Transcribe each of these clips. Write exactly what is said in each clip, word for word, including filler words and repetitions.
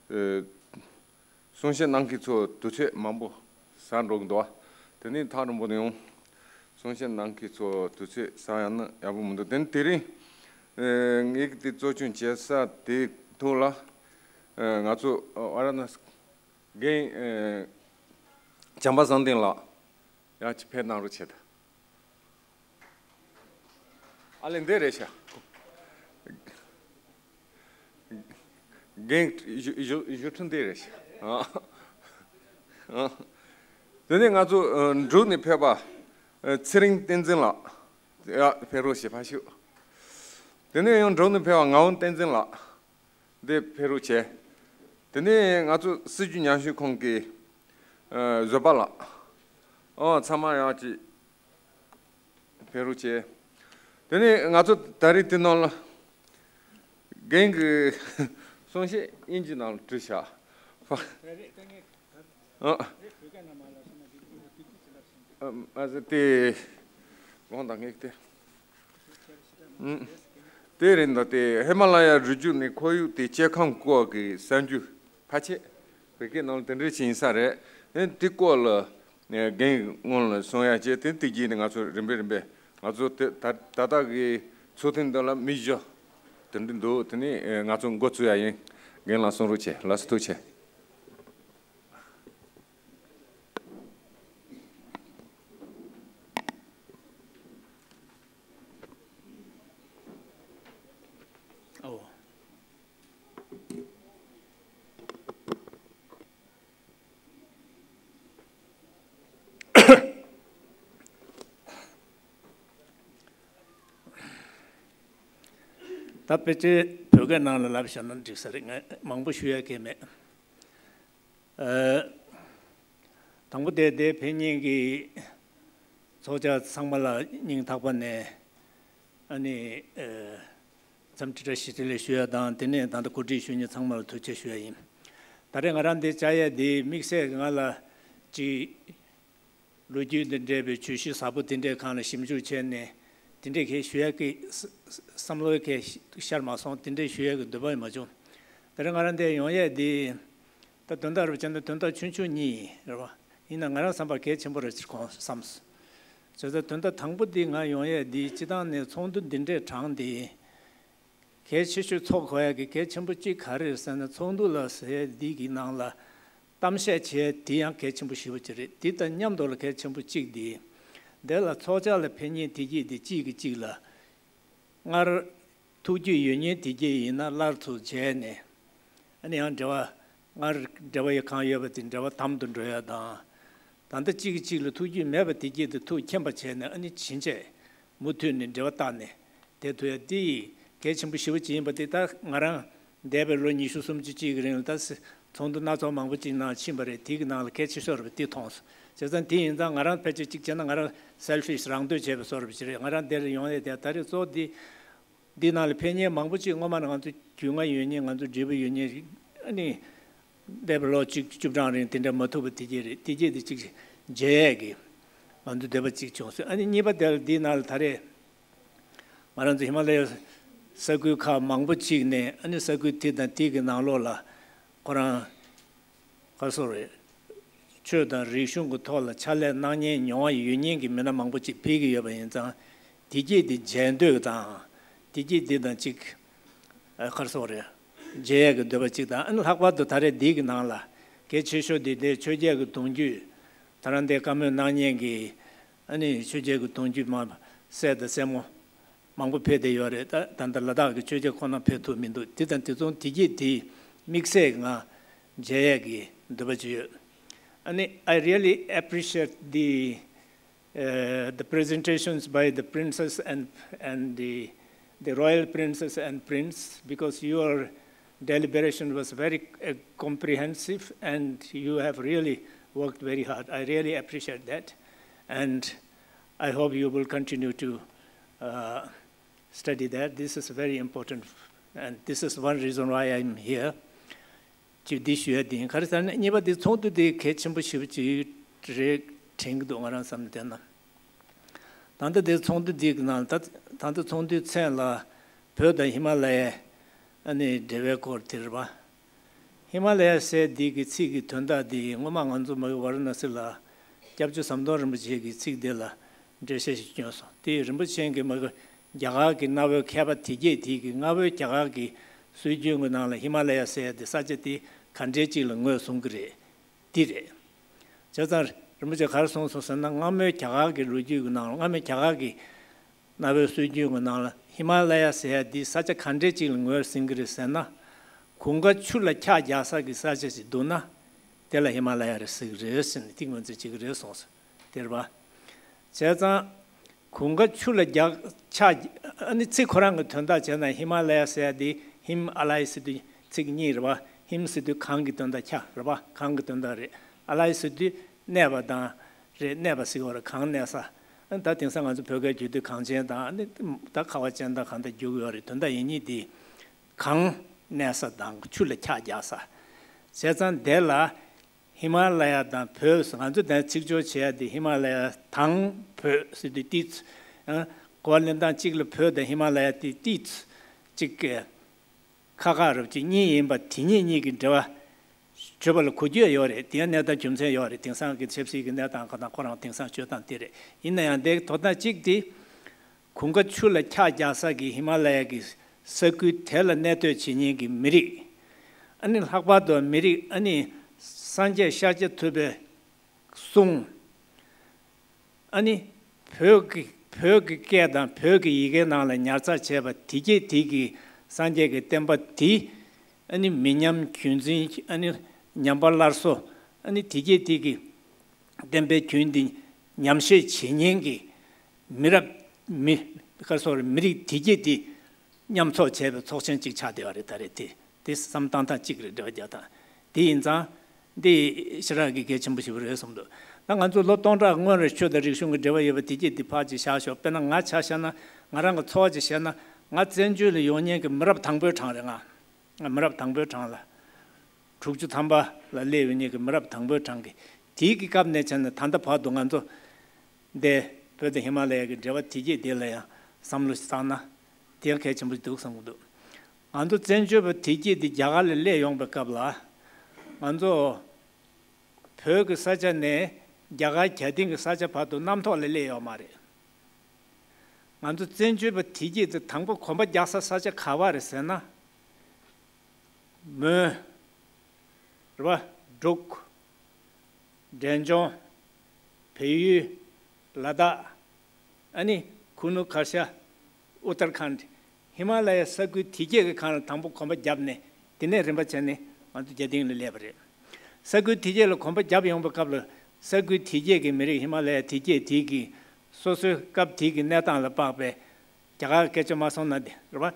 ཨེ། གསུང་བཤད་གནང་མཁན་ཚོ་དུས་ཚོད་མང་པོ་ཟ་འགྲོ་གི་འདུག་བ། དེ་ནས་ཐག་རིང་པོ་ནས་ཡང་གསུང་བཤད་གནང་མཁན་ཚོ་དུས་ཚོད་ཟ་ཡང་ན་ཡག་པོ་མི་འདུག་དེ་ནས་དེ་རིང་ཨེ། ངེད་ཀྱི་དེ་གཙོ་སྐྱོང་བྱེད་ས་དེ་ཐོག་ལ་ཨེ། ང་ཚོ་ཨ་ར་ན་རྒན་ཨེ། བྱམས་པ་བསམ་གཏན་ལགས་ཡང་ཅིག་ཕེབས་གནང་རོགས་བྱེད་ད། ཨ་ལེ་འདི་རེད་ཤག་རྒན་བཞུགས་བཞུགས་བཞུགས་ཁྲི་འདི་རེད་ཤག་ཨ། ཨ། དེ་ནས་ང་ཚོ་ཨ། འབྲུག་ནས་ཕེབས་པ་ཨ། ཚེ་རིང་བསྟན་འཛིན་ལགས་ཡ་ཕེབས་རོགས་བྱེད་ཕ་ཤུ། དེ་ནས་ཡང་འབྲུག་ནས་ཕེབས་པ་ངག་དབང་བསྟན་འཛིན་ལགས་འདི་ཕེབས་རོགས་བྱེད། དེ་ནས་ང་ཚོ་སྲིད་བྱུས་ཉམས་ཞིབ་ཁང་གི་ཨ། བཟོད་པ་ལགས་ཨོ་ཚང་མ་ཡང་ཅིག་ཕེབས་རོགས་བྱེད། དེ་ནས་ང་ཚོ་ད་རེས་དེ་ནང་ལ་རྒན་གྱི་གསུང་བཤད་དབྱིན་ཇིའི་ནང་ལ་བྲིས་བཞག་ཨ། ཨ་ཟེར་དེ་དགོངས་དག་ངེས་ཏེ། ཨུམ། དེ་རེད་འདུག་དེ་ཧི་མ་ལ་ཡ་རི་རྒྱུད་ནས་ཁོར་ཡུག་དེ་སྐྱེ་ཁམས་སྐོར་གྱི་གསར་འགྱུར་ཕལ་ཆེར་བོད་སྐད་ནང་ལ་དེ་འདྲ་ཞིག་ཡིན་ས་རེད། ཨེ་དེ་སྐོར་ལ་ཨེ་རྒན་སྔོན་ལ་གསུང་ཡ་བྱས། དེ་དེ་རྗེས་ནས་ང་ཚོ་རིམ་པས་རིམ་པས་ང་ཚོ་དེ་ད་ད་ལྟ་གི་ཚོགས་ཐེངས་འདི་ལ་མི་བཞི་དེ་འདྲ་འདུག་དེ་ནས་ཨེ་ང་ཚོ་འགོ་བཙུགས་ཡ་ཡིན། རྒན་ལགས་གསུང་རོགས་བྱེད། ལགས་སོ་ཐུགས་རྗེ་ཆེ། ཨོ། ད་ཕལ་ཆེར་བོད་སྐད་ནང་ལ་ལབ་བཞག་ན་འགྲིག་ས་རེད། ང་མང་པོ་ཞུ་ཡ་གང་མེད། ཨ། དང་པོ་དེ་དེ་ཕེབས་མཁན་གྱི་ཚོགས་བཅར་ཚང་མ་ལ་སྙིང་ཐག་པ་ནས་ཨ་ནི་ཨ། འཚམས་འདྲི་བཀྲ་ཤིས་བདེ་ལེགས་ཞུ་ཡ་དང་། དེ་ནས་ད་ལྟ་གོ་སྒྲིག་ཞུ་མཁན་ཚང་མ་ལ་ཐུགས་རྗེ་ཆེ་ཞུ་ཡ་ཡིན། ད་རེས་ང་རང་འདི་བཅར་ཡ་འདི་དམིགས་བསལ་ང་ལ་ཅིག་ལོ་རྒྱུས་དང་འབྲེལ་བའི་བརྗོད་གཞི་ཟབ་པོ་དེ་འདྲའི་སྒང་ལ་ཞིབ་འཇུག་བྱས་ནས་དེ་འདྲའི་གས་ཞུ་ཡ་གི་བསམ་བློ་གས་ཤར་མ་སོང་། དེ་འདྲའི་ཞུ་ཡ་གི་འདོད་པ་ཡང་མ་བྱུང་། ད་རེས་ང་རང་འདིར་ཡོང་ཡས་འདི་ད་དོན་དག་རུ་བྱས་ན་དོན་དག་ཆུང་ཆུང་གཉིས་རེད་བ། ཡིན་ན་ང་རང་བསམ་པར་གལ་ཆེན་པོ་རེད་ཟེར་གོང་བསམས། བྱས་ཙང་དོན་དག་དང་པོ་འདི་ང་ཡོང་ཡས་འདི་སྤྱི་བཏང་ནས་ཚོགས་འདུ་འདི་འདྲའི་གྲངས་འདི་གལ་ཆེ་ཤོས་ཚོགས་དགོས་ཡ་གི་གལ་ཆེན་པོ་གཅིག་ག་རེ་རེད་ཟེར་ན། ཚོགས་འདུ་ལ་ཟེར་ཡ་འདི་གི་ནང་ལ་གཏམ་བཤད་བྱས་དེ་ཡང་གལ་ཆེན་པོ་ཞེ་པོ་ཅིག་རེད། དེ་དང་མཉམ་དུ་ལ་གལ་ཆེན་པོ་གཅིག་འདི་འདི་ལ་ཚོགས་བཅར་ལ་ཕེབས་མཁན་དེ་གྱིས་དེ་གཅིག་གིས་གཅིག་ལ་སྔར་ཐུགས་རྒྱུས་ཡོད་མཁན་དེ་གྱིས་ཡིན་ན་སླར་ཚུར་མཇལ་ནས་ཨ་ནི་ཡང་འབྲེལ་བ་སྔར་འབྲེལ་བ་ཡོད་གང་ཡོད་པ་དེ་འབྲེལ་བ་དམ་དུ་འགྲོ་ཡ་དང་། ད་ལྟ་གཅིག་གིས་གཅིག་ལ་ཐུགས་རྒྱུས་མེད་པ་དེ་གྱིས་དེ་ཐུགས་མཁྱེན་པ་བྱས་ནས་ཨ་ནི་ཕྱིན་ཆད་མུ་མཐུད་ནས་འབྲེལ་བ་བཏགས་ནས་བསྡད་ཐུབ་ཡ་དེ་གལ་ཆེན་པོ་ཞེ་པོ་ཅིག་ཡིན་པ་དེ་ད་ང་རང་འདས་པའི་ལོ་ཉི་ཤུ་སུམ་ཅུ་ཅིག་གི་རིང་ལ་ད་ཚོགས་འདུ་སྣ་ཚོགས་མང་པོ་ཅིག་ནང་ཕྱིན་པ་རེད། དེ་གི་ནང་ལ་གལ་ཆེ་ཤོས་རེད་པ་དེ་མཐོང་སོང་། བྱས་ཙང་དེ་ཡིན་ཙང་ང་རང་ཕལ་ཆེར་གཅིག་བྱས་ན་ང་རང་selfish རང་འདོད་བྱས་པའི་བཟོ་འདྲ་ཅིག་རེད། ང་རང་འདིར་ཡོང་ཡས་དེ་ད་རེས་གཙོ་བོ་འདི་འདི་ནང་ལ་ཕེབས་མཁན་མང་པོ་ཅིག་སྔོན་མ་ང་ཚོ་རྒྱུས་མངའ་ཡོད་མཁན་ང་ཚོ་འབྲེལ་བ་ཡོད་མཁན་ཨ་ནི་འདས་པའི་ལོ་གཅིག་བཅུ་གྲངས་རིང་དེ་འདྲ་མ་ཐུག་པ་དེ་གྱད་རེད། དེ་གྱད་དེ་གཅིག་མཇལ་ཡས་ཀྱི་ང་ཚོ་འདོད་པ་གཅིག་བྱུང་སོང་། ཨ་ནི་གཉིས་པ་དེ་ལ་འདི་ནང་ལ་ད་རེས་ང་རང་ཚོ་ཧི་མ་ལ་ཡའི་ས་ཁུལ་ཁག་མང་པོ་ཅིག་ནས་ཨ་ནི་ས་ཁུལ་དེ་དང་དེ་གི་ནང་ལོགས་ལ་ཁོ་རང་ག་སོ་རེད། ཆོས་དང་རིག་གཞུང་གི་ཐོག་ལ་ཕྱག་ལས་གནང་མཁན་མྱོང་བ་ཡོད་མཁན་གྱི་མི་སྣ་མང་པོ་ཅིག་ཕེབས་ཀྱི་ཡོད་པ་ཡིན་ཙང་། དེ་གྱད་དེ་མཇལ་འདོད་དང་། དེ་གྱད་དེ་དང་གཅིག་ཨ་ག་རེ་ཟེར་དགོས་རེད། མཇལ་ཡས་ཀྱི་འདོད་པ་གཅིག་དང་། ཨ་ནི་ལྷག་པར་དུ་ད་རེས་འདི་གི་ནང་ལ་གལ་ཆེ་ཤོས་དེ་དེ་ཆོས་རྒྱལ་གྱི་གདུང་རྒྱུད་ད་རང་དེ་བཀའ་མོལ་གནང་མཁན་གྱི་ཨ་ནི་ཆོས་རྒྱལ་གྱི་གདུང་རྒྱུད་མ་སྲས་དང་སྲས་མོ་མང་པོ་ཕེབས་བསྡད་ཡོད་རེད། ད་ད་ལྟ་ལ་དྭགས་ཀྱི་ཆོས་རྒྱལ་ཁོ་ན་ཕེབས་ཐུབ་མི་འདུག་དེ་དང་དེ་མཚུངས་དེ་གྱད་དེ་དམིགས་བསལ་ང་མཇལ་ཡས་ཀྱི་འདོད་པ་ཅིག་ཡོད། ཨ་ནི་I really appreciate the uh, the presentations by the princess and, and the, the royal princess and prince, because your deliberation was very uh, comprehensive and you have really worked very hard. I really appreciate that. And I hope you will continue to uh, study that. This is very important. And this is one reason why I'm here. གཅིག་འདི་ཞུ་ཡ་འདི་ཡིན། ག་རེ་ཟེར་ན་གཉིས་པ་འདི་ཚོགས་འདུ་འདི་གལ་ཆེན་པོ་ཞེ་པོ་ཅིག་རེད་དྲན་གྱི་འདུག་ང་རང་བསམ་ནས་བལྟས་ན། ད་ལྟ་འདི་ཚོགས་འདུ་འདི་གི་ནང་ད་ད་ལྟ་ཚོགས་འདུའི་མཚན་ལ་བོད་དང་ཧི་མ་ལ་ཡའི་ཨ་ནི་འབྲེལ་བའི་སྐོར་དེ་རེད་པ། ཧི་མ་ལ་ཡ་ཟེར་འདི་གི་ཚིག་གི་དོན་དག་འདི་ངོ་མ་ང་ཚོ་མ་གི་ཝཱ་ར་ཎ་སི་ལ་སྐྱབས་རྗེ་ཟམ་གདོང་རིན་པོ་ཆེ་གི་ཚིག་འདི་ལ་འགྲེལ་བཤད་ཞིག་བསྐྱོན་སོང་། དེ་རིན་པོ་ཆེ་གིས་མ་གི་རྒྱ་གར་གྱི་གནའ་བོའི་མཁས་པ་དེ་གྱད་དེ་གིས་སྔ་བོའི་རྒྱ་གར་གྱི་སྲོལ་རྒྱུན་གྱི་ནང་ལ་ཧི་མ་ལ་ཡ་ཟེར་ཡ་དེ་ས་ཆ་དེ་ག་འདྲའི་ཅིག་ལ་ངོས་བཟུང་གི་རེད། འདི་རེད། བྱས་ཙང་རིན་པོ་ཆེ་ག་རེ་གསུངས་སོང་ཟེར་ན། སྔ་མོའི་རྒྱ་གར་གྱི་ལོ་རྒྱུས་ཀྱི་ནང་ལ། སྔ་མོའི་རྒྱ་གར་གྱི་གནའ་བོའི་སྲོལ་རྒྱུན་གྱི་ནང་ལ་ཧི་མ་ལ་ཡ་ཟེར་ཡ་འདི་ས་ཆ་ག་འདྲའི་ཅིག་ལ་ངོས་ཟིན་གྱི་རེད་ཟེར་ན། གོང་ཁ་ཆུ་ལ་ཕྱག་རྒྱག་ས་གི་ས་ཆ་ཞིག་འདུག་ན། དེ་ལ་ཧི་མ་ལ་ཡ་རེད་ཟེར་གྱི་རེད་ཟེར་ནས་དེ་ངོས་འཛིན་བྱེད་ཀྱི་རེད་གསུངས་སོང་། དེ་རེད་པ། བྱས་ཙང་། གོང་ཁ་ཆུ་ལ་རྒྱག་ཕྱག་ཨ་ནི་ཚིག་ཁོ་རང་གི་དོན་དག་བྱས་ན་ཧི་མ་ལ་ཡ་ཟེར་ཡ་དེ་ཧིམ་ཨ་ལ་ཡ་ཟེར་དུས་ཚིག་གཉིས་རེད་པ། ཧིམ་ཟེར་དུས་གངས་ཀྱི་དོན་དག་ཆ་རེད་པ། གངས་ཀྱི་དོན་དག་རེད། ཨ་ལ་ཡ་ཟེར་དུས་གནས་པ་དང་རེད། གནས་པ་ཟེར་གྱི་ཡོད་རེད། གངས་གནས་ས། ཨ་ནི་ད་དེང་སང་ང་ཚོ་བོད་སྐད་བརྗོད་དུས་གངས་ཅན་དང་ཨ་ནི་ད་ཁ་བ་ཅན་དང་གང་ལྟར་བརྗོད་ཀྱི་ཡོད་རེད། དོན་དག་ཡིན་གཉིས་དེ་གངས་གནས་ས་དང་ཆུ་ལ་ཕྱག་རྒྱག་ས། བྱས་ཙང་དེ་ལ། ཧི་མ་ལ་ཡ་དང་བོད་ཟེར། ང་ཚོ་དེ་ཚིག་སྦྱོར་བྱེད་ཡ་དེ་ཧི་མ་ལ་ཡ་དང་བོད་ཟེར་དུས་ཏིས། ཨ། གོ་བ་ལེན་སྟངས་གཅིག་ལ་བོད་དང་ཧི་མ་ལ་ཡ་དེ་ཏིས་གཅིག་གི་ཁ་ཁ་རུབ་ཀྱི་གཉིས་ཡིན་པ་དེ་གཉིས་གཉིས་ཀྱི་འབྲེལ་བ་བརྗོད་པ་ལ་གོ་རྒྱུ་ཡོད་རེད། དེ་ཡང་གནས་སྟངས་རྒྱུ་མཚན་ཡོད་རེད། དེང་སང་གི་ཆབ་སྲིད་ཀྱི་གནས་སྟངས་ཁ་དང་ཁོ་རང་དེང་སང་སྤྱོད་སྟངས་དེ་རེད། ཡིན་ན་ཡང་དེ་དོ་སྣང་གཅིག་དེ། གོང་ཁ་ཆུ་ལ་ཕྱག་རྒྱག་ས་གི་ཧི་མ་ལ་ཡ་གི་ས་ཁུལ་དེ་ལ་གནས་སྡོད་བྱེད་མཁན་གྱི་མི་རིགས། ཨ་ནི་ལྷག་པར་དུ་མི་རིགས། ཨ་ནི་སངས་རྒྱས་ཤཱཀྱ་ཐུབ་པའི་གསུང་། ཨ་ནི་བོད་ཀྱི་བོད་ཀྱི་སྐད་དང་བོད་ཀྱི་ཡི་གེ་ནང་ལ་ཉར་ཚགས་བྱས་པ་དེ་གྱད་དེ་གི་སངས་རྒྱས་ཀྱི་བསྟན་པ་དེ། ཨ་ནི་མི་ཉམས་རྒྱུན་འཛིན། ཨ་ནི་ཉམས་པ་སླར་གསོ། ཨ་ནི་དེ་གྱད་དེ་གི་བསྟན་པའི་རྒྱུན་འདི་ཉམས་བཞེས་བྱེད་མཁན་གྱི་མི་རབས། མི་ག་སོགས་མི་རིགས་དེ་གྱད་དེ་མཉམ་ཚོགས་བྱས་པའི་ཚོགས་ཆེན་གཅིག་ཆགས་བསྡད་པ་རེད། ད་རེས་དེ་དེ་བསམ་བཏང་སྟངས་གཅིག་རེད། འབྲེལ་བ་རྒྱག་སྟངས་དེ་ཡིན་ཙང་། འདི་ཞེ་དྲག་གི་གལ་ཆེན་པོ་ཞིག་རེད་བསམ་འདུག་ད་ང་ཚོ་ལོ་སྟོང་ཕྲག་སྔོན་རེད། ཆོས་དང་རིག་གཞུང་གི་འབྲེལ་བ་ཡོད་པ་དེ་གྱད་དེ་ཕར་ཅིག་བཞག་ཞོག་དཔེར་ན་ང་ཆ་བཞག་ན། ང་རང་གི་ཚོར་བ་ཅིག་བཤད་ན། ང་བཙན་བྱོལ་ལ་ཡོང་མཁན་གྱི་མི་རབས་དང་པོའི་གྲངས་རེད། ང་ང་མི་རབས་དང་པོའི་གྲངས་ལ། དྲུག་ཅུ་ཐམ་པ་ལ་སླེབས་ཡོད་མཁན་གྱི་མི་རབས་དང་པོའི་གྲངས་ཀྱི། དེའི་གི་སྐབས་ནས་བྱས་ནས་ད་ལྟ་བར་དུ་ང་ཚོ་འདི་བོད་དང་ཧི་མ་ལ་ཡ་གི་འབྲེལ་བ་དེ་གྱད་དེ་ལ་ཡང་བསམ་བློ་ཞིག་བཏང་ན་དེ་ཡང་གལ་ཆེན་པོ་ཞིག་འདུག་བསམ་གྱི་འདུག་ང་ཚོ་བཙན་བྱོལ་བ་དེ་གྱད་དེ་རྒྱ་གར་ལ་སླེབས་ཡོང་པའི་སྐབས་ལ། ང་ཚོ་བོད་ཀྱི་ས་ཆ་ནས་རྒྱ་གར་རྒྱ་སྟེང་གི་ས་ཆ་བར་དུ་གནམ་ཐོག་ལ་སླེབས་ཡོད་མ་རེད། ང་ཚོ་བཙན་བྱོལ་བ་དེ་གྱད་དེ་དང་པོ་གོམ་པ་རྒྱག་ས་ས་ཆ་ག་པར་རེད་ཟེར་ན། མོན། རེད་པ། འབྲུག་འབྲས་ལྗོངས། བལ་ཡུལ། ལ་དྭགས། ཨ་ནི་ཁུ་ནུ་གར་ཤ། ཨུ་ཏར་ཁཱན། ཧི་མ་ལ་ཡའི་ས་ཁུལ་དེ་གྱད་ཀྱི་སྒང་ལ་དང་པོ་གོམ་པ་བརྒྱབ་ནས། དེ་ནས་རིམ་པ་བྱས་ནས་ང་ཚོ་རྒྱ་སྟེང་ལ་སླེབས་པ་རེད། ས་ཁུལ་དེ་གྱད་ལ་གོམ་པ་བརྒྱབ་ཡོང་པའི་སྐབས་ལ། ས་ཁུལ་དེ་གྱད་ཀྱི་མི་རིགས། ཧི་མ་ལ་ཡ་དེ་གྱད་དེ་གི་སོ་སོའི་སྐབས་དེ་གི་གནས་སྟངས་ལ་དཔག་པའི་རྒྱ་གར་སྐད་ཆ་མ་སོང་ན་དེ་རེད་པ།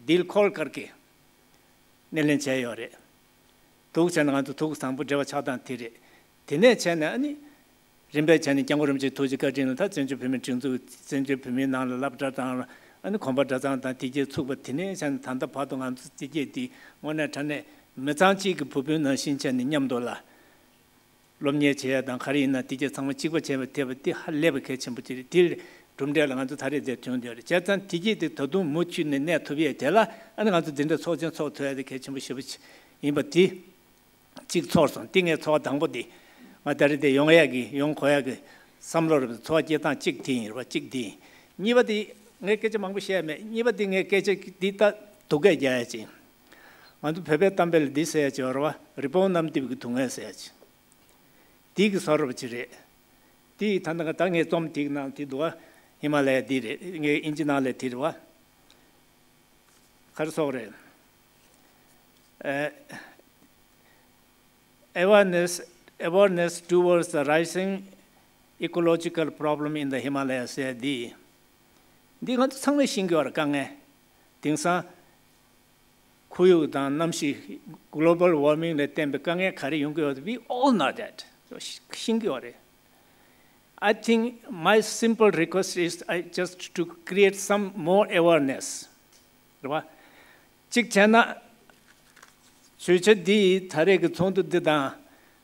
དིལ་ཁོལ་ཀར་གྱི་སྣེ་ལེན་བྱས་ཡོད་རེད། འདུག་བྱས་ན་ང་ཚོ་ཐུགས་བཟང་པོ་འབྲེལ་བ་ཆགས་སྟངས་དེ་རེད། དེ་ནས་བྱས་ནས་ཨ་ནི་རིམ་པས་བྱས་ནས་སྐྱབས་མགོན་རིན་པོ་ཆེའི་ཐུགས་རྗེ་བཀའ་དྲིན་ལ། ད་བཙན་བྱོལ་བོད་མིའི་སྒྲིག་འཛུགས། བཙན་བྱོལ་བོད་མིའི་ནང་ལ་སློབ་གྲྭ་དང་། ཨ་ནི་གོམ་པ་གྲྭ་ཚང་དང་དེ་གྱད་ཚུགས་པ། དེ་ནས་བྱས་ནས་ད་ལྟ་བར་དུ་ང་ཚོ་དེ་གྱད་དེ་དངོས་གནས་དྲང་གནས་མི་ཚང་གཅིག་གི་བུ་སྤུན་ནང་བཞིན་བྱས་ནས་མཉམ་དུ་ལ་སློབ་གཉེར་བྱེད་ཡ་དང་། ག་རེ་ཡིན་ན་དེ་གྱད་ཚང་མ་གཅིག་པ་བྱས་པ་དེ་བ་དེ་ཧ་ལས་པ་གལ་ཆེན་པོ་ཅིག་རེད། དེ་གྲུབ་འབྲས་ལ་ང་ཚོ་ད་རེས་དེ་བྱུང་བསྡད་ཡོད་རེད། བྱས་ཙང་དེ་གྱད་དེ་ད་དུང་མུ་མཐུད་ནས་གནས་ཐུབ་ཡས་དེ་ལ། ཨ་ནི་ང་ཚོ་འདི་འདྲ་ཚོགས་ཆེན་ཚོགས་ཐུབ་ཡ་དེ་གལ་ཆེན་པོ་ཞེ་པོ་ཅིག་ཡིན་པ་དེ་གཅིག་ཚོར་སོང་། དེ་ངའི་ཚོར་བ་དང་པོ་དེ། ང་ད་རེས་དེ་ཡོང་ཡ་གི་ཡོང་དགོས་ཡ་གི་བསམ་བློ་རེད། ཚོར་བ་སྐྱེ་སྟངས་གཅིག་དེ་ཡིན་རེད་པ། གཅིག་དེ་ཡིན། གཉིས་པ་དེ་ངས་སྐད་ཆ་མང་པོ་བཤད་མེད། གཉིས་པ་དེ་ངས་སྐད་ཆ་འདི་ད་སྡུག་སྐད་རྒྱག་ཡ་ཅིག་ང་ཚོ་བོད་པའི་གཏམ་དཔེ་ལ་འདི་ཟེར་ཡ་ཅིག་ཡོད་རེད་པ། རི་བོང་གནམ་རྡིབ་ཀྱི་སྡུག་བསྔལ་ཟེར་ཡ་ཅིག་དེ་གི་བཟོ་འདྲ་པོ་ཅིག་རེད། དེ་ད་ལྟ་ད་ངའི་རྩོམ་དེ་གི་ནང་དེ་འདུག་པ། ཧི་མ་ལ་ཡ་འདི་རེད། ངའི་ཨིན་ཇི་ནང་ལ་དེ་རེད་པ། ག་རེ་ཟེར་དགོས་རེད། ཨ། Awareness, awareness towards the rising ecological problem in the Himalayas ཟེར་འདི། འདི་ང་ཚོ་ཚང་མས་ཤེས་ཀྱི་ཡོད་རེད། དཀའ་ངལ། དེང་སང་ཁོར་ཡུག་དང་གནམ་གཤིས། global warming ལ་བརྟེན་པའི་དཀའ་ངལ་ག་རེ་ཡོང་གི་ཡོད། we all know that. ཤེས་ཀྱི་ཡོད་རེད། I think my simple request is, I just to create some more awareness. རེད་པ། གཅིག་བྱས་ན། བརྗོད་བྱ་འདི་ད་རེས་ཀྱི་ཚོགས་འདུ་འདི་དང་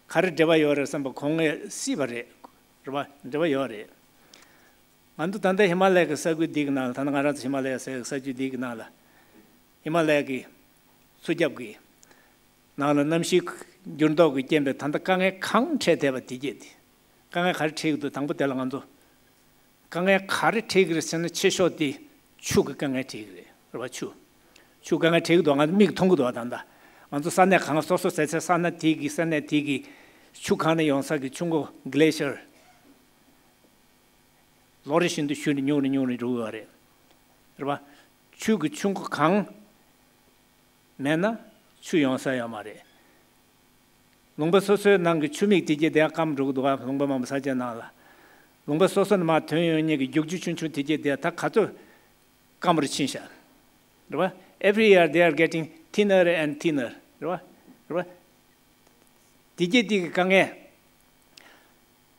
ག་རེ་འབྲེལ་བ་ཡོད་རེད་བསམ་པ་ཁོང་ངས་སྲིད་པ་རེད། རེད་པ། འབྲེལ་བ་ཡོད་རེད། ང་ཚོ་ད་ལྟ་ཧི་མ་ལ་ཡ་གི་ས་ཁུལ་འདི་གི་ནང་ལ། ད་ལྟ་ང་རང་ཚོ་ཧི་མ་ལ་ཡ་ཟེར་ས་ཁུལ་འདི་གི་ནང་ལ། ཧི་མ་ལ་ཡ་གི་མཚོ་རྒྱབ་ཀྱི་ ནང་ལ་གནམ་གཤིས་འགྱུར་ལྡོག་གི་རྐྱེན་པས་ད་ལྟ་དཀའ་ངལ་གང་འཕྲད་བསྡད་པ་དེ་རྐྱེན་དེ། དཀའ་ངལ་ག་རེ་འཕྲད་ཀྱི་འདུག་དང་པོ་དེ་ལ་ང་ཚོ་དཀའ་ངལ་ག་རེ་འཕྲད་ཀྱི་རེད་ཟེར་ན། ཆེ་ཤོས་དེ་ཆུ་གི་དཀའ་ངལ་འཕྲད་ཀྱི་རེད། རེད་བ། ཆུ། ཆུ་དཀའ་ངལ་འཕྲད་ཀྱི་འདུག་ང་ཚོ་མིག་མཐོང་གི་འདུག་ད་ལྟ་ང་ཚོ་ས་གནས་གང་སོ་སོ་ཟེར་ཚེ་ས་གནས་དེ་གི་ས་གནས་དེ་གི་ཆུ་གང་ནས་ཡོང་ས་གི་ཆུ་མགོ་གི་ལེ་ཤར་ལོ་རེ་བཞིན་དུ་ཞུ་ནས་ཉུང་རུ་ཉུང་རུ་འགྲོ་གི་ཡོད་རེད། རེད་བ། ཆུ་གི་ཆུ་མགོ་གང་མེད་ན་ཆུ་ཡོང་ས་ཡོད་མ་རེད། ལུང་པ་སོ་སོའི་ནང་གི་ཆུ་མིག་དེ་གྱད་དེ་སྐམ་འགྲོ་གི་འདུག་ག་ལུང་པ་མང་པོ་ས་ཆའི་ནང་ལ། ལུང་པ་སོ་སོ་ནས་མར་ཐོན་ཡོང་མཁན་གྱི་རྒྱུག་ཆུ་ཆུང་ཆུང་དེ་གྱད་དེ་ད་ག་ཚོད་སྐམ་རུ་ཕྱིན་ཤག་རེད་བ། Every year they are getting thinner and thinner. རེད་བ། རེད་བ། དེ་གྱད་དེ་གི་དཀའ་ངལ།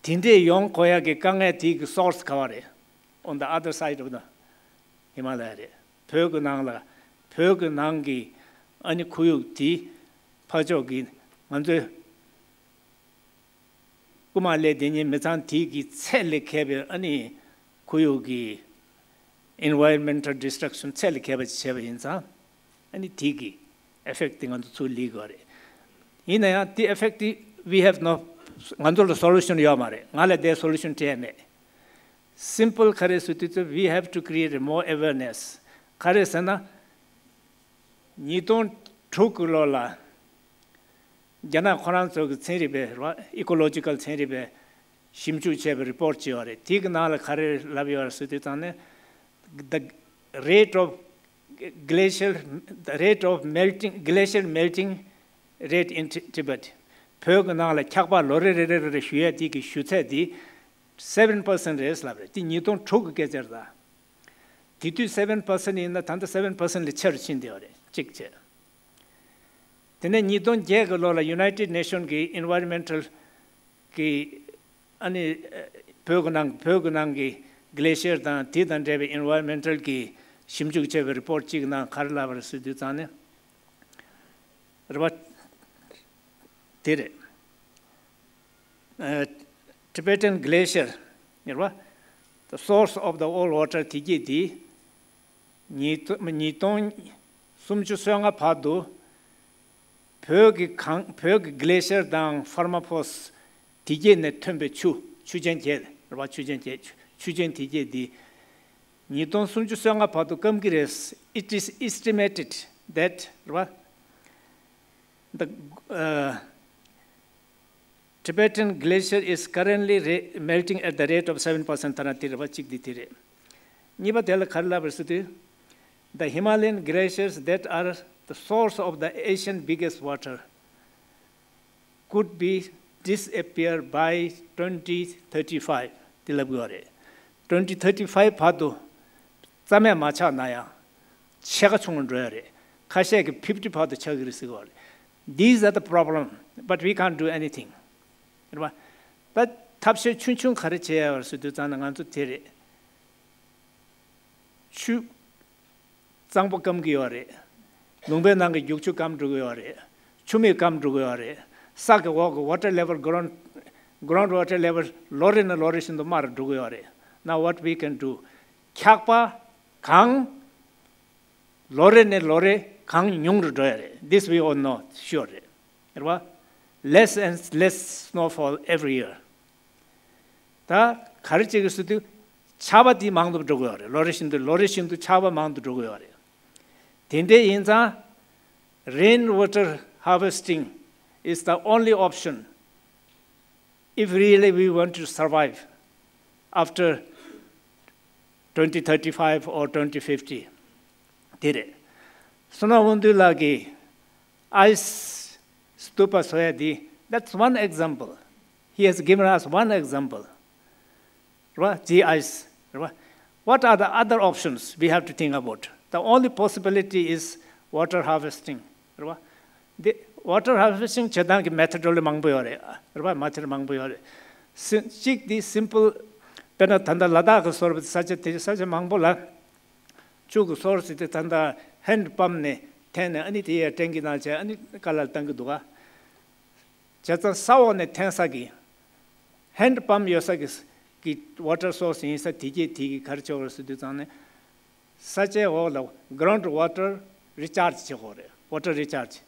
དེ་འདྲས་ཡོང་དགོས་ཡག་གི་དཀའ་ངལ་དེ་གི་སོར་སི་ག་བ་རེད། On the other side of the Himalaya རེད། བོད་ཀྱི་ནང་ལ། བོད་ཀྱི་ནང་གི་ཨ་ནི་ཁོར་ཡུག་དེ་ཕར་ཕྱོགས་ཀྱི་ང་ཚོའི་རྐུ་མ་ལས་དེ་ཉིད་མི་ཚང་དེ་གི་ཚད་ལས་བརྒལ་བའི་ཨ་ནི་ཁོར་ཡུག་གི་environmental destruction ཚད་ལས་བརྒལ་བ་ཅིག་བྱས་པ་ཡིན་ཙང་། ཨ་ནི་དེ་གི་effect དེ་ང་ཚོ་ཚུར་ལུས་དགོས་རེད། ཡིན་ན་ཡང་དེ་effect དེ་we have no, ང་ཚོ་ལ་solution ཡོད་མ་རེད། ང་ལ་དེ་solution སྤྲད་མེད། Simple ག་རེ་ཟེར་དུས་ཚོད། We have to create a more awareness. ག་རེ་ཟེར་ན། ཉིས་སྟོང་དྲུག་གི་ལོ་ལ་རྒྱ་ནག་ཁོ་རང་ཚོ་གི་ཚན་རིག་པའི་རེད་བ། Ecological ཚན་རིག་པས་ཞིབ་འཇུག་བྱས་པའི་report ཅིག་ཡོད་རེད། དེ་གི་ནང་ལ་ག་རེ་ལབ་ཡོད་རེད་ཟེར་དུས་ཙང་ནས། The rate of glacial, the rate of melting, glacial melting rate in Ti- Tibet. བོད་ཀྱི་ནང་ལ་འཁྱག་པ་ལོ་རེ་རེ་རེ་རེ་རེ་ཞུ་ཡས་དེ་གི་ཞུ་ཚད་དེ་seven percent རེད་ལབ་རེད། དེ་ཉིས་སྟོང་དྲུག་གི་སྐད་ཆ་རེད་ད། དེ་དུས་seven percent ཡིན་ན་ད་ལྟ་seven percent ལས་ཆེ་རུ་ཕྱིན་བསྡད་ཡོད་རེད། གཅིག་བྱས། དེ་ནས་ཉིས་སྟོང་བརྒྱད་ཀྱི་ལོ་ལ་United Nation གི་environmental གི་ཨ་ནི་བོད་ཀྱི་ནང་བོད་ཀྱི་ནང་གི་glacier དང་དེ་དང་འབྲེལ་བའི་environmental གི་ཞིབ་འཇུག་བྱས་པའི་report གཅིག་ནང་ག་རེ་ལབ་པ་རེད་ཟེར་དུས་ཙང་ནས། རེད་བ། དེ་རེད། ཨ། Tibetan glacier རེད་བ། The source of the old water དེ་གྱད་དེ། ཉིས་སྟོང་ཉིས་སྟོང་སུམ་ཅུ་སོ་ལྔ་བར་དུ་བོད་ཀྱི་གངས། བོད་ཀྱི་glacier དང་permafrost དེ་གྱད་ནས་ཐོན་པའི་ཆུ། ཆུ་ཆེན་གྱད་རེད་བ། ཆུ་ཆེན་གྱད། ཆུ་ཆེན་དེ་གྱད་དེ་ཉིས་སྟོང་སུམ་ཅུ་སོ་ལྔ་བར་དུ་སྐམ་གྱི་རེད། It is estimated that རེད་བ། The, uh, Tibetan glacier is currently re- melting at the rate of seven percent ཐ་ན་དེ་རེད་བ། གཅིག་དེ་དེ་རེད། གཉིས་པ་དེ་ལ་ག་རེ་ལབ་པ་རེད་ཟེར་དུས། The Himalayan glaciers that are the source of the Asian biggest water could be disappear by twenty thirty-five དེ་ལབ་དགོས་རེད། Twenty thirty-five བར་དུ་རྩ་མེད་མ་ཆགས་ན་ཡང་ཕྱེད་ཀ་ཆུང་རུ་འགྲོ་ཡ་རེད། ཁ་ཤས་ཀྱིས་fifty བར་དུ་ཆགས་ཀྱི་རེད་ཟེར་གྱི་ཡོད་རེད། These are the problem, but we can't do anything. རེད་བ། ད་ཐབས་ཤེས་ཆུང་ཆུང་ག་རེ་བྱེད་ཡ་ཡོད་རེད་ཟེར་དུས་ཙང་ནས་ང་ཚོ་དེ་རེད། ཆུ་གཙང་པོ་སྐམ་གྱི་ཡོད་རེད། ལུང་པའི་ནང་གི་རྒྱུག་ཆུ་སྐམ་འགྲོ་གི་ཡོད་རེད། ཆུ་མིག་སྐམ་འགྲོ་གི་ཡོད་རེད། ས་གི་འོག་གི་water level, ground, ground water level ལོ་རེ་ནས་ལོ་རེ་བཞིན་དུ་དམའ་རུ་འགྲོ་གི་ཡོད་རེད། Now what we can do? འཁྱག་པ་གང་ལོ་རེ་ནས་ལོ་རེ་གང་ཉུང་རུ་འགྲོ་ཡ་རེད། This we all know sure རེད། རེད་བ། Less and less snowfall every year. ད་ག་རེ་བྱེད་ཀྱི་ཟེར་དུས། ཆར་པ་དེ་མང་དུ་འགྲོ་གི་ཡོད་རེད། ལོ་རེ་བཞིན་དུ་ལོ་རེ་བཞིན་དུ་ཆར་པ་མང་དུ་འགྲོ་གི་ཡོད་རེད། དེ་འདྲ་ཡིན་ཙང་། Rain water harvesting is the only option if really we want to survive after twenty thirty-five or twenty fifty དེ་རེད། སོ་ན་དབང་འདུས་ལགས་ཀྱིས་ice stupa བཟོ་ཡ་དེ། That's one example. He has given us one example. རེད་བ། Sea ice རེད་བ། What are the other options we have to think about? The only possibility is water harvesting རེད་བ། The water harvesting བྱེད་སྟངས་ཀྱི་method ལ་མང་པོ་ཡོད་རེད། རེད་བ། method མང་པོ་ཡོད་རེད། སི- གཅིག་དེ་simple དཔེར་ན་ད་ལྟ་ལ་དྭགས་ཀྱི་སོར་བ་ས་ཆ་དེ་ས་ཆ་མང་པོ་ལ་ཆུ་གི་སོར་སི་དེ་ད་ལྟ་hand pump ནས་འཐེན་ནས་ཨ་ནི་དེ་ཡ་tank ནང་བྱས་ཨ་ནི་ཀ་ལ་བཏང་གི་འདུག་ག་བྱས་ཙང་ས་འོག་ནས་འཐེན་ས་གི་hand pump ཡོད་ས་གི་གི་water source ཡིན་ས་དེ་གྱད་དེ་གི་ག་རེ་བྱེད་དགོས་རེད་ཟེར་དུས་ཙང་ནས། ས་ཆའི་འོག་ལ་ground water recharge བྱེད་དགོས་རེད། Water recharge.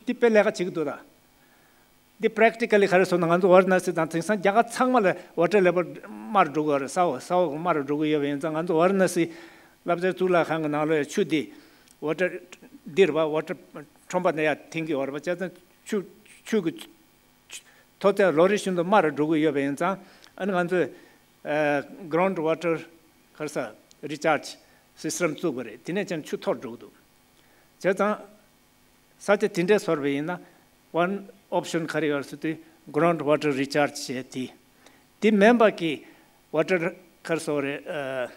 འདི་དཔེ་ལས་ཀ་བྱེད་ཀྱི་འདུག་ད། འདི་practically་ག་རེ་ཟེར་ན། ང་ཚོ་ཝཱ་ར་ཎ་སི་དང་དེང་སང་རྒྱ་གར་ཚང་མ་ལ་water level དམའ་རུ་འགྲོ་གི་ཡོད་རེད། ས་འོག་ས་འོག་དམའ་རུ་འགྲོ་གི་ཡོད་པ་ཡིན་ཙང་། ང་ཚོ་ཝཱ་ར་ཎ་སི་སློབ་གྲྭའི་གཙུག་ལག་ཁང་གི་ནང་ལོགས་ཆུ་འདི་water འདི་རེད་པ། water ཁྲོན་པ་ནས་ཡར་འཐེན་གྱི་ཡོད་རེད་པ། བྱས་ཙང་ཆུ་ཆུ་གི་མཐོ་ཚད་ལོ་རེ་བཞིན་དུ་དམའ་རུ་འགྲོ་གི་ཡོད་པ་ཡིན་ཙང་། ཨ་ནི་ང་ཚོས་ground water ག་རེ་ཟེར་recharge system བཙུགས་པ་རེད། དེ་ནས་ཀྱང་ཆུ་མཐོ་རུ་འགྲོ་གི་འདུག། བྱས་ཙང་ས་ཆ་དེ་འདྲས་ཚོར་བ་ཡིན་ན། one option ག་རེ་ཡོད་ཟེར་དུས་ground water recharge བྱས་དེ། དེ་མིན་པ་གི་water ག་རེ་ཟེར་རེད།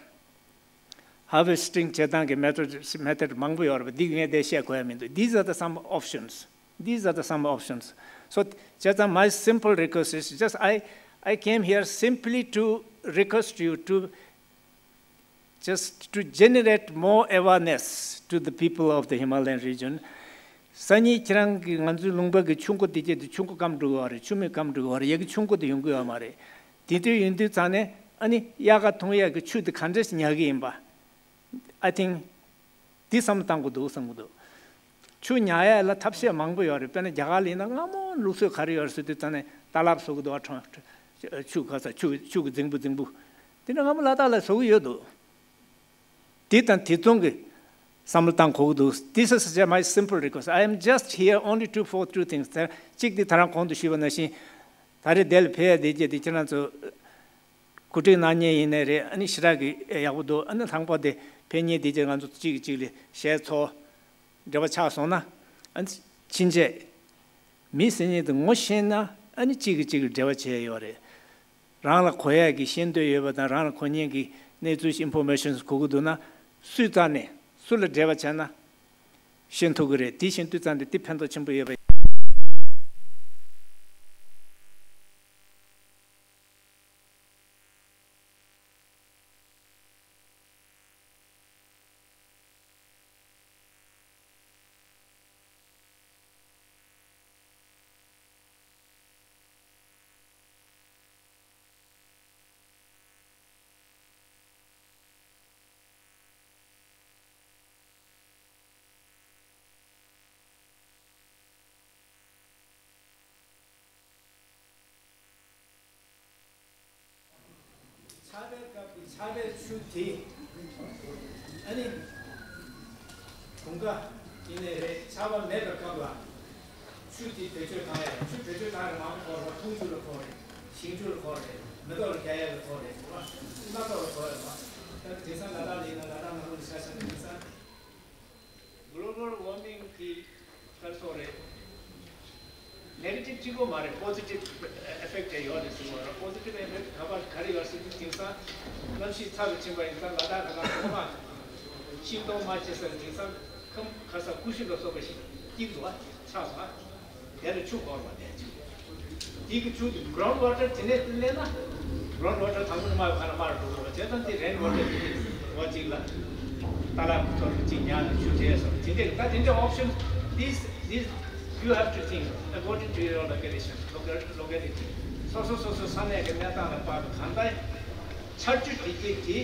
harvesting བྱེད་སྟངས་ཀྱི་method method མང་པོ་ཡོད་རེད་པ། འདི་ངས་འདིར་བཤད་དགོས་ཡ་མི་འདུག། These are the some options. These are the some options. So བྱས་ཙང་my simple request is just I I came here simply to request you to just to generate more awareness to the people of the Himalayan region. སང་ཉིན་ཁྱེད་རང་གིས་ང་ཚོའི་ལུང་པ་གི་ཆུ་མགོ་དེ་བརྒྱད་དེ་ཆུ་མགོ་སྐམ་འགྲོ་གི་ཡོད་རེད། ཆུ་མིག་སྐམ་འགྲོ་གི་ཡོད་རེད། ཡ་གི་ཆུ་མགོ་དེ་ཡོང་གི་ཡོད་མ་རེད། དེ་དུས་ཡིན་དུས་ཙང་ནས་ཨ་ནི་དབྱར་ཁ་ཐུང་ཡ་གི་ཆུ་དེ་ག་འདྲས་ཉར་གི་ཡིན་པ། I think དེ་བསམ་བློ་བཏང་དགོས་འདུག་བསམ་གི་འདུག། ཆུ་ཉར་ཡ་ལ་ཐབས་ཤེས་མང་པོ་ཡོད་རེད། དཔེར་ན་རྒྱ་གར་ལ་ཡིན་ན་སྔ་མོ་ལུགས་སྲོལ་ག་རེ་ཡོད་རེད་ཟེར་དུས་ཙང་ནས་ད་ལབ་བཟོ་གི་འདུག་བ། ཁྲོན་ཆུ་ག་ས་ཆུ་ཆུ་གི་རྫིང་བུ་རྫིང་བུ་དེ་འདྲ་སྔ་མོ་ལ་དྭགས་ལ་བཟོ་གི་ཡོད་འདུག། དེ་དང་དེ་མཚུངས་ཀྱི་བསམ་བློ་བཏང་དགོས་ཀྱི་འདུག། This is just my simple request. I am just here only to for two things. དེ་གཅིག་དེ་ད་རང་གོང་དུ་ཞུས་པ་ནང་བཞིན། ད་རེས་འདི་ལ་ཕེབས་ཡ་དེ་རྗེས་དེ་ཁྱེད་རང་ཚོ་གོ་སྒྲིག་གནང་མཁན་ཡིན་ནའི་རེད། ཨ་ནི་ཞེ་དྲག་གི་ཡག་པོ་འདུག། ཨ་ནི་ལྷག་པར་དེ་ཕེབས་མཁན་དེ་རྗེས་ང་ཚོ་གཅིག་གིས་གཅིག་ལ་ཞལ་འཚོ་འབྲེལ་བ་ཆགས་སོང་ན། ཨ་ནི་ཕྱིན་ཆད་མི་ཟེར་མཁན་དེ་ངོ་ཤེས་ན། ཨ་ནི་གཅིག་གིས་གཅིག་ལ་འབྲེལ་བ་བྱས་ཡོད་རེད། རང་ལ་གོ་ཡས་ཀྱི་ཤེས་འདོད་ཡོད་པ་དང་། རང་ལ་གོ་མཁན་གྱི་གནས་ཚུལ་information གོ་གི་འདུག་ན། སུས་རྩ་ནས་སུ་ལ་འབྲེལ་བ་བྱས་ན་ཤེས་ཐུབ་ཀྱི་རེད། དེ་ཤེས་དུས་ཙང་དེ་དེ་ཕན་ཐོགས་ཆེན་པོ་ཡོད་པ། ཆར་པའི་སྐབས་ཀྱི་ཆར་པའི་ཆུ་དེ། ཨ་ནི། དུང་དཀར་ཡིན་ནའི་རེད། ཆར་པ་མེད་པའི་སྐབས་ལ་ཆུ་དེ་བེད་སྤྱོད་བཏང་ཡ་རེད། ཆུ་བེད་སྤྱོད་བཏང་ཡ་མང་པོ་གོ་རེད་པ། འཐུང་ཆུ་ལ་གོ་རེད། ཞིང་ཆུ་ལ་གོ་རེད། མེ་ཏོག་ལ་རྒྱག་ཡ་ལ་གོ་རེད་པ། སྣ་ཚོགས་ལ་གོ་རེད་པ། ད་དེང་སང་ལ་དྭགས་ལ་ཡིན་ན། ལ་དྭགས་ནང་ལོགས་ལ་ཆ་བཞག་ན་དེང་སང་། Global warming གི་ག་རེ་ཟེར་རེད། negative གཅིག་པོ་མ་རེད། positive effect ཡོད་རེད་ཟེར་བ་རེད། positive effect ག་པར་ག་རེ་ཡོད་ཟེར་དུས། དེང་སང་གནམ་གཤིས་ཚ་རུ་ཕྱིན་པ་ཡིན་ཙང་། ལ་དྭགས་ཁ་ལག་ཁོ་མ་ཤིང་སྡོང་མ་སྐྱེ་ས་རེད། དེང་སང་ཁམས་ཁ་ས་ཀུ་ཤུ་ལ་སོགས་པ་ཞིག་སྐྱེ་འདུག་པ། ཆགས་པ། དེ་ལ་ཆུ་འཁོར་བ་དེ་ཆུ། དེ་གི་ཆུ་དེ་ground water དེ་ནས་སླེབས་ན། ground water དང་པོ་ནས་དམའ་བའི་ཁ་ལ་དམའ་རུ་འགྲོ་དགོས་པ། བྱས་ཙང་དེ་rain water དེ་ནས་འོ་གཅིག་ལ་ཏ་ལ་ཐོར་གཅིག་ཉར་ནས་ཆུ་བྲེས་སོང་། དེ་འདྲས་ད་དེ་འདྲས་option། This this you have to think according to your location, local- locality. སོ་སོ་སོ་སོ་ས་གནས་ཀྱི་གནས་སྟངས་ལ་དཔག་པའི་གང་ལྟར་ཆར་ཆུ་དེ་གྱད་དེ།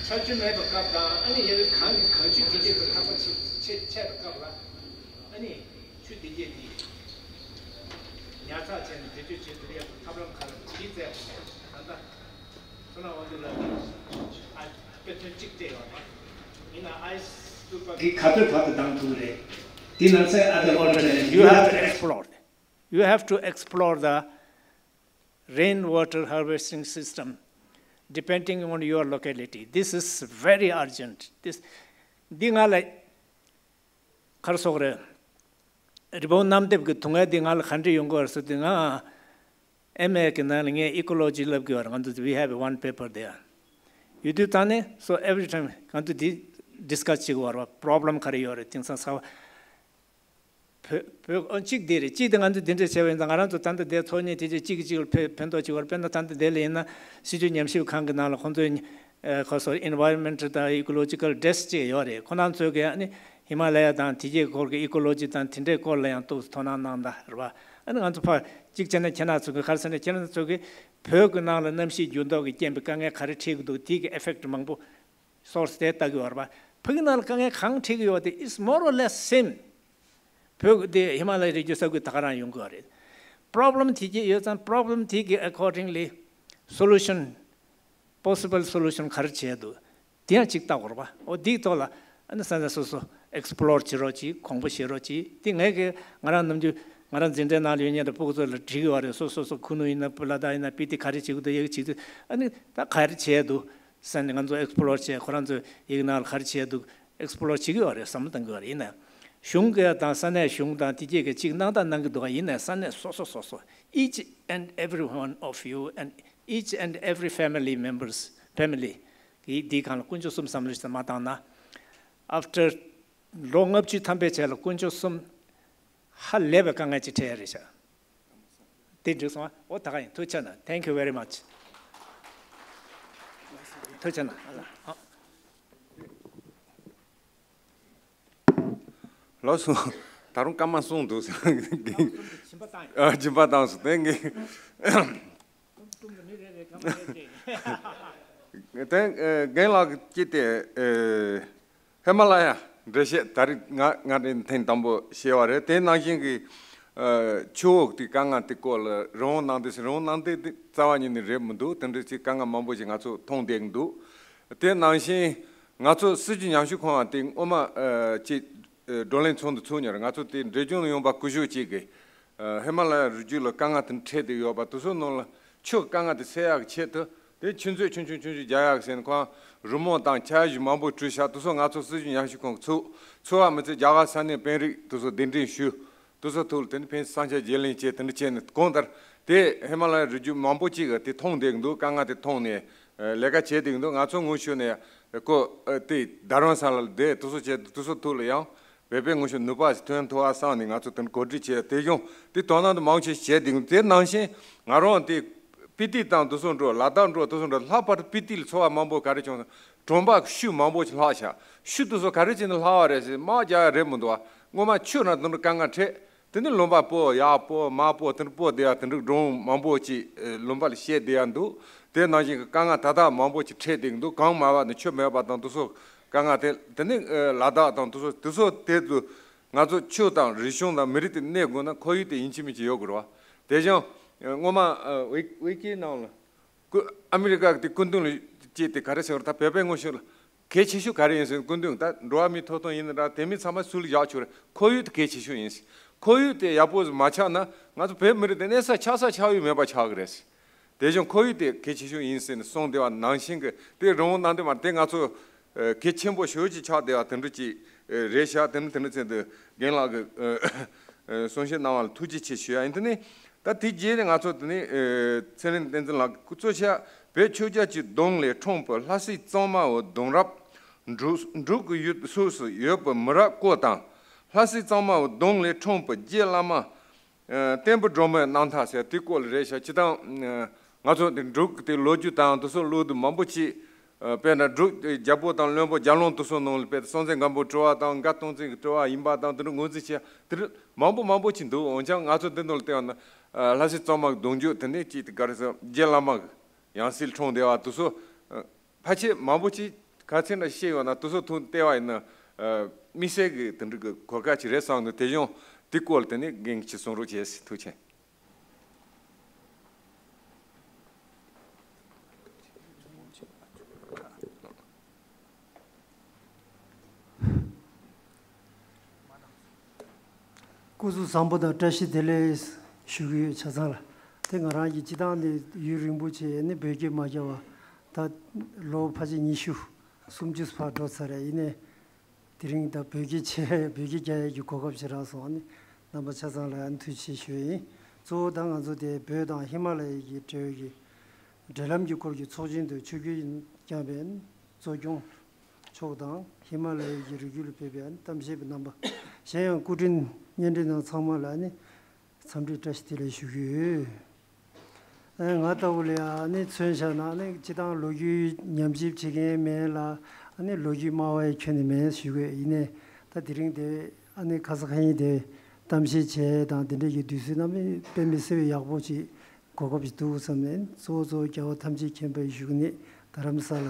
ཆར་ཆུ་མེད་པའི་སྐབས་དང་། ཨ་ནི་ཡ་གི་གངས་ཀྱི་གངས་ཆུ་དེ་གྱད་དུ་ལྷག་པ་ཆེ་ཆེ་ཆེ་བའི་སྐབས་ལ། ཨ་ནི་ཆུ་དེ་གྱད་དེ་ཉར་ཚགས་བྱས་ནས་བེད་སྤྱོད་བྱེད་ཐུབ་ཡག་གི་ཐབས་ལམ་ག་རེ་བྱེད་བཙལ་བ་རེད། ད་ལྟ་ཚོ་ན་འོ་དེ་ལ་ཨ་དཔེ་མཚོན་གཅིག་སྤྲད་ཡོད་པ་ཡིན་ན། ཨའི་སི་སྐུད་པ་གི་ག་ཚོད་བར་དུ་ལྡང་ཐུབ་རེད། དེ་ན་ཚ་ཨ་དེ་ཨོ་ལ་ནས། You have to explore. You have to explore the rainwater harvesting system depending on your locality. This is very urgent. This འདི་ང་ལ་ག་རེ་ཟེར་དགོས་རེད། རི་བོང་གནམ་རྡིབ་ཀྱི་དུང་ངེ་འདི་ང་ལ་ག་འདྲས་ཡོང་གི་ཡོད་རེད་ཟེར་དུས། ང་ཨེམ་ཨེ་གི་ནང་ལ་ངས་ecology བསླབ་ཀྱི་ཡོད་རེད། ང་ཚོ་we have one paper there. ཡོད་དུས་ཙང་ནས་so every time ང་ཚོ་འདི་discuss བྱེད་ཀྱི་ཡོད་རེད་པ། problem ག་རེ་ཡོད་རེད། དེང་སང་ས་བོད་བོད་ཨ་གཅིག་འདི་རེད། གཅིག་དེ་ང་ཚོས་འདི་འདྲ་བྱས་པ་ཡིན་ཙང་། ང་རང་ཚོ་ད་ལྟ་འདིར་ཚོགས་གཉིས་དེ་རྗེས་གཅིག་གིས་གཅིག་ལ་ཕན་ཕན་ཐོགས་ཅིག་ཡོད་རེད། དཔེར་ན་ད་ལྟ་འདི་ལ་ཡིན་ན་སྲིད་བྱུས་ཉམས་ཞིབ་ཁང་གི་ནང་ལ་ཁོང་ཚོས་ཨ་ཁོ་ཚོ་environment དང་ecological desk ཅིག་ཡོད་རེད། ཁོ་རང་ཚོས་ཀྱི་ཨ་ནི་ཧི་མ་ལ་ཡ་དང་དེ་གའི་སྐོར་གྱི་ecology དང་དེ་འདྲའི་སྐོར་ལ་ཡང་ཏོག་ཙམ་དོ་སྣང་གནང་ད་རེད་པ། ཨ་ནི་ང་ཚོ་ཕར་གཅིག་བྱས་ན་ཁྱེད་རང་ཚོ་གི་ག་རེ་ཟེར་ན། ཁྱེད་རང་ཚོ་གི་བོད་ཀྱི་ནང་ལ་གནམ་གཤིས་འགྱུར་ལྡོག་གི་རྐྱེན་པས་དཀའ་ངལ་ག་རེ་འཕྲད་ཀྱི་འདུག། དེ་གི་effect མང་པོ་source དེ་ལྟ་གི་ཡོད་རེད་པ། བོད་ཀྱི་ནང་ལ་དཀའ་ངལ་གང་འཕྲད་ཀྱི་ཡོད་དེ། It's more or less same. བོད་དེ་ཧི་མ་ལ་ཡའི་རི་རྒྱུད་ས་ཁུལ་ད་ག་རང་ཡོང་གི་ཡོད་རེད། Problem དེ་གྱད་ཡོད་ཙང་། Problem དེ་གྱད་accordingly solution, possible solution ག་རེ་བྱས་འདུག་དེ་ཡང་གཅིག་བལྟ་དགོས་རེད་པ། འོ་དེའི་ཐོག་ལ་ཨ་ནི་ས་གནས་སོ་སོ་explore བྱེད་རོགས་གྱིས། གོང་འབུལ་བྱེད་རོགས་གྱིས། དེ་ངས་ཀྱི་ང་རང་ནམ་རྒྱུན་ང་རང་འཛིན་གྲྭའི་ནང་ལ་ཡོད་མཁན་དང་སྤུ་གུ་ཚོ་ལ་དྲི་གི་ཡོད་རེད། སོ་སོ་སོ་ཁུ་ནུ་ཡིན་ན་སྤུ་ལ་དྭགས་ཡིན་ན་སྤི་ཏི་ག་རེ་བྱེད་ཀྱི་འདུག་ཡ་གི་བྱེད་དུས་ཨ་ནི་ད་ག་རེ་བྱས་འདུག་ས་ནས་ང་ཚོ་explore བྱས། ཁོ་རང་ཚོ་ཡ་གི་ནང་ལ་ག་རེ་བྱས་འདུག explore བྱེད་ཀྱི་ཡོད་རེད། བསམ་བློ་གཏོང་གི་ཡོད་རེད། ཡིན་ན་གཞུང་གི་དང་ས་གནས་གཞུང་དང་དེ་གྱད་ཀྱི་གཅིག་གནང་དང་གནང་གི་འདུག་ག་ཡིན་ན་ས་གནས་སོ་སོ་སོ་སོ། Each and every one of you and each and every family members, family གི་འདིའི་སྒང་ལ་དཀོན་མཆོག་གསུམ་བསམ་བློ་ཞིག་མ་བཏང་ན། After ལོ་ལྔ་བཅུ་ཐམ་པའི་རྗེས་ལ་དཀོན་མཆོག་གསུམ་ཧ་ལས་པའི་དཀའ་ངལ་ཅིག་འཕྲད་ཡ་རེད་ཤག་དེ་འགྲིག་སོང་ཨ། འོ་ད་ག་ཡིན། ཐུགས་རྗེ་གནང་། Thank you very much. ཐུགས་རྗེ་གནང་། ལགས་སོ། ད་རུང་སྐར་མ་གསུམ་འདུག་སྒྲིམ་པ་བཏང་ཡོད། ཨ། སྒྲིམ་པ་བཏང་སོང་། དེ་ངས། དེ་རྒན་ལགས་ཀྱིས་དེ། ཧི་མ་ལ་ཡ་འགྲེལ་བཤད་ད་རེས་ང་ང་རང་ཐེངས་དང་པོ་བཤད་པ་རེད། དེ་ནང་བཞིན་གྱི་ཨ་ཆུ་བོ་དེ་དཀའ་ངལ་དེ་སྐོར་ལ་རི་བོང་གནམ་བདེ་ཟེར། རི་བོང་གནམ་བདེ་དེ་རྩ་བ་ཉིད་ནས་རེད་མི་འདུག་དེ་འདྲ་ཅིག་དཀའ་ངལ་མང་པོ་ཞིག་ང་ཚོ་མཐོང་བསྡད་ཀྱི་འདུག་དེ་ནང་བཞིན་ང་ཚོ་སྲིད་བྱུས་ཉམས་ཞིབ་ཁང་དེ་སྔོན་མ་ཨ་ཅིག་ཨ་བགྲོ་གླེང་ཚོགས་འདུ་ཚོགས་མྱོང་རེད། ང་ཚོ་དེ་འབྲས་ལྗོངས་ལ་ཡོང་བ་སྐུ་ཞབས་ཅིག་གིས་ཨ་ཧི་མ་ལ་ཡ་རི་རྒྱུད་ལ་དཀའ་ངལ་དེ་འཕྲད་བསྡད་ཡོད་པ་དེ་ཚོའི་ནང་ལ་ཆུ་དཀའ་ངལ་དེ་སེལ་ཡག་གི་ཆེད་དུ། དེ་ཆུ་མཛོད་ཆུང་ཆུང་ཆུང་ཆུང་རྒྱག་ཡག་ཟེར་ནས་ཁོང་རི་མོ་དང་འཆར་གཞི་མང་པོ་བྲིས་ཤག་དེ་ཚོ་ང་ཚོ་སྲིད་བྱུས་ཉམས་ཞིབ་ཁང་ཚོགས། ཚོགས་པ་མི་ཚད་རྒྱ་གར་ས་གནས་དཔོན་རིགས་དེ་ཚོ་གདན་འདྲེན་ཞུས། དེ་ཚོ་ཐོག་ལ་དེ་ནས་ཕན་ཚུན་བསམ་འཆར་བརྗེ་ལེན་བྱས། དེ་འདྲ་བྱས་ནས་གང་ལྟར་དེ་ཧི་མ་ལ་ཡ་རི་རྒྱུད་མང་པོ་ཅིག་གིས་དེ་མཐོང་བསྡད་ཀྱི་འདུག་དཀའ་ངལ་དེ་མཐོང་ནས་ཨ་ལས་ཀ་བྱས་བསྡད་ཀྱི་འདུག་ང་ཚོ་ངོ་ཤེས་ནས་ཁོ་ཨ་དེ་རྡ་རམ་ས་ལ་བསྡད། དེ་ཚོ་བྱས། དེ་ཚོ་ཐོག་ལ་ཡང་བོད་པའི་ངོ་ཤེས་ནུས་པ་ཞིག་ཐོན་ཐུབ་པ་བསམ་ནས་ང་ཚོ་དེ་འདྲ་གོ་སྒྲིག་བྱས། དེ་བཞིན་དེ་དོ་སྣང་དེ་མང་ཆེ་བྱས་བསྡད་ཀྱི་འདུག་དེ་ནང་བཞིན་ང་རང་དེ་སྤི་ཏི་དང་དེ་ཚོ་འགྲོ། ལ་དྭགས་འགྲོ། དེ་ཚོ་འགྲོ། ལྷག་པར་དུ་སྤི་ཏི་ལ་ཚོར་བ་མང་པོ་ག་རེ་བྱུང་ཟེར། གྲོང་པ་ཤུལ་མང་པོ་ཞིག་ལྷག་ཤག་ཤུལ་དེ་ཚོ་ག་རེ་བྱས་ནས་ལྷག་པ་རེད་ཟེར། དམག་རྒྱག་ཡག་རེད་མི་འདུག་དངོས་མ་ཆུ་ནང་དེ་འདྲ་དཀའ་ངལ་འཕྲད། དེ་ནས་ལུང་པ་སྤོ། ཡར་སྤོ་མར་སྤོ། དེ་འདྲ་སྤོ་བསྡད་ཡག་དེ་འདྲ་སྒྲུང་མང་པོ་ཅིག་ཨ་ལུང་པ་ལ་བཤད་བསྡད་ཡག་འདུག་དེ་ནང་བཞིན་གྱི་དཀའ་ངལ་ད་ལྟ་མང་པོ་ཅིག་འཕྲད་བསྡད་ཀྱི་འདུག་གངས་མ་བབས་ནས་ཆུ་མེད་པ་དང་དེ་ཚོ་དཀའ་ངལ་དེ། དེ་ནས་ཨ་ལ་དྭགས་དང་དེ་ཚོ། དེ་ཚོ་དེ་ཚོ་ང་ཚོ་ཆོས་དང་རིག་གཞུང་དང་མི་རིགས་དེ་གནས་དགོས་ན་ཁོར་ཡུག་དེ་ཡིན་གཅིག་མིན་གཅིག་ཡོད་དགོས་རེད་པ། དེ་བཞིན་ཨ་སྔོན་མ་ཨ་ཝི་ཝི་ཀིའི་ནང་ལ་སྐུ་ཨ་མི་རི་ཀ་གི་དེ་སྐུ་མདུན་ལ་བཅར་ཏེ་ག་རེ་ཟེར་བ་རེད། ད་བོད་པའི་ངོ་ཤེས་ལ་གལ་ཆེ་ཤོས་ག་རེ་ཡིན་ཟེར། སྐུ་མདུན་ད་འགྲོ་བ་མིའི་ཐོབ་ཐང་ཡིན་ན་འདྲ། དེ་མིན་ཚང་མ་ཚུར་ལ་བཞག་ཆོག་རེད། ཁོར་ཡུག་དེ་གལ་ཆེ་ཤོས་ཡིན། ཁོར་ཡུག་དེ་ཡག་པོ་ཞིག་མ་ཆགས་ན་ང་ཚོ་བོད་མི་རིགས་དེ་གནས་ས་ཆགས་ས་ཆགས་ཡུལ་མེད་པ་ཆགས་ཀྱི་རེད། དེ་བཞིན་ཁོར་ཡུག་དེ་གལ་ཆེ་ཤོས་ཡིན་ཟེར་ནས་གསུངས་བསྡད་པ་ནང་བཞིན་གྱི་དེ་རི་བོང་གནམ་བདེ་མ་དེ་ང་ཚོ་ཨ་གལ་ཆེན་པོ་ཞེ་པོ་ཅིག་ཆགས་བསྡད་པ་དེ་འདྲ་ཅིག་ཨ་རེད་ཤག་དེ་ནི་དེ་འདྲ་ཚེ་འདི་རྒན་ལགས་ཀྱིས་ཨ་ཨ་གསུང་བཤད་གནང་བ་ལ་ཐུགས་རྗེ་ཆེ་ཞུ་ཡ་ཡིན། དེ་ནི་ད་དེ་རྗེས་ནས་ང་ཚོ་དེ་ནི་ཨ་ཚེ་རིང་བསྟན་འཛིན་ལགས་ཀྱིས་གཙོ་ཆེ་བོད་ཆོས་རྒྱལ་གྱི་གདུང་ལས་འཁྲུངས་པའི་ལྷ་སྲས་གཙང་མ་བའི་གདུང་རབས། འབྲུག་འབྲུག་གི་ཡུལ་སོགས་སུ་ཡོད་པའི་མི་རབས་སྐོར་དང་། ལྷ་སྲས་གཙང་མ་བའི་གདུང་ལས་འཁྲུངས་པའི་རྗེ་བླ་མ་ཨ་བསྟན་པའི་སྒྲོན་མེའི་རྣམ་ཐར་ཟེར་དེའི་སྐོར་ལ་རེད་ཤག་སྤྱིར་བཏང་ཨ་ང་ཚོ་འདི་འབྲུག་གི་དེ་ལོ་རྒྱུས་དང་དེ་ཚོ་ཀློག་དུས་མང་པོ་ཅིག་ཨ་དཔེར་ན་འབྲུག་རྒྱལ་པོ་དང་བློན་པོ་རྒྱལ་བློན་དེ་ཚོ་ནང་ལ་དཔེར་ན་སྲོང་བཙན་སྒམ་པོའི་སྤྲུལ་བ་དང་། དགའ་སྟོང་བཙན་གྱི་སྤྲུལ་བ་ཡིན་པ་དང་། དེ་འདྲ་ངོས་འཛིན་བྱེད་དེ་འདྲ་མང་པོ་མང་པོ་ཅིག་འདུག་འོན་ཀྱང་ང་ཚོ་འདི་ནང་ལ་བལྟས་པ་ན་ཨ་ལྷ་སྲས་གཙང་མ་གི་གདུང་རྒྱུད་དེ་ནས་ཅིག་དེ་ག་རེ་ཟེར། རྗེ་བླ་མ་གི་ཡང་སྲིད་འཁྲུངས་བསྡད་པ་དེ་ཚོ་ཨ་ཕལ་ཆེར་མང་པོ་ཅིག་ག་ཚད་འདྲ་བཤད་ཡོད་ན་དེ་ཚོ་ཐོག་བལྟས་པ་ཡིན་ན་ཨ་དམིགས་བསལ་གྱི་དེ་འདྲ་གི་གོ་སྐབས་ཅིག་རེད་བསམ་འདུག་དེ་བཞིན་དེ་སྐོར་ལ་དེ་ནས་རྒན་གྱིས་གསུང་རོགས་བྱས། ཐུགས་རྗེ་ཆེ། སྐུ་གཟུགས་བཟང་པོ་དང་བཀྲ་ཤིས་བདེ་ལེགས་ཞུ་གི་ཡོད། ཆ་ཚང་ལ། དེ་ང་རང་གིས་སྤྱིར་བཏང་ནས་ཡུན་རིང་པོ་བྱས་ནས་བོད་སྐད་མ་རྒྱབ་པ་ད་ལོ་ཕལ་ཆེར་ཉི་ཤུ་སུམ་ཅུ་ཕར་འགྲོ་ཚར་རེད། ཡིན་ནའི་དེ་རིང་ད་བོད་སྐད་བྱས། བོད་སྐད་རྒྱག་ཡས་ཀྱི་གོ་སྐབས་ཅིག་རག་སོང་། ཨ་ནི་རྣམ་པ་ཆ་ཚང་ལ་ཨ་ནི་ཐུགས་རྗེ་ཆེ་ཞུ་ཡིན། གཙོ་བོ་ད་ང་ཚོ་དེ་བོད་དང་ཧི་མ་ལ་ཡའི་གི་འབྲེལ་བའི་གི་འབྲེལ་ལམ་གྱི་སྐོར་གྱི་ཚོགས་ཆེན་དུ་ཆིབས་བསྒྱུར་བསྐྱངས་པའི་གཙོ་སྐྱོང་མཆོག་དང་ཧི་མ་ལ་ཡའི་གི་རི་རྒྱུད་ལ་ཕེབས་པའི་ཨ་ནི་གཏམ་བཤད་པའི་རྣམ་པ། གཞན་ཡང་སྐུ་མགྲོན་གཉེན་འབྲེལ་ནང་ཚང་མ་ལ་ཨ་ནི་འཚམས་འདྲི་བཀྲ་ཤིས་བདེ་ལེགས་ཞུ་གི་ཡོད། ཨ་ང་ལྟ་བུ་ལ་ཡང་ཨ་ནི་མཚོན་བཞག་ན་ཨ་ནི་སྤྱིར་བཏང་ལོ་རྒྱུས་ཉམས་ཞིབ་བྱེད་མཁན་མེད་ལ། ཨ་ནི་ལོ་རྒྱུས་སྨྲ་བ་ཡང་ཁྱོན་ནས་མེད་ཞུ་གི་ཡོད། ཡིན་ནའི་ད་དེ་རིང་དེ་ཨ་ནི་ཁ་སང་ཁ་ཉིན་དེ་གཏམ་བཤད་བྱས་དང་དེ་འདྲ་གི་དུས་ཚོད་གནང་བ་དཔེ་མི་སྲིད་པའི་ཡག་པོ་ཅིག་གོ་སྐབས་ཅིག་འདུག་བསམ་ནས། གཙོ་བོ་གཙོ་བོ་རྒྱལ་བ་ཐམས་ཅད་མཁྱེན་པའི་བཞུགས་གནས་རྡ་རམ་ས་ལ།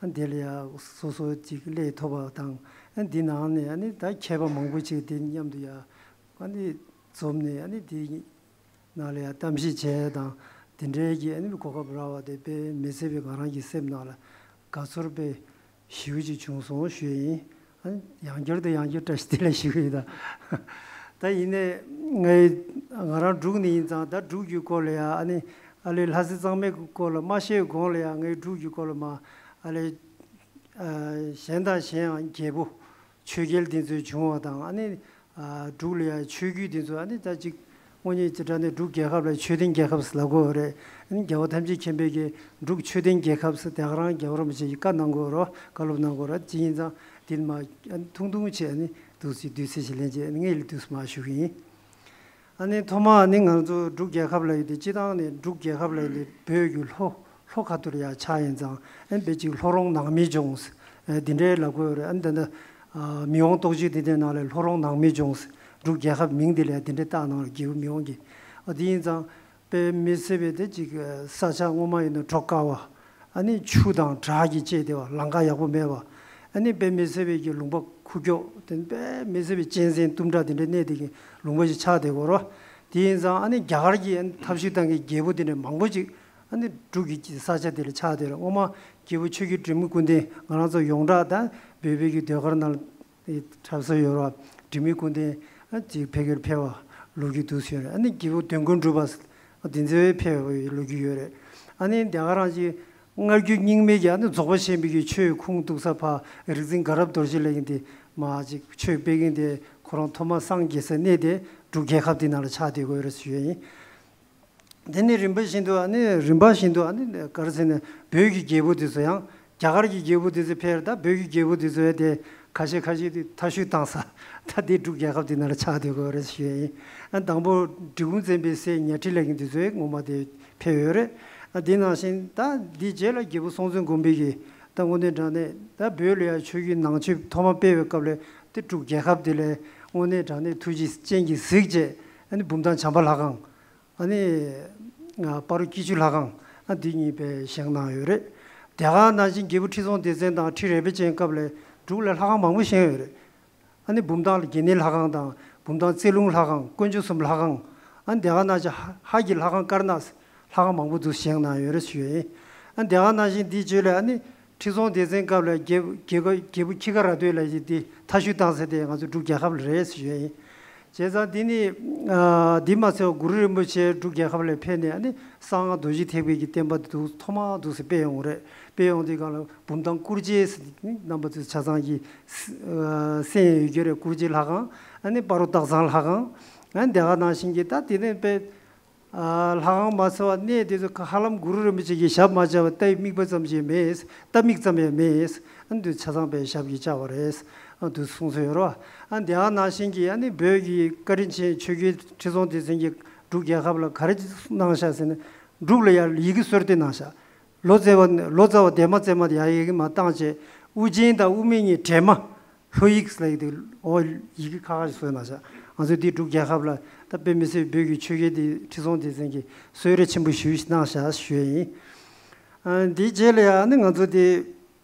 དེ་ལ་ཡང་སོ་སོ་ཅིག་སླད་ཐོབ་པ་དང་། འདི་ནང་ནས་ཨ་ནི་ད་མཁས་པ་མང་པོ་ཅིག་དེ་མཉམ་དུ་ཡང་ཨ་ནི་འཛོམས་ནས། ཨ་ནི་དེ་ནང་ལ་ཡང་གཏམ་བཤད་བྱས་དང་། དེ་འདྲའི་གི་ཨ་ནི་གོ་སྐབས་རག་པ་དེ་དཔེ་མི་སྲིད་པའི་ང་རང་གི་སེམས་ནང་ལ་དགའ་ཚོར་དཔེ་ཞེ་པོ་ཅིག་བྱུང་སོང་ཞུ་ཡིན། ཨ་ནི་ཡང་བསྐྱར་དུ་ཡང་བསྐྱར་བཀྲ་ཤིས་བདེ་ལེགས་ཞུ་གི་ཡིན་ད། ད་ཡིན་ནའི་ངའི་ང་རང་འབྲུག་ནས་ཡིན་ཙང་། ད་འབྲུག་གི་སྐོར་ལ་ཡང་ཨ་ནི་ཨ་ལེ་ལྷ་སྲས་གཙང་མའི་སྐོར་ལ་མ་བཤད་གོང་ལ་ཡང་། ངའི་འབྲུག་གི་སྐོར་ལ་མ་ཨ་ལེ་ཨ་གཞན་དང་གཞན་ཡང་རྒྱལ་པོ་ཆོས་རྒྱལ་དེ་ཚོའི་བྱུང་བ་དང་། ཨ་ནི་ཨ་འབྲུག་ལ་ཡང་ཆོས་བརྒྱུད་དེ་ཚོ་ཨ་ནི་ད་ཅིག་དངོས་གནས་ཅིག་དྲང་གནས་འབྲུག་རྒྱལ་ཁབ་ལ་ཆོས་ལྡན་རྒྱལ་ཁབ་ཟེར་ལབ་དགོས་རེད། ཨ་ནི་རྒྱལ་བ་ཐམས་ཅད་མཁྱེན་པས་ཀྱི་འབྲུག་ཆོས་ལྡན་རྒྱལ་ཁབ་ཟེར་དེ་ག་རང་རྒྱལ་བ་རིན་པོ་ཆེ་ཡིས་བཀའ་གནང་དགོས་རེད། བཀའ་སློབ་གནང་དགོས་རེད། དེ་ཡིན་ཙང་དེ་མ་ཨ་ནི་ཐུང་ཐུང་བྱས་ཨ་ནི་འདུག་སེ་དུས་ཚོད་ཞིག་ལེན་བྱས། ཨ་ནི་ངས་ལ་དུས་སུ་མ་ཞུ་གི་ཡིན། ཨ་ནི་ཐོག་མ་ཨ་ནི་ང་ཚོ་འབྲུག་རྒྱལ་ཁབ་ལ་ཡོད་དེ། སྤྱི་བཏང་ནས་འབྲུག་རྒྱལ་ཁབ་ལ་ཡོད་དེ་བོད་ཀྱི་ལྷོ་ལྷོ་ཁ་ཐུག་ལ་ཡ་ཆགས་ཡིན་ཙང་། ཨ་ནི་དཔེ་ཅིག་ལྷོ་རོང་ནགས་མོའི་ལྗོངས་ཟེར་དེ་འདྲའི་ལབ་དགོས་རེད། ཨ་ནི་ད་ལྟ་ཨ་མི་དབང་རྟོགས་བརྗོད་དེ་དེ་ནང་ལ་ལྷོ་རོང་ནགས་མོའི་ལྗོངས་ཟེར་འབྲུག་རྒྱལ་ཁབ་མིང་དེ་ལ་དེ་འདྲའི་བཏགས་གནང་རེད། རྒྱལ་པོ་མི་དབང་གིས། ཨ་དེ་ཡིན་ཙང་དཔེ་མི་སྲིད་པའི་དེ་ཅིག་ས་ཆ་སྔོན་མ་ཡིན་ན་བྲོ་དཀའ་བ། ཨ་ནི་ཆུ་དང་བྲག་གིས་བཅད་བསྡད་པ། ལམ་ཁ་ཡག་པོ་མེད་པ། ཨ་ནི་དཔེ་མི་སྲིད་པའི་གི་ལུང་པ་ཁུག་ཀྱོག་དེ། དཔེ་མི་སྲིད་པའི་གཅན་གཟན་གཏུམ་དྲག་དེ་འདྲ་གནས་དེ་གི་ལུང་པ་ཞིག་ཆགས་བསྡད་ཡོད་རེད། དེ་ཡིན་ཙང་ཨ་ནི་རྒྱ་གར་གྱི་ཨ་ནི་འཐབ་ཇུས་སྟངས་ཀྱི་རྒྱལ་པོ་དེ་འདྲ་མང་པོ་ཅིག་ཨ་ནི་འབྲུག་གི་ས་ཆ་དེ་ལ་ཆགས་བསྡད་རེད། སྔོན་མ་རྒྱལ་པོ་ཆོས་རྒྱལ་འབྲི་མོ་ཀུན་ལྡན། ང་རང་ཚོ་ཡོངས་གྲགས་ད་བོད་པའི་གི་ཟློས་གར་ནང་ལ་འཁྲབ་སྲོལ་ཡོད་རེད། འབྲི་མོ་ཀུན་ལྡན་ཨ་ཅིག་ཕ་གིར་ཕེབས་པ་ལོ་རྒྱུས་འདུག་སེ་ཡོད་རེད། ཨ་ནི་རྒྱལ་པོ་དོན་ཀུན་གྲུབ་པ་དེ་ཚོའི་ཕེབས་པའི་ལོ་རྒྱུས་ཡོད་རེད། ཨ་ནི་དེ་ག་རང་ཅིག་སྔར་རྒྱུད་རྙིང་མའི་གི་ཨ་ནི་རྫོགས་པ་ཆེན་པོའི་གི་ཆོས་ཁུངས་གཏུགས་ས་ཕ་རིག་འཛིན་དགའ་རབ་རྡོ་རྗེ་ལབ་མཁན་དེ་མ་ཅིག་ཆོས་སྤེལ་མཁན་དེ་ཁོ་རང་ཐོག་མ་སངས་རྒྱས་སའི་གནས་དེ་འབྲུག་རྒྱལ་ཁབ་དེ་ནང་ལ་ཆགས་བསྡད་ཡོད་རེད་ཞུ་ཡ་ཡིན། དེ་ནས་རིམ་པ་བཞིན་དུ་ཨ་ནི་རིམ་པ་བཞིན་དུ་ཨ་ནི་ག་རེ་ཟེར་ན། བོད་ཀྱི་རྒྱལ་པོ་དེ་ཚོ་ཡང་རྒྱ་གར་གྱི་རྒྱལ་པོ་དེ་ཚོ་ཕེབས། ད་བོད་ཀྱི་རྒྱལ་པོ་དེ་ཚོ་ཡང་དེ་ཁ་ཤས་ཁ་ཤས་དེ་མཐའ་བཤུད་བཏང་ས་ད་དེ་འབྲུག་རྒྱལ་ཁབ་དེ་ནང་ལ་ཆགས་བསྡད་ཡོད་རེད་ཞུ་ཡ་ཡིན། ཨ་དང་པོ་འབྲི་གུང་བཙན་པོའི་སྲས་གཉའ་ཁྲི་ལབ་མཁན་དེ་ཚོ་ཡང་སྔོན་མ་དེ་ཕེབས་ཡོད་རེད། ཨ་དེ་ནང་བཞིན་ད་དེའི་རྗེས་ལ་རྒྱལ་པོ་སྲོང་བཙན་སྒམ་པོའི་གི་ད་དངོས་གནས་དྲང་གནས་ད་བོད་ལ་ཡང་ཆོས་བརྒྱུད་ནང་ཆོས་ཐོག་མ་སྤེལ་བའི་སྐབས་ལ་དེ་འབྲུག་རྒྱལ་ཁབ་དེ་ལ་དངོས་གནས་དྲང་གནས་ཐུགས་རྗེ་ཅན་གྱིས་གཟིགས་བྱས། ཨ་ནི་བུམ་ཐང་བྱམས་པ་ལྷ་ཁང་། ཨ་ནི་ང་སྤ་རོ་སྐྱིད་ཆུ་ལྷ་ཁང་། ཨ་འདི་གཉིས་དཔེ་བཞེངས་གནང་ཡོད་རེད། དེ་ག་ནང་བཞིན་རྒྱལ་པོ་ཁྲི་སྲོང་ལྡེ་བཙན་དང་ཁྲི་རལ་པ་ཅན་སྐབས་ལ་འབྲུག་ལ་ལྷ་ཁང་མང་པོ་བཞེངས་ཡོད་རེད། ཨ་ནི་བུམ་ཐང་ལ་དགེ་ལྡན་ལྷ་ཁང་དང་། བུམ་ཐང་རྩེ་ལུང་ལྷ་ཁང་། དཀོན་མཆོག་གསུམ་ལྷ་ཁང་། ཨ་ནི་དེ་ག་ནང་བཞིན་ཧ་ཧ་གི་ལྷ་ཁང་དཀར་ནག་ལྷ་ཁང་མང་པོ་འདུག་བཞེངས་གནང་ཡོད་རེད་ཞུ་ཡ་ཡིན། ཨ་ནི་དེ་ག་ནང་བཞིན་འདིའི་རྗེས་ལ་ཨ་ནི་ཁྲི་སྲོང་ལྡེ་བཙན་སྐབས་ལ་རྒྱལ་རྒྱལ་རྒྱལ་པོ་ཁྱི་ཁ་ར་སྟོད་ལ་ཡི་དེ་མཐའ་བཤུད་བཏང་ས་དེ་ང་ཚོ་འབྲུག་རྒྱལ་ཁབ་ལ་རེད་ཞུ་ཡ་ཡིན། བྱས་ཙང་འདི་ནི་ཨ་འདི་མ་ཚད་གུ་རུ་རིན་པོ་ཆེ་འབྲུག་རྒྱལ་ཁབ་ལ་ཕེབས་ནས། ཨ་ནི་གསང་སྔགས་རྡོ་རྗེ་ཐེག་པའི་གི་བསྟན་པ་འདི་ཐོག་མ་འདུག་སེ་སྤེལ་ཡོང་རེད། སྤེལ་ཡོང་དུས་སྒང་ལ་བུམ་ཐང་སྐུ་རྗེས་ཟེར་ནི་རྣམ་པ་ཚོས་ཆ་ཚང་གི་ཨ་གསན་ཡོད་ཀྱི་རེད། སྐུ་རྗེས་ལྷ་ཁང་། ཨ་ནི་སྤ་རོ་སྟག་ཚང་ལྷ་ཁང་། ཨ་ནི་དེ་ག་ནང་བཞིན་གྱི་ད་དེ་ནས་དཔེ་ཨ་ལྷ་ཁང་མ་ཚད་པ་གནས་དེ་ཚོ་ཧ་ལམ་གུ་རུ་རིན་པོ་ཆེ་གི་ཞབས་མ་བཅགས་པ་ལྟ་བའི་དམིགས་པ་ཙམ་ཞིག་མེད། ལྟ་དམིགས་ཙམ་ཡང་མེད། ཨ་འདི་ཆ་ཚང་པའི་ཞབས་ཀྱིས་བཅགས་པ་རེད། ཨ་འདི་གསུངས་སྲོལ་ཡོད་རེད། ཨ་དེ་ག་ནང་བཞིན་གྱི་ཨ་ནི་བོད་ཀྱི་བཀའ་དྲིན་ཆེན་ཆོས་རྒྱལ་ཁྲི་སྲོང་ལྡེ་བཙན་གྱིས་འབྲུག་རྒྱལ་ཁབ་ལ་ག་རེ་གནང་ཤག་ཟེར་ན། འབྲུག་ལ་ཡར་ཡི་གེ་གསོལ་སྟོན་གནང་ཤག་ལོ་ཙཱ་བ་ལོ་ཙཱ་བ་འདན་མ་བཙན་མ་དེ་ཡར་ཡི་གེ་མར་བཏང་བྱས། དབུ་ཅན་དང་དབུ་མེད་གཉིས་འདྲེས་མ། ལྷོ་ཡིག་ལབ་ཡག་དེ། འོ་ཡི་གེ་ཁ་ཁ་ཞིག་བཟོས་གནང་ཤག་ང་ཚོས་འདི་འབྲུག་རྒྱལ་ཁབ་ལ་ད་དཔེ་མི་སྲིད་བོད་ཀྱི་ཆོས་རྒྱལ་དེ་ཁྲི་སྲོང་ལྡེ་བཙན་གྱིས་གསོལ་རས་ཆེན་པོ་ཞེ་པོ་ཞིག་གནང་ཤག་ཞུ་ཡ་ཡིན། ཨ་འདིའི་རྗེས་ལ་ཡང་ནི་ང་ཚོ་དེ་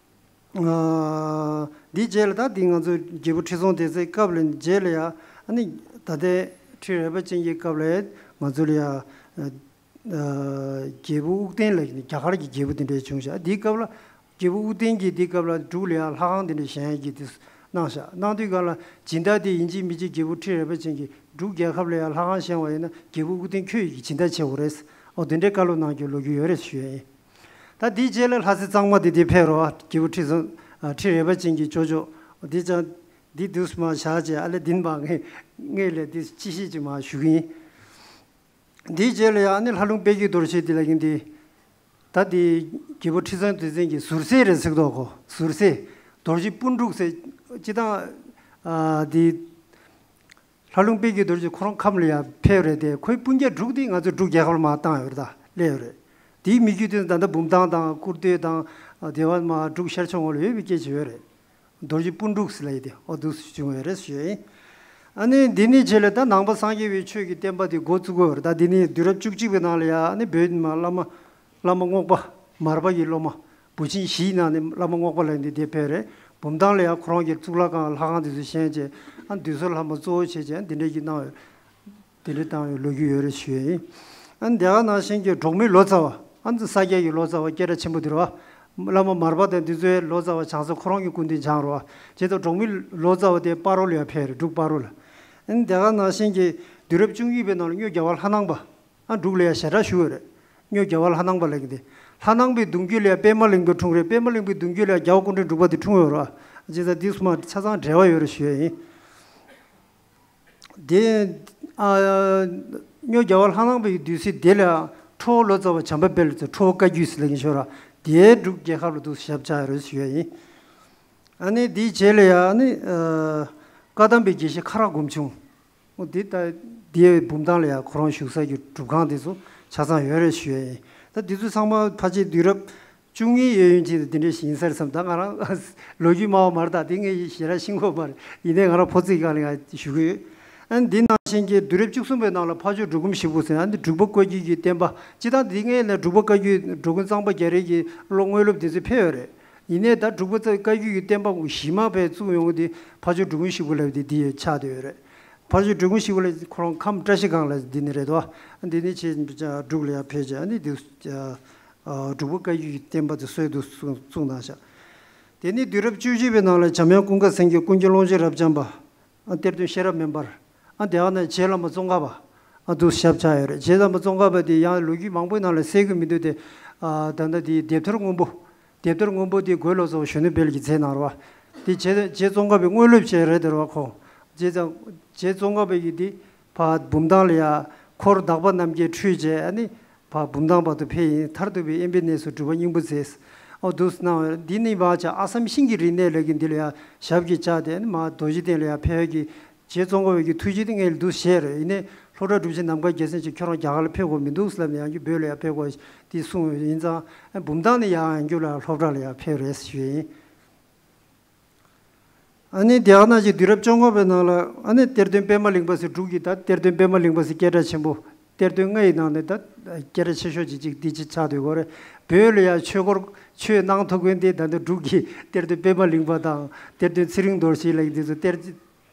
ཨ་འདིའི་རྗེས་ལ་ད་འདི་ང་ཚོ་རྒྱལ་པོ་ཁྲི་སྲོང་ལྡེ་བཙན་སྐབས་ལ་རྗེས་ལ་ཡང་ནི་ད་ལྟའི་ཁྲི་རལ་པ་ཅན་གྱི་སྐབས་ལ་ང་ཚོ་ལ་ཡང་། ཨ་རྒྱལ་པོ་དབུ་བརྟན་ལ་རྒྱ་གར་གྱི་རྒྱལ་པོ་དེ་འདྲ་བྱུང་ཤག་འདིའི་སྐབས་ལ་རྒྱལ་པོ་དབུ་བརྟན་གྱིས་འདིའི་སྐབས་ལ་འབྲུག་ལ་ཡང་ལྷ་ཁང་དེ་འདྲ་བཞེངས་ཡག་གི་དེ་གནང་ཤག་གནང་དུས་སྒང་ལ་སྦྱིན་བདག་དེ་ཡིན་གཅིག་མིན་གཅིག་རྒྱལ་པོ་ཁྲི་རལ་པ་ཅན་གྱིས་འབྲུག་རྒྱལ་ཁབ་ལ་ཡང་ལྷ་ཁང་བཞེངས་པ་ཡིན་ན་རྒྱལ་པོ་དབུ་བརྟན་ཁྱོད་ཡི་གི་སྦྱིན་བདག་བྱེད་དགོས་རེད། ཨོ་དེ་འདྲའི་བཀའ་སློབ་གནང་རྒྱུའི་ལོ་རྒྱུས་ཡོད་རེད་ཞུ་ཡ་ཡིན། ད་འདིའི་རྗེས་ལ་ལྷ་སྲས་གཙང་མ་དེ་དེ་ཕེབས་རོགས། རྒྱལ་པོ་ཁྲི་སྲོང་ཨ་ཁྲི་རལ་པ་ཅན་གྱི་ཅོ་ཅོ་འདི་ཅང་འདི་དུས་མ་བཞག་བྱས། ཨ་ལེ་འདི་མ་ངས་ངས་ལས་འདི་ཅི་ཤེས་ཅིག་མ་ཞུ་གི་ཡིན། འདིའི་རྗེས་ལ་ཡང་ནི་ལྷ་ལུང་དཔལ་གྱི་རྡོ་རྗེ་འདི་ལ་ཡིན་ཏེ། ད་འདི་རྒྱལ་པོ་ཁྲི་སྲོང་ལྡེ་བཙན་གྱི་ཟུར་སྲས་རེད་ཟེར་གི་འདུག་གོ། ཟུར་སྲས་རྡོ་རྗེ་སྤུན་དྲུག་ཟེར། སྤྱིར་བཏང་ཨ་འདི་ལྷ་ལུང་དཔལ་གྱི་རྡོ་རྗེ་ཁོ་རང་ཁམས་ལ་ཡང་ཕེབས་རེད་དེ། ཁོའི་སྤུན་ཀྱག་དྲུག་འདི་ང་ཚོ་འབྲུག་རྒྱལ་ཁབ་ལ་མར་བཏང་ཡོད་རེད། ད་སླེབས་ཡོད་རེད། དེའི་མི་རྒྱུད་དེ་ད་ལྟ་བུམ་ཐང་དང་སྐུར་སྟོད་དང་དེ་བ་མ་འབྲུག་ཤར་ཕྱོགས་ངོས་ལ་ཡོད་པའི་སྐད་ཆ་ཡོད་རེད། རྡོ་རྗེ་སྤུན་དྲུག་ཟེར་ལབ་ཡག་དེ་ཨོ་འདུག་སེ་བྱུང་བ་རེད་ཞུ་ཡ་ཡིན། ཨ་ནི་འདི་ནས་རྗེས་ལ་ད་ནང་པ་སངས་རྒྱས་པའི་ཆོས་ཀྱི་བསྟན་པ་དེ་འགོ་བཙུགས་པ་རེད། ད་འདི་ནས་དུས་རབས་བཅུ་གཅིག་པའི་ནང་ལ་ཡ་ཨ་ནི་བོད་མ་བླ་མ་བླ་མ་རྔོག་པ་མར་པ་ཡི་སློབ་མ་ བུ་ཆེན་བཞིའི་ནང་ནས་བླ་མ་རྔོག་པ་ལབ་མཁན་དེ་དེ་ཕེབས་རེད། བུམ་ཐང་ལ་ཡང་ཁོ་རང་གི་གཙུག་ལག་ཁང་ལྷ་ཁང་དེ་ཚོ་བཞེངས་བྱས། ཨ། འདུས་ཚོགས་ལྷ་མོ་གཙོ་བོ་བྱས་བྱས་འདི་འདྲ་ཞིག་གནང་ཡོད། དེ་འདྲ་བཏང་བའི་ལོ་རྒྱུས་ཡོད་རེད་ཞུ་ཡས་ཡིན། ཨ་ནི་དེ་ག་ནང་བཞིན་གྱི་འབྲོག་མིའི་ལོ་ཙཱ་བ། ཨ་ནི་ས་སྐྱ་གི་ལོ་ཙཱ་བ་སྐད་གྲགས་ཆེན་པོ་དེ་རེད་བ། བླ་མ་མར་པ་དང་འདི་ཚོའི་ལོ་ཙཱ་བ་སྦྱང་ས་ཁོ་རང་གི་སྐུ་མདུན་སྦྱངས་རེད་བ། བྱས་ཙང་འབྲོག་མིའི་ལོ་ཙཱ་བ་དེ་སྤ་རོ་ལ་ཡང་ཕེབས་རེད། འབྲུག་སྤ་རོ་ལ། ཨ་ནི་དེ་ག་ནང་བཞིན་གྱི་དུས་རབས་བཅུ་གཉིས་པའི་ནང་ལ་གཉོས་རྒྱལ་བ་ལྷ་ནང་པ། ཨ། འབྲུག་ལ་ཡང་ཞལ་གྲངས་ཞུ་བ་རེད། གཉོས་རྒྱལ་བ་ལྷ་ནང་པ་ལབ་མཁན་དེ། ལྷ་ནང་པའི་གདུང་རྒྱུད་ལ་ཡང་པདྨ་གླིང་པ་འཁྲུངས་རེད། པདྨ་གླིང་པའི་གདུང་རྒྱུད་ལ་ཡང་རྒྱལ་བ་སྐུ་ཕྲེང་དྲུག་པ་དེ་འཁྲུངས་ཡོད་རེད་བ། བྱས་ཙང་འདི་གསུམ་ཆ་ཚང་འབྲེལ་བ་ཡོད་རེད་ཞུ་ཡས་ཡིན། དེ། ཨ། གཉོས་རྒྱལ་བ་ལྷ་ནང་པའི་དུས་ཚིགས་དེ་ལ་ཁྲོ་བོ་ལོ་ཙཱ་བ་བྱམས་པ་དཔལ་ལ་ཚོ་ཁྲོ་བོ་བཀའ་བརྒྱུད་ཟེར་ལབ་མཁན་ཤོད་ར། དེའི་འབྲུག་རྒྱལ་ཁབ་ལ་འདུག་ཞབས་བཅགས་ཡོད་རེད་ཞུ་ཡས་ཡིན། ཨ་ནི་དེའི་རྗེས་ལ་ཡང་ཨ་ནི། ཨ། བཀའ་གདམས་པའི་དགེ་བཤེས་ཁ་རག་སྒོམ་ཆུང་། འོ་དེ་ལྟ། དེའི་བུམ་ཐང་ལ་ཡང་ཁོ་རང་བཞུགས་ས་ཀྱི་སྒྲུབ་ཁང་དེ་ཚོ་ཆ་ཚང་ཡོད་རེད་ཞུ་ཡས་ཡིན། ད་དེ་ཚོ་ཚང་མ་ཕལ་ཆེར་དུས་རབས་བཅུ་གཉིས་གཡས་གཡོན་ཅན་དེ་འདྲ་ཞིག་ཡིན་ས་རེད་བསམ། ད་ང་རང་ལོ་རྒྱུས་སྨྲ་བ་མ་རེད། ད་དེ་ངས་ཞེ་དྲག་ཤེས་ཀྱི་ཡོད་མ་རེད། ཡིན་ནའི་ང་རང་ཕོ་ཚིག་སྒང་ལ་ང་ཞུ་གི་ཡོད། ཨ་ནི་འདི་ནང་བཞིན་གྱི་དུས་རབས་བཅུ་གསུམ་པའི་ནང་ལ་ཕ་ཇོ་འབྲི་གུང་ཞིག་པོ་ཟེར། ཨ་ནི་འབྲུག་པ་བཀའ་བརྒྱུད་ཀྱི་བསྟན་པ་སྤྱི་བཏང་འདི་ངས་ནས་འབྲུག་པ་བཀའ་བརྒྱུད་འབྲི་གུང་གཙང་པ་རྒྱ་རས་ཀྱི་སློབ་དངོས་སློབ་དེ་ཚོ་ཕེབས་ཡོད་རེད། ཡིན་ནའི་ད་འབྲུག་པ་བཀའ་བརྒྱུད་ཀྱི་བསྟན་པ་གཞི་མ་ཕར་བཙུགས་ཡོང་གི་དེ་ཕ་ཇོ་འབྲི་གུང་ཞིག་པོ་ལབ་དེ་འདི་ཡོད་ཆགས་བསྡད་ཡོད་རེད། ཕ་ཇོ་འབྲི་གུང་ཞིག་པོ་ལ་ཁོ་རང་ཁམས་བཀྲ་ཤིས་སྒང་ལ་འདི་ནི་རེད་དོ། འདི་ནི་ཆེ་འབྲུག་ལ་ཡར་ཕེབས་བྱས་ཨ་ནི་འདི་འབྲུག་པ་བཀའ་བརྒྱུད་ཀྱི་བསྟན་པ་དེ་སྲོལ་དུ་བཙུགས་གནང་བཞག་དེ་ནི་དུས་རབས་བཅུ་གཅིག་པའི་ནང་ལ་འཇམ་དབྱངས་ཀུན་དགའ་སེང་གེ་ཀུན་མཁྱེན་ཀློང་ཆེན་རབ་འབྱམས་པ། ཨ། གཏེར་སྟོན་ཤེས་རབ་སྨན་པ། ཨ། དེ་ག་ནས་རྗེ་བླ་མ་ཙོང་ཁ་པ། ཨ། འདུག་ཞབས་བཅགས་ཡོད་རེད། རྗེ་བླ་མ་ཙོང་ཁ་པ་དེ་ཡང་ལོ་རྒྱུས་མང་པོའི་ནང་ལ་གསལ་གྱི་མི་འདུག་སྟེ། ཨ། ད་ལྟ་དེའི་དེབ་ཐེར་སྔོན་པོ། དེབ་ཐེར་སྔོན་པོ་དེ་གོས་ལོ་ཙཱ་བ་གཞོན་ནུ་དཔལ་གྱིས་མཛད་གནང་རེད་བ། དེ་རྗེ་རྗེ་ཙོང་ཁ་པའི་དངོས་སློབ་ཅིག་རེད་དེ་རེད་བ་ཁོང་། རྗེ་ཙང་། རྗེ་ཙོང་ཁ་པ་ཡིས་དེ་ཕར་བུམ་ཐང་ལ་ཡ་འཁོར་དག་པ་རྣམས་ཀྱིས་ཁྲུས་བྱས། ཨ་ནི་ཕར་བུམ་ཐང་བར་དུ་ཕེབས་ཡིན། མཐར་ཐུག་པའི་དབེན་པའི་གནས་སུ་སྒྲུབ་པ་སྙིང་པོ་མཛད། ཨོ་འདུག་གནང་བས། འདི་ནི་མར་བྱ་ཨ་སམ་ཤིང་གི་རིག་གནས་ལབ་ཀྱི་འདི་ལ་ཡ་ཞབས་ཀྱིས་བཅགས་ཏེ། ཨ་ནི་མར་རྡོ་རྗེ་གདན་ལ་ཡ་ཕེབས་ཀྱི། རྗེ་ཙོང་ཁ་པའི་གི་ཐུགས་རྗེ་དེ་ངས་འདུག་བཞེས་རེད། ཡིན་ནའི་ལྷོ་བྲག་གྲུབ་ཆེན་ནམ་མཁའ་རྒྱལ་མཚན་གྱིས་ཁྱོད་རང་རྒྱ་གར་ལ་ཕེབས་དགོས་མི་འདུག་ལབ་ནས་ཡང་བསྐྱར་བོད་ལ་ཡང་ཕེབས་དགོས་དེ་གསུངས་ཡོད། ཡིན་ཙང་ཨ་བུམ་ཐང་ནས་ཡང་ཡང་བསྐྱར་ལ་ལྷོ་བྲག་ལ་ཡང་ཕེབས་རེད་ཞུས་ཡིན། ཨ་ནི་དེ་ག་ནང་བཞིན་དུས་རབས་བཅོ་ལྔ་པའི་ནང་ལ་ཨ་ནི་གཏེར་སྟོན་པདྨ་གླིང་པ་ཟེར། འབྲུག་གི་ད་གཏེར་སྟོན་པདྨ་གླིང་པ་ཟེར་སྐད་གྲགས་ཆེན་པོ། གཏེར་སྟོན་ལྔ་ཡི་ནང་ནས་ད་སྐད་གྲགས་ཆེ་ཤོས་ཅིག་ཅིག་འདི་ཅིག་ཆགས་སྡོད་ཀྱི་ཡོད་རེད། བོད་ལ་ཡང་ཆོས་སྐོར་ཆོས་གནང་ཐུབ་མཁན་དེ་ད་ལྟ་འབྲུག་གི་གཏེར་སྟོན་པདྨ་གླིང་པ་དང་གཏེར་སྟོན་ཚེ་རིང་རྡོ་རྗེ་ལགས་འདི་ཚོ་གཏེར།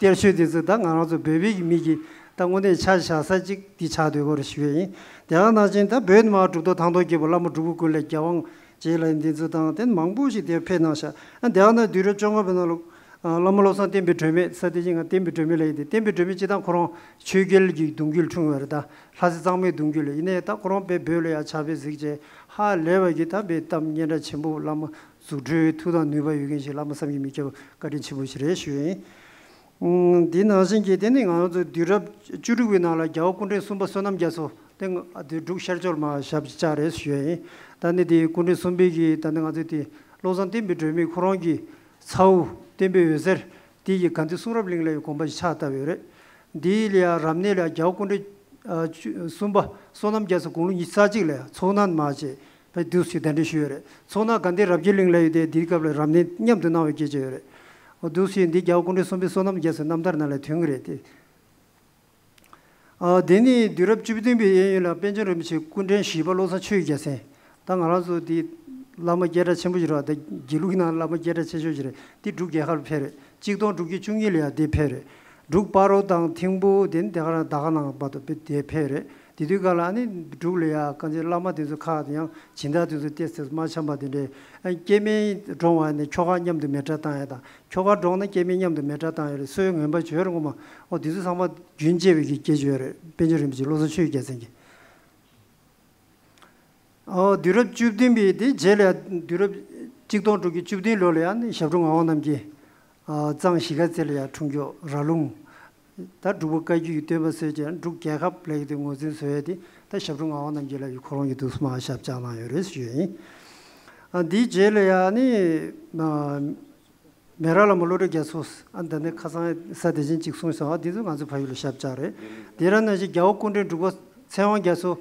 གཏེར་ཆོས་འདི་ཚོ་ད་ང་རང་ཚོ་བོད་པའི་གི་མི་གི་ད་དངོས་གནས་ཆ་བཞག་ས་ཅིག་འདི་ཆགས་སྡོད་ཀྱི་ཡོད་རེད་ཞུ་ཡས་ཡིན། དེ་ག་ནང་བཞིན་ད་བོད་ནས་མར་གྲུབ་ཐོབ་ཐང་སྟོང་རྒྱལ་པོ། བླ་མ་སྒྲུབ་ཕུག་ཀུན་ལེགས། རྒྱལ་དབང་རྗེ་ལ་འདི་ཚོ་དང་དེ་མང་པོ་ཞིག་དེར་ཕེབས་གནང་ཤག་ཨ་དེ་ག་ནང་དུས་རབས་བཅོ་ལྔ་པའི་ནང་ལ་ཨ་བླ་མ་བློ་བཟང་བསྟན་པའི་སྒྲོན་མེ། ས་དེ་བཞིན་ང་བསྟན་པའི་སྒྲོན་མེ་ལབ་ཡིན་ཏེ། བསྟན་པའི་སྒྲོན་མེ་སྤྱིར་བཏང་ཁོ་རང་ཆོས་རྒྱལ་གྱི་གདུང་རྒྱུད་འཁྲུངས་ཡོད་རེད། ད་ལྷ་སྲས་གཙང་མའི་གདུང་རྒྱུད་ལ། ཡིན་ནའི་ད་ཁོ་རང་དཔེ་བོད་ལ་ཡང་ཕྱག་དཔེ་གཟིགས་བྱས་ཧ་ལས་པ་གི་ད་དཔེ་གཏམ་སྙན་གྲགས་ཆེན་པོ། བླ་མ་རྫུ་འཕྲུལ་མཐུ་དང་ནུས་པ་ཡོད་མཁན་ཞིག། བླ་མ་བསམ་གྱིས་མི་ཁྱབ་པ་བཀའ་དྲིན་ཆེན་པོ་ཞིག་རེད་ཞུ་ཡིན། ཨང་། འདི་ནང་བཞིན་གྱི་དེ་ནི་ང་རང་ཚོ་དུས་རབས་བཅུ་དྲུག་པའི་ནང་ལ་རྒྱལ་བ་སྐུ་ཕྲེང་གསུམ་པ་བསོད་ནམས་རྒྱ་མཚོ་དེ་ང་དེ་འབྲུག་ཤར་ཕྱོགས་མར་ཞབས་ཕྱི་བཅགས་རེད་ཞུ་ཡ་ཡིན། ད་ནི་དེ་སྐུ་ཕྲེང་གསུམ་པའི་གི་ད་ནི་ང་ཚོ་དེ་བློ་བཟང་བསྟན་པའི་སྒྲོན་མེ་ཁོ་རང་གི་ཚ་བོ་བསྟན་པའི་འོད་ཟེར་དེ་ཡི་དགའ་ལྡན་གསུང་རབ་གླིང་ལ་ཡི་དགོན་པ་ཞིག་ཕྱག་བཏབ་ཡོད་རེད། འདི་ལ་ཡ་རབ་གནས་ལ་ཡ་རྒྱལ་བ་སྐུ་ཕྲེང་ཨ་བཅུ་གསུམ་པ་བསོད་ནམས་རྒྱ་མཚོ་དགུང་ལོ་ཉི་ཤུ་རྩ་གཅིག་ལ་ཡ་ཚོགས་གནང་མར་བྱས། བའི་འདུག་ཞུས་གདན་འདྲེན་ཞུས་ཡོད་རེད། ཚོགས་གནང་དགའ་ལྡན་རབ་རྒྱས་གླིང་ལ་ཡོད་དེ། འདིའི་སྐབས་ལ་རབ་གནས་མཉམ་དུ་གནང་བའི་སྐད་ཆ་ཡོད་རེད། འོ་འདུག་ཞུས་འདི་རྒྱལ་བ་སྐུ་ཕྲེང་གསུམ་པའི་བསོད་ནམས་རྒྱ་མཚོའི་རྣམ་ཐར་ནང་ལ་ཐོན་གྱི་རེད་དེ། ཨ་དེ་ནི་དུས་རབས་བཅུ་བདུན་པའི་གཡས་གཡོན་ལ་པཎ་ཆེན་རིན་པོ་ཆེ་སྐུ་ཕྲེང་བཞི་པ་བློ་བཟང་ཆོས་ཀྱི་རྒྱལ་མཚན། ད་ང་རང་ཚོ་འདི་བླ་མ་སྐད་གྲགས་ཆེན་པོ་ཞིག་རེད་བ། ད་དགེ་ལུགས་ནང་བླ་མ་སྐད་གྲགས་ཆེ་ཤོས་ཞིག་རེད། འདི་འབྲུག་རྒྱལ་ཁབ་ལ་ཕེབས་རེད། གཅིག་སྟོང་དྲུག་བརྒྱ་བཅུ་གཉིས་ལ་ཡང་འདི་ཕེབས་རེད། འབྲུག་སྤ་རོ་དང་ཐིམ་ཕུ་དེ་ནི་དེ་ག་རང་ད་ག་ནང་བར་དུ་དེ་ཕེབས་རེད། དེ་དུས་སྐབས་ལ་ཨ་ནི་འབྲུག་ལ་ཡ་གང་ཅི་བླ་མ་དེ་ཚོ་ཁག་དེ་ཡང་སྦྱིན་བདག་དེ་ཚོ་ཏོག་ཙམ་མ་འཆམ་པ་དེ་འདྲས། ཨ་སྐྱེ་དམན་འགྲོ་བ་ནི་ཁྱོ་ག་མཉམ་དུ་མེ་སྲེག་བཏང་ཡ་དང་། ཁྱོ་ག་འགྲོ་ན་སྐྱེ་དམན་མཉམ་དུ་མེ་སྲེག་བཏང་ཡ་རེད། སྲོལ་ངན་པ་བྱོས་རེད་ངོ་མ། ཨོ་དེ་ཚོ་ཚང་མ་རྒྱུན་བཅད་པའི་གི་སྐད་ཆ་ཡོད་རེད། པཎ་ཆེན་རིན་པོ་ཆེ་བློ་བཟང་ཆོས་ཀྱི་རྒྱལ་མཚན་གྱི། ཨོ་དུས་རབས་བཅུ་བདུན་པའི་དེ་རྗེས་ལ་དུས་རབས་གཅིག་སྟོང་དྲུག་བརྒྱ་བཅུ་བདུན་ལོ་ལ་ཡང་ནི་ཞབས་དྲུང་ངག་དབང་རྣམ་རྒྱལ། ཨ་གཙང་གཞིས་ཀ་རྩེ་ལ་ཡང་འཁྲུངས་མཆོག་ར་ལུང་། ད་འབྲུག་པ་བཀའ་བརྒྱུད་ཀྱི་བསྟན་པ་སྲོལ་ཅན་འབྲུག་རྒྱལ་ཁབ་ལ་ཡི་དེ་ངོས་འཛིན་བཟོ་ཡས་དེ་ད་ཞབས་དྲུང་ངག་དབང་རྣམ་རྒྱལ་ལ་ཡི་ཁོ་རང་གི་དུས་སུ་མ་ཞབས་བཅགས་གནང་ཡོད་རེད་ཞུ་ཡས་ཡིན། ཨ་འདིའི་རྗེས་ལ་ཡང་ནི་ཨ་མེ་རག་བླ་མ་བློ་གྲོས་རྒྱ་མཚོ། ཨ་ད་ནི་ཁ་སང་ས་དེ་བཞིན་ཅིག་གསུངས་སོང་། ཨ་འདི་ཚོ་ང་ཚོ་ཕ་ཡུལ་ལ་ཞབས་བཅགས་རེད། དེ་རང་ནང་བཞིན་རྒྱལ་བ་སྐུ་ཕྲེང་དྲུག་པ་ཚེ་དབང་རྒྱ་མཚོ་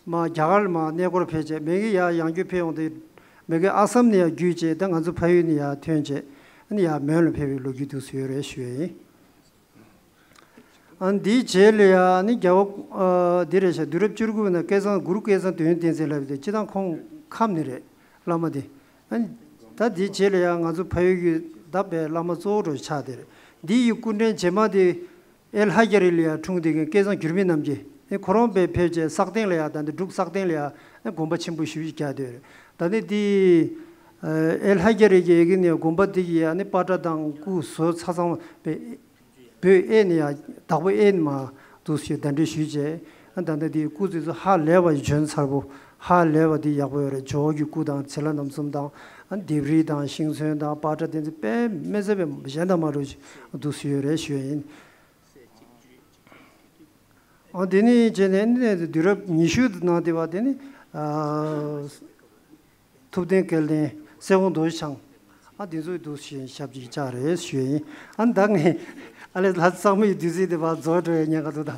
མ་རྒྱ་གར་ལ་མ་གནས་སྐོར་ཕེབས་བྱས། མ་གི་ཡར་ཡང་བསྐྱར་ཕེབས་ཡོང་དུས་མ་གི་ཨ་སམ་ནས་ཡར་བརྒྱུད་བྱས་ད་ང་ཚོ་ཕ་ཡུལ་ནས་ཡར་ཐོན་བྱས། ཨ་ནི་ཡར་མོན་ལ་ཕེབས་པའི་ལོ་རྒྱུས་འདུག་སེ་ཡོད་རེད་ཞུ་ཡས་ཡིན། ཨ་འདིའི་རྗེས་ལ་ཡང་ནི་རྒྱལ་བ་ཨ་འདི་རེད་ཤག་དུས་རབས་བཅུ་དགུ་པའི་ནང་སྐལ་བཟང་གུ་རུ་སྐལ་བཟང་དོན་ཡོད་བསྟན་འཛིན་ལབ་པ་དེ་སྤྱིར་བཏང་ཁོང་ཁམས་ནས་རེད། བླ་མ་དེ། ཨ་ནི་ད་དེའི་རྗེས་ལ་ཡང་ང་ཚོ་ཕ་ཡུལ་གྱི་ད་པའི་བླ་མ་གཙོ་བོ་འདྲ་ཆགས་དེར། འདི་ཡི་སྐུ་ཕྲེང་རྗེས་མ་དེ་ཨེ་ལྷ་རྒྱ་རི་ལ་ཡང་འཁྲུངས་དེ་གི་སྐལ་བཟང་འགྱུར་མེད་རྣམ་རྒྱལ། ཨེ་ཁོ་རང་པའི་ཕེབས་རྗེས་སག་སྟེང་ལ་ཡང་ད་འདི་འབྲུག་སག་སྟེང་ལ་ཡང་ཨེ་དགོན་པ་ཆེན་པོ་ཞེ་པོ་ཅིག་རྒྱག་དེར། ད་ནི་འདི་ཨེ་ལྷ་རྒྱ་རི་གི་ཡ་གི་ནས་དགོན་པ་འདི་གི་ཡ་ནི་པ་ཏྲ་དང་སྐུ་བཟོ་ཚ་ཚང་པའི་བོད་ཨེ་ནི་ཡ་བདག་པོ་ཨེ་ནི་མ་འདུག་ཞེས་གདན་འདྲེན་ཞུས་བྱས། ཨ་ད་ལྟ་དེའི་སྐུ་ཚེ་ཚོ་ཧ་ལས་པ་འཇོན་ཚར་པོ། ཧ་ལས་པ་དེ་ཡག་པོ་ཡོད་རེད། ཇོ་བོ་གི་སྐུ་དང་ཚེ་ལྷ་རྣམ་གསུམ་དང་། ཨ་ལྡེབས་རིས་དང་ཤིང་ཚོན་དང་པ་ཏྲ་དེ་ཚོ་དཔེ་མི་སྲིད་པའི་གཞན་དང་མ་འདྲ་བ་ཞིག་འདུག་སེ་ཡོད་རེད་ཞུ་ཡ་ཡིན། ཨ་དེ་ནི་བྱས་ནས་ནི་དུས་རབས་ཉི་ཤུ་ནང་དེ་བ་དེ་ནི་ཨ། ཐུབ་བསྟན་སྐལ་ལྡན། སྲས་སྐུ་མདོ་སྤྱང་། ཨ་འདི་ཚོའི་འདུག་ཞེས་ཞབས་ཀྱིས་བཅགས་རེད་ཞུས་ཡིན། ཨ་ད་ངས་ཨ་ལས་ལྷ་རྩེ་གཙང་མའི་བདུད་རྩི་དེ་བ་རྫོགས་འགྲོ་ཡའི་ཉེན་ཁ་འདུག་ད།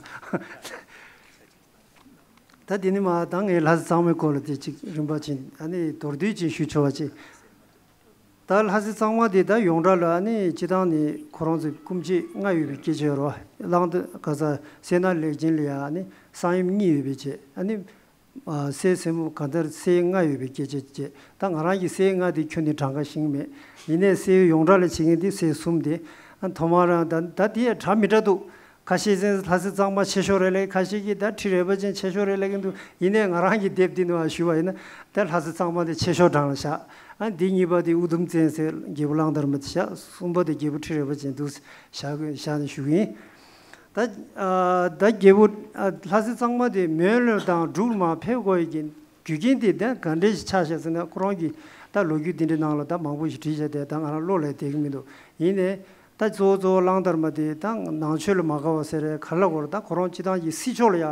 ད་འདི་ནི་མ་ད་ངས་ལྷ་རྩེ་གཙང་མའི་སྐོར་ལ་དེ་ཅིག་རིམ་པ་ཅིག་ཨ་ནི་མདོར་བསྡུས་ཅིག་ཞུ་ཆོག་པ་ཅིག་ད་ལྷ་རྩེ་གཙང་མ་དེ་ད་ཡོངས་གྲགས་ལ་ཨ་ནི་སྤྱི་བཏང་ནི་ཁོ་རང་ཚོའི་སྐུ་མཆེད་ལྔ་ཡོད་པའི་སྐད་ཆ་ཡོད་རེད་བ། གླང་དར་ག་ས་སད་ན་ལེགས་ཆེན་ལ་ཡ་ཨ་ནི་གསང་ཡུམ་གཉིས་ཡོད་པའི་ཆེད་ཨ་ནི། ཨ་སྲས་སྲས་མོ་གང་ལྟར་སྲས་ལྔ་ཡོད་པའི་སྐད་ཆ་བྱས། ད་ང་རང་གི་སྲས་ལྔ་དེ་ཁྱོན་ནས་གྲངས་ཀ་ཤེས་ཀྱི་མེད། ཡིན་ནའི་སྲས་ཡོངས་གྲགས་ལ་བྱེད་མཁན་དེ་སྲས་གསུམ་དེ། ཨ་ཐོག་མར་རང་ད་ད་དེ་ཡང་འདྲ་མི་འདྲ་འདུག་ཁ་ཤས་ཀྱིས་ལྷ་རྩེ་གཙང་མ་ཆེ་ཤོས་རེད་ལབ། ཁ་ཤས་ཀྱིས་ད་ཁྲི་རལ་པ་ཅན་ཆེ་ཤོས་རེད་ལབ་ཀྱི་འདུག་ཡིན་ནའི་ང་རང་གི་དེབ་འདི་ནང་ཞུས་པ་ཡིན་ན་ད་ལྷ་རྩེ་གཙང་མ་དེ་ཆེ་ཤོས་གྲངས་ལ་བཞག་ཨ་འདི་གཉིས་པ་དེ་ཨུ་དུམ་བཙན་ཟེར་རྒྱལ་པོ་གླང་དར་མ་དེ་བཞག་གསུམ་པ་དེ་རྒྱལ་པོ་ཁྲི་རལ་པ་ཅན་འདུག་བཞག་བཞག་ནས་ཞུ་གི་ཡིན། ད་ཨ་ད་རྒྱལ་པོ་ཨ་ལྷ་རྩེ་གཙང་མ་དེ་མོན་ལ་དང་འབྲུག་ལ་མར་ཕེབས་དགོས་ཡ་གི་རྒྱུ་རྐྱེན་དེ་ད་ག་འདྲས་ཤིག་ཆགས་ཤག་ཟེར་ན། ཁོ་རང་གིས་ད་ལོ་རྒྱུས་འདི་འདྲའི་ནང་ལ་ད་མང་པོ་ཞིག་བྲིས་བཞག་དེ་ད་ང་རང་བློ་ལ་བསྡད་ཀྱི་མི་འདུག་ཡིན་ནའི་ད་གཙོ་བོ་གཙོ་བོ་གླང་དར་མ་དེ་ད་ནང་ཆོས་ལ་མ་དགའ་བ་ཟེར་རེད་ག་ལ་གོ་རེད། ད་ཁོ་རང་སྤྱི་བཏང་གི་སྲིད་ཕྱོགས་ལ་ཡ་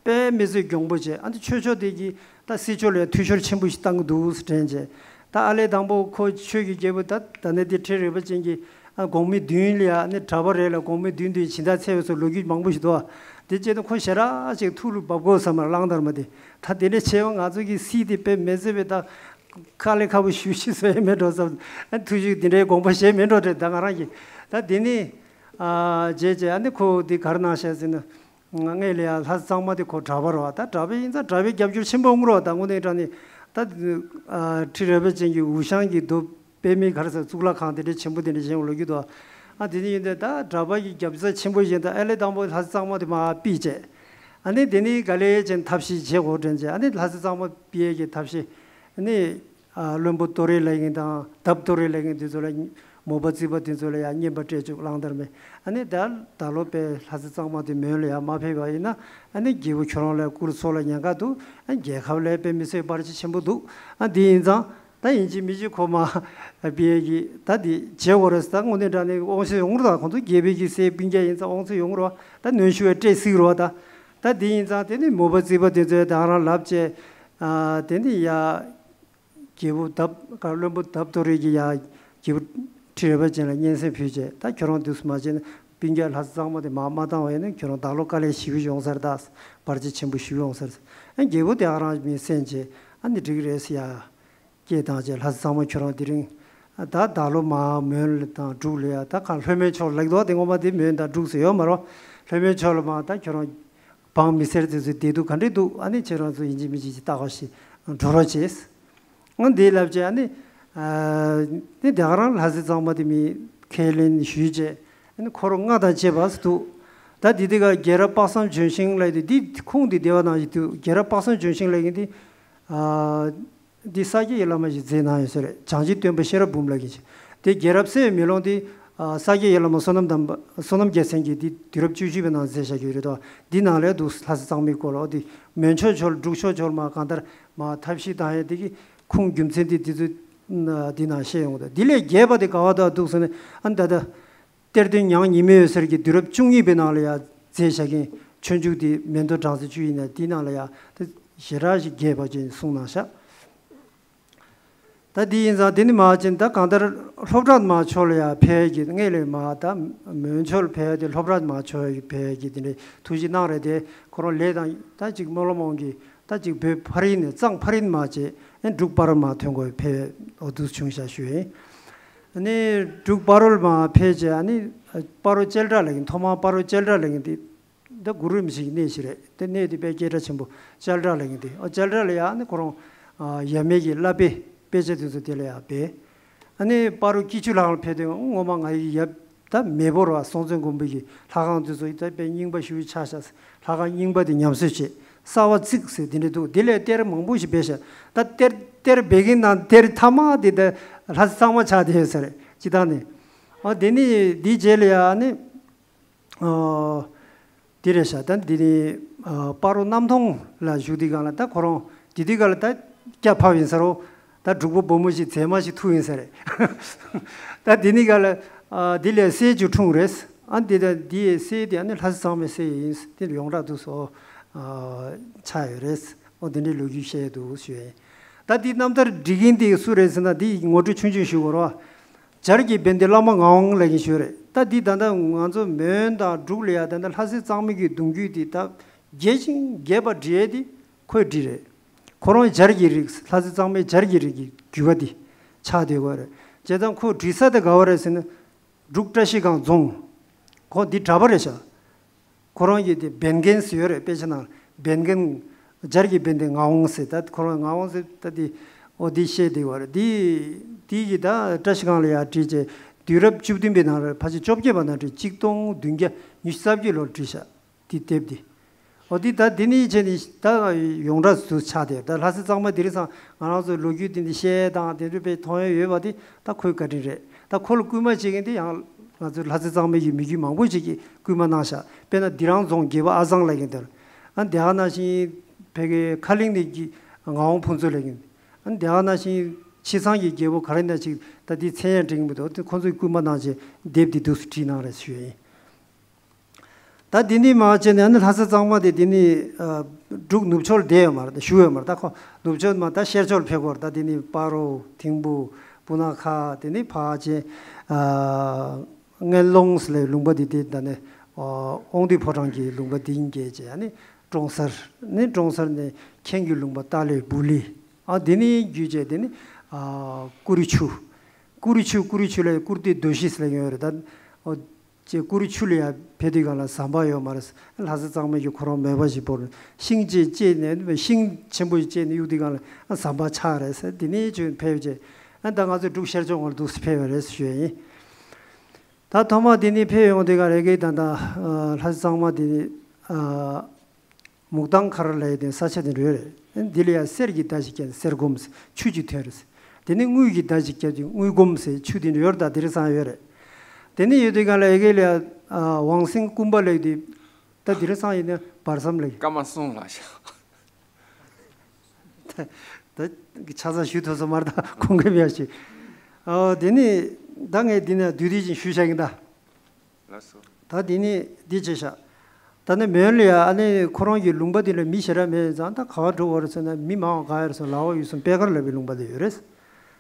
དཔེ་མི་སྲིད་གྱོང་པོ་བྱས། ཨ་འདི་ཆོས་ཕྱོགས་དེ་གིས་ད་སྲིད་ཕྱོགས་ལ་ཡ་འཐུས་ཤོར་ཆེན་པོ་ཞིག་བཏང་གི་འདུག་ཟེར་དྲན་བྱས། ད་ཨ་ལས་དང་པོ་ཁོ་ཆོས་ཀྱི་རྒྱལ་པོ་ད་ད་ནི་དེ་ཁྲི་རལ་པ་ཅན་གྱི་ཨ་དགོང་མོའི་བདུན་ལ་ཡ་ཨ་ནི་གྲྭ་པ་རེ་ལ་དགོང་མོའི་བདུན་དུ་སྦྱིན་བདག་འཚོལ་བའི་སོགས་ལོ་རྒྱུས་མང་པོ་ཞིག་འདུག་དེ་བྱས་ན་ཁོ་ཞེ་དྲག་ཅིག་ཐུགས་ལ་འབབ་དགོས་བསམ་པ་གླང་དར་མ་དེ། ད་དེ་འདྲ་བྱས་པ་ང་ཚོ་གི་སྲིད་དེ་དཔེ་མི་སྲིད་པའི་ད་དཀའ་ལས་ཁག་པོ་ཞེ་པོ་ཞིག་བཟོ་ཡ་མེད་འགྲོ་བསམ། ཨ་ཐུགས་ཤུགས་དེ་འདྲའི་དགོངས་པ་བཞེས་མེད་འགྲོ་དྲན། ད་ང་རང་གིས་ད་དེ་ནི་ཨ་བྱས་བྱས་ཨ་ནི་ཁོ་དེ་ག་རེ་གནང་ཤག་ཟེར་ན། ང་ལ་ཡ་ལྷ་རྩེ་གཙང་མ་དེ་ཁོ་གྲྭ་པ་རེད་བ། ད་གྲྭ་པ་ཡིན་ཙང་གྲྭ་པའི་རྒྱབ་སྐྱོར་ཆེན་པོ་ཡོང་གི་རེད་བ། ད་དངོས་གནས་དྲང་གནས་ད་ཨ་ཁྲི་རལ་པ་ཅན་གྱི་འུ་ཤང་གི་རྡོ་པད་མའི་ག་རེ་ཟེར་གཙུག་ལག་ཁང་དེ་འདྲའི་ཆེན་པོ་དེ་འདྲ་བཞེངས་ཡོང་ལོ་རྒྱུས་འདུག་ཨ་དེ་ནི་ཡིན་ཏེ་ད་གྲྭ་པ་གི་རྒྱབ་རྩ་ཆེན་པོ་བཞེངས། ད་ཨ་ལས་དང་པོ་ལྷ་རྩེ་གཙང་མ་དེ་མར་ཕུད་བྱས། ཨ་ནི་དེ་ནི་ག་ལེ་ཅན་ཐབས་ཤེས་བྱེད་དགོས་དྲན་བྱས། ཨ་ནི་ལྷ་རྩེ་གཙང་མ་ཕུད་ཡས་ཀྱི་ཐབས་ཤེས་ཨ་ནི། ཨ་བློན་པོ་ཏོ་རེ་ལབ་མཁན་དང་དབ་ཏོ་རེ་ལབ་མཁན་དེ་ཚོ་ལ། མོས་པ་བརྩེ་བ་དེ་ཚོ་ལ་ཡང་རྔན་པ་སྤྲད་བཅུག་གླང་དར་མས། ཨ་ནི་ད་ད་ལོ་དཔེ་ལྷ་རྩེ་གཙང་མ་དེ་མོན་ལ་ཡང་མར་ཕེབས་པ་ཡིན་ན། ཨ་ནི་རྒྱལ་པོ་ཁྱོད་རང་ལ་སྐུ་ལ་ཚོགས་ལ་ཉེན་ཁ་འདུག་ཨ་རྒྱལ་ཁབ་ལ་དཔེ་མི་སྲིད་བར་ཆད་ཆེན་པོ་འདུག་ཨ་འདི་ཡིན་ཙང་ད་ཡིན་གཅིག་མིན་གཅིག་ཁོ་མར་ཕུད་ཡས་ཀྱི་ད་འདི་བྱེད་དགོས་རེད་ཟེར། ད་དངོས་གནས་དྲང་གནས་དབང་ཆ་ཡོང་གི་རེད། ད་ཁོང་ཚོ་རྒྱལ་པོ་གི་སྲས་སྤུན་ཀྱག་ཡིན་ཙང་དབང་ཆ་ཡོང་གི་རེད་བ། ད་གནོན་ཤུགས་ཡང་སྤྲད་སྲིད་ཀྱི་རེད་བ། ད་ད་འདི་ཡིན་ཙང་དེ་ནི་མོས་པ་བརྩེ་བ་དེ་ཚོས་ད་རང་ལབ་བྱས། ཨ་དེ་ནི་ཡ། རྒྱལ་པོ་དབ་བློན་པོ་དབ་ཏོ་རེ་གིས་ཡ་རྒྱལ་པོ་ཁྲི་རལ་པ་ཅན་ལ་སྙན་སེང་ཕུལ་བྱས། ད་ཁྱོད་རང་འདུག་སེ་མ་བྱས་ན་སྤུན་ཀྱག་ལྷ་རྩེ་གཙང་མ་དེ་མར་མ་བཏང་བ་ཡིན་ན་ཁྱོད་རང་ད་ལོ་དཀའ་ལས་ཞེ་པོ་ཡོང་ས་རེད། ད་བར་ཆད་ཆེན་པོ་ཞེ་པོ་ཡོང་ས་རེད། ཨ་རྒྱལ་པོ་དེ་ཨ་རང་མི་སེམས་བྱས། ཨ་ནི་འགྲིག་རེད་ཟེར་ཡ་སྐད་བཏང་བྱས། ལྷ་རྩེ་གཙང་མ་ཁྱོད་རང་དེ་རིང་ད་ད་ལོ་མར་མོན་དང་འབྲུག་ལ་ཡ། ད་གང་ལྷོ་མོན་ཕྱོགས་ལ་ལབ་འདུག་དེ་སྔོན་མ་དེ་མོན་དང་འབྲུག་ཟེར་ཡོད་མ་རེད། ལྷོ་མོན་ཕྱོགས་ལ་མར་ད་ཁྱོད་རང་འབངས་མི་སེར་དེ་ཚོའི་བདེ་སྡུག་ག་འདྲས་འདུག་ཨ་ནི་ཁྱེད་རང་ཚོ་ཡིན་གཅིག་མིན་གཅིག་ཅིག་ལྟ་ག་ཞིག་འགྲོ་རོགས་བྱས། ཨ་འདི་ལབ་བྱས། ཨ་ནི་ཨ་ནི་དེ་ག་རང་ལྷ་རྩེ་གཙང་མ་དེ་མི་ཁས་ལེན་ཞུས་བྱས། ཨ་ནི་འཁོར་ལྔ་དང་བཅས་པ་ཟེར་འདུག་ད་འདི་དེ་ག་རྒྱལ་རབས་དཔག་བསམ་ལྗོན་ཤིང་ལབ་དེ་འདི་ཁུངས་འདི་བདེ་བ་ནང་བཞིན་འདུག་རྒྱལ་རབས་དཔག་བསམ་ལྗོན་ཤིང་ལབ་མཁན་དེ་ཨ། འདི་ས་སྐྱ་ཡི་བླ་མ་ཞིག་མཛད་གནང་ཡོད་ས་རེད། བྱང་ཆུབ་སྟོན་པ་ཤེས་རབ་འབུམ་ལབ་མཁན་ཞིག་དེ་རྒྱལ་རབས་གསལ་བའི་མེ་ལོང་དེ་ཨ་ས་སྐྱ་ཡི་བླ་མ་བསོད་ནམས་དམ་པ་བསོད་ནམས་རྒྱལ་མཚན་གྱིས་འདི་དུས་རབས་བཅུ་བཞི་པའི་ནང་མཛད་བཞག་གི་ཡོད་རེད་དོ། འདི་ནང་ལ་འདུག་ལྷ་རྩེ་གཙང་མའི་སྐོར་ལ། འོ་དེ་མོན་ཕྱོགས་ཕྱོགས་ལ་འབྲུག་ཕྱོགས་ཕྱོགས་ལ་མར་གང་ལྟར་མར་ཐབས་ཤེས་བཏང་ཡས་དེ་གི་ཁུངས་རྒྱུ་མཚན་དེ་འདི་ཚོ་འདི་ནང་བཤད་ཡོང་གི་འདུག་འདི་ལས་རྒྱས་པ་དེ་ག་བ་དག་འདུག་ཟེར་ན། ཨ་ནི་ད་ལྟ་གཏེར་སྟོན་ཉང་ཉི་མའི་འོད་ཟེར་གྱིས་དུས་རབས་བཅུ་གཉིས་པའི་ནང་ལ་ཡང་མཛད་བཞག་མཁན་ཆོས་འབྱུང་དེ་མེ་མདོ་སྦྲང་རྩི་བཅུ་ཡིན་ན། དེའི་ནང་ལ་ཡང་དེ་ཞེ་དྲག་ཞིག་རྒྱས་པ་ཅན་གསུངས་གནང་བཞག་ད་དེ་ཡིན་ཙང་དེ་ནི་མ་ཅན་ད་གང་ལྟར་ལྷོ་བྲག་མ་ཕྱོགས་ལ་ཡང་ཕེབས་ཀྱི་སྔས་ལས་མ་ད་མོན་ཕྱོགས་ལ་ཕེབས་ཏེ་ལྷོ་བྲག་མ་ཕྱོགས་ལ་ཕེབས་ཀྱི་དེ་འདྲའི་ཐུགས་བཞེད་གནང་རེད་དེ། ཁོ་རང་ལས་དང་ད་ཅིག་སྨོན་ལམ་འོང་གི་ད་ཅིག་བོད་ཕ་རི་ནས་གཙང་ཕ་རི་མ་བྱས་ཨ་འབྲུག་སྤ་རོ་མ་ཐོན་དགོས་ཕེབས་འོ་འདུག་བྱུང་ཤག་ཞུ་ཡིན། ཨ་ནི་འབྲུག་སྤ་རོ་ལ་མ་ཕེབས་བྱས་ཨ་ནི་སྤ་རོ་ཅལ་སྒྲ་ལབ་མཁན། ཐོག་མར་སྤ་རོ་ཅལ་སྒྲ་ལབ་མཁན་དེ་ད་གུ་རུ་རིན་པོ་ཆེ་གི་གནས་ཤིག་རེད། དེ་གནས་དེ་དཔེ་སྐད་གྲགས་ཆེན་པོ་ཅལ་སྒྲ་ལབ་མཁན་དེ། ཨ་ཅལ་སྒྲ་ལ་ཡ་ཨ་ནི་ཁོ་རང་ཨ་ཡབ་མེས་ཀྱི་བླ་དཔེ་ དཔེ་ཆ་དེ་ཚོ་དེ་ལ་ཡང་སྦས། ཨ་ནི་སྤ་རོ་སྐྱིད་ཆུ་ལྷ་ཁང་ལ་ཕེབས་དུས་སྔོན་མ་ང་ཡི་ཡབ་ད་མེས་པོ་ར་སྲོང་བཙན་སྒམ་པོ་ཡི་ལྷ་ཁང་དེ་ཚོ་ཡི་ད་དཔེ་རྙིང་པ་ཞེ་པོ་ཆགས་ཤག་ལྷ་ཁང་རྙིང་པ་དེ་ཉམས་གསོ་བྱས། གསར་པ་བརྩིགས་ཟེར་དེ་འདྲ་འདུག་དེ་ལས་གཏེར་མང་པོ་ཞིག་སྦས་ཤག་ད་གཏེར་གཏེར་སྦས་མཁན་ནང་གཏེར་མཐའ་མ་དེ་ད་ལྷ་སའི་གཙང་མ་ཆགས་བསྡད་ཡོད་ས་རེད། སྤྱིར་བཏང་ནས། ཨ་དེ་ནི་དེའི་རྗེས་ལ་ཡང་ནི། ཨོ། དེ་རེད་ཤག་ད་འདི་ནི་ཨ་སྤ་རོ་གནམ་ཐང་ལ་བཞུགས་དུས་སྒང་ལ་ད་ཁོ་རང་དེ་དུས་སྒང་ལ་ད་སྐྱ་ཕབ་ཡིན་ས་རོ། ད་འབྲུག་པ་བུ་མོ་ཞིག་མཛེས་མ་ཞིག་ཐུག་ཡིན་ས་རེད། ད་དེ་ནི་སྒང་ལ་ཨ་དེ་ལས་སྲས་ཅིག་འཁྲུངས་རེད། ཨ་འདི་ད་འདི་ཡི་སྲས་དེ་ཨ་ནི་ལྷ་སྲས་གཙང་མའི་སྲས་ཡིན། དེ་ཡོངས་གྲགས་འདུག་སོ། ཨ་ཆགས་ཡོད་རེད། ཨོ་དེ་འདྲའི་ལོ་རྒྱུས་བཤད་འདུག་ཞུ་ཡིན། ད་འདི་རྣམ་ཐར་འབྲི་མཁན་དེ་སུ་རེད་ཟེར་ན་འདི་ངོ་སྤྲོད་ཆུང་ཆུང་ཞུ་དགོས་རེད་བ། སྦྱར་གྱི་བན་དེ་བླ་མ་ངག་དབང་ལབ་མཁན་ཞིག་རེད། ད་འདི་ད་ལྟ་ང་ཚོ་མོན་དང་འབྲུག་ལ་ཡ་ད་ལྟ་ལྷ་སྲས་གཙང་མའི་གི་གདུང་རྒྱུད་འདི་ད་རྒྱས་ཤིང་རྒྱས་པ་འབྲི་ཡས་འདི་ཁོས་བྲིས་རེད། ཁོ་རང་སྦྱར་གྱི་རིགས། ལྷ་སྲས་གཙང་མའི་སྦྱར་གྱི་རིགས་ཀྱི་བརྒྱུད་པ་འདི་ཆགས་བསྡད་ཡོད་རེད། བྱས་ཙང་ཁོས་བྲིས་ས་དེ་ག་བ་རེད་ཟེར་ན། འབྲུག་བཀྲ་ཤིས་སྒང་རྫོང་། ཁོ་འདི་གྲྭ་པ་རེད་ཤག་ཁོ་རང་གི་དེ་བན་རྒན་ཟེར་ཡོད་རེད། དཔེ་ཆ་ནང་བན་རྒན། སྦྱར་གྱི་བན་དེ་ངག་དབང་ཟེར། ད་ཁོ་རང་ངག་དབང་ཟེར་ད་དེ་ཨོ་དེ་བཤད་དེ་བ་རེད། དེ་དེ་གི་ད་བཀྲ་ཤིས་སྒང་ལ་ཡར་བྲིས་བྱས་དུས་རབས་བཅུ་བདུན་པའི་ནང་ལ་ཕལ་ཆེར་བཅོ་བརྒྱད་པ་ནང་བྲིས། གཅིག་སྟོང་བདུན་བརྒྱ་ཉི་ཤུ་རྩ་བརྒྱད་ལོར་བྲིས་ཤག་དེ་དེབ་དེ། ཨོ་དེ་ད་དེ་ནི་བྱས་ནས་ད་ཡོངས་གྲགས་སུ་ཆགས་དེ། ད་ལྷ་སྲས་གཙང་མ་དེ་རིང་སང་ང་རང་ཚོ་ལོ་རྒྱུས་དེ་འདྲ་བཤད་སྟངས་དེ་འདྲ་དཔེ་མཐོང་ཡ་ཡོད་པ་དེ་ད་ཁོའི་བཀའ་དྲིན་རེད། ད་ཁོ་ལ་སྐུལ་མ་བྱེད་མཁན་དེ་ཡང་ང་ཚོའི་ལྷ་སྲས་གཙང་མའི་གི་མི་རྒྱུད་མང་པོ་ཞིག་གིས་སྐུལ་མ་གནང་ཤག་དཔེར་ན་སྡི་རང་རྫོང་རྒྱལ་པོ་ཨ་ཚང་ལབ་མཁན་དེ་ལ། ཨ་དེ་ག་ནང་བཞིན་ཕ་གི་ཁ་གླིང་ནས་ཀྱི་ངག་དབང་ཕུན་ཚོགས་ལབ་མཁན། ཨ་དེ་ག་ནང་བཞིན་ཕྱི་ཚང་གི་རྒྱལ་པོ་ག་རེ་ན་ཅིག་ད་དེ་མཚན་ཡང་འགྲིག་གི་མི་འདུག་དེ་ཁོ་ཚོས་སྐུལ་མ་གནང་བྱས་དེབ་དེ་འདུག་སེ་བྲིས་གནང་རེད་ཞུ་ཡ་ཡིན། ད་འདི་ནི་མ་བྱས་ནས་ཨ་ནི་ལྷ་སྲས་གཙང་མ་དེ་འདི་ནི་ཨ་འབྲུག་ནུབ་ཕྱོགས་ལ་བསྡད་ཡོད་མ་རེད། བཞུགས་ཡོད་མ་རེད། ད་ཁོ་ནུབ་ཕྱོགས་མ་ད་ཤར་ཕྱོགས་ལ་ཕེབས་ཀྱི་ཡོད་རེད། ད་འདི་ནི་སྤ་རོ། ཐིམ་ཕུ། སྤུ་ན་ཁ། དེ་ནི་ཕར་ཕྱིན་ཨ་དངུལ་ལུང་ཟེར་ལབ་ལུང་པ་འདི་དེ་ད་ནི་ཨ་དབང་འདུས་ཕོ་བྲང་གི་ལུང་པ་འདི་ཡིན་སྐད་ཅེ། ཨ་ནི་ཀྲོང་གསར། ནི་ཀྲོང་གསར་ནས་མཁན་གྱི་ལུང་པ་ཏཱ་ལའི་བུ་ལི། ཨ་འདི་ནི་བརྒྱུད་བྱས་དེ་ནི་ཨ་ཀུ་རི་ཆུ། ཀུ་རི་ཆུ། ཀུ་རི་ཆུ་ལ་ཀུར་སྟོད་རྡོ་ཞིས་ལབ་ཡོད་རེད། ད་ཨོ་ཅེ་ཀུ་རི་ཆུ་ལ་ཡ་ཕེབས་དུས་སྒང་ལ་ཟམ་པ་ཡོད་མ་རེད། ལྷ་སྲས་གཙང་མ་གིས་ཁོ་རང་མོས་པ་ཞིག་བོར་ཤིང་ཅིག་བཅད་ནས་ཤིང་ཆེན་པོ་ཞིག་བཅད་ནས་གཡུག་དུས་སྒང་ལ་ཟམ་པ་ཆགས་རེད་ཟེར། དེ་ནས་བྱོན་ཕེབས་རྗེས་ཨ་ད་ང་ཚོ་འབྲུག་ཤར་ཕྱོགས་ལ་འདུག་སེ་ཕེབས་པ་རེད་ཞུ་ཡ་ཡིན། ད་ཐོག་མ་དེ་ནས་ཕེབས་ཡོང་དུས་སྒང་ལ་ཀི་ད་ད་ལྷ་སྲས་གཙང་མ་དེ་ནས་ཨ། མུག་དང་མཁར་ལབ་ཡས་དེ་ས་ཆ་དེ་འདྲ་ཡོད་རེད། འདི་ལ་ཡང་གསེར་གྱི་མདའ་ཞིག་བརྒྱབ་ནས་གསེར་སྒོམ་ཟེར་ཆུ་ཅིག་ཐོན་རེད་ཟེར། དེ་ནས་དངུལ་གྱི་མདའ་ཞིག་བརྒྱབ་ཅིང་དངུལ་སྒོམ་ཟེར་ཆུ་དེ་འདྲ་ཡོད་རེད། ད་དེ་རིང་སང་ཡོད་རེད། དེ་ནས་ཡོད་དུས་སྒང་ལ་ཨེ་གེ་ལ་ཡང་ཝང་སིང་ཀུན་པ་ལབ་ཡས་དེ། ད་དེ་རིང་སང་ཡིན་ན་བར་མཚམས་ལ་ཡིན། ཀརྨ་གསུང་ལགས་ཤག་ད་ཆ་ཚང་ཞུ་ཐུབ་སོང་མ་རེད། ད་ཁོང་གིས་མི་ཡ་ཞུ། ཨ་དེ་ནས་ད་ངས་འདི་ནས་བསྡུས་བསྡུས་ཅིག་ཞུས་བཞག་གིན་ད། ལགས་སོ། ད་འདི་ནི་འདི་བྱས་ཤག་ད་ནི་མོན་ལ་ཡ་ཨ་ནི་ཁོ་རང་གི་ལུང་པ་འདི་ལ་མི་ཞེ་དྲག་མེད་ཙང་ད་ག་བ་འགྲོ་བ་རེད་ཟེར་ན་མི་མང་བ་ག་ཡ་རེད་ཟེར་ན་ལ་འོག་ཡུལ་གསུམ་པད་དཀར་ལབ་པའི་ལུང་པ་དེ་ཡོད་རེད།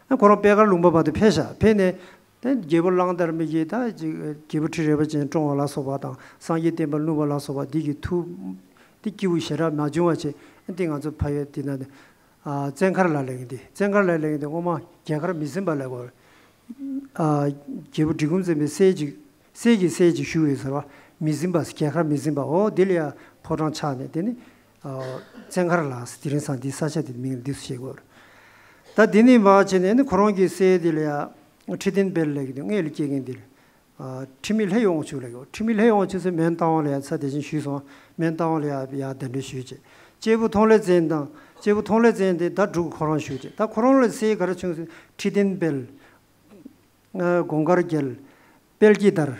ཨ་ཁོ་རང་པད་དཀར་ལུང་པ་བར་དུ་ཕེབས་ཤག་ཕེབས་ནས་ད་རྒྱལ་པོ་གླང་དར་མ་གིས་ད་ཅིག་རྒྱལ་པོ་ཁྲི་རལ་པ་ཅན་བཀྲོངས་པ་ལ་སོགས་པ་དང་སངས་རྒྱས་བསྟན་པ་བསྣུབས་པ་ལ་སོགས་པ་འདི་གི་ཐུགས་འདི་སྐྱིད་པོ་ཞེ་དྲག་མ་བྱུང་བ་བྱས། ཨ་འདི་ང་ཚོ་ཕ་ཡུལ་འདི་ན་ནི། ཨ་བཙན་མཁར་ལ་ལབ་མཁན་དེ། བཙན་མཁར་ལ་ལབ་མཁན་དེ་སྔོན་མ་རྒྱལ་མཁར་མི་ཟིན་པ་ལབ་དགོས། ཨ་རྒྱལ་པོ་འབྲི་གུང་བཙན་པོའི་སྲས་ཅིག་སྲས་ཀྱི་སྲས་ཅིག་བཞུགས་ཡོད་ཟེར་བ། མི་ཟིན་པ་རྒྱལ་མཁར་མི་ཟིན་པ། འོ་དེ་ལ་ཡ་ཕོ་བྲང་ཆགས་ནས་དེ་ནི་ཨ་བཙན་མཁར་ལ་དེ་རིང་སང་འདི་ས་ཆ་དེ་མིང་འདི་སུ་བྱེད་དགོས། ད་དེ་ནི་མ་བྱས་ནས་ནི་ཁོ་རང་གི་སྲས་དེ་ལ་ཡ་ཁྲི་བརྟན་དཔལ་ལབ་མཁན་དེ་མངལ་ལ་སྐྱེས་མཁན་དེ་ལ། ཨ་ཁྲི་མི་ལྷའི་དབང་ཕྱུག་ལབ་ཡོད། ཁྲི་མི་ལྷའི་དབང་ཕྱུག་ཟེར་མོན་རྟ་དབང་ལ་ཡ་ཚ་དེ་བཞིན་ཞུས་སོང་། མོན་རྟ་དབང་ལ་ཡ་ཡ་གདན་འདྲེན་ཞུས་བྱས། གཅེར་བུ་མཐོང་ལེ་བཙན་དང་། གཅེར་བུ་མཐོང་ལེ་བཙན་དེ་ད་འབྲུག་ཁོ་རང་བཞུགས་བྱས། ད་ཁོ་རང་ལ་སྲས་ག་རེ་བྱུང་ཟེར་ཁྲི་བརྟན་དཔལ། ཨ་དགོངས་དཀར་རྒྱལ། དཔལ་གྱི་དར།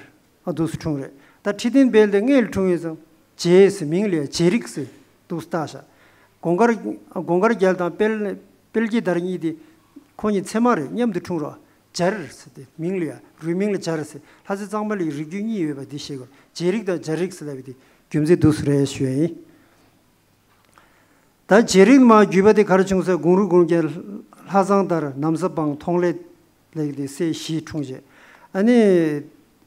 ཨ་འདུག་སེ་འཁྲུངས་རེད། ད་ཁྲི་བརྟན་དཔལ་དེ་མངལ་འཁྲུངས་ཡོད་ཙང་རྗེ་ཟེར་མིང་ལ་ཡ་རྗེ་རིགས་ཟེར་འདུག་སེ་བཏགས་ཤག་དགོངས་དཀར་དགོངས་དཀར་རྒྱལ་དང་དཔལ་དཔལ་གྱི་དར་གཉིས་དེ་ཁོ་གཉིས་མཚེ་མ་རེད། མཉམ་དུ་འཁྲུངས་རོགས། སྦྱར་ཟེར་ཏེ་མིང་ལ་ཡ་རུས་མིང་ལ་སྦྱར་ཟེར། ལྷ་སྲས་གཙང་མ་ལ་ཡ་རིགས་རྒྱུད་གཉིས་ཡོད་པ་འདི་ཤེས་དགོས། རྗེ་རིགས་དང་སྦྱར་རིགས་ཟེར་ལབ་པ་འདི་རྒྱུ་མཚན་འདུག་སེ་རེད་ཞུ་ཡ་ཡིན། ད་རྗེ་རིགས་མ་བརྒྱུད་པ་དེ་ག་རེ་བྱུང་ཟེར། གུང་རུ་གུང་རྒྱལ། ལྷ་བཟང་དར། ནམ་བཟའ་འབངས། མཐོང་ལེ་ལབ་ཀྱི་དེ་སྲས་བཞི་འཁྲུངས་རྗེས། ཨ་ནི།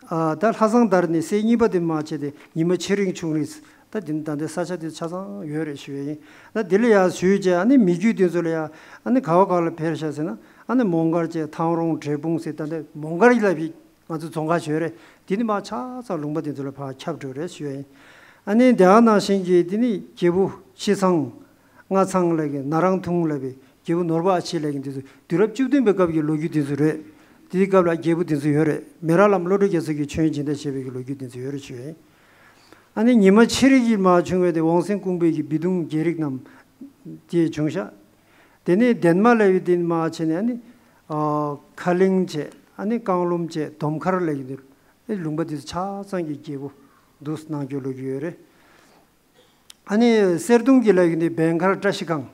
ཨ་ད་ལྷ་བཟང་དར་ནི་སྲས་གཉིས་པ་དེ་མ་བྱས་ཏེ་ཉི་མ་ཆེ་རིང་ཆུང་རིང་། ད་དེ་ནི་ད་ལྟའི་ས་ཆ་དེ་ཆ་ཚང་ཡོད་རེད་ཞུ་ཡ་ཡིན། ད་དེ་ལ་ཡ་ཞུས་རྗེས་ཨ་ནི་མི་རྒྱུད་དེ་ཚོ་ལ་ཡ་ཨ་ནི་ག་བ་ག་ལ་ཕེབས་ཤག་ཟེར་ན། ཨ་ནི་མོང་སྒར་བཅས་ཐང་རོང་འབྲས་སྤུངས་ཟེར། ད་ལྟ་མོང་སྒར་ལ་བི་ང་ཚོ་རྫོང་ཁག་ཞོལ་རེད། དེ་ནི་མ་ཆ་ཚང་ལུང་པ་དེ་ཚོ་ལ་ཕར་ཁྱབ་འགྲོ་རེད་ཞུ་ཡ་ཡིན། ཨ་ནི་དེ་ཨ་ནང་བཞིན་གྱི་དེ་ནི་རྒྱལ་པོ་ཤི་ཚང་། སྔ་ཚང་ལ་གི་ན་རང་ཐུང་ལ་བི་ རྒྱལ་པོ་ནོར་བུ་ཨ་ཕྱི་ལབ་མཁན་དེ་ཚོ་དུས་རབས་བཅུ་བདུན་པའི་སྐབས་ཀྱི་ལོ་རྒྱུས་དེ་ཚོ་རེད། དེའི་སྐབས་ལ་རྒྱལ་པོ་དེ་ཚོ་ཡོད་རེད། མེ་རག་ལམ་བློ་གྲོས་རྒྱ་མཚོ་གིས་ཆོས་དབྱིངས་སྦྱིན་བདག་བྱས་པའི་གི་ལོ་རྒྱུས་དེ་ཚོ་ཡོད་རེད་ཞུ་ཡ་ཡིན། ཨ་ནི་ཉི་མ་ཕྱི་རིལ་གྱི་མར་བྱུང་བའི་དེ་ཝང་སེང་ཀུང་པའི་གི་བི་དུང་རྒྱལ་རིགས་རྣམས་དེ་བྱུང་ཤག་དེ་ནས་དན་མ་ལབ་ཡི་དེ་མར་བྱས་ནས་ཨ་ནི་ཨ་ཁ་གླིང་བྱས། ཨ་ནི་རྐང་ལུམ་བྱས། དོམ་མཁར་ལབ་ཡི་དེ་ལུང་པ་དེ་ཚོ་ཆ་ཚང་གི་རྒྱལ་པོ་འདུག་གནང་རྒྱུ་ལོ་རྒྱུས་ཡོད་རེད། ཨ་ནི་གསེར་གདུང་གི་ལབ་ཡི་དེ་བན་མཁར་བཀྲ་ཤིས་སྒང་།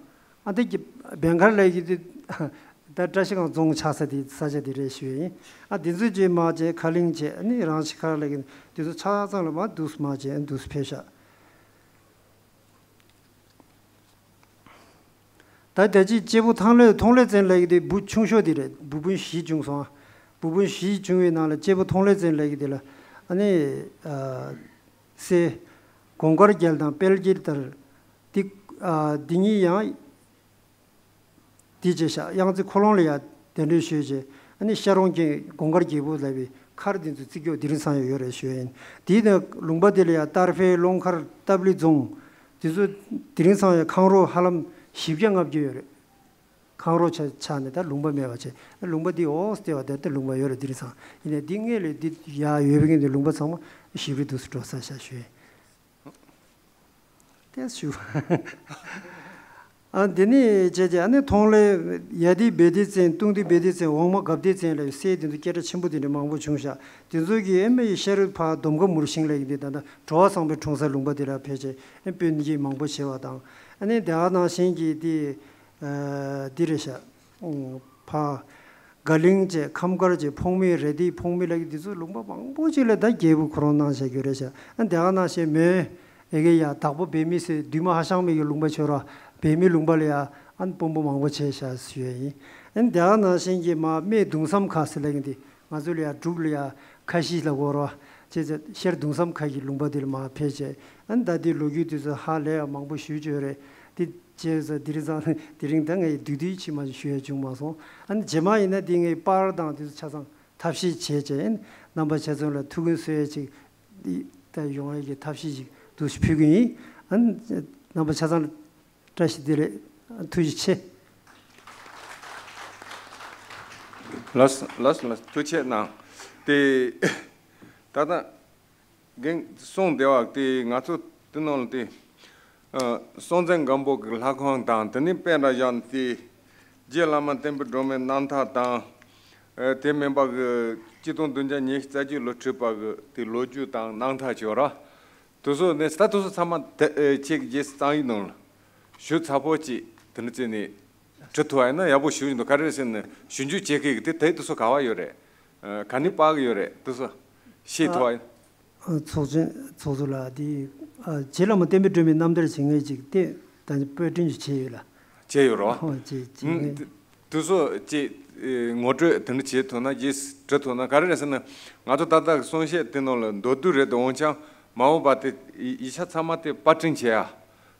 ཨ་དེ་གི་བན་མཁར་ལབ་ཡི་དེ་ད་བཀྲ་ཤིས་སྒང་རྫོང་ཆགས་ས་དེ་ས་ཆ་དེ་རེད་ཞུ་ཡ་ཡིན། ཨ་དེ་ཚོ་བྱས་མར་བྱས་ཁ་གླིང་བྱས། ཨ་ནི་རང་ཤི་ཁར་ལབ་ཡི་དེ་ཚོ་ཆ་ཚང་ལ་མར་འདུག་མར་བྱས་འདུག་ཕེབས་ཤག་ད་ད་ཅི་སྐྱེས་བུ་ཐང་ལྷོད་ཐོང་ལྷོད་བཙན་ལབ་ཡི་དེ་བུ་ཆུང་ཤོས་དེ་རེད། བུ་སྤུན་བཞི་བྱུང་སོང་། བུ་སྤུན་བཞི་བྱུང་བའི་ནང་ལ་སྐྱེས་བུ་ཐོང་ལྷོད་བཙན་ལབ་ཡི་དེ་ལ་ཨ་ནི་ཨ་སྲས་གོང་དཀར་རྒྱལ་དང་དཔལ་དཀྱིལ་དར། དེ་ཨ་དེ་གཉིས་ཡང་དེ་བྱས་ཤག་གཡང་རྩེ་ཁོ་ལོང་ལ་ཡ་གདན་འདྲེན་ཞུས་བྱས། ཨ་ནི་ཤ་རོང་ཀན་གོང་དཀར་རྒྱལ་པོ་ལབ་པའི་མཁར་དེ་ཚོ་བརྩིགས་རྒྱུ་དེ་རིང་སང་ཡང་ཡོད་རེད་ཞུ་ཡ་ཡིན། དེའི་ནང་ལུང་པ་དེ་ལ་ཡ་སྟར་འཕེལ། ཀློང་མཁར། སྟབས་ལི་རྫོང་། དེ་ཚོ་དེ་རིང་སང་ཡང་ཁང་རོ་ཧ་ལམ་བཞི་བརྒྱ་ལྔ་བརྒྱ་ཡོད་རེད། ཁང་རོ་ཆ་ཆགས་ནས་ད་ལུང་པ་མེད་པ་བྱས། ལུང་པ་འདི་འོག་ལྟེ་བ་དེར་ད་ལུང་པ་ཡོད་རེད་དེ་རིང་སང་། ཡིན་ནའི་འདི་སྔས་ལས་འདི་ཡར་ཡོད་པའི་གི་འདི་ལུང་པ་ཚང་མ་ཞིབ་རི་འདུག་སེ་འགྲོ་ས་ཤག་ཞུ་ཡ་ཡིན། ཏེ་ཞུ། ཨ་འདི་ནི་བྱས་རྗེས་ཨ་ནི་ཐོང་ལེ་ཡ་དི་བེ་དི་བཙན། ཏུང་དི་བེ་དི་བཙན། ཝང་མ་གབ་དི་བཙན་ལབ་སྲས་དེ་ཚོ་སྐད་གྲགས་ཆེན་པོ་དེ་འདྲ་མང་པོ་བྱུང་ཤག་དེ་ཚོ་གི་ཨེ་མ་ཡི་ཤ་རུ་ཕ་དོམ་ཁ་མུར་ཤིང་ལབ་ཡི་འདི་ད་ལྟ་གྲོ་བ་བཟང་པོའི་འཁྲུངས་ས་ལུང་པ་དེ་ལ་ཕལ་ཆེར་ཨེ་དཔོན་གྱིས་མང་པོ་བྱས་པ་དང་། ཨ་ནི་དེ་ག་ནང་བཞིན་གྱི་དེ་ཨ་འདི་རེད་ཤག་ཨུམ། ཕ་དགའ་གླིང་བཅས་ཁམས་དཀར་བཅས་ཕོང་མི་རེ་ཏི་ཕོང་མི་ལ་གི་འདི་ཚོ་ལུང་པ་མང་པོ་ཅིག་ལ་ད་རྒྱལ་པོ་ཁོ་རང་གནང་བཞག་རྒྱུ་རེད་ཤག་ཨ་དེ་ག་ནང་བཞིན་མོན་ཨེ་གེ་ཡ་དྭགས་པོ་བེ་མི་ཟེར་འདུས་མ་ཧ་ཤང་མི་གི་ལུང་པ་ཆོས་ར་བེ་མི་ལུང་པ་ལ་ཡ་ཨ་དཔོན་པོ་མང་པོ་བྱས་ཤག་ཟེར་ཡ་ཡིན། ཨ་དེ་ག་ནང་བཞིན་གྱི་མ་སྨད་གདུང་བསམ་ཁ་ཟེར་ལ་གི་འདི་ང་ཚོ་ལ་ཡ་འབྲུག་ལ་ཡ་ཁ་ཤས་ལ་གོ་ར་བྱས་ཚེ་ཤར་གདུང་བསམ་ཁ་གི་ལུང་པ་འདི་ལ་མ་ཕེབས་བྱས། ཨ་ད་འདི་ལོ་རྒྱུས་འདི་ཚོ་ཧ་ལས་ཡ་མང་པོ་ཞུ་རྒྱུ་རེད། འདི་བྱས་ཙང་དེ་རིང་ཙང་དེ་རིང་ད་ངས་བསྡུས་བསྡུས་ཕྱི་མ་ཞུ་ཡ་བྱུང་མ་སོང་། ཨ་ནི་རྗེས་མ་ཡིན་ན་འདི་ངས་པར་དང་དེ་ཚོ་ཆ་ཚང་ཐབས་ཤེས་བྱས་བྱས་རྣམ་པ་ཆ་ཚང་ལ་ཐུགས་ཁུར་གསོ་ཡ་ཅིག་འདི་ད་ཡོང་ཡ་གི་ཐབས་ཤེས་ཅིག་འདུག་སེ་ཕུལ་གི་ཡིན། ཨ་ནི་རྣམ་པ་ཆ་ཚང་ལ་བཀྲ་ཤིས་བདེ་ལེགས། ཐུགས་རྗེ་ཆེ། ལགས་ལགས་ལགས་ཐུགས་རྗེ་གནང་། དེ་ད་ལྟ་རྒན་གསུང་བདེ་བ་དེ་ང་ཚོ་དེ་ནང་ལ་དེ་ཨ་སྲོང་བཙན་སྒམ་པོ་གི་ལྷ་ཁང་དང་། དེ་ནས་དཔེ་འདྲ་བཞག་ན་དེ་རྗེ་བླ་མ་བསྟན་པའི་སྒྲོན་མེའི་རྣམ་ཐར་དང་། ཨ་དེ་མིན་པ་གི་གཅིག་སྟོང་བདུན་བརྒྱ་ཉི་ཤུ་རྩ་བརྒྱད་ལོ་བྲིས་པ་གི་དེ་ལོ་རྒྱུས་དང་རྣམ་ཐར་བྱོས་ར། དེ་ཚོ་ནས་ད་དེ་ཚོ་ཚང་མ་དེ་ཨ་ཁྱེད་ཀྱི་རྗེས་སུ་གཙང་ཡིག་ནང་ལ་ཞིབ་ཚགས་པོ་ཅིག་དེ་འདྲ་བྱས་ནས་བྲི་ཐུབ་པ་ཡིན་ན་ཡག་པོ་ཞེ་པོ་ཅིག་འདུག་ག་རེ་རེད་ཟེར་ན་ཞིབ་འཇུག་བྱེད་མཁན་གྱི་དེ་དེ་དེ་ཚོ་ག་པར་ཡོད་རེད། ཨ་ག་ནས་དཔར་གི་ཡོད་རེད། དེ་ཚོ་ཤེས་ཐུབ་པ་ཡིན། ཨ་ཚོགས་ཆེན་ཚོགས་གཙོ་ལགས་དེ་ཨ་རྗེ་བླ་མ་བསྟན་པའི་སྒྲོན་མེའི་རྣམ་ཐར་བྱེད་མཁན་ཅིག་དེ་ད་ནི་པོད་སྐྲུན་ཅིག་བྱས་ཡོད་ལ། བྱས་ཡོད་རོ། ཧོ་བྱས་བྱས་ཨུམ། ངེས། དེ་ཚོ་ཅིག་ཨེ་ངོ་སྤྲོད་དེ་འདྲ་བྱེད་ཐུབ་ན། རྗེས་སུ་འབྲི་ཐུབ་ན། ག་རེ་རེད་ཟེར་ན་ང་ཚོ་ད་ལྟ་གསུང་བཤད་དེ་ནང་ལ་མདོར་བསྡུས་རེད་དེ། འོན་ཀྱང་མ་འོངས་པ་དེ་ཡིག་ཆ་ཚང་མ་དེ་པར་སྐྲུན་བྱེད་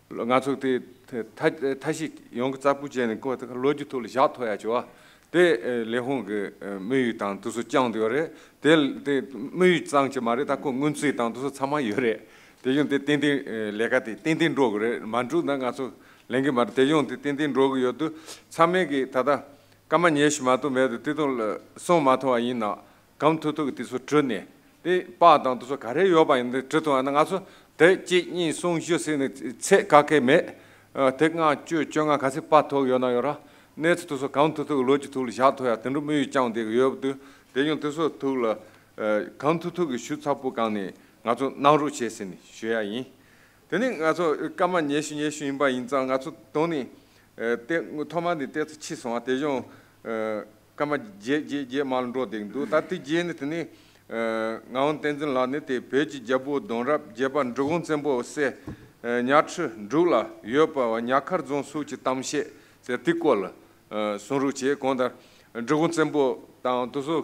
ཡ། ང་ཚོ་དེ་ཐ་ཐ་ཤིག་ཡོང་གི་གཙགས་པུ་བྱས་ནས་ཁོ་ལོ་རྒྱུས་ཐོག་ལ་བཞག་ཐུབ་ཡ་བྱེད་པ་དེ་ཨེ་ལས་ཁུངས་ཀྱི་ཨེ་དམིགས་ཡུལ་དང་དེ་ཚོ་བཅངས་བསྡད་ཡོད་རེད། དེ་དེ་དམིགས་ཡུལ་ཙམ་གྱིས་མ་རེད། ད་ཁོ་སྔོན་རྩིས་དང་དེ་ཚོ་ཚང་མ་ཡོད་རེད། དེ་བཞིན་དེ་ཏན་ཏན་ཨེ་ལས་ཀ་དེ་ཏན་ཏན་འགྲོ་གི་རེད། མ་འགྲུབ་ན་ང་ཚོ་ལེན་གི་མ་རེད། དེ་བཞིན་དེ་ཏན་ཏན་འགྲོ་གི་ཡོད་དུས་ཚང་མས་ཀྱི་ད་ལྟ་སྐར་མ་ཉི་ཤུ་མ་གཏོགས་མེད་དུས་དེ་དང་ལ་གསུང་མ་ཐུབ་པ་ཡིན་ན། གང་ཐུབ་ཐུབ་ཀྱིས་དེ་ཚོ་བྲིས་ནས་དེ་པར་དང་དེ་ཚོ་ག་རེ་ཡོད་པ་ཡིན་དེ་བྲིས་ཐུབ་པ་ན། ང་ཚོ་དེ་གཅིག་གཉིས་གསུམ་བཞི་ཟེར་ནས་ཚད་ག་གེ་མེད། ཨ་དེ་ལྔ་བཅུ་བཅོ་ལྔ་ག་ཚད་པར་ཐུབ་ཡོད་ན་ཡོད་ར། གནས་ཚུལ་དེ་ཚོ་གང་ཐུབ་ཐུབ་ཀྱིས་ལོ་རྒྱུས་ཐོག་ལ་བཞག་ཐུབ་ཡ་དེ་འདྲ་དམིགས་ཡུལ་བཅངས་བསྡད་ཀྱི་ཡོད་པ་དུས། དེ་ཡང་དེ་ཚོ་ཐོག་ལ་ཨ་གང་ཐུབ་ཐུབ་ཀྱིས་ཞིབ་ཚགས་པོ་བཀང་ནས་ང་ཚོ་གནང་རོགས་བྱེད་ཟེར་ནས་ཞུ་ཡ་ཡིན། དེ་ནས་ང་ཚོ་སྐར་མ་ཉི་ཤུ་ཉི་ཤུ་ཡིན་པ་ཡིན་ཙང་། ང་ཚོ་དོན་ནི་ཨ་དེ་ཐོག་མ་ནས་ཏོག་ཙམ་ཕྱིས་སོང་བ། དེ་བཞིན་ཨ་སྐར་མ་བརྒྱད་བརྒྱད་བརྒྱད་མར་ལ་འགྲོ་བསྡད་ཀྱི་འདུག་ད་དེ་རྗེས་ནས་དེ་ནས་ཨ་ངག་དབང་བསྟན་འཛིན་ལགས་ནས་དེ་བོད་ཀྱི་རྒྱལ་པོ་གདུང་རབས་བརྒྱད་པ་འབྲི་གུང་བཙན་པོའི་སྲས་ཨ་གཉའ་ཁྲི་འབྲུག་ལ་ཡོད་པ་བ་གཉའ་མཁར་རྫོང་སོགས་ཀྱི་གཏམ་བཤད་ཟེར་དེ་སྐོར་ལ་ཨ་གསུང་རོགས་བྱས། གང་ལྟར་འབྲི་གུང་བཙན་པོ་དང་དེ་ཚོ་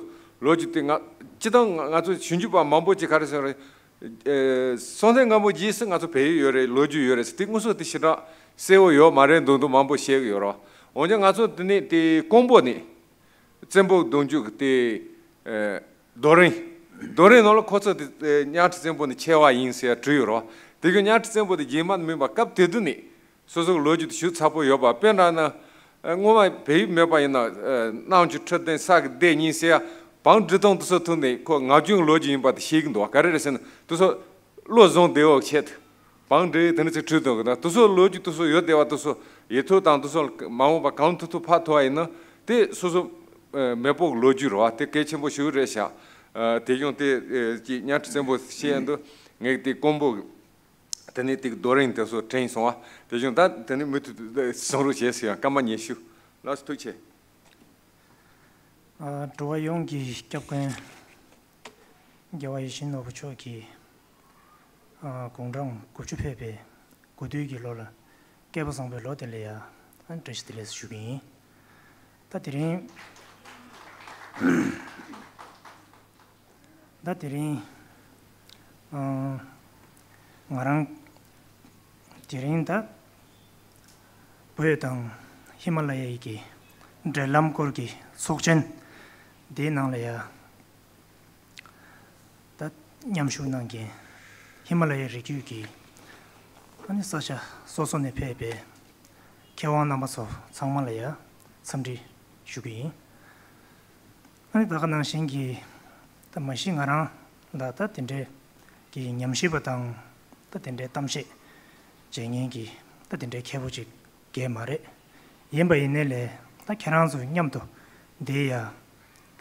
ལོ་རྒྱུས་དེ་ང་སྤྱིར་བཏང་ང་ང་ཚོ་ཞིབ་འཇུག་པ་མང་པོ་ཅིག་ག་རེ་ཟེར་རེད། ཨེ་སྲོང་བཙན་སྒམ་པོ་རྗེས་སུ་ང་ཚོ་བལ་ཡུལ་ཡོད་རེད། ལོ་རྒྱུས་ཡོད་རེད་ཟེར་དེ་དངོས་སུ་དེ་ཞེ་དྲག་གསལ་བོ་ཡོད་མ་རེད་འདུག་འདུག་མང་པོ་བཤད་ཀྱི་ཡོད་རེད། འོན་ཀྱང་ང་ཚོ་དེ་ནས་དེ་ཀོང་པོ་ནས་བཙན་པོ་གདུང་རྒྱུད་ཀྱི་དེ་ཨེ་རྡོ་རིང་། རྡོ་རིང་ནང་ལ་ཁོ་ཚོ་དེ་ཨེ་གཉའ་ཁྲི་བཙན་པོ་ནས་ཆེ་བ་ཡིན་ཟེར་བྲིས་ཡོད་རེད། དེ་གི་གཉའ་ཁྲི་བཙན་པོ་དེ་རྗེས་མ་མིན་པ་སྐབས་དེ་དུས་ནས་སོ་སོ་གི་ལོ་རྒྱུས་དེ་ཞིབ་ཚགས་པོ་ཡོད་པ། དཔེར་ན་ན་ སྔོན་མ་བལ་ཡུལ་མེད་པ་ཡིན་ན་གནམ་གྱི་འཕྲོད་བསྟེན་ས་གི་སྡེ་གཉིས་ཟེར་ཡ། བང་སྒྲིག་སྟངས་དེ་ཚོ་ཐུག་ནས་ཁོ་ངག་རྒྱུན་ལོ་རྒྱུས་ཡིན་པ་དེ་ཤེས་ཀྱི་འདུག་ག་རེ་རེད་ཟེར་ན་དེ་ཚོ་བློ་བཟང་བདེ་བོ་ཆེད་དུ་བང་སྒྲིག་དེ་འདྲ་ཅིག་བྲིས་འདུག་གི། ད་དེ་ཚོ་ལོ་རྒྱུས་དེ་ཚོ་ཡོད་བསྡད་པ་དེ་ཚོ་ཡིག་ཐོག་དང་དེ་ཚོ་མ་འོངས་པ་གང་ཐུབ་ཐུབ་ཕར་ཐུབ་པ་ཡིན་ན་དེ་སོ་སོ་མེས་པོ་གི་ལོ་རྒྱུས་རེད་བ། དེ་གལ་ཆེན་པོ་ཞིག་རེད་ཤག་དེ་བྱུང་དེ་ཅིག་གཉའ་ཁྲི་བཙན་པོ་བཤད་འདུག་ངས་དེ་དཀོན་པོ། དེ་ནས་ཏིག་རྡོ་རིང་དེ་ཚོ་དྲན་སོང་བ། དེ་བཞིན་ད་དེ་ནས་མུ་མཐུད་དུ་བཟང་རོགས་བྱས་ཟེར་ཡང་སྐར་མ་ཉི་ཤུ། ལགས་སོ་ཐུགས་རྗེ་ཆེ། ཨ། འགྲོ་བ་ཡོངས་ཀྱི་སྐྱབས་མགོན་རྒྱལ་བ་ཡིད་བཞིན་ནོར་བུ་མཆོག་གི་ཨ། དགུང་གྲངས་དགུ་བཅུ་ཕེབས་པའི་དགུ་བདུན་གྱི་ལོ་ལ་སྐལ་བ་བཟང་པོའི་ལོ་དེ་ལ་ཡང་བཀྲ་ཤིས་བདེ་ལེགས་ཞུ་གི་ཡིན། ད་དེ་རིང་ད་དེ་རིང་ཨ། ང་རང་དེ་རིང་ད་བོད་དང་ཧི་མ་ལ་ཡའི་གི་འབྲེལ་ལམ་སྐོར་གྱི་ཚོགས་ཆེན་འདིའི་ནང་ལ་ཡ་ད་མཉམ་ཞུགས་གནང་མཁན་ཧི་མ་ལ་ཡའི་རི་རྒྱུད་ཀྱི་ཨ་ནི་ས་ཆ་སོ་སོ་ནས་ཕེབས་པའི་མཁས་དབང་རྣམ་པ་ཚོ་ཚང་མ་ལ་ཡ་འཚམས་འདྲི་ཞུ་གི་ཡིན། ཨ་ནི་ད་ག་ནང་བཞིན་གྱི་ད་མ་གཞི་ང་རང་ལ་ད་དེ་འདྲའི་གི་ཉམས་ཞིབ་པ་དང་ད་དེ་འདྲའི་གཏམ་བཤད་བྱེད་མཁན་གྱི་ད་དེ་འདྲའི་མཁས་པོ་ཅིག་གས་མ་རེད། ཡིན་པ་ཡིན་ནའི་ལས་ད་ཁྱེད་རང་ཚོ་མཉམ་དུ་འདིར་ཡ་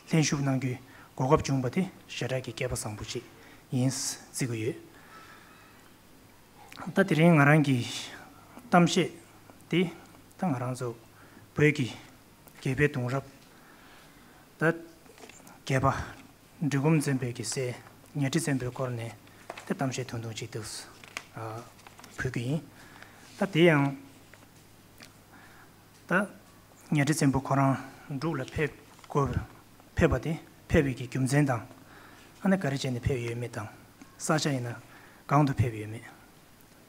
ལྷན་ཞུགས་གནང་རྒྱུའི་གོ་སྐབས་བྱུང་པ་དེ་ཞེ་དྲག་གི་སྐལ་པ་བཟང་པོ་ཅིག་ཡིན་བརྩི་གི་ཡོད། ད་དེ་རིང་ང་རང་གི་གཏམ་བཤད་དེ་ད་ང་རང་ཚོ་བོད་ཀྱི་རྒྱལ་པོའི་གདུང་རབས་ད་བརྒྱད་པ་འབྲི་གུང་བཙན་པོའི་གི་སྲས་གཉའ་ཁྲི་བཙན་པོའི་སྐོར་ནས་ད་གཏམ་བཤད་ཐུང་ཐུང་ཅིག་འདུག་ཨ། ཕུལ་གི་ཡིན། ད་དེ་ཡང་ད་གཉའ་ཁྲི་བཙན་པོ་ཁོ་རང་འབྲུག་ལ་ཕེབས་དགོས་ཕེབས་པ་དེ་ཕེབས་པའི་གི་རྒྱུ་མཚན་དང་ཨ་ནི་ག་རེ་བྱས་ནས་ཕེབས་ཡོད་མེད་དང་ས་ཆ་ཡིན་ན་གང་དུ་ཕེབས་ཡོད་མེད།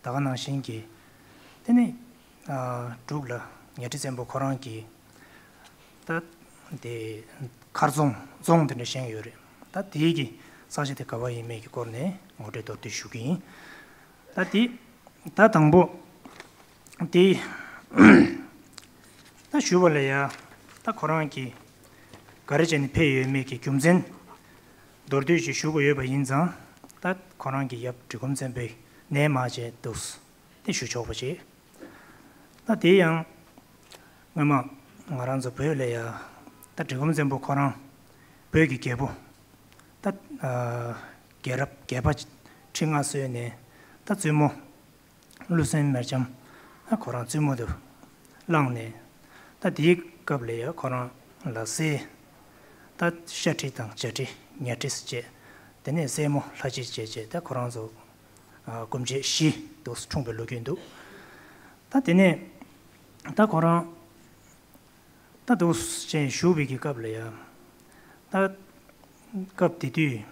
ད་ག་ནང་བཞིན་གྱི་དེ་ནི་ཨ། འབྲུག་ལ་གཉའ་ཁྲི་བཙན་པོ་ཁོ་རང་གི་ད་དེ་མཁར་རྫོང་རྫོང་དེ་འདྲ་བཞེངས་ཡོད་རེད། ད་དེའི་གི་ས་ཆ་དེ་ག་བ་ཡིན་མེད་ཀྱི་སྐོར་ནས་ངོ་སྤྲོད་མདོར་བསྡུས་ཞུ་གི་ཡིན། ད་དེ་ད་དང་པོ་དེ་ད་ཞུ་བ་ལ་ཡ་ད་ཁོ་རང་གི་ག་རེ་བྱས་ནས་ཕེབས་ཡོད་མེད་ཀྱི་རྒྱུ་མཚན་མདོར་བསྡུས་ཤིག་ཞུ་དགོས་ཡོད་པ་ཡིན་ཙང་ད་ཁོ་རང་གི་ཡབ་འབྲི་གུང་བཙན་པོའི་ནས་མར་བྱས་འདུག་སེ་དེ་ཞུ་ཆོག་པ་བྱེད། ད་དེ་ཡང་སྔོན་མ་ང་རང་ཚོ་བོད་ལ་ཡ་ད་འབྲི་གུང་བཙན་པོ་ཁོ་རང་བོད་ཀྱི་རྒྱལ་པོ་ད་ཨ། རྒྱལ་རབས་བརྒྱད་པ་ཁྲི་མངའ་གསོལ་ནས་ད་བཙུན་མོ་ཀླུ་སྲིན་མེར་ལྕམ་ད་ཁོ་རང་བཙུན་མོ་དུ་བླངས་ནས་ད་དེའི་སྐབས་ལ་ཡ་ཁོ་རང་ལ་སྲས་ད་ཤ་ཁྲི་དང་བྱ་ཁྲི་གཉའ་ཁྲི་བཅས་དེ་ནས་སྲས་མོ་ལྷ་གཅིག་བཅས་བཅས་ད་ཁོ་རང་ཚོ་ཨ། སྐུ་མཆེད་བཞི་དུ་འཁྲུངས་པའི་ལོ་རྒྱུས་འདུག་ད་དེ་ནས་ད་ཁོ་རང་ད་འདུག་ཅེས་ཞུ་བའི་གི་སྐབས་ལ་ཡང་ད་སྐབས་དེ་དུས་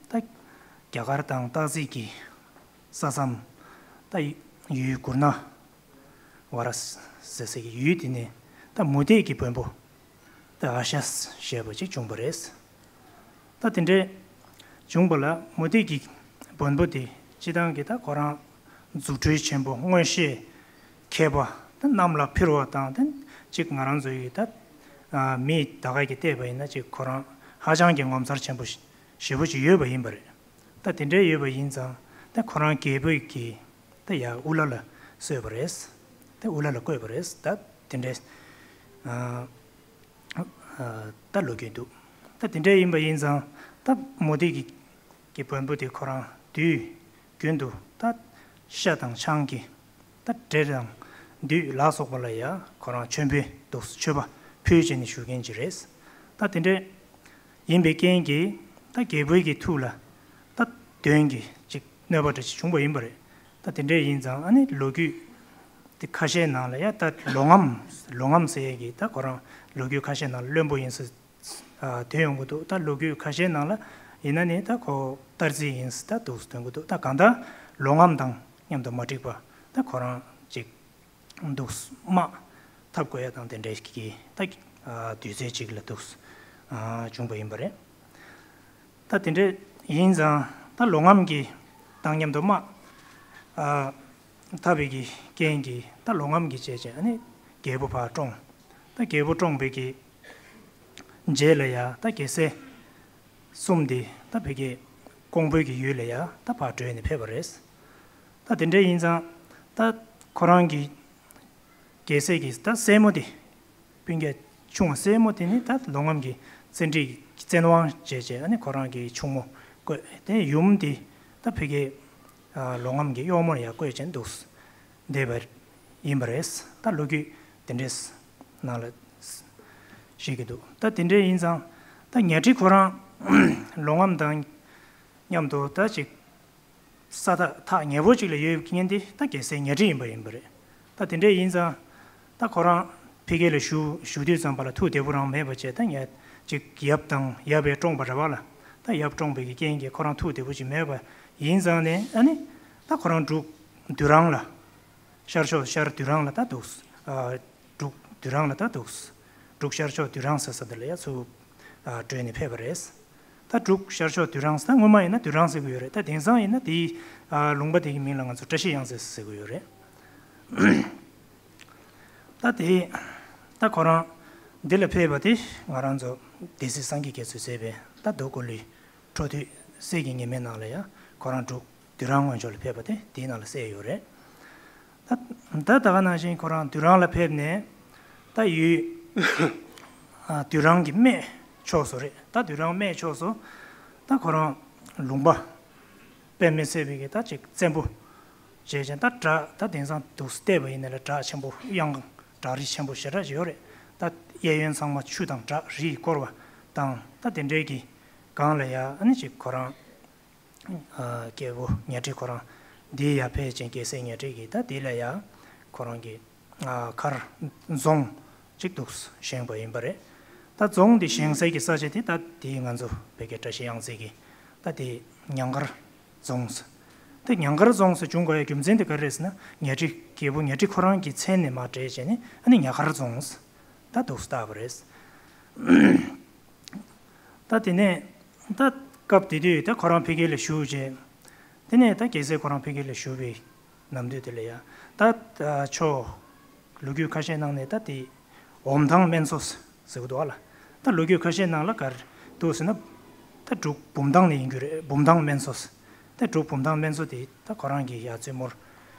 ད་རྒྱ་གར་དང་སྟག་གཟིག་གི་ས་མཚམས་ད་ཡུལ་གུར་ན་ཝ་ར་ཟེར་སའི་གི་ཡུལ་དེ་ནས་ད་མུ་སྟེགས་ཀྱི་བོན་པོ་ད་ཨ་ཤ་ཞེས་པ་ཅིག་བྱུང་བ་རེད། ད་དེ་འདྲའི་བྱུང་བ་ལ་མུ་སྟེགས་ཀྱི་བོན་པོ་དེ་སྤྱི་བཏང་གི་ད་ཁོ་རང་རྫུ་འཕྲུལ་ཆེན་པོ་མངོན་ཤེས་མཁས་པ་ད་གནམ་ལ་འཕུར་བ་དང་ད་ཅིག་ང་རང་ཚོ་ཡི་ད་མི་ད་ག་གི་བལྟས་པ་ཡིན་ན་ཅིག་ཁོ་རང་ཧ་ཅང་གི་ངོ་མཚར་ཆེན་པོ་ཞེ་པོ་ཅིག་ཡོད་པ་ཡིན་པ་རེད། ད་དེ་འདྲའི་ཡོད་པ་ཡིན་ཙང་ད་ཁོ་རང་རྒྱལ་པོས་ཀྱི་ད་ཡ་དབུ་བླ་ལ་གསོལ་བ་རེད། ད་དབུ་བླ་ལ་བསྐོས་པ་རེད། ད་དེ་འདྲའི་ཨ། ད་ལོ་རྒྱུས་འདུག་ད་དེ་འདྲ་ཡིན་པ་ཡིན་ཙང་ད་མུ་སྟེགས་ཀྱི་ཀྱི་བོན་པོ་དེ་ཁོ་རང་དུས་རྒྱུན་དུ་ད་ཤ་དང་ཆང་གི་ད་འདྲེ་དང་བདུད་ལ་སོགས་པ་ལ་ཡ་ཁོ་རང་མཆོད་འབུལ་འདུག་མཆོད་པ་ཕུལ་བྱས་ནས་བཞུགས་མཁན་ཅིག་རེད། ད་དེ་འདྲ་ཡིན་པའི་རྐྱེན་གྱིས་ད་རྒྱལ་པོའི་གི་ཐུགས་ལ་ད་གདོན་གྱི་ཅིག་གནོད་པ་འདྲ་ཅིག་བྱུང་པ་ཡིན་པ་རེད། ད་དེ་འདྲ་ཡིན་ཙང་ཨ་ནི་ལོ་རྒྱུས་དེ་ཁ་ཤས་ནང་ལ་ཡ་ད་ལོ་ངམ་ལོ་ངམ་ཟེར་ཡས་ཀྱི་ད་ཁོ་རང་ལོ་རྒྱུས་ཁ་ཤས་ནང་ལ་བློན་པོ་ཡིན་ཟེར་ཐོན་ཡོང་གི་འདུག་ད་ལོ་རྒྱུས་ཁ་ཤས་ནང་ལ་ཡིན་ན་ནི་ད་ཁོ་སྟག་རྩེ་ཡིན་ཟེར་ད་འདུག་ཐོན་གི་འདུག་ད་གང་ལྟར་ལོ་ངམ་དང་མཉམ་དུ་མ་འགྲིག་པ་ད་ཁོ་རང་ཅིག་འདུག་དམག་འཐབ་དགོས་ཡ་དང་དེ་འདྲའི་གི་ད་དུས་ཚོད་ཅིག་ལ་འདུག་བྱུང་པ་ཡིན་པ་རེད། ད་དེ་འདྲ་ཡིན་ཙང་ད་ལོ་ངམ་གྱི་དང་མཉམ་དུ་དམག་ཨ། འཐབ་པའི་གི་རྐྱེན་གྱིས་ད་ལོ་ངམ་གྱི་བྱས་བྱས་ཨ་ནི་རྒྱལ་པོ་ཕར་བཀྲོངས། ད་རྒྱལ་པོ་བཀྲོངས་པའི་གི་རྗེས་ལ་ཡ་ད་རྒྱལ་སྲས་གསུམ་དེ་ད་ཕ་གི་ཀོང་པོའི་གི་ཡུལ་ལ་ཡ་ད་ཕར་བྲོས་ནས་ཕེབས་པ་རེད། ད་དེ་འདྲ་ཡིན་ཙང་ད་ཁོ་རང་གི་རྒྱལ་སྲས་ཀྱི་ད་སྲས་མོ་དེ། སྤུན་ཀྱག་ཆུང་བ་སྲས་མོ་དེ་ནི་ད་ལོ་ངམ་གྱི་བཙན་ཁྲིད་བཙན་དབང་བྱས་བྱས་ཨ་ནི་ཁོ་རང་གི་ཆུང་མོ་བསྐོས་ཏེ་ཡུམ་དེ་ད་ཕ་གི་ལོ་ངམ་གྱི་གཡོག་མོར་ཡང་བསྐོས་བྱས་འདུག་བསྡད་པ་ཡིན་པ་རེད། ད་ལོ་རྒྱུས་དེ་འདྲས་ནང་ལ་བཤད་ཀྱི་འདུག་ད་དེ་འདྲས་ཡིན་ཙང་ད་ཉ་ཁྲི་ཁོ་རང་ལོ་ངམ་དང་མཉམ་དུ་ད་ཅིག་ས་ཐག་ཐག་ཉེ་པོ་ཅིག་ལ་ཡོད་མཁན་དེ་ད་རྒྱལ་སྲས་ཉ་ཁྲི་ཡིན་པ་ཡིན་པ་རེད། ད་དེ་འདྲས་ཡིན་ཙང་ད་ཁོ་རང་ཕ་གི་ལ་བཞུགས་བཞུགས་དུས་ཙམ་པ་ལ་ཐུགས་བདེ་པོ་རང་མེད་པ་བྱས། ད་ཉ་ཅིག་ཡབ་དང་ཡབ་པས་བཀྲོངས་པ་རེད་པ་ལ། ད་ཡབ་བཀྲོངས་པའི་གི་རྐྱེན་གྱིས་ཁོ་རང་ཐུགས་བདེ་པོ་ཅིག་མེད་པ་ཡིན་ཙང་ནས་ཨ་ནི་ད་ཁོ་རང་འབྲུག་དུས་རང་ལ། ཤར་ཕྱོགས་ཤར་དུས་རང་ལ་ད་འདུག་ཨ། འབྲུག་དུས་རང་ལ་ད་འདུག་འབྲུག་ཤར་ཕྱོགས་དུས་རང་ཟེར་ས་དེ་ལ་ཡ་ཚུར་ཨ་བྲོས་ནས་ཕེབས་པ་རེད། ད་འབྲུག་ཤར་ཕྱོགས་དུས་རང་ཟེར་ད་སྔོན་མ་ཡིན་ན་དུས་རང་ཟེར་གི་ཡོད་རེད། ད་དེང་སང་ཡིན་ན་དེའི་ཨ་ལུང་པ་དེ་གི་མིང་ལ་ང་ཚོ་བཀྲ་ཤིས་གཡང་རྩེ་ཟེར་གི་ཡོད་རེད། ད་དེ་ད་ཁོ་རང་འདི་ལ་ཕེབས་པ་དེ་ང་རང་ཚོ་སྡེ་སྲིད་སངས་རྒྱས་རྒྱ་མཚོས་མཛད་པའི་ད་རྡོ་ཀོ་ལི་འཕྲོ་མཐུད་གསེར་གྱི་ཉི་མའི་ནང་ལ་ཡང་ཁོ་རང་འབྲུག་དུས་རང་སྔོན་ཕྱོགས་ལ་ཕེབས་པ་དེ་དེའི་ནང་ལ་གསལ་ཡོད་རེད། ད་ད་ད་ག་ནང་བཞིན་ཁོ་རང་དུས་རང་ལ་ཕེབས་ནས་ད་ཡུལ་ཨ་དུས་རང་གི་སྨད་ཕྱོགས་སུ་རེད། ད་དུས་རང་སྨད་ཕྱོགས་སུ་ད་ཁོ་རང་ལུང་པ་དཔེ་མི་སྲིད་པའི་གི་ད་ཅིག་བཙན་པོ་བྱས་ཅན་ད་བྲག་ད་དེང་སང་འདུག་བལྟས་པ་ཡིན་ན་ལ་བྲག་ཆེན་པོ་གཡང་བྲག་རི་ཆེན་པོ་ཞེ་དྲག་ཅིག་ཡོད་རེད། ད་གཡས་གཡོན་ཚང་མ་ཆུ་དང་བྲག་རིས་བསྐོར་བ་དང་ད་དེ་འདྲའི་གི་སྒང་ལ་ཡ་ཨ་ནི་ཅིག་ཁོ་རང་ཨ་རྒྱལ་པོ་ཉ་ཁྲི་ཁོ་རང་འདི་ཡར་ཕེབས་ཅིང་རྒྱལ་སྲས་ཉ་ཁྲི་གིས་ད་འདི་ལ་ཡ་ཁོ་རང་གི་ཨ་མཁར་རྫོང་ཅིག་འདུག་བཞེངས་པ་ཡིན་པ་རེད། ད་རྫོང་འདི་བཞེངས་སའི་གི་ས་ཆ་དེ་ད་དེ་ང་ཚོ་བོད་ཀྱི་བཀྲ་ཤིས་གཡང་རྩེ་གི་ད་དེ་ཉང་མཁར་རྫོང་ཟེར། དེ་ཉང་མཁར་རྫོང་ཟེར་བྱུང་དགོས་ཡ་རྒྱུ་མཚན་དེ་ག་རེ་རེད་ཟེར་ན་ཉ་ཁྲི་རྒྱལ་པོ་ཉ་ཁྲི་ཁོ་རང་གི་མཚན་ནས་མར་བྲིས་བྱས་ནས་ཨ་ནི་ཉ་མཁར་རྫོང་ཟེར་ད་འདུག་བཏགས་པ་རེད། ད་དེ་ནས་ད་སྐབས་དེ་དུས་ད་ཁོ་རང་ཕ་གི་ལ་བཞུགས་རྗེས། དེ་ནས་ད་རྒྱལ་སྲས་ཁོ་རང་ཕ་གི་ལ་བཞུགས་པའི་ནམ་དུས་དེ་ལ་ཡ་ད་ཆོ་ལོ་རྒྱུས་ཁ་ཤས་ནང་ནས་ད་དེ་འོམ་ཐང་སྨན་མཚོ་ཟེར་གི་འདུག་ཨ་ལ། ད་ལོ་རྒྱུས་ཁ་ཤས་ནང་ལ་ག་རེ་འདུག་ཟེར་ན། ད་འབྲུག་བུམ་ཐང་ནས་ཡིན་རྒྱུ་རེད། བུམ་ཐང་སྨན་མཚོ་ཟེར། ད་འབྲུག་བུམ་ཐང་སྨན་མཚོ་དེ་ད་ཁོ་རང་གི་ཡ་བཙུན་མོར་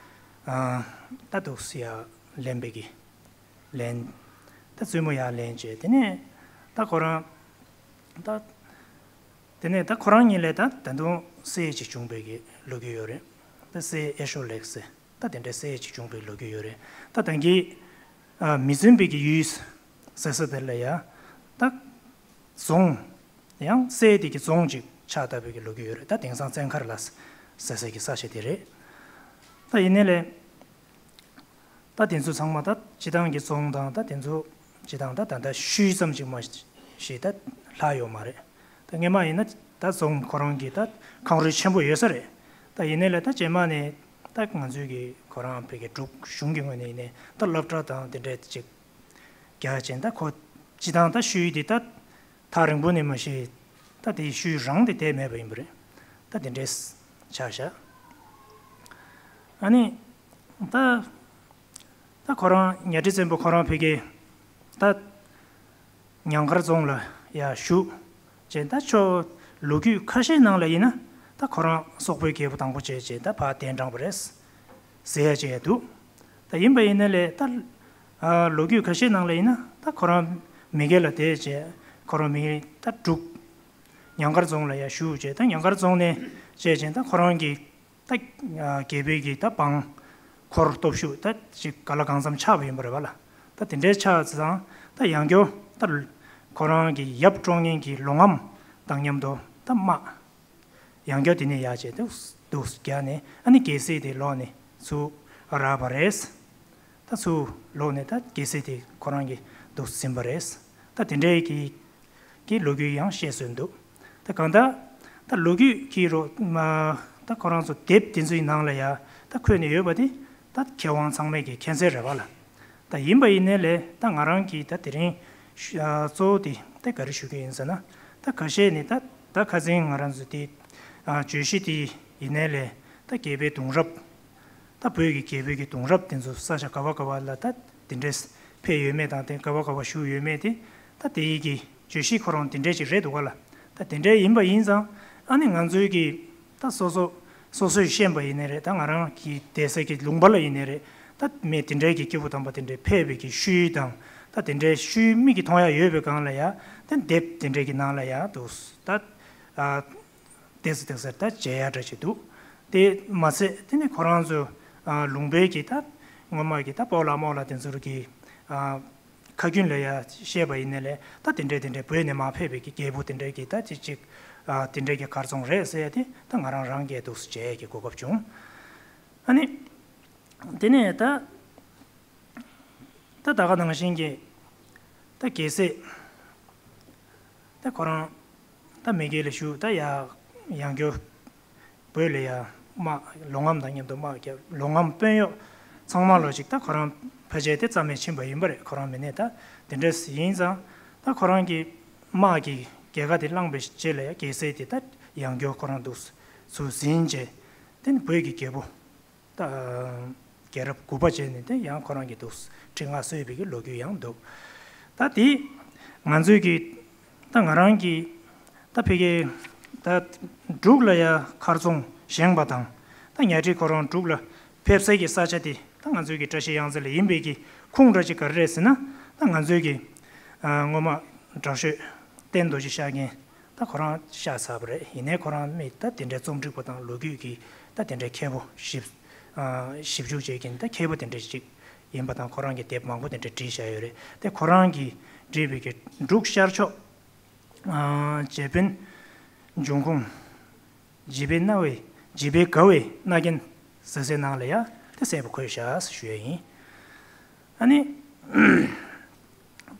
ད་འདུག་ཟེར་ཡ་ལེན་པའི་གི་ལེན། ད་བཙུན་མོ་ཡར་ལེན་བྱས་དེ་ནས་ད་ཁོ་རང་ད་དེ་ནས་ད་ཁོ་རང་གཉིས་ལས་ད་ད་དུང་སྲས་ཅིག་བྱུང་བའི་གི་ལོ་རྒྱུས་ཡོད་རེད། ད་སྲས་ཨེ་ཤོ་ལེགས་ཟེར་ད་དེ་འདྲའི་སྲས་ཅིག་བྱུང་བའི་ལོ་རྒྱུས་ཡོད་རེད། ད་ད་གིན་མི་བཙུན་པའི་གི་ཡུལ་ཟེར་ས་དེ་ལ་ཡ་ད་རྫོང་ཡང་སྲས་དེ་གི་རྫོང་ཅིག་ཕྱག་བཏབ་པའི་གི་ལོ་རྒྱུས་ཡོད་རེད། ད་དེང་སང་བཙན་མཁར་ལ་ཟེར་ས་གི་ས་ཆ་དེ་རེད། ད་ཡིན་ནའི་ལས། ད་དེ་ཚོ་ཚང་མ་ད་སྤྱི་བཏང་གི་རྫོང་དང་ད་དེ་ཚོ་སྤྱི་བཏང་ད་ད་ལྟ་ཤུལ་ཙམ་ཅིག་མ་ཞིག་ད་ལྷག་ཡོད་མ་རེད། ད་སྔོན་མ་ཡིན་ན་ད་རྫོང་ཁོ་རང་གི་ད་ཁང་རུས་ཆེན་པོ་ཡོད་ས་རེད། ད་ཡིན་ནའི་ལས་ད་རྗེས་མ་ནས་ད་ང་ཚོའི་གི་ཁོ་རང་བོད་ཀྱི་འབྲུག་གཞུང་གི་ངོས་ནས་ཡིན་ནའི་ད་སློབ་གྲྭ་དང་དེ་འདྲའི་ཅིག་རྒྱག་བྱས་ད་ཁོ་སྤྱི་བཏང་ད་ཤུལ་དེ་ད། ཐག་རིང་པོ་ནས་མ་ཤེས། ད་དེའི་ཤུལ་རང་དེ་བསྡད་མེད་པ་ཡིན་པ་རེད། ད་དེ་འདྲས་ཆགས་བཞག་ཨ་ནི། ད། ད་ཁོ་རང་ཉ་ཁྲི་བཙན་པོ་ཁོ་རང་ཕ་གི་ད་ཉང་མཁར་རྫོང་ལ་ཡར་བཞུགས་བྱས་ད་ཆོ་ལོ་རྒྱུས་ཁ་ཤས་ནང་ལ་ཡིན་ན་ད་ཁོ་རང་སོག་པོའི་རྒྱལ་པོ་དང་པོ་བྱས་བྱས་ད་ཕར་གདན་དྲངས་པ་རེད། ཟེར་ཡ་ཅིག་ཡང་འདུག་ད་ཡིན་པ་ཡིན་ན་ལས་ད། ཨ་ལོ་རྒྱུས་ཁ་ཤས་ནང་ལ་ཡིན་ན་ད་ཁོ་རང་མི་སྒེར་ལ་བསྡད་བྱས་ཁོ་རང་མི་ད་འབྲུག་ཉང་མཁར་རྫོང་ལ་ཡར་བཞུགས་བྱས་ད་ཉང་མཁར་རྫོང་ནས་བྱས་བྱས་ད་ཁོ་རང་གི་ད་ཨ་རྒྱལ་པོའི་གི་ད་འབངས་འཁོར་སྟོབས་ཤུགས་ད་ཅིག་ག་ལ་གང་འཚམ་ཆགས་པ་ཡིན་པ་རེད་པ་ལ། ད་དེ་འདྲའི་ཆགས་ཙང་ད་ཡང་བསྐྱར་ད་ཁོ་རང་གི་ཡབ་བཀྲོངས་མཁན་གྱི་ལོ་ངམ་དང་མཉམ་དུ་ད་དམག་ཡང་བསྐྱར་དེ་ནས་ཡར་བྱས་འདུག་འདུག་རྒྱག་ནས་ཨ་ནི་རྒྱལ་སྲིད་དེ་ལོག་ནས་ཚུར་རག་པ་རེད། ད་ཚུར་ལོག་ནས་ད་རྒྱལ་སྲིད་དེ་ཁོ་རང་གི་འདུག་ཟིན་པ་རེད། ད་དེ་འདྲའི་གི་གི་ལོ་རྒྱུས་ཡང་བཤད་སྲོལ་འདུག་ད་གང་ལྟར་ད་ལོ་རྒྱུས་ཀྱི་རོ་མ་ད་ཁོ་རང་ཚོ་དེབ་དེ་ཚོའི་ནང་ལ་ཡ་ད་འཁོད་ནས་ཡོད་པ་དེ་ད་མཁས་དབང་ཚང་མས་ཀྱི་མཁྱེན་གསལ་རེད་པ་ལ། ད་ཡིན་པ་ཡིན་ནའི་ལས་ད་ང་རང་གིས་ད་དེ་རིང་ཞུ་ཨ་གཙོ་བོ་དེ་ད་ག་རེ་ཞུ་གི་ཡིན་ཟེར་ན། ད་ཁ་ཤས་ནི་ད་ད་ཁ་སང་ང་རང་ཚོ་དེ་ཨ་བརྗོད་གཞི་དེ་ཡིན་ནའི་ལས་ད་རྒྱལ་པོའི་གདུང་རབས། ད་བོད་ཀྱི་རྒྱལ་པོའི་གི་གདུང་རབས་དེ་ཚོ་ས་ཆ་ག་བ་ག་བ་ལ་ད་དེ་འདྲས་ ཕེབས་ཡོད་མེད་དང་དེ་ག་བ་ག་བ་བཞུགས་ཡོད་མེད་དེ། ད་དེ་ཡི་གི་བརྗོད་གཞི་ཁོ་རང་དེ་འདྲས་ཅིག་རེད་འདུག་ག་ལ། ད་དེ་འདྲས་ཡིན་པ་ཡིན་ཙང་ཨ་ནི་ང་ཚོའི་གི་ད་སོ་སོ་སོ་སོས་ཤེས་པ་ཡིན་ནའི་རེད། ད་ང་རང་གི་བསྡད་ས་གི་ལུང་པ་ལ་ཡིན་ནའི་རེད། ད་མི་དེ་འདྲས་ཀྱི་སྐྱེས་བུ་དམ་པ་དེ་འདྲས་ཕེབས་པའི་གི་ཤུལ་དང་། ད་དེ་འདྲས་ཤུལ་མིག་གིས་མཐོང་ཡ་ཡོད་པའི་སྒང་ལ་ཡ། ད་དེབ་དེ་འདྲས་ཀྱི་ནང་ལ་ཡ་འདུག་ད་ཨ། ཏོག་ཙམ་ཏོག་ཙམ་ད་མཇལ་ཡ་འདྲ་ཞིག་འདུག་དེ་མ་ཚད་དེ་ནི་ཁོ་རང་ཚོ་ཨ་ལུང་པའི་གི་ད་སྔོན་མ་གི་ད་སྤོ་ལགས་རྨོ་ལགས་དེ་ཚོར་གི་ཨ་ཁ་རྒྱུན་ལ་ཡ་བཤད་པ་ཡིན་ནའི་ལས། ད་དེ་འདྲས་དེ་འདྲས་བོད་ནས་མར་ཕེབས་པའི་གི་རྒྱལ་པོ་དེ་འདྲས་གི་ད་ཅིག་ཅིག་ཨ་དེ་འདྲས་གི་གར་སོང་རེད་ཟེར་ཡ་དེ་ད་ང་རང་རང་གིས་འདུག་སེ་མཇལ་ཡ་གི་གོ་སྐབས་བྱུང་། ཨ་ནི་དེ་ནས་ད་ད་ད་ག་ནང་བཞིན་གྱི་ད་རྒྱལ་སྲས་ད་ཁོ་རང་ད་མི་སྒེར་ལ་བཞུགས། ད་ཡ་ཡང་བསྐྱར་བོད་ལ་ཡ་དམག་ལོག་རྔམ་དང་མཉམ་དུ་དམག་རྒྱབ། ལོག་རྔམ་དཔོན་གཡོག་ཚང་མ་ལོ་ཅིག་ད་ཁོ་རང་ཕལ་ཆེར་དེ་རྩ་མེད་ཕྱིན་པ་ཡིན་པ་རེད། ཁོ་རང་མི་ནས་ད་དེ་འདྲས་ཡིན་ཙང་ད་ཁོ་རང་གི་དམག་གི་རྒྱལ་ཁ་དེ་བླངས་པའི་རྗེས་ལ་ཡ་རྒྱལ་སྲས་དེ་ད་ཡང་བསྐྱར་ཁོ་རང་འདུག་སེ་ཚུར་ཟིན་རྗེས་དེ་ནི་བོད་ཀྱི་རྒྱལ་པོ་ད་རྒྱལ་རབས་དགུ་པ་བྱས་ནས་དེ་ཡང་ཁོ་རང་གི་འདུག་སེ་ཁྲི་མངའ་གསོལ་བའི་གི་ལོ་རྒྱུས་ཡང་འདུག་ད་དེ་ང་ཚོའི་གི་ད་ང་རང་གི་ད་ཕ་གི་ད་འབྲུག་ལ་ཡ་མཁར་རྫོང་བཞེངས་པ་དང་། ད་གཉའ་ཁྲི་ཁོ་རང་འབྲུག་ལ་ཕེབས་སའི་གི་ས་ཆ་དེ་ད་ང་ཚོའི་གི་བཀྲ་ཤིས་གཡང་རྩེ་ལ་ཡིན་པའི་གི་ཁུངས་འདྲ་ཅིག་ག་རེ་རེད་ཟེར་ན། ད་ང་ཚོའི་གི་ཨ་སྔོན་མ་དྲག་ཤོས་བསྟན་རྡོ་རྗེ་ཤཱཀྱ་ད་ཁོ་རང་གཤེགས་ཚར་བ་རེད། ཡིན་ནའི་ཁོ་རང་མི་ད་དེ་འདྲའི་རྩོམ་སྒྲིག་པ་དང་ལོ་རྒྱུས་ཀྱི་ད་དེ་འདྲའི་མཁས་པོ་ཞིབ་ཨ་ཞིབ་འཇུག་བྱེད་མཁན་ད་མཁས་པོ་དེ་འདྲ་ཅིག་ཡིན་པ་དང་། ཁོ་རང་གིས་དེབ་མང་པོ་དེ་འདྲ་བྲིས་བཞག་ཡོད་རེད། དེ་ཁོ་རང་གིས་བྲིས་པའི་གི་འབྲུག་ཤར་ཕྱོགས་ཨ་རྗེ་དཔོན་འབྱུང་ཁུངས། བྱིས་པའི་རྣ་བའི། བྱིས་པའི་དགའ་བའི་རྣ་རྒྱན་ཟེར་སའི་ནང་ལ་ཡ་དེ་གསལ་པོ་འཁོད་བཞག་ཟེར་ཞུ་ཡ་ཡིན། ཨ་ནི་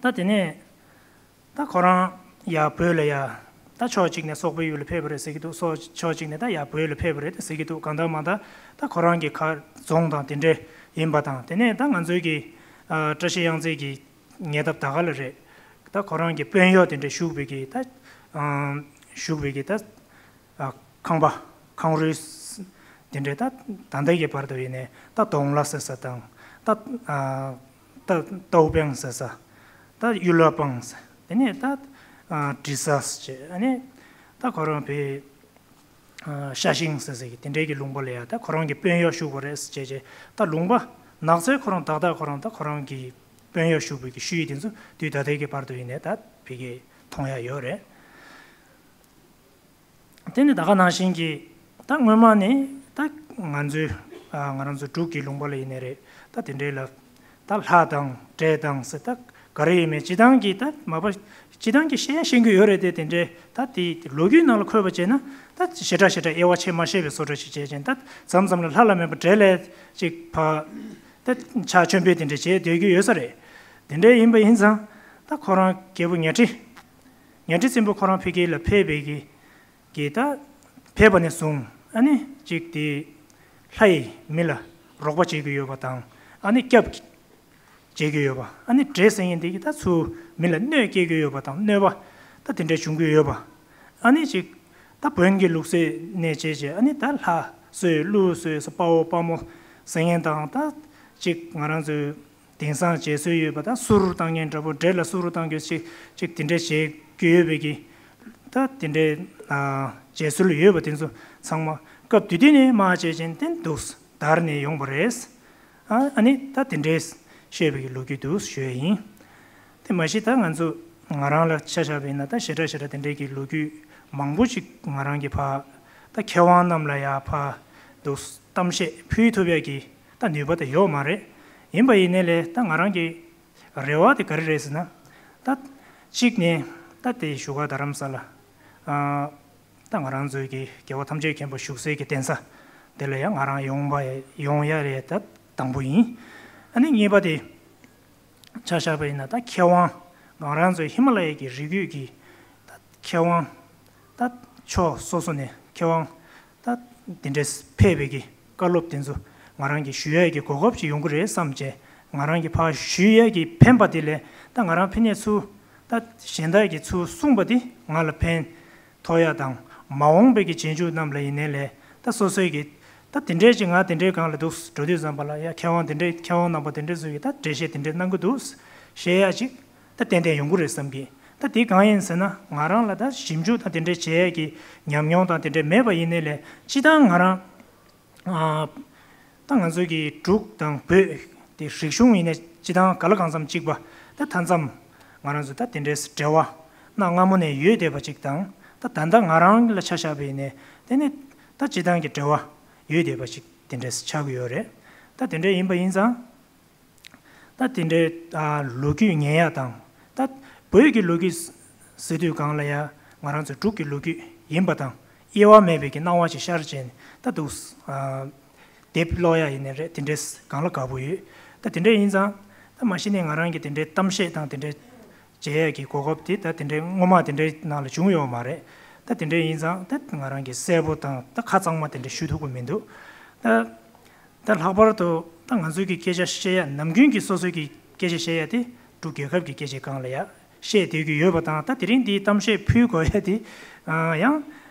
ད་དེ་ནས་ད་ཁོ་རང་ཡར་བོད་ལ་ཡ་ད་ཕྱོགས་གཅིག་ནས་སོག་པོའི་ཡུལ་ལ་ཕེབས་པ་རེད་ཟེར་གྱི་འདུག་སོག་ཕྱོགས་གཅིག་ནས་ད་ཡར་བོད་ལ་ཕེབས་པ་རེད་ཟེར་གྱི་འདུག་གང་ལྟར་མ་ལྟར་ད་ཁོ་རང་གི་མཁར་རྫོང་དང་དེ་འདྲས་ཡིན་པ་དང་། དེ་ནས་ད་ང་ཚོའི་གི་ཨ་བཀྲ་ཤིས་གཡང་རྩེ་གི་ཉེ་འདབས་ད་ག་ལ་རེད། ད་ཁོ་རང་གི་དཔོན་གཡོག་དེ་འདྲས་བཞུགས་པའི་གི་ད་ཨ་བཞུགས་པའི་གི་ད་ཨ་ཁང་པ་ཁང་རུལ་དེ་འདྲས་ད་ད་ལྟའི་གི་བར་དུ་ཡིན་ནའི་ད་གདོང་ལ་ཟེར་ས་དང་། ད་ཨ་ད་རྟའུ་སྤང་ཟེར་ས། ད་གཡུ་ལ་སྤང་ཟེར། དེ་ནས་ད་ཨ་དྲི་ཟ་ཟེར་བྱས། ཨ་ནི་ད་ཁོ་རང་བོད་ཨ་ཤ་ཤིང་ཟེར་ས་གི་དེ་འདྲའི་གི་ལུང་པ་ལ་ཡ་ད་ཁོ་རང་གི་དཔོན་གཡོག་བཞུགས་པ་རེད་ཟེར་བྱས་བྱས། ད་ལུང་པ་ནགས་ཚལ་ཁོ་རང་ཏག་ཏག་ཁོ་རང་ད་ཁོ་རང་གི་དཔོན་གཡོག་བཞུགས་པའི་གི་ཤུལ་དེ་ཚོ་དུས་ད་ལྟའི་གི་བར་དུ་ཡིན་ནའི་ད་ཕ་གིར་མཐོང་ཡ་ཡོད་རེད། དེ་ནི་ད་ག་ནང་བཞིན་གྱི་ད་སྔོན་མ་ནས་ད་ང་ཚོའི་ཨ་ང་རང་ཚོ་འབྲུག་གི་ལུང་པ་ལ་ཡིན་ནའི་རེད། ད་དེ་འདྲའི་ལ་ད་ལྷ་དང་འདྲེ་དང་ཟེར་ད་ག་རེ་ཡིན་མིན་སྤྱིར་བཏང་གི་ད་མ་པ་སྤྱིར་བཏང་གི་ཤེས་ཡ་ཤེས་ཀྱི་ཡོད་རེད་དེ། དེ་འདྲའི་ད་དེ་ལོ་རྒྱུས་ནང་ལ་འཁོད་པ་བྱས་ན་ད་ཞེ་དྲག་ཞེ་དྲག་དབྱེ་བ་ཕྱེ་མ་ཤེས་པའི་བཟོ་འདྲ་ཞིག་བྱས་ཅིང་། ད་མཚམས་མཚམས་ལ་ལྷ་ལ་མེད་པ་འདྲེ་ལ་ཅིག་ཕ་ད་ཕྱག་མཆོད་འབུལ་དེ་འདྲ་བྱས་སྡོད་ཀྱི་ཡོད་ས་རེད། དེ་འདྲ་ཡིན་པ་ཡིན་ཙང་ད་ཁོ་རང་རྒྱལ་པོ་གཉའ་ཁྲི་གཉའ་ཁྲི་བཙན་པོ་ཁོ་རང་ཕ་གི་ལ་ཕེབས་པའི་གི་གི་ད་ཕེབས་པ་ནས་བཟུང་ཨ་ནི་གཅིག་དེ་ལྷ་ཡིས་མི་ལ་རོགས་པ་བྱེད་ཀྱི་ཡོད་པ་དང་། ཨ་ནི་སྐྱབས་བྱེད་ཀྱི་ཡོད་པ། ཨ་ནི་འདྲེ་ཟེར་མཁན་དེ་གིས་ད་ཚུར་མི་ལ་གནོད་སྐྱེལ་གྱི་ཡོད་པ་དང་། གནོད་པ་ད་དེ་འདྲ་བྱུང་གི་ཡོད་པ། ཨ་ནི་གཅིག་ད་བོན་གྱི་ལུགས་སྲོལ་ནས་བྱས་བྱས་ཨ་ནི་ད་ལྷ་གསོལ་ཀླུ་གསོལ་ཟེར་དཔའ་བོ་དཔའ་མོ་ཟེར་མཁན་དང་། ད་གཅིག་ང་རང་ཚོའི་དེང་སང་བྱེད་སྲོལ་ཡོད་པ་ད་གསུར་བཏང་མཁན་འདྲ་པོ། འདྲེ་ལ་གསུར་བཏང་རྒྱུ་ཅིག་ཅིག་དེ་འདྲ་བྱེད་ཀྱི་ཡོད་པའི་གི་ད་དེ་འདྲའི་ཨ་བྱེད་སྲོལ་ཡོད་པ་དེ་ཚོ་ཚང་མ་སྐབས་དེ་དུས་ནས་མར་བྱས་ཅིང་དེ་འདུག་དར་ནས་ཡོང་པ་རེད། ཨ་ཨ་ནི་ད་དེ་འདྲའི་བཤད་པའི་གི་ལོ་རྒྱུས་འདུག་ཞུ་ཡ་ཡིན། དེ་མ་གཞི་ད་ང་ཚོ་ང་རང་ལ་ཆ་བཞག་པ་ཡིན་ན་ད་ཞེ་དྲག་ཞེ་དྲག་དེ་འདྲའི་གི་ལོ་རྒྱུས་མང་པོ་ཅིག་ང་རང་གི་ཕ་ད་མཁས་དབང་རྣམས་ལ་ཡ་ཕ་འདུག་གཏམ་བཤད་ཕུལ་ཐུབ་ཡ་གི་ད་ནུས་པ་ད་ཡོད་མ་རེད། ཡིན་པ་ཡིན་ནའི་ལས་ད་ང་རང་གི་རེ་བ་དེ་ག་རེ་རེད་ཟེར་ན། ད་གཅིག་ནས་ད་དེ་བཞུགས་སྒར་རྡ་རམ་ས་ལ་ཨ་ད་ང་རང་ཚོའི་གི་རྒྱལ་བ་ཐམས་ཅད་མཁྱེན་པ་བཞུགས་སའི་གི་གདན་ས་དེ་ལ་ཡང་ང་རང་ཡོང་བ་ཡོང་ཡ་རེད། ད་དང་པོ་ཡིན། ཨ་ནི་གཉིས་པ་དེ་ཆ་བཞག་པ་ཡིན་ན་ད་མཁས་དབང་ང་རང་ཚོའི་ཧི་མ་ལ་ཡའི་གི་རི་རྒྱུད་ཀྱི་ད་མཁས་དབང་ད་ཕྱོགས་སོ་སོ་ནས་མཁས་དབང་ད་དེ་འདྲས་ཕེབས་པའི་གི་བཀའ་སློབ་དེ་ཚོ་ང་རང་གིས་ཞུ་ཡས་ཀྱི་གོ་སྐབས་ཅིག་ཡོང་གི་རེད་བསམ་བྱས། ང་རང་གིས་ཕར་ཞུ་ཡས་ཀྱི་ཕན་པ་དེ་ལས་ད་ང་རང་ཕ་ནས་ཚུར་ད་གཞན་དག་གིས་ཚུར་གསུངས་པ་དེ་ང་ལ་ཕན་ཐོགས་ཡ་དང་། མ་འོངས་པའི་གི་རྗེས་འཇུག་རྣམས་ལ་ཡིན་ནའི་ལས་ད་སོ་སོའི་གི་ད་དེ་འདྲའི་ཅིག་ང་དེ་འདྲའི་སྒང་ལ་འདུག་འགྲོ་དུས་ཙམ་པ་ལ་ཡ་མཁས་དབང་དེ་འདྲའི་མཁས་དབང་རྣམ་པ་དེ་འདྲ་ཚོས་ཀྱིས་ད་འགྲེལ་བཤད་དེ་འདྲ་གནང་གི་འདུག་བཤད་ཡ་ཅིག་ད་ཏན་ཏན་ཡོང་གི་རེད་བསམ་གི། ད་དེ་གང་ཡིན་ཟེར་ན། ང་རང་ལ་ད་ཞིབ་འཇུག་དང་དེ་འདྲའི་བྱེད་ཡ་གི་ཉམས་མྱོང་དང་དེ་འདྲའི་མེད་པ་ཡིན་ནའི་ལས། སྤྱིར་བཏང་ང་རང་ཨ། ད་ང་ཚོའི་གི་འབྲུག་དང་བོད་དེ་རིག་གཞུང་ཡིན་ནའི་སྤྱིར་བཏང་ག་ལ་གང་འཚམ་གཅིག་པ། ད་མཐའ་མཚམས་ང་རང་ཚོ་ད་དེ་འདྲའི་འབྲེལ་བ་གནའ་སྔ་མོ་ནས་ཡོད་བསྡད་པ་ཅིག་དང་། ད་ད་ལྟ་ང་རང་ལ་ཆ་བཞག་པ་ཡིན་ནའི་དེ་ནི་ད་སྤྱིར་བཏང་གི་འབྲེལ་བ་ཡོད་བསྡད་པ་ཅིག་དེ་འདྲའི་ཆགས་ཀྱི་ཡོད་རེད། ད་དེ་འདྲའི་ཡིན་པ་ཡིན་ཙང་། ད་དེ་འདྲའི་ཨ་ལོ་རྒྱུས་ཉན་ཡ་དང་། ད་བོད་ཀྱི་ལོ་རྒྱུས་ཟེར་དུས་སྒང་ལ་ཡ་ང་རང་ཚོའི་འབྲུག་གི་ལོ་རྒྱུས་ཡིན་པ་དང་། དབྱེ་བ་མེད་པའི་གི་སྣང་བ་ཞིག་ཤར་བྱས་ནས་ད་འདུག་ཨ་དེབ་ཀློག་ཡ་ཡིན་ནའི་རེད། དེ་འདྲའི་སྒང་ལ་དགའ་པོ་ཡོད། ད་དེ་འདྲ་ཡིན་ཙང་། ད་མ་གཞི་ནས་ང་རང་གི་དེ་འདྲའི་གཏམ་བཤད་དང་དེ་འདྲའི་བྱེད་ཡ་གི་གོ་སྐབས་དེ་ད་དེ་འདྲའི་སྔོན་མ་དེ་འདྲའི་ནང་ལ་བྱུང་ཡོད་མ་རེད། ད་དེ་འདྲ་ཡིན་ཙང་ད་ང་རང་གི་གསལ་པོ་དང་ད་ཁ་གཙང་མ་དེ་འདྲ་ཞུ་ཐུབ་ཀྱི་མི་འདུག་ད། ད་ལྷག་པར་དུ་ད་ང་ཚོའི་གི་སྐད་ཆ་བཤད་ཡ། ནམ་རྒྱུན་གྱི་སོ་སོའི་གི་སྐད་ཆ་བཤད་ཡ་དེ་འབྲུག་རྒྱལ་ཁབ་ཀྱི་སྐད་ཆའི་སྒང་ལ་ཡ་བཤད་བསྡད་ཀྱི་ཡོད་པ་དང་། ད་དེ་རིང་འདིའི་གཏམ་བཤད་ཕུལ་དགོས་ཡ་དེ་ཡང་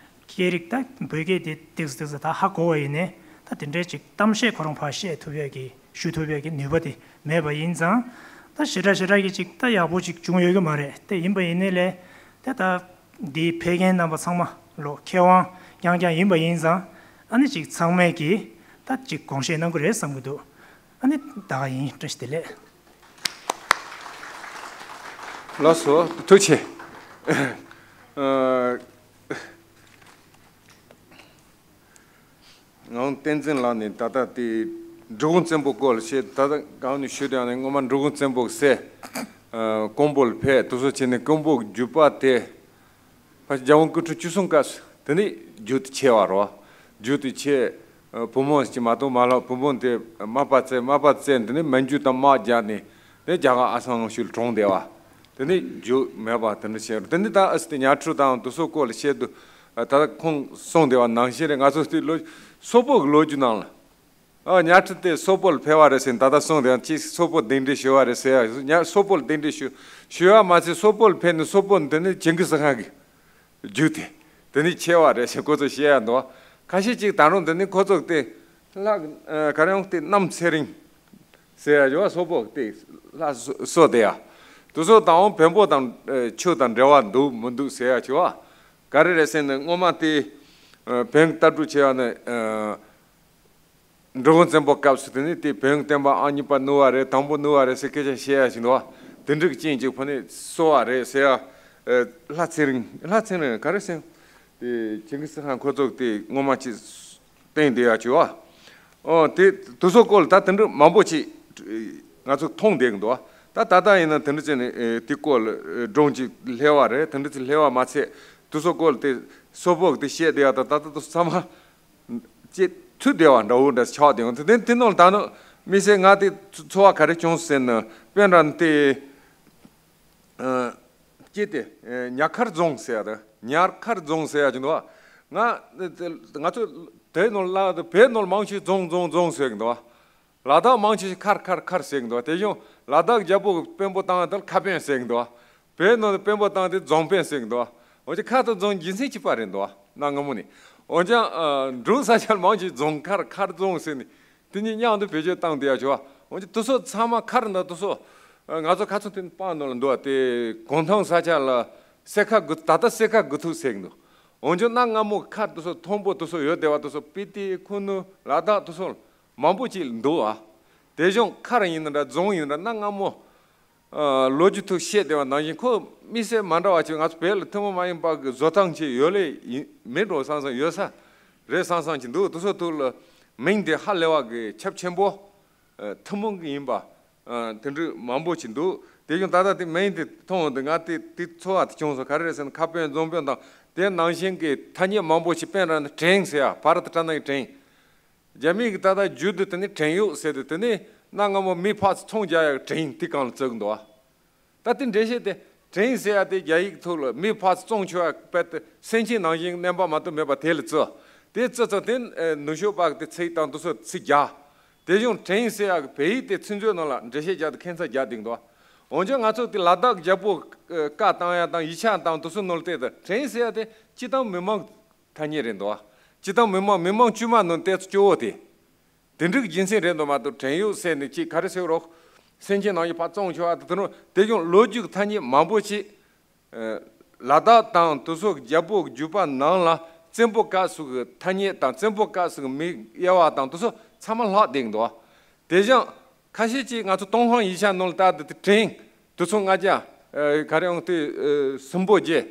སྐད་རིགས་ད་བོད་སྐད་དེ་ཏིག་ཙམ་ཏིག་ཙམ་ད་ཧ་གོ་བ་ཡིན་ནའི། ད་དེ་འདྲའི་ཅིག་གཏམ་བཤད་ཁོ་རང་ཕར་བཤད་ཐུབ་ཡ་གི་ཞུ་ཐུབ་ཡ་གི་ནུས་པ་དེ་མེད་པ་ཡིན་ཙང་། ད་ཞེ་དྲག་ཞེ་དྲག་གི་ཅིག་ད་ཡག་པོ་ཅིག་བྱུང་ཡོད་ཀྱི་མ་རེད། དེ་ཡིན་པ་ཡིན་ནའི་ལས། དེ་ད་འདིའི་ཕེབས་མཁན་རྣམ་པ་ཚང་མ་ལོ་མཁས་དབང་རྐྱང་རྐྱང་ཡིན་པ་ཡིན་ཙང་། ཨ་ནི་ཅིག་ཚང་མས་ཀྱིས་ད་ཅིག་དགོངས་བཞེས་གནང་གི་རེད་བསམ་གྱི་འདུག་ཨ་ནི་ད་ག་ཡིན། བཀྲ་ཤིས་བདེ་ལེགས། ལགས་སོ། ཐུགས་རྗེ་ཆེ། ཨ། ངང་བསྟན་འཛིན་ལགས་ནས་ད་ལྟ་དེ་འབྲི་གུང་བཙན་པོ་སྐོར་ལ་བཤད། ད་ལྟ་གང་ནས་ཞུས་དང་ནས་སྔོན་མ་འབྲི་གུང་བཙན་པོ་གསལ། ཨ། ཀོང་པོ་ལ་ཕེབས། དེ་ཚོ་བྱས་ནས་ཀོང་པོ་བརྒྱུད་པ་དེ་ཕ་རྒྱལ་དབང་སྐུ་ཕྲེང་བཅུ་གསུམ་སྐབས་སུ་དེ་ནས་རྒྱུད་དེ་ཆད་པ་རེད། རྒྱུད་དེ་ཆད། ཨ། བུ་མོ་ཅིག་མ་གཏོགས་མ་ལྷག་བུ་མོ་དེ་དམག་པ་བཙལ། དམག་པ་བཙལ། དེ་ནས་མན་ཇུ་དང་དམག་རྒྱག་ནས་དེ་རྒྱ་གར་ཨ་སང་ལུང་ཤུལ་གྲོངས་བསྡད་པ། དེ་ནས་རྒྱུད་མེད་པ་དེ་འདྲ་བྱས་རེད། དེ་ནས་ད་ཨ་སི་དེ་ཉ་ཁྲུ་དང་དེ་ཚོ་སྐོར་ལ་བཤད་དུས། ད་ལྟ་ཁོང་གསུངས་བསྡད་པ་ནང་བཞིན་རེད། ང་ཚོ་དེ་ལོ་སོག་པོ་གི་ལོ་རྒྱུས་ནང་ལ། ཨ། ཉ་ཁྲུ་དེ་སོག་པོ་ལ་ཕེབས་པ་རེད་ཟེར། ད་ལྟ་གསུངས་བསྡད་པ་ཅིག་སོག་པོ་གདན་འདྲེན་ཞུས་པ་རེད་ཟེར་ཡ། ཉ་སོག་པོ་ལ་གདན་འདྲེན་ཞུ་ཞུས་པ་མ་ཚད་སོག་པོ་ལ་ཕེབས་ནས་སོག་པོ་འདི་ནས་ཇིང་གི་སི་ཁན་གི་རྒྱུད་དེ་དེ་ནས་ཆད་པ་རེད་ཟེར་ཁོ་ཚོ་བཤད་ཡ་འདུག་ཁ་ཤས་ཅིག་ད་རུང་དེ་ནས་ཁོ་ཚོ་དེ་ལྷ། ཨ། ག་རེ་ཡོང་དེ་གནམ་ཚེ་རིང་ཟེར་ཡ་ཡོད། སོག་པོ་དེ་ལྷ་སོ་སོ་དེ་ཡ། དེ་ཚོ་ད་འོང་བོན་པོ་དང་ཨ་ཆོས་དང་འབྲེལ་བ་འདུག་མི་འདུག་ཟེར་ཡ་ཆེ་བ། ག་རེ་རེད་ཟེར་ན་སྔོན་མ་དེ་ཨ་བོན་ལྟ་གྲུབ་ཆེ་བ་ནི་ཨ་འབྲི་གུང་བཙན་པོ་སྐབས་སུ་དེ་ནི་དེ་བོན་བསྟན་པ་ཨང་གཉིས་པ་བསྣུབས་པ་རེད། དང་པོ་བསྣུབས་པ་རེད་ཟེར་སྐད་ཆ་བཤད་ཡ་ཞིག་འདུག་དེ་འགྲིག་ཅན་གཅིག་ཕུ་ནས་གསོ་བ་རེད་ཟེར་ཡ། ཨ་ལྷ་ཚེ་རིང་། ལྷ་ཚེ་རིང་ག་རེ་ཟེར། དེ་ཇིང་གི་སི་ཁན་ཁོ་ཚོ་དེ་སྔོན་མ་ཅིག་བསྟན་བསྡད་ཡ་ཆེ་བ། ཨོ་དེ་དེ་ཚོ་སྐོར་ལ་ད་དེ་འདྲ་མང་པོ་ཅིག་ང་ཚོ་མཐོང་བསྡད་གི་འདུག་ད་ད་ལྟ་ཡིན་ན་དེ་འདྲ་བྱས་ནས་ཨེ་དེ་སྐོར་ལ་ཨེ་སྒྲུང་ཅིག་སླེབས་པ་རེད། དེ་འདྲ་ཅིག་སླེབས་པ་མ་ཚད་དེ་ཚོ་སྐོར་ལ་དེ་སོག་པོ་གི་དེ་བཤད་བསྡད་ཡ་ད་ད་ད་དེ་ཚོ་ཚང་མ་ཅིག་ཚུད་བསྡད་པ་འདྲ་བོ་འདྲ་ཆགས་བསྡད་ཡོང་། དེ་དེ་དེ་ནང་ལ་ད་ནི་དམིགས་བསལ་ང་དེ་ཚོར་བ་ག་རེ་བྱུང་ཟེར་ན། དཔེར་ན་དེ། ཨ། ཅི་སྟེ། ཨ། ཉ་མཁར་རྫོང་ཟེར་ཡ་དང་། ཉ་མཁར་རྫོང་ཟེར་ཡ་ཅིག་འདུག་ང་ང་ཚོ་དེ་ནང་ལ་བོད་ནང་མང་ཆེ་རྫོང་རྫོང་རྫོང་ཟེར་གི་འདུག་ལ་དྭགས་མང་ཆེ་མཁར་མཁར་མཁར་ཟེར་གི་འདུག་དེ་བཞིན་ལ་དྭགས་རྒྱལ་པོ་གི་དཔོན་པོ་བཏང་ཡ་དེ་ལ་མཁར་དཔོན་ཟེར་གི་འདུག་བོད་ནང་དུ་དཔོན་པོ་བཏང་དེ་རྫོང་དཔོན་ཟེར་གི་འདུག་འོན་ཀྱང་མཁར་དང་རྫོང་རྒྱུ་མཚན་གཅིག་པ་རེད་འདུག་གནའ་སྔ་མོ་ནས། འོན་ཀྱང་ཨ་འབྲུག་ས་ཆ་ལ་མང་ཆེ་རྫོང་མཁར་མཁར་རྫོང་ཟེར་ནས། དེ་གཉིས་མཉམ་དུ་བེད་སྤྱོད་བཏང་བསྡད་ཡ་ཆེ་བ། འོན་ཀྱང་དེ་ཚོ་ཚང་མ་མཁར་འདི་དེ་ཚོ་ང་ཚོ་ཁ་ཚོན་དེ་སྤང་ནང་ལ་འདུག་བ། དེ་གུང་ཐང་ས་ཆ་ལ་སེར་ཁ་དགུ། ད་ལྟ་སེར་ཁ་དགུ་ཐུག་ཟེར་གི་འདུག་འོན་ཀྱང་གནའ་སྔ་མོ་མཁར་དེ་ཚོ་མཐོན་པོ་དེ་ཚོ་ཡོད་བསྡད་པ་དེ་ཚོ་སྤི་ཏི་ཁུ་ནུ་ལ་དྭགས་དེ་ཚོ་མང་པོ་ཅིག་འདུག་བ། དེ་བཞིན་མཁར་ཡིན་ན་འདྲ་རྫོང་ཡིན་ན་འདྲ་གནའ་སྔ་མོ་ཨ་ལོ་རྒྱུས་ཐོག་བཤད་བསྡད་པ་ནང་བཞིན་ཁོ་དམིགས་བསལ་མ་འདྲ་བ་ཅིག་ང་ཚོ་བོད་ལ་ཐུན་མོང་མ་ཡིན་པ་གི་བཟོ་སྟངས་ཅིག་ཡོད་ལེ་ཡིན་མིན་འགྲོ་བསམ་བསམ་ཡོད་ས་རེད་བསམ་བསམ་ཅིག་འདུག་དེ་ཚོ་ཐོག་ལ་མིང་དེ་ཧ་ལས་པ་གི་ཁྱབ་ཆེན་པོ། ཨ་ཐུན་མོང་གི་ཡིན་པ། ཨ་དེ་འདྲ་མང་པོ་ཅིག་འདུག་དེ་བཞིན་ད་ལྟ་དེ་མིང་དེ་མཐོང་འོང་དུས་ང་དེ་དེ་ཚོར་བ་དེ་བྱུང་སོང་། ག་རེ་རེད་ཟེར་ན་མཁར་དཔོན་རྫོང་དཔོན་དང་དེ་ནང་བཞིན་གྱི་ཐ་སྙད་མང་པོ་ཞིག་དཔེར་ན་བྲན་ཟེར་ཡ། བྷ་ར་ཏ་ཊ་ན་གི་བྲན། རྒྱ་མིའི་གི་ད་ལྟ་རྒྱུད་དུ་དེ་ནི་བྲན་གཡོག་ཟེར་དུས་དེ་ནི་གནའ་སྔ་མོ་མི་ཕར་ཚུར་ཚོང་རྒྱག་ཡ་གི་བྲན་དེ་སྒང་ལ་བརྩི་གི་འདུག་ད་དེ་འགྲེལ་བཤད་དེ་བྲན་ཟེར་ཡ་དེ་རྒྱ་ཡིག་ཐོག་ལ་མི་ཕར་ཚུར་བཙོང་ཆོག་ཡ་དཔེ་དེ་སེམས་ཅན་ནང་བཞིན་བསྣན་པ་མ་གཏོགས་མེད་པ་དེ་ལ་བརྩི། དེ་བརྩི་ཚར་དེ་ནུབ་ཕྱོགས་པ་གི་དེ་ཚིག་དང་དེ་ཚོ་ཚིག་རྒྱག་དེ་བཞིན་བྲན་ཟེར་ཡ་གི་བོད་ཡིག་དེ་ཚིག་མཛོད་ནང་ལ་འགྲེལ་བཤད་རྒྱག་དེ་ཁྱད་མཚར་རྒྱག་བསྡད་འདུག་འོན་ཀྱང་ང་ཚོ་དེ་ལ་དྭགས་རྒྱལ་པོ་བཀའ་བཏང་ཡ་དང་ཡིག་ཆ་དང་དེ་ཚོ་ནང་ལ་བལྟས་ཏེ་བྲན་ཟེར་ཡ་དེ་སྤྱིར་བཏང་མི་མང་ཐ་སྙད་རེད་འདུག་སྤྱིར་བཏང་མི་མང་མི་མང་དཀྱུས་མ་ནང་བལྟས་ཚེ་སྐྱོ་བོ་དེ། དེ་འདྲའི་རྒྱུ་མཚན་རེད་འདུག་མ་གཏོགས་བྲན་གཡོག་ཟེར་ནས་ཅིག་ག་རེ་ཟེར་རོགས། སེམས་ཅན་ནང་བཞིན་ཕར་བཙོང་ཆོག་པ་དང་། དེ་རུ་དེ་བཞིན་ལོ་རྒྱུས་ཀྱི་ཐ་སྙད་མང་པོ་ཞིག་ལ་དྭགས་དང་དེ་ཚོ་རྒྱལ་པོ་བརྒྱུད་པ་ནང་ལ་བཙན་པོ་སྐབས་སུ་གི་ཐ་སྙད་དང་། བཙན་པོ་སྐབས་སུ་གི་མིའི་དབྱེ་བ་དང་དེ་ཚོ་ཚང་མ་ལྷག་བསྡད་ཀྱི་འདུག་དེ་བཞིན་ཁ་ཤས་ཀྱིས་ང་ཚོ་ཏུན་ཧོང་ཡིག་ཆ་ནང་ལ་ལྟ་དུས་དེ་བྲན་དུ་ཚོ་ལྔ་བརྒྱ་ག་རེ་ཡོང་དུས་སུམ་པོ་བརྒྱད་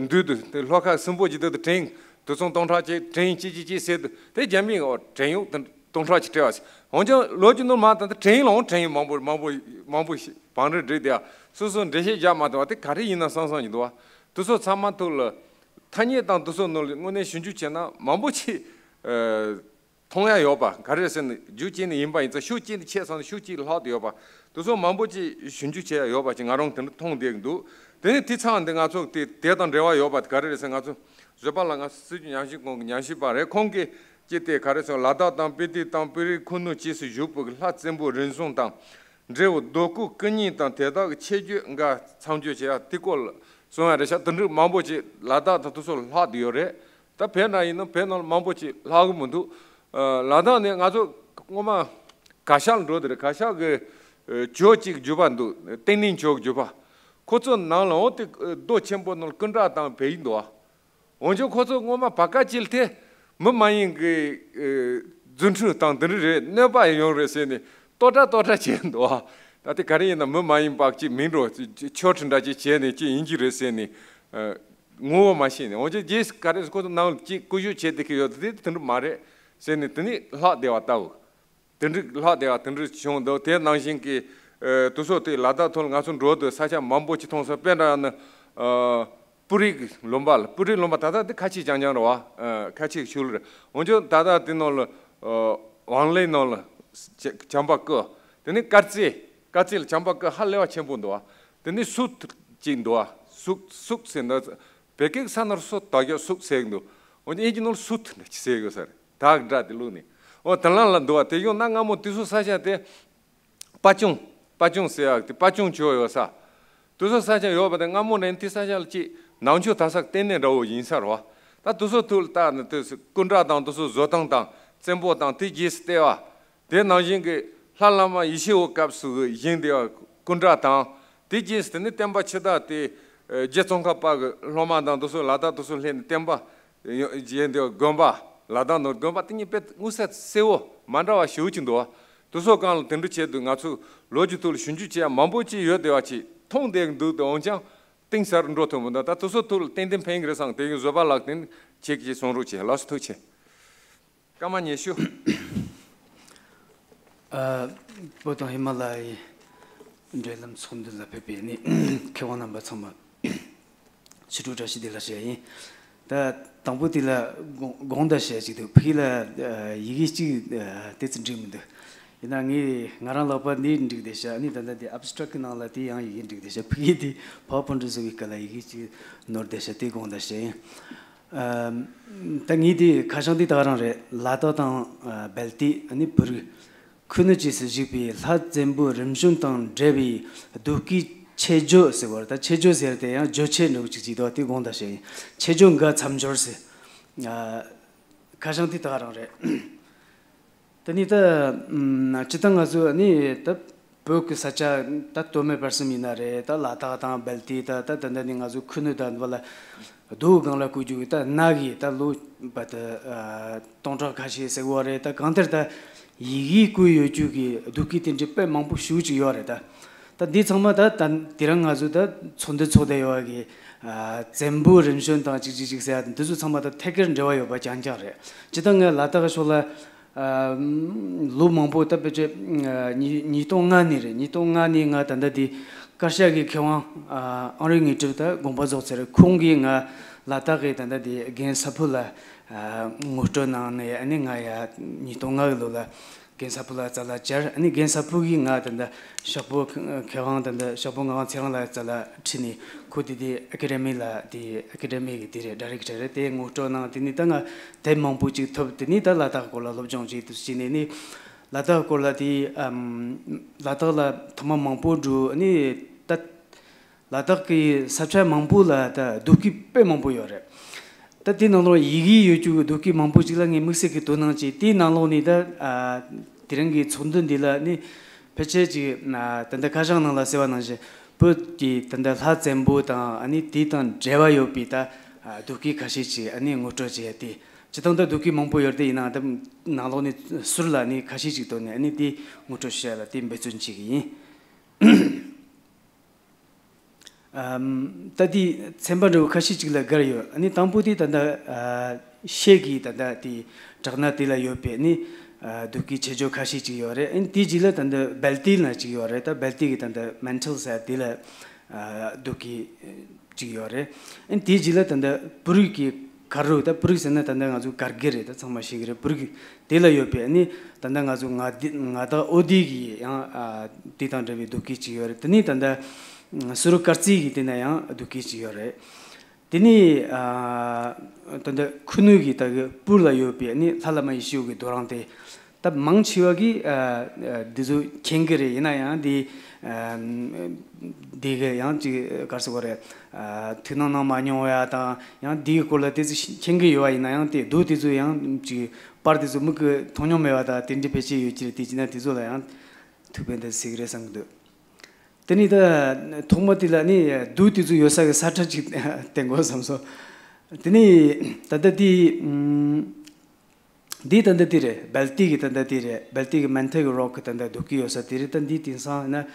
འདུས་དུས། དེ་ལྷོ་ཁ་སུམ་པོ་བརྒྱད་འདུས་དུས་བྲན་དུ་ཚོ་སྟོང་ཕྲག་གཅིག། བྲན་གཅིག་གཅིག་གཅིག་ཟེར་དུས། དེ་རྒྱ་མིས་བྲན་གཡོག་དུ་སྟོང་ཕྲག་གཅིག་བྲལ་བ་ཟེར། འོན་ཀྱང་ལོ་རྒྱུས་ནང་མ་དང་དེ་བྲན་གཡོག་ལའང་བྲན་གཡོག་མང་པོ་མང་པོ་མང་པོ་ཞིག་བང་རིམ་བསྒྲིགས་དེ་སོ་སོ་འགྲེལ་བཤད་རྒྱག་མ་ཐུབ་པ་དེ་ག་རེ་ཡིན་ན་བསམ་བསམ་ཡིན་འདུག་བ། དེ་ཚོ་ཚང་མ་ཐོག་ལ་ཐ་སྙད་དང་དེ་ཚོ་ནང་ལ་དངོས་གནས་ཞིབ་འཇུག་བྱས་ན་མང་པོ་ཞིག་མཐོང་ཡ་ཡོད་པ། ག་རེ་ཟེར་ན་རྒྱུ་གཅིག་ནས་ཡིན་པ་ཡིན་ཙང་ཤུགས་གཅིག་ནས་ཆད་སོང་ན་ཤུགས་གཅིག་ལྷག་ཏུ་ཡོད་པ། དེ་ཚོ་མང་པོ་ཅིག་ཞིབ་འཇུག་བྱས་ཡོད་པ་ཅིག་ང་རང་དེ་འདྲ་མཐོང་བསྡད་ཀྱི་འདུག་དེ་ནས་དེ་ཚང་འདི་ང་ཚོ་དེ་དེ་དང་འབྲེལ་བ་ཡོད་པ་དེ་ག་རེ་རེད་ཟེར། ང་ཚོ་བཟོད་པ་ལགས་ང་ཚོ་སྲིད་བྱུས་ཉམས་ཞིབ་ཁང་གི་ཉམས་ཞིབ་པ་རེད། ཁོང་གིས་ཅི་སྟེ་ག་རེ་ཟེར། ལ་དྭགས་དང་སྤི་ཏི་དང་པུ་རི་ཁུ་ནུ་བཅས་སུ་བཞུགས་པའི་ལྷ་བཙན་པོ་རིམ་བྱོན་དང་འབྲས་བུ་རྡོ་སྐུ་སྐུ་བརྙན་དང་དེ་དག་གི་ཁྱད་ཆོས་འགའ་མཚམས་སྦྱོར་བྱེད་ཡ་དེ་སྐོར་ལ་གསུང་ཡ་རེད་ཤག་དེ་འདྲ་མང་པོ་ཅིག་ལ་དྭགས་དང་དེ་ཚོ་ལྷག་བསྡད་ཡོད་རེད། ད་བོད་ནང་ཡིན་ན་བོད་ནང་ལ་མང་པོ་ཅིག་ལྷག་གི་མི་འདུག་ལ་དྭགས་ནས་ང་ཚོ་སྔོན་མ་གར་ཞ་ལ་འགྲོ་དེ་རེད། གར་ཞ་གི་ཇོ་གཅིག་བརྒྱུད་པ་འདུག་བསྟན་ལྡན་ཇོ་བརྒྱུད་པ། ཁོ་ཚོ་ནང་ལ་འོ་དེ་རྡོ་ཆེན་པོ་ནང་ལ་སྐུ་འདྲ་དང་བོད་ཡིག་འདུག་འོན་ཀྱང་ཁོ་ཚོ་སྔོན་མ་བར་སྐབས་ཅིག་ལ་དེ་མི་མ་ཡིན་གི་རྫུ་འཕྲུལ་དང་དེ་འདྲ་རེད། གནོད་པ་ཡོང་རེད་ཟེར་ནས་ལྟོ་ཊ་ལྟོ་ཊ་བྱས་འདུག་ད་དེ་ག་རེ་ཡིན་ན་མི་མ་ཡིན་པ་ཅིག་མིང་འགྲོ་ཆོས་ཁྲི་འདྲ་ཅིག་བྱས་ནས་ཅིག་ཡིན་གྱི་རེད་ཟེར་ནས་ངོ་བོ་མ་ཤེས་ནས། འོན་ཀྱང་རྗེས་སུ་ག་རེ་ཁོ་ཚོ་ནང་ལ་ཅིག་བཀོད་ཞིབ་བྱས་དེ་གི་ཡོད་དེ་དེ་འདྲ་མ་རེད་ཟེར་ནས་དེ་ནས་ལྷག་བསྡད་པ་ལྟ་བུ། དེ་འདྲ་ལྷག་བསྡད་པ་དེ་འདྲ་བྱུང་འདུག་དེ་ནང་བཞིན་གྱི་དུས་ཚོད་དེ་ལ་དྭགས་ཐོག་ལ་ང་ཚོ་འགྲོ་དུས་ས་ཆ་མང་པོ་ཅིག་མཐོང་སོང་། དཔེར་ན་ཡང་ན་པུ་རིའི་ལུང་པ་ལ། པུ་རིའི་ལུང་པ་ད་ལྟ་འདི་ཁ་ཆེ་རྐྱང་རྐྱང་རེད་བ། ཁ་ཆེ་ཤུལ་རེད། འོན་ཀྱང་ད་ལྟ་དེ་ནང་ལ་ཝང་ལེ་ནང་ལ་བྱམས་པ་སྐུ། དེ་ནས་དཀར་རྩེ། དཀར་རྩེ་ལ་བྱམས་པ་སྐུ་ཧ་ལས་པ་ཆེན་པོ་འདུག་བ། དེ་ནས་སུད་ཅིག་འདུག་བ། སུད་སུད་ཟེར་འདུག་བོད་སྐད་ས་ནོར་སུད་དག་རྒྱ་སུད་ཟེར་གི་འདུག་འོན་ཀྱང་དབྱིན་ཇི་ནང་ལ་སུད་ཟེར་གི་ས་རེད། དག་སྒྲ་དེ་བླུགས་ནས། འོ་དེ་ལ་ལ་འདུག་བ། དེ་ཡོང་ན་སྔ་མོ་དེ་ཚོ་ས་ཆ་དེ་པ་ཅུང་། པ་ཅུང་ཟེར་ཡག་དེ་པ་ཅུང་ཆོས་ཡོད་ས། དེ་ཚོ་ས་ཆ་ཡོད་པ་དེ་སྔ་མོ་ནས་དེ་ས་ཆ་ལ་ཅིག་ནང་ཆོས་དར་ས་གི་ལྟེ་གནས་འདྲ་བོ་ཡིན་ས་རེད་བ། ད་དེ་ཚོ་ཐུགས་ལ་བཏགས་ནས་དེ་སྐུ་འདྲ་དང་དེ་ཚོ་བཟོ་སྟངས་དང་བཙན་པོ་དང་དེ་རྗེས་སུ་བལྟས་པ། དེ་ནང་བཞིན་གྱི་ལྷ་བླ་མ་ཡེ་ཤེས་འོད་སྐབས་སུ་བཞེངས་དེ་སྐུ་འདྲ་དང་། དེ་རྗེས་སུ་དེ་ནི་བསྟན་པ་ཕྱི་དར་དེ་རྗེ་ཙོང་ཁ་པ་གི་སློབ་མ་དང་དེ་ཚོ་ལ་དྭགས་དེ་ཚོ་སླེབས་ནས་བསྟན་པ་བཞེངས་དེ་དགོན་པ། ལ་དྭགས་ནང་དགོན་པ་དེ་གཉིས་དཔེ་མངོན་གསལ་གསལ་བོ་མ་འདྲ་བ་ཞེ་པོ་ཅིག་འདུག་བ། དེ་ཚོ་སྒང་ལ་དེ་འདྲ་བྱས་དུས་ང་ཚོ་ལོ་རྒྱུས་ཐོག་ལ་ཞིབ་འཇུག་བྱེད་ཡ་མང་པོ་ཅིག་ཡོད་བསྡད་པ་ཅིག་མཐོང་བསྡད་ཀྱི་འདུག་དེ་འོན་ཀྱང་གཏིང་ཟབ་འགྲོ་ཐུབ་མི་འདུག་ད་དེ་ཚོ་ཐོག་ལ་ཏན་ཏན་ཕན་གྱི་རེད་བསམ། དེ་ཡང་བཟོད་པ་ལགས་དེ་ཁྱེད་ཀྱིས་གསུང་རོགས་བྱེད། ལགས་སོ། ཐུགས་རྗེ་ཆེ། སྐར་མ་ཉི་ཤུ། ཨ། བོད་དང་ཧི་མ་ལ་ཡའི་འབྲེལ་ལམ་ཚོགས་འདུ་ལ་ཕེབས་པའི་ནི་མཁས་དབང་རྣམ་པ་ཚང་མ་ཕྱི་དྲོ་བཀྲ་ཤིས་བདེ་ལེགས་ཞུ་ཡ་ཡིན། ད་དང་པོ་དེ་ལ་དགོངས་དགོངས་དག་ཞུ་ཡ་ཅིག་འདུག་ཕ་གི་ལ་ཨ་ཡི་གེ་གཅིག་ཨ་ཏོག་ཙམ་འགྲིག་མི་འདུག་ཡིན་ན་ངས་ང་རང་ལག་པ་འདི་འགྲིག་བསྡད་ཤག་ཨ་ནི་ད་ལྟ་འདི་ཨབ་སི་ཊྲེག་གི་ནང་ལ་དེ་ཡང་ཡི་གེ་འགྲིག་བསྡད་ཤག་ཕ་གི་དེ་པ་ཝར་པོའིན་ཊི་བཟོ་བའི་སྐབས་ལ་ཡི་གེ་གཅིག་ནོར་བསྡད་ཤག་དེ་དགོངས་དག་ཞུ་ཡིན། ཨམ། ད་ངས་དེ་ཁ་བྱང་དེ་ད་ག་རང་རེད། ལ་དྭགས་དང་ཨ་སྦལ་ཏི་ཨ་ནི་བོད་རིགས་ཁུ་ནུ་བཅས་སུ་བཞུགས་པའི་ལྷ་བཙན་པོ་རིམ་བྱོན་དང་འབྲེལ་བའི་གདུགས་ཀྱི་ཁྱད་ཆོས་ཟེར་བ་རེད། ད་ཁྱད་ཆོས་ཟེར་དེ་ཡང་བརྗོད་བྱེད་འདྲ་བོ་ཅིག་ཅིག་འདུག་དེ་དགོངས་དག་བྱས་ཡིན། ཁྱད་ཆོས་འགའ་མཚམས་སྦྱོར་ཟེར། ཨ། ཁ་བྱང་དེ་ད་ག་རང་རེད། དེ་ནས་ད་ཨམ། སྤྱིར་བཏང་ང་ཚོ་ནི་ད་བོད་ཀྱི་ས་ཆ་ད་སྟོད་སྨད་བར་གསུམ་ཡིན་ན་རེད། ད་ལ་དྭགས་དང་སྦལ་ཏི་ད་ད་ད་ནི་ང་ཚོ་ཁུ་ནུ་ད་འདི་བ་ལ་རྡོའི་སྒང་ལ་བརྐོས་རྒྱུ་གི་ད་ནག་གི་ད་ལོ་བ་ད་ཨ་སྟོང་ཕྲག་ཁ་ཤས་ཟེར་བ་རེད། ད་གང་ལྟར་ད་ཡི་གེ་བརྐོས་ཡོད་རྒྱུ་གི་གདུགས་ཀྱི་རྟེན་འབྲེལ་དཔེ་མང་པོ་ཞེ་པོ་ཅིག་ཡོད་རེད་ད། ད་འདི་ཚང་མ་ད་ད་དེ་རིང་ང་ཚོ་ད་ཚོགས་འདུ་ཚོགས་བསྡད་ཡོད་གི་ཨ་བཙན་པོ་རིམ་བྱོན་དང་ཅིག་ཅིག་ཅིག་ཟེར་ཡ་འདི་ཚོ་ཚང་མ་ད་ཐད་ཀར་འབྲེལ་བ་ཡོད་པ་རྐྱང་རྐྱང་རེད། སྤྱིར་བཏང་ངས་ལ་དྭགས་ཕྱོགས་ལ་ཨ་ལོ་མང་པོ་ད་ཕལ་ཆེར་ཨ་ཉིས་ཉིས་སྟོང་ལྔ་ནས་རེད། ཉིས་སྟོང་ལྔ་ནས་ང་ད་ལྟ་འདི་དཀར་ཤ་གི་མཁས་དབང་ཨ་ཨང་རིགས་དངོས་གྲུབ་ད་དགོངས་པ་རྫོགས་ཚར་རེད། ཁོང་གིས་ང་ལ་དྭགས་གི་ད་ལྟ་འདི་རྒན་ས་ཕུ་ལ་ཨ་ངོ་སྤྲོད་གནང་ནས་ཨ་ནི་ང་ཡ་ཉིས་སྟོང་ལྔ་གི་ལོ་ལ་རྒན་ས་ཕུ་ལ་རྩ་ལ་བཅར། ཨ་ནི་རྒན་ས་ཕུ་གིས་ང་ད་ལྟ་ཤོག་བུ་མཁས་དབང་ད་ལྟ་ཤོག་བུ་ངག་དབང་ཚེ་རིང་ལགས་རྩ་ལ་ཁྲིད་ནས་ཁོ་དེ་དེ་ཨ་ཀ་ཌེ་མི་ལ་དེ་ཨ་ཀ་ཌེ་མི་གི་དེ་རེད། ཌའི་རེག་ཊར་རེད། དེ་ངོ་སྤྲོད་གནང་། དེ་ནས་ད་ང་དེབ་མང་པོ་ཅིག་ཐོབ། དེ་ནས་ད་ལ་དྭགས་སྐོར་ལ་སློབ་སྦྱོང་ཅིག་ཏུ་བྱས་ནས་ནི་ལ་དྭགས་སྐོར་ལ་དེ་ཨམ་ལ་དྭགས་ལ་ཐོག་མ་མང་པོ་འགྲོ། ཨ་ནི་ད་ལ་དྭགས་ཀྱི་ས་ཆ་མང་པོ་ལ་ད་རྡོ་སྐུ་དཔེ་མང་པོ་ཡོད་རེད། ད་དེ་ནང་ལོགས་ཡི་གེ་ཡོད་རྒྱུ་གི་རྡོ་སྐུ་མང་པོ་ཅིག་ལ་ངས་དམིགས་བསལ་གྱི་དོ་སྣང་བྱས། དེའི་ནང་ལོགས་ནས་ད་ཨ་དེ་རིང་གི་ཚོགས་འདུ་འདི་ལ་ནི་ ཕལ་ཆེར་ཅིག་ན་ད་ལྟ་ཁ་བྱང་ནང་ལ་གསལ་བ་ནང་བཞིན་བོད་ཀྱི་ད་ལྟ་ལྷ་བཙན་པོ་དང་ཨ་ནི་དེ་དང་འབྲེལ་བ་ཡོད་པའི་ད་ཨ་ལྡོག་སྐད་ཁ་ཤས་ཅིག་ཨ་ནི་ངོ་སྤྲོད་བྱས་ཏེ། སྤྱིར་བཏང་ད་ལྡོག་སྐད་མང་པོ་ཡོད་དེ། ཡིན་ནའང་ད་ནང་ལོགས་ནས་ཟུར་ལ་ནི་ཁ་ཤས་ཅིག་བཏོན་ནས་ཨ་ནི་དེ་ངོ་སྤྲོད་བྱས་ལ་དེ་འབད་བརྩོན་བྱེད་ཀྱི་ཡིན། ཨམ། ད་དེ་ཚན་པ་འདྲ་བོ་ཁ་ཤས་ཅིག་ལ་བགར་ཡོད། ཨ་ནི་དང་པོ་དེ་ད་ལྟ་ཨ་ཤེལ་གྱི་ད་ལྟ་དེ་བྲག་སྣ་དེ་ལ་ཡོད་པའི་ཨ་ནི་ཨ་ལྡོག་སྐད་ཆེ་ཆུང་ཁ་ཤས་ཅིག་ཡོད་རེད། ཨ་ནི་དེའི་རྗེས་ལ་ད་ལྟ་སྦལ་ཏི་ན་ཅིག་ཡོད་རེད། ད་སྦལ་ཏི་གི་ད་ལྟ་མན་ཐལ་ཟེར་དེ་ལ་ཨ་ལྡོག་སྐད་ཅིག་ཡོད་རེད། ཨ་ནི་དེའི་རྗེས་ལ་ད་ལྟ་བོད་རིགས་ཀྱི་དཀར་རོ། ད་བོད་རིགས་ཟེར་ན་ད་ལྟ་ང་ཚོ་དཀར་དགེ་རེད། ད་ཚང་མ་ཤེས་ཀྱི་རེད། བོད་རིགས་དེ་ལ་ཡོད་པའི་ཨ་ནི་ད་ལྟ་ང་ཚོ་མངའ་སྡེ་མངའ་བདག་ཨོ་དེ་གི་ཡང་ཨ་དེ་དང་འབྲེལ་བའི་ལྡོག་སྐད་ཅིག་ཡོད་རེད། དེ་ནས་ད་ལྟ་ཨ་སུ་རུ་དཀར་རྩེ་གི་དེ་ན་ཡང་ལྡོག་སྐད་ཅིག་ཡོད་རེད། དེ་ནས་ཨ་ད་ལྟ་ཁུ་ནུ་གི་ད་གི་སྤུར་ལ་ཡོད་པའི་ཨ་ནི་ལྷ་བླ་མ་ཡེ་ཤེས་འོད་ཀྱི་རྡོ་རིང་དེ། ད་མང་ཆེ་བ་གིས་ཨ་ཨ་འདི་ཚོ་མཁྱེན་གྱི་རེད། ཡིན་ན་ཡང་འདི་ཨ་འདི་གི་ཡང་ཅིག་ག་རེ་ཟེར་དགོས་རེད། ཨ་ཐུགས་སྣང་གནང་མ་མྱོང་བ་དང་ཡང་འདིའི་སྐོར་ལ་ཏོག་ཙམ་མཁྱེན་གྱི་ཡོད་པ་ཡིན་ན་ཡང་དེ་རྡོ་དེ་ཚོ་ཡང་ཅིག་པར་དེ་ཚོ་མིག་གིས་མཐོང་མྱོང་མེད་པ་དང་དེ་འདྲ་ཕལ་ཆེར་ཡོད་ཀྱི་རེད། དེ་བྱས་ན་དེ་ཚོ་ལ་ཡང་ཐུགས་ཕན་ཐོགས་ཟེར་གྱི་རེད་བསམ་གྱི་འདུག་དེ་ནས་ད་ཐོག་མ་དེ་ལ་ནི་རྡོ་དེ་ཚོ་ཡོད་ས་གི་ས་ཁྲ་ཅིག་བསྟན་དགོས་བསམ་སོང་། དེ་ནས་ད་ལྟ་དེ་ཨམ། འདི་ད་ལྟ་དེ་རེད། སྦལ་ཏི་གི་ད་ལྟ་དེ་རེད། སྦལ་ཏི་གི་མན་ཐལ་གི་རོག་གི་ད་ལྟ་ལྡོག་སྐད་ཡོད་ས་དེ་རེད། ད་འདི་དེང་སང་ན་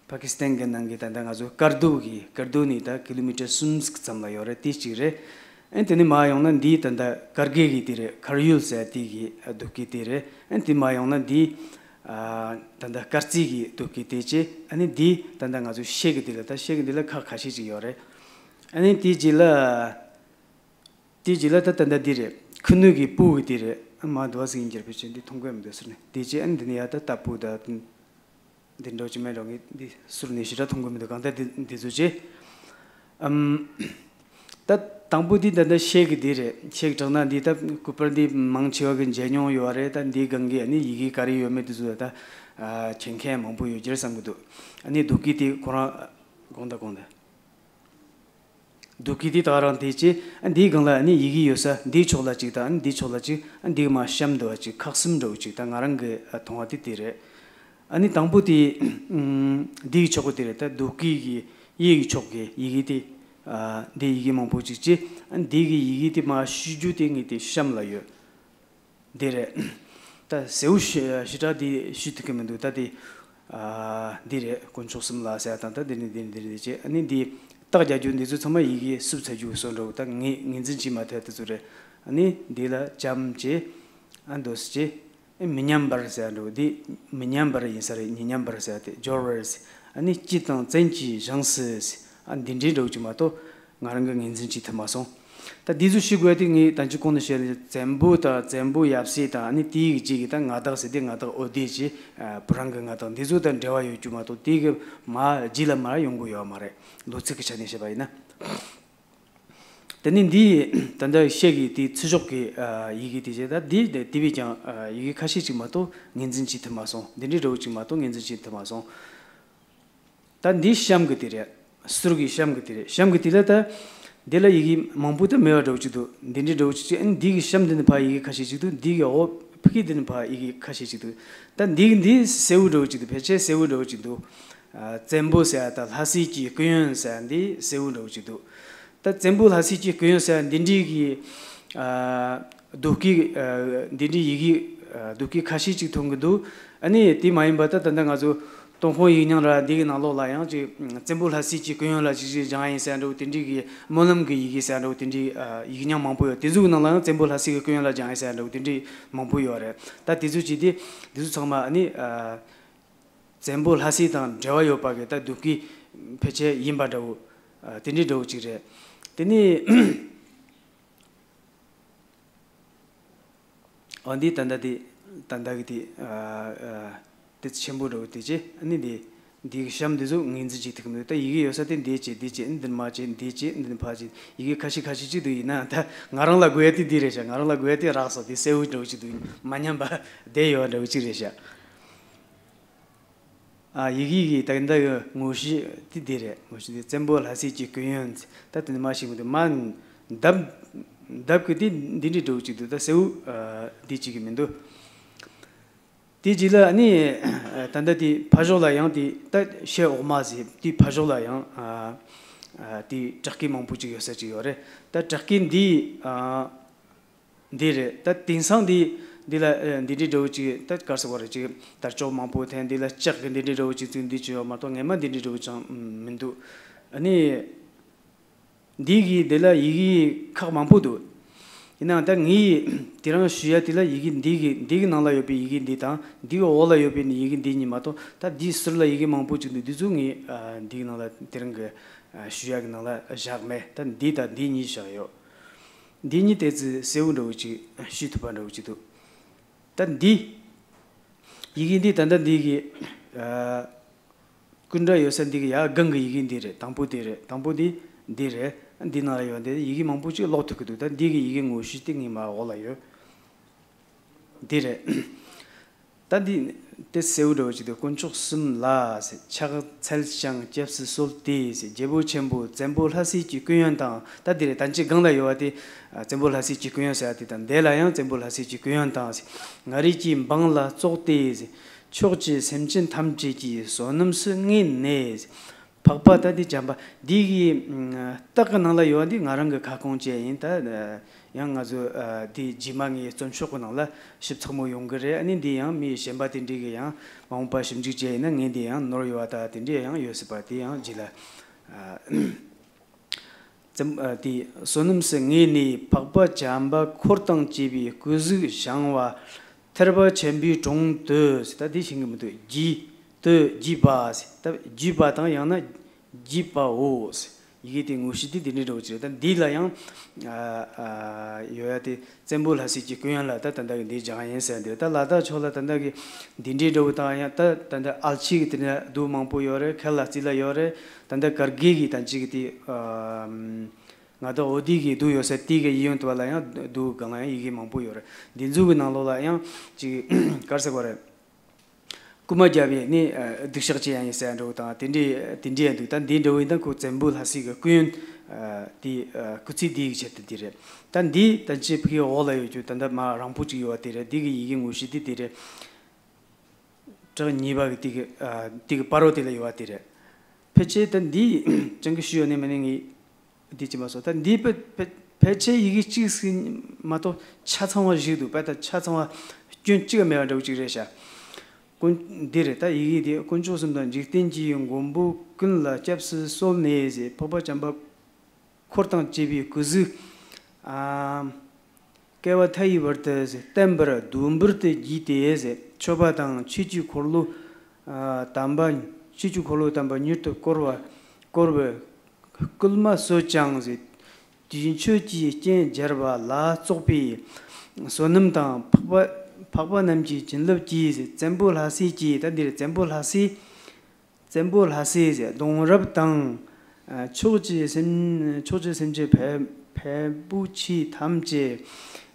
པ་ཀི་སི་ཐན་གི་ནང་གི་ད་ལྟ་ང་ཚོ་སྐར་རྡོ་གི་སྐར་རྡོ་ནས་ད་ཀི་ལོ་མི་ཊར་གསུམ་ཙམ་ལ་ཡོད་རེད། དེ་གཅིག་རེད། ཨ་ནི་དེ་ནས་མར་ཡོང་ན་འདི་ད་ལྟ་དཀར་དགེ་གི་དེ་རེད། མཁར་ཡུལ་ཟེར་དེ་གི་ལྡོག་སྐད་དེ་རེད། ཨ་ནི་དེ་མར་ཡོང་ན་འདི་ཨ་ད་ལྟ་དཀར་རྩེ་གི་ལྡོག་སྐད་དེ་བྱས། ཨ་ནི་འདི་ད་ལྟ་ང་ཚོ་ཤེལ་གི་དེ་ལ་ད་ཤེལ་གི་འདི་ལ་ཁ་ཁ་ཤས་ཅིག་ཡོད་རེད། ཨ་ནི་དེའི་རྗེས་ལ། དེའི་རྗེས་ལ་ད་ད་ལྟ་འདི་རེད། ཁུ་ནུ་གི་སྤུ་གི་དེ་རེད། ཨ་མ་དུ་བ་ཟིག་ཡིན་རྒྱུ་རེད། ཕལ་ཆེར་འདི་མཐོང་གི་མི་འདུག་ཟེར་ནས། དེ་རྗེས་ཨ་ནི་འདི་ནས་ཡར་ད་ལྟ་སྤུ་ད་འདི་འགྲོ་ཅི་མེད་འགྲོ་ངས་འདི་ཟུར་ནས་ཞེ་དྲག་མཐོང་གི་མི་འདུག་གང་ལྟར་འདི་འདི་ཚོ་བྱས། ཨམ། ད་དང་པོ་འདི་ད་ལྟ་ཤེལ་གི་འདི་རེད། ཤེལ་གི་བྲག་སྣ་འདི་ད་སྐུ་པར་འདི་མང་ཆེ་བ་གི་མཇལ་མྱོང་ཡོད་རེད། ད་འདིའི་སྒང་གི་ཨ་ནི་ཡི་གེ་ག་རེ་ཡོད་མེད་དེ་ཚོ་ད་ཨ་མཁྱེན་མཁན་མང་པོ་ཡོད་རྒྱུ་རེད་བསམ་གི་འདུག་ཨ་ནི་ལྡོག་སྐད་དེ་ཁོ་རང་དགོངས་དག་དགོངས་དག་ལྡོག་སྐད་དེ་ད་རང་དེ་བྱས། ཨ་འདིའི་སྒང་ལ་ཨ་ནི་ཡི་གེ་ཡོད་ས་འདིའི་ཕྱོགས་ལ་གཅིག་དང་། ཨ་ནི་འདིའི་ཕྱོགས་ལ་གཅིག་ཨ་འདིའི་མར་གཤམ་འདྲ་བ་གཅིག་ཁག་གསུམ་འདྲ་བོ་གཅིག་ད་ང་རང་གི་ཨ་མཐོང་བ་དེ་དེ་རེད། ཨ་ནི་དང་པོ་དེ་ཨུམ་འདིའི་ཕྱོགས་དེ་རེད། ད་ལྡོག་སྐད་ཀྱི་གཡས་ཀྱི་ཕྱོགས་ཀྱི་ཡི་གེ་དེ། ཨ་འདི་ཡི་གེ་མང་པོ་གཅིག་བྱས། ཨ་འདི་གི་ཡི་གེ་དེ་མར་བཤུས་རྒྱུ་དེ་ངའི་དེ་གཤམ་ལ་ཡོད། འདི་རེད། ད་གསལ་བོ་ཞེ་ཞེ་དྲག་འདི་ཞུ་ཐུབ་ཀྱི་མི་འདུག་ད་དེ་ཨ་འདི་རེད། དཀོན་མཆོག་གསུམ་ལ་ཟེར་ཡ་དང་། ད་འདི་ནི་འདི་ནི་འདི་རེད་ཅེས། ཨ་ནི་འདི་རྟགས་རྒྱག་རྒྱུ་འདི་ཚོ་ཚང་མ་ཡི་གེ་བསུབ་ཚར་རྒྱུ་བཟོ་འདྲ་བོ། ད་ངས་ངོས་འཛིན་བྱས་མ་ཐུབ་དེ་ཚོ་རེད། ཨ་ནི་འདི་ལ་ཅམ་ཅེ་ཨ་འདོ་སི་ཅེ་ཨེ་མི་མཉམ་པར་ཟེར་ཡ་འདྲ་བོ། འདི་མི་མཉམ་པར་ཡིན་ས་རེད། མི་མཉམ་པར་ཟེར་ཡ་དེ་སྦྱོར་བར་ཟེར། ཨ་ནི་སྤྱི་དང་བཙན་གྱི་བཞེངས་སུ་ཟེར། ཨ་འདི་འདྲའི་འདྲ་བོ་ཅིག་མ་གཏོགས་ང་རང་གིས་ངོས་འཛིན་བྱེད་ཐུབ་མ་སོང་། ད་འདི་ཚོ་ཤེས་དགོས་ཡ་དེ་ངས་ད་ཅི་གོང་དུ་བཤད་ལ་བཙན་པོ་དང་བཙན་པོ་ཡབ་སྲས་དང་། ཨ་ནི་དེའི་རྗེས་ཀྱི་ད་མངའ་བདག་ཟེར་དེ་མངའ་བདག་ཨོ་དེ་ཅེས་ཨ་བུ་རང་གི་མངའ་བདག་འདི་ཚོ་དང་འབྲེལ་བ་ཡོད་རྒྱུ་མ་གཏོགས་དེ་གི་མར་རྗེས་ལ་མར་ཡོང་གི་ཡོད་མ་རེད། ལོ་ཚིགས་ཀྱི་ཆ་ནས་བཤད་པ་ཡིན་ན། དེ་ནས་འདི་ད་ལྟ་ཤེལ་གྱི་དེའི་ཚུར་ཕྱོགས་ཀྱི་ཨ་ཡི་གེ་དེ་བྱས། ད་འདི་དེ་བས་ཀྱང་ཨ་ཡི་གེ་ཁ་ཤས་ཅིག་མ་གཏོགས་ངོས་འཛིན་བྱེད་ཐུབ་མ་སོང་། འདི་འདྲའི་འདྲ་བོ་ཅིག་མ་གཏོགས་ངོས་འཛིན་བྱེད་ཐུབ་མ་སོང་། ད་འདི་གཤམ་གྱི་དེ་རེད། ཟུར་གྱི་གཤམ་གྱི་དེ་རེད། གཤམ་གྱི་དེ་ལ་ད་འདི་ལ་ཡི་གེ་མང་པོ་ད་མེད་པ་འདྲ་བོ་ཅིག་འདུག་འདི་འདྲའི་འདྲ་བོ་ཅིག་ཅིག་ཨ་ནི་འདི་གི་གཤམ་འདི་ནས་ཕར་ཡི་གེ་ཁ་ཤས་ཅིག་འདུག་འདི་གི་འོག་ཕ་གི་འདི་ནས་ཕར་ཡི་གེ་ཁ་ཤས་ཅིག་འདུག་ད་འདི་གི་འདི་གསལ་བོ་འདྲ་བོ་ཅིག་འདུག་ཕལ་ཆེར་གསལ་བོ་འདྲ་བོ་ཅིག་འདུག་ཨ་བཙན་པོ་ཟེར་ཡ་དང་ལྷ་སྲས་ཀྱི་སྐུ་ཡོན་ཟེར་ཡ་འདི་གསལ་བོ་འདྲ་བོ་ཅིག་འདུག་ད་བཙན་པོ་ལྷ་སྲས་ཀྱི་སྐུ་ཡོན་ཟེར་ཡ་འདི་འདྲའི་གི་ཨ་ལྡོག་སྐད་ཨ་འདི་འདྲའི་ཡི་གེ་ཨ་ལྡོག་སྐད་ཁ་ཤས་ཅིག་མཐོང་གི་འདུག་ཨ་ནི་དེ་མ་ཡིན་པ་ད་ད་ལྟ་ང་ཚོ་ཏུན་ཧོང་ཡིག་རྙིང་ར་འདི་གི་ནང་ལོགས་ལ་ཡང་ཅིག་བཙན་པོ་ལྷ་སྲས་ཀྱི་སྐུ་ཡོན་ལ་ཅིག་ཅིག་སྦྱངས་ཡིན་ཟེར་འདྲ་བོ་དེ་འདྲའི་གི་སྨོན་ལམ་གྱི་ཡི་གེ་ཟེར་འདྲ་བོ་དེ་འདྲའི་ཨ་ཡིག་རྙིང་མང་པོ་ཡོད། དེ་ཚོའི་ནང་ལ་ཡང་བཙན་པོ་ལྷ་སྲས་ཀྱི་སྐུ་ཡོན་ལ་སྦྱངས་ཡིན་ཟེར་འདྲ་བོ་དེ་འདྲའི་མང་པོ་ཡོད་རེད། ད་དེ་ཚོ་ཅིག་དེ་དེ་ཚོ་ཚང་མ་ཨ་ནི་ཨ་བཙན་པོ་ལྷ་སྲས་དང་འབྲེལ་བ་ཡོད་པ་གི་ད་ལྡོག་སྐད་ཕལ་ཆེར་ཡིན་པ་འདྲ་བོ་ཨ་དེ་འདྲའི་འདྲ་བོ་ཅིག་རེད། དེ་ནས། འོ་འདི་ད་ལྟ་དེ་ད་ལྟ་གི་དེ་ཨ་ཨ་དེ་ཆེན་པོ་འདྲ་བོ་དེ་བྱས། ཨ་ནི་དེ་འདི་གི་གཤམ་འདི་ཚོ་ངོས་འཛིན་བྱེད་ཐུབ་ཀྱི་མི་འདུག་ད་ཡི་གེ་ཡོད་ས་དེ་འདི་བྱས་འདི་བྱས་འདི་མ་བྱས་འདི་བྱས་འདི་ཕར་བྱས་ཡི་གེ་ཁ་ཤས་ཁ་ཤས་ཅིག་འདུག་ཡིན་ན་ད་ང་རང་ལ་དགོས་ཡ་དེ་འདི་རེད་ཤག་ང་རང་ལ་དགོས་ཡ་དེ་རག་སོང་། དེ་གསལ་བོ་འདྲ་བོ་ཅིག་འདུག་མ་ཉམས་པ་བསྡད་ཡོད་པ་འདྲ་བོ་ཅིག་རེད་ཤག་ཨ་ཡི་གེ་གི་ད་ལྟ་གི་ངོ་བཤུས་དེ་འདི་རེད། ངོ་བཤུས་དེ་བཙན་པོ་ལྷ་སྲས་ཀྱི་སྐུ་ཡོན། ད་དེ་ནས་མར་ཞིག་མི་འདུག་མར་འདབ་འདབ་གི་དེ་འདི་འདྲའི་འདྲ་བོ་ཅིག་འདུག་ད་གསལ་བོ་ཨ་འདི་ཅིག་གི་མི་འདུག་དེ་རྗེས་ལ་ནི་ད་ལྟ་དེ་ཕར་ཕྱོགས་ལ་ཡང་དེ་ད་ཤེལ་འོག་མ་ཟེར་དེ་ཕར་ཕྱོགས་ལ་ཡང་དེ་བྲག་སྐད་མང་པོ་ཅིག་ཡོད་ས་ཅིག་ཡོད་རེད། ད་བྲག་སྐད་འདི་འདི་རེད། ད་དེང་སང་འདི་འདི་ལ་འདི་འདྲའི་འདྲ་བོ་ཅིག་ད་གར་སོང་བ་རེད། ཅིག་དར་ལྕོག་མང་པོ་འཐེན། འདི་ལ་ལྕགས་ཀྱི་འདི་འདྲའི་འདྲ་བོ་ཅིག་བཙུགས། འདི་ཅིག་ཡོད་མ་གཏོགས་སྔས་མ་འདི་འདྲའི་འདྲ་བོ་ཅང་མི་འདུག་ཨ་ནི། འདི་གི་འདི་ལ་ཡི་གེ་ཁག་མང་པོ་འདུག་ཡིན་ནའང་ད་ངས་དེ་རིང་ཞུ་ཡ་དེ་ལ་ཡི་གེ་འདི་གི་འདི་གི་ནང་ལ་ཡོད་པའི་ཡི་གེ་འདི་དང་འདི་གི་འོག་ལ་ཡོད་པའི་ཡི་གེ་འདི་གཉིས་མ་གཏོགས། ད་འདིའི་ཟུར་ལ་ཡི་གེ་མང་པོ་ཅིག་འདུག་འདི་ཚོ་ངས་འདི་གི་ནང་ལ་དེ་རིང་གི་ཞུ་ཡ་གི་ནང་ལ་བཞག་མེད། ད་འདི་དང་འདི་གཉིས་བཞག་ཡོད། འདི་གཉིས་ཏོག་ཙམ་གསལ་བོ་འདྲ་བོ་ཅིག་ཤེས་ཐུབ་པ་འདྲ་བོ་ཅིག་འདུག་ད་འདི་ཡི་གེ་འདི་ད་ལྟ་འདི་གི་སྐུ་འདྲ་ཡོད་ས་འདི་གི་ཡར་སྒང་གི་ཡི་གེ་འདི་རེད། དང་པོ་འདི་རེད། དང་པོ་འདི་འདི་རེད། འདི་ནང་ལ་ཡོད་འདི་ཡི་གེ་མང་པོ་ཅིག་ཀློག་ཐུབ་ཀྱི་འདུག་ད་འདི་གི་ཡི་གེ་ངོ་ཤེས་དེ་ངའི་མར་འོག་ལ་ཡོད། འདི་རེད། ད་འདི་དེ་གསལ་བོ་འདྲ་བོ་ཅིག་འདུག་དཀོན་མཆོག་གསུམ་ལ་ཟེར། ཕྱག་འཚལ་ཞིང་སྐྱབས་སུ་གསོལ་ཏེ་ཟེར། རྒྱལ་པོ་ཆེན་པོ་བཙན་པོ་ལྷ་སྲས་ཀྱི་སྐུ་ཡོན་དང་། ད་འདི་རེད། ད་ཅི་སྒང་ལ་ཡོད་པ་དེ་བཙན་པོ་ལྷ་སྲས་ཀྱི་སྐུ་ཡོན་ཟེར་བ་དེ་དང་། འདི་ལ་ཡང་བཙན་པོ་ལྷ་སྲས་ཀྱི་སྐུ་ཡོན་དང་ཟེར། ང་རིགས་ཀྱི་འབངས་ལ་སྩོགས་ཏེ་ཟེར། ཕྱོགས་ཀྱི་སེམས་ཅན་ཐམས་ཅད་ཀྱི་བསོད་ནམས་སུ་བསྔོས་ནས་ཟེར། འཕགས་པ་ད་འདི་བྱམས་པ་འདི་གི་རྟགས་ཀྱི་ནང་ལ་ཡོད་པ་འདི་ང་རང་གི་ཁ་སྐོང་བཅས་ཡིན། ད་ཡང་ང་ཚོ་འདི་རྗེས་མ་ངའི་རྩོམ་ཤོག་གི་ནང་ལ་ཞིབ་ཚགས་མོ་ཡོང་གི་རེད། ཨ་ནི་འདི་ཡང་མི་གཞན་པ་དེ་འདྲས་ཀྱིས་ཡང་མ་འོངས་པ་ཞིབ་འཇུག་བྱས་ཡིན་ན། ངས་འདི་ཡང་ནོར་ཡོད་པ་ད་དེ་འདྲས་ཡང་ཡོད་སྲིད་པ་དེ་ཡང་རྗེས་ལ། བཙན་ཨ་དེ་བསོད་ནམས་སུ་བསྔོས་ནས་འཕགས་པ་བྱམས་པ་འཁོར་དང་བཅས་པའི་སྐུ་གཟུགས་བཞེངས་པ། ཐར་པ་ཆེན་པོའི་དྲུང་དུ་ཟེར། ད་དེ་ཤེས་ཀྱི་མི་འདུག་བརྒྱུད་དུ་བརྒྱུད་པ་ཟེར། ད་བརྒྱུད་པ་དང་ཡང་ན་བརྒྱུད་པའོ་ཟེར། ཡི་གེ་དེ་ངོ་ཤེས་དེ་དེ་འདྲའི་འདྲ་བོ་ཅིག་རེད། ད་འདི་ལ་ཡང་ཨ་ཨ་ཡོད་ཡ་དེ་བཙན་པོ་ལྷ་སྲས་ཀྱི་སྐུ་ཡོན་ལ་ད་ད་ལྟ་གི་འདི་སྦྱང་ཡིན་ཟེར་འདུག་ད་ལ་དྭགས་ཕྱོགས་ལ་ད་ལྟ་གི་འདི་འདྲའི་འདྲ་བོ་དང་ཡང་ད་ད་ལྟ་ཨལ་ཆི་གི་དེ་འདྲ་གདུགས་མང་པོ་ཡོད་རེད། ཁ་ལ་རྩི་ལ་ཡོད་རེད། ད་ལྟ་གར་གི་གི་ད་ཅིག་གི་དེ་ཨ་ང་ད་འོ་དེ་གི་གདུགས་ཡོད་ས་དེ་གི་གཡས་གཡོན་དུ་བ་ལ་ཡང་གདུགས་སྒང་ལ་ཡང་ཡི་གེ་མང་པོ་ཡོད་རེད། འདི་ཚོ་གི་ནང་ལོགས་ལ་ཡང་ཅིག་གར་ཟེར་བ་རེད། རྐུ་མ་བརྒྱབ་པའི་ནི་ཨ་སྡིག་བཤགས་བྱེད་ཡ་ཡིན་ཟེར་འདྲ་བོ་དང་དེ་འདྲའི་དེ་འདྲའི་ཡ་འདུག་ད་འདི་འདྲ་བོ་ཡིན་ན་ཁོ་བཙན་པོ་ལྷ་སྲས་ཀྱི་སྐུ་ཡོན་ཨ་དེ་ཨ་སྐུ་ཚེ་འདི་ཡི་ཆེད་དུ་དེ་རེད། ད་འདི་ད་ཅི་ཕི་གི་འོག་ལ་ཡོད་རྒྱུ་ད་ལྟ་མ་རིང་པོ་ཅིག་ཡོད་པ་དེ་རེད། འདི་གི་ཡི་གེ་ངོ་ཤེས་དེ་དེ་རེད། བྲག་གཉིས་པ་གི་དེ་གི་ཨ་དེ་གི་བར་རོ་དེ་ལ་ཡོད་པ་དེ་རེད། ཕལ་ཆེར་ད་འདི་ཅང་གི་ཞུ་ཡོད་ནི་མིན་ནི་ངས་འདི་ཅི་མ་སོང་། ད་འདི་ཕལ་ཕལ་ཕལ་ཆེར་ཡི་གེ་གཅིག་ཟིན་མ་གཏོགས་ཆ་ཚང་བ་ཞིག་འདུག་པ། ད་ཆ་ཚང་བ་སྐྱོན་གཅིག་མེད་པ་འདྲ་བོ་ཅིག་རེད་ཤག་དཀོན་འདི་རེད། ད་ཡི་གེ་འདི་དཀོན་མཆོག་གསུམ་དང་འཇིག་རྟེན་གྱི་མགོན་པོ་ཀུན་ལ་སྐྱབས་སུ་གསོལ་ནས་ཟེར། འཕགས་པ་བྱམས་པ་འཁོར་དང་བཅས་པའི་སྐུ་གཟུགས་ཨ་བསྐལ་པ་མཐའ་ཡས་བར་དུ་ཟེར་བརྟན་པར་ཟླུམ་པོར་དུ་བརྒྱུས་ཏེ་ཟེར། མཆོད་པ་དང་ཆོས་ཀྱི་འཁོར་ལོ་ཨ་དམ་པ་ཆོས་ཀྱི་འཁོར་ལོ་དམ་པ་མྱུར་དུ་བསྐོར་བ་བསྐོར་བའི་སྐུལ་མ་གསོལ་ཅིང་ཟེར། དུས་མཆོད་ཀྱི་རྐྱེན་སྦྱར་བ་ལ་སོགས་པའི་བསོད་ནམས་དང་འཕགས་པ་འཕགས་པ་རྣམས་ཀྱི་བྱིན་རླབས་ཀྱིས་ཟེར། བཙན་པོ་ལྷ་སྲས་ཀྱིས། ད་འདིར་བཙན་པོ་ལྷ་སྲས། བཙན་པོ་ལྷ་སྲས་ཟེར། གདུང་རབས་དང་། ཕྱོགས་ཀྱི་སེམས་ཕྱོགས་ཀྱི་སེམས་ཅན་ཕལ་ཕལ་པོ་ཆེ་ཐམས་ཅད་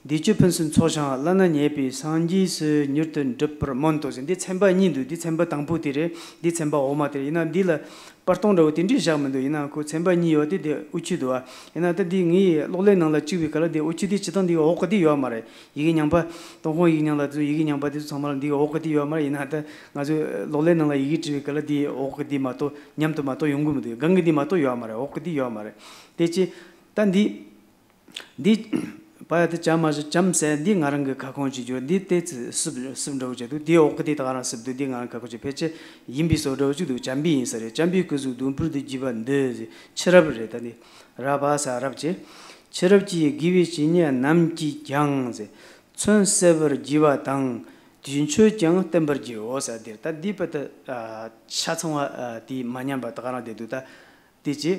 བདེ་སྤྱོད་ཕུན་སུམ་ཚོགས་ཤིང་བླ་ན་མཉེས་པའི་སངས་རྒྱས་སུ་མྱུར་དུ་འགྲུབ་པར་སྨོན་ཏོ་ཟེར། འདི་ཚན་པ་གཉིས་འདུག་འདི་ཚན་པ་དང་པོ་དེ་རེད། འདི་ཚན་པ་འོག་མ་དེ་རེད། ཡིན་ན་འདི་ལ་པར་སྟོང་འདྲ་བོ་དེ་འདྲས་བཞག་མི་འདུག་ཡིན་ན་ཁོ་ཚན་པ་གཉིས་ཡོད་དེ་དེ་དབུ་ཁྱུད་འདུག་བ། ཡིན་ན་ད་འདི་ངའི་གློག་ཀླད་ནང་ལ་བཅུག་པའི་སྐབས་ལ་འདི་དབུ་ཁྱུད་དེ་སྤྱིར་བཏང་འདི་འོག་གི་དེ་ཡོད་མ་རེད། ཡི་གེ་རྙིང་པ། ཏུན་ཧོང་ཡིག་རྙིང་ལ་ཚུར་ཡི་གེ་རྙིང་པ་དེ་ཚོ་ཚང་མ་ལ་འདི་འོག་གི་དེ་ཡོད་མ་རེད། ཡིན་ན་ད་ང་ཚོས་གློག་ཀླད་ནང་ལ་ཡི་གེ་བྲིས་པའི་སྐབས་ལ་འདི་འོག་གི་དེ་མ་གཏོགས་མཉམ་དུ་མ་གཏོགས་ཡོང་གི་མི་འདུག་སྒང་གི་དེ་མ་གཏོགས་ཡོད་མ་རེད། འོག་གི་དེ་ཡོད་མ་རེད། དེ་ཅི། ད་འདི། འདི། པ་ཡ་དེ་བྱམས་མ་བྱམས་ཟེར་འདི་ང་རང་གི་ཁ་སྐོང་བྱེད་རྒྱུ་འདི་ཏོག་ཙམ་སུབ་སུབ་འདྲ་བོ་བྱེད་འདུག་འདི་འོག་གི་དེ་ད་ག་རང་སུབ་འདུག་འདི་ང་རང་ཁ་སྐོང་བྱེད། ཕལ་ཆེར་ཡིན་པའི་བཟོ་འདྲ་བོ་ཅིག་འདུག་བྱམས་པའི་ཡིན་ས་རེད། བྱམས་པའི་སྐུ་གཟུགས་ཟླུམ་པོར་དུ་བརྒྱུས་པ་འདི་ཟེར། ཕྱི་རབས་རེད། ད་འདི་ར་བ་ས་རབ་ཅེ། ཕྱི་རབས་ཀྱི་དགེ་བའི་བཤེས་གཉེན་རྣམས་ཀྱིས་ཀྱང་ཟེར། མཚོན་གསལ་བར་བགྱི་བ་དང་། དུས་མཆོད་ཀྱང་བསྟན་པར་བགྱིའོ་ཟེར། འདིར་ད་འདི་པ་ད་ཆ་ཚང་བ་དེ་མ་ཉམས་པ་ད་ག་རང་བསྡད་འདུག་ད་དེ་ཅི།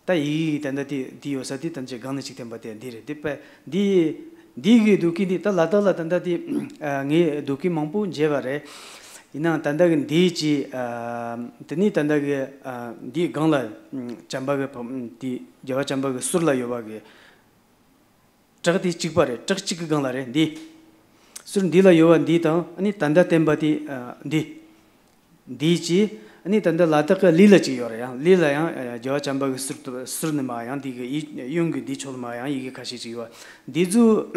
ད་ཡི་གེ་ད་ལྟ་དེ་འདི་ཡོད་ས་དེ་ད་ཅི་སྒང་ནས་ཅིག་བསྟན་པ་དེ་འདི་རེད། འདི་པ་འདི་འདི་གི་སྡོད་ཁུལ་འདི་ད་ལ་དྭགས་ལ་ད་ལྟ་དེ་ངས་སྡོད་ཁུལ་མང་པོ་མཇལ་བ་རེད། ཡིན་ནའང་ད་ལྟ་གི་འདི་ཅི་དེ་ནི་ད་ལྟ་གི་འདིའི་སྒང་ལ་བྱམས་པ་གི་དེ་རྒྱལ་བ་བྱམས་པ་གི་ཟུར་ལ་ཡོད་པ་གི་བྲག་དེ་གཅིག་པ་རེད། བྲག་གཅིག་གི་སྒང་ལ་རེད། འདི་ཟུར་འདི་ལ་ཡོད་པ་འདི་དང་ཨ་ནི་ད་ལྟ་བསྟན་པ་དེ་འདི་འདི་ཅི་ཨ་ནི་ད་ལྟ་ལ་དྭགས་ཀྱི་གླེ་ལ་ཅིག་ཡོད་རེད། ཡང་གླེ་ལ་ཡང་རྒྱལ་བ་བྱམས་པ་གི་ཟུར་དུ་ཟུར་ནས་མར་ཡང་འདི་གི་གཡས་གཡོན་གྱི་འདི་ཕྱོགས་མར་ཡང་ཡི་གེ་ཁ་ཤས་ཅིག་ཡོད། འདི་ཚོ་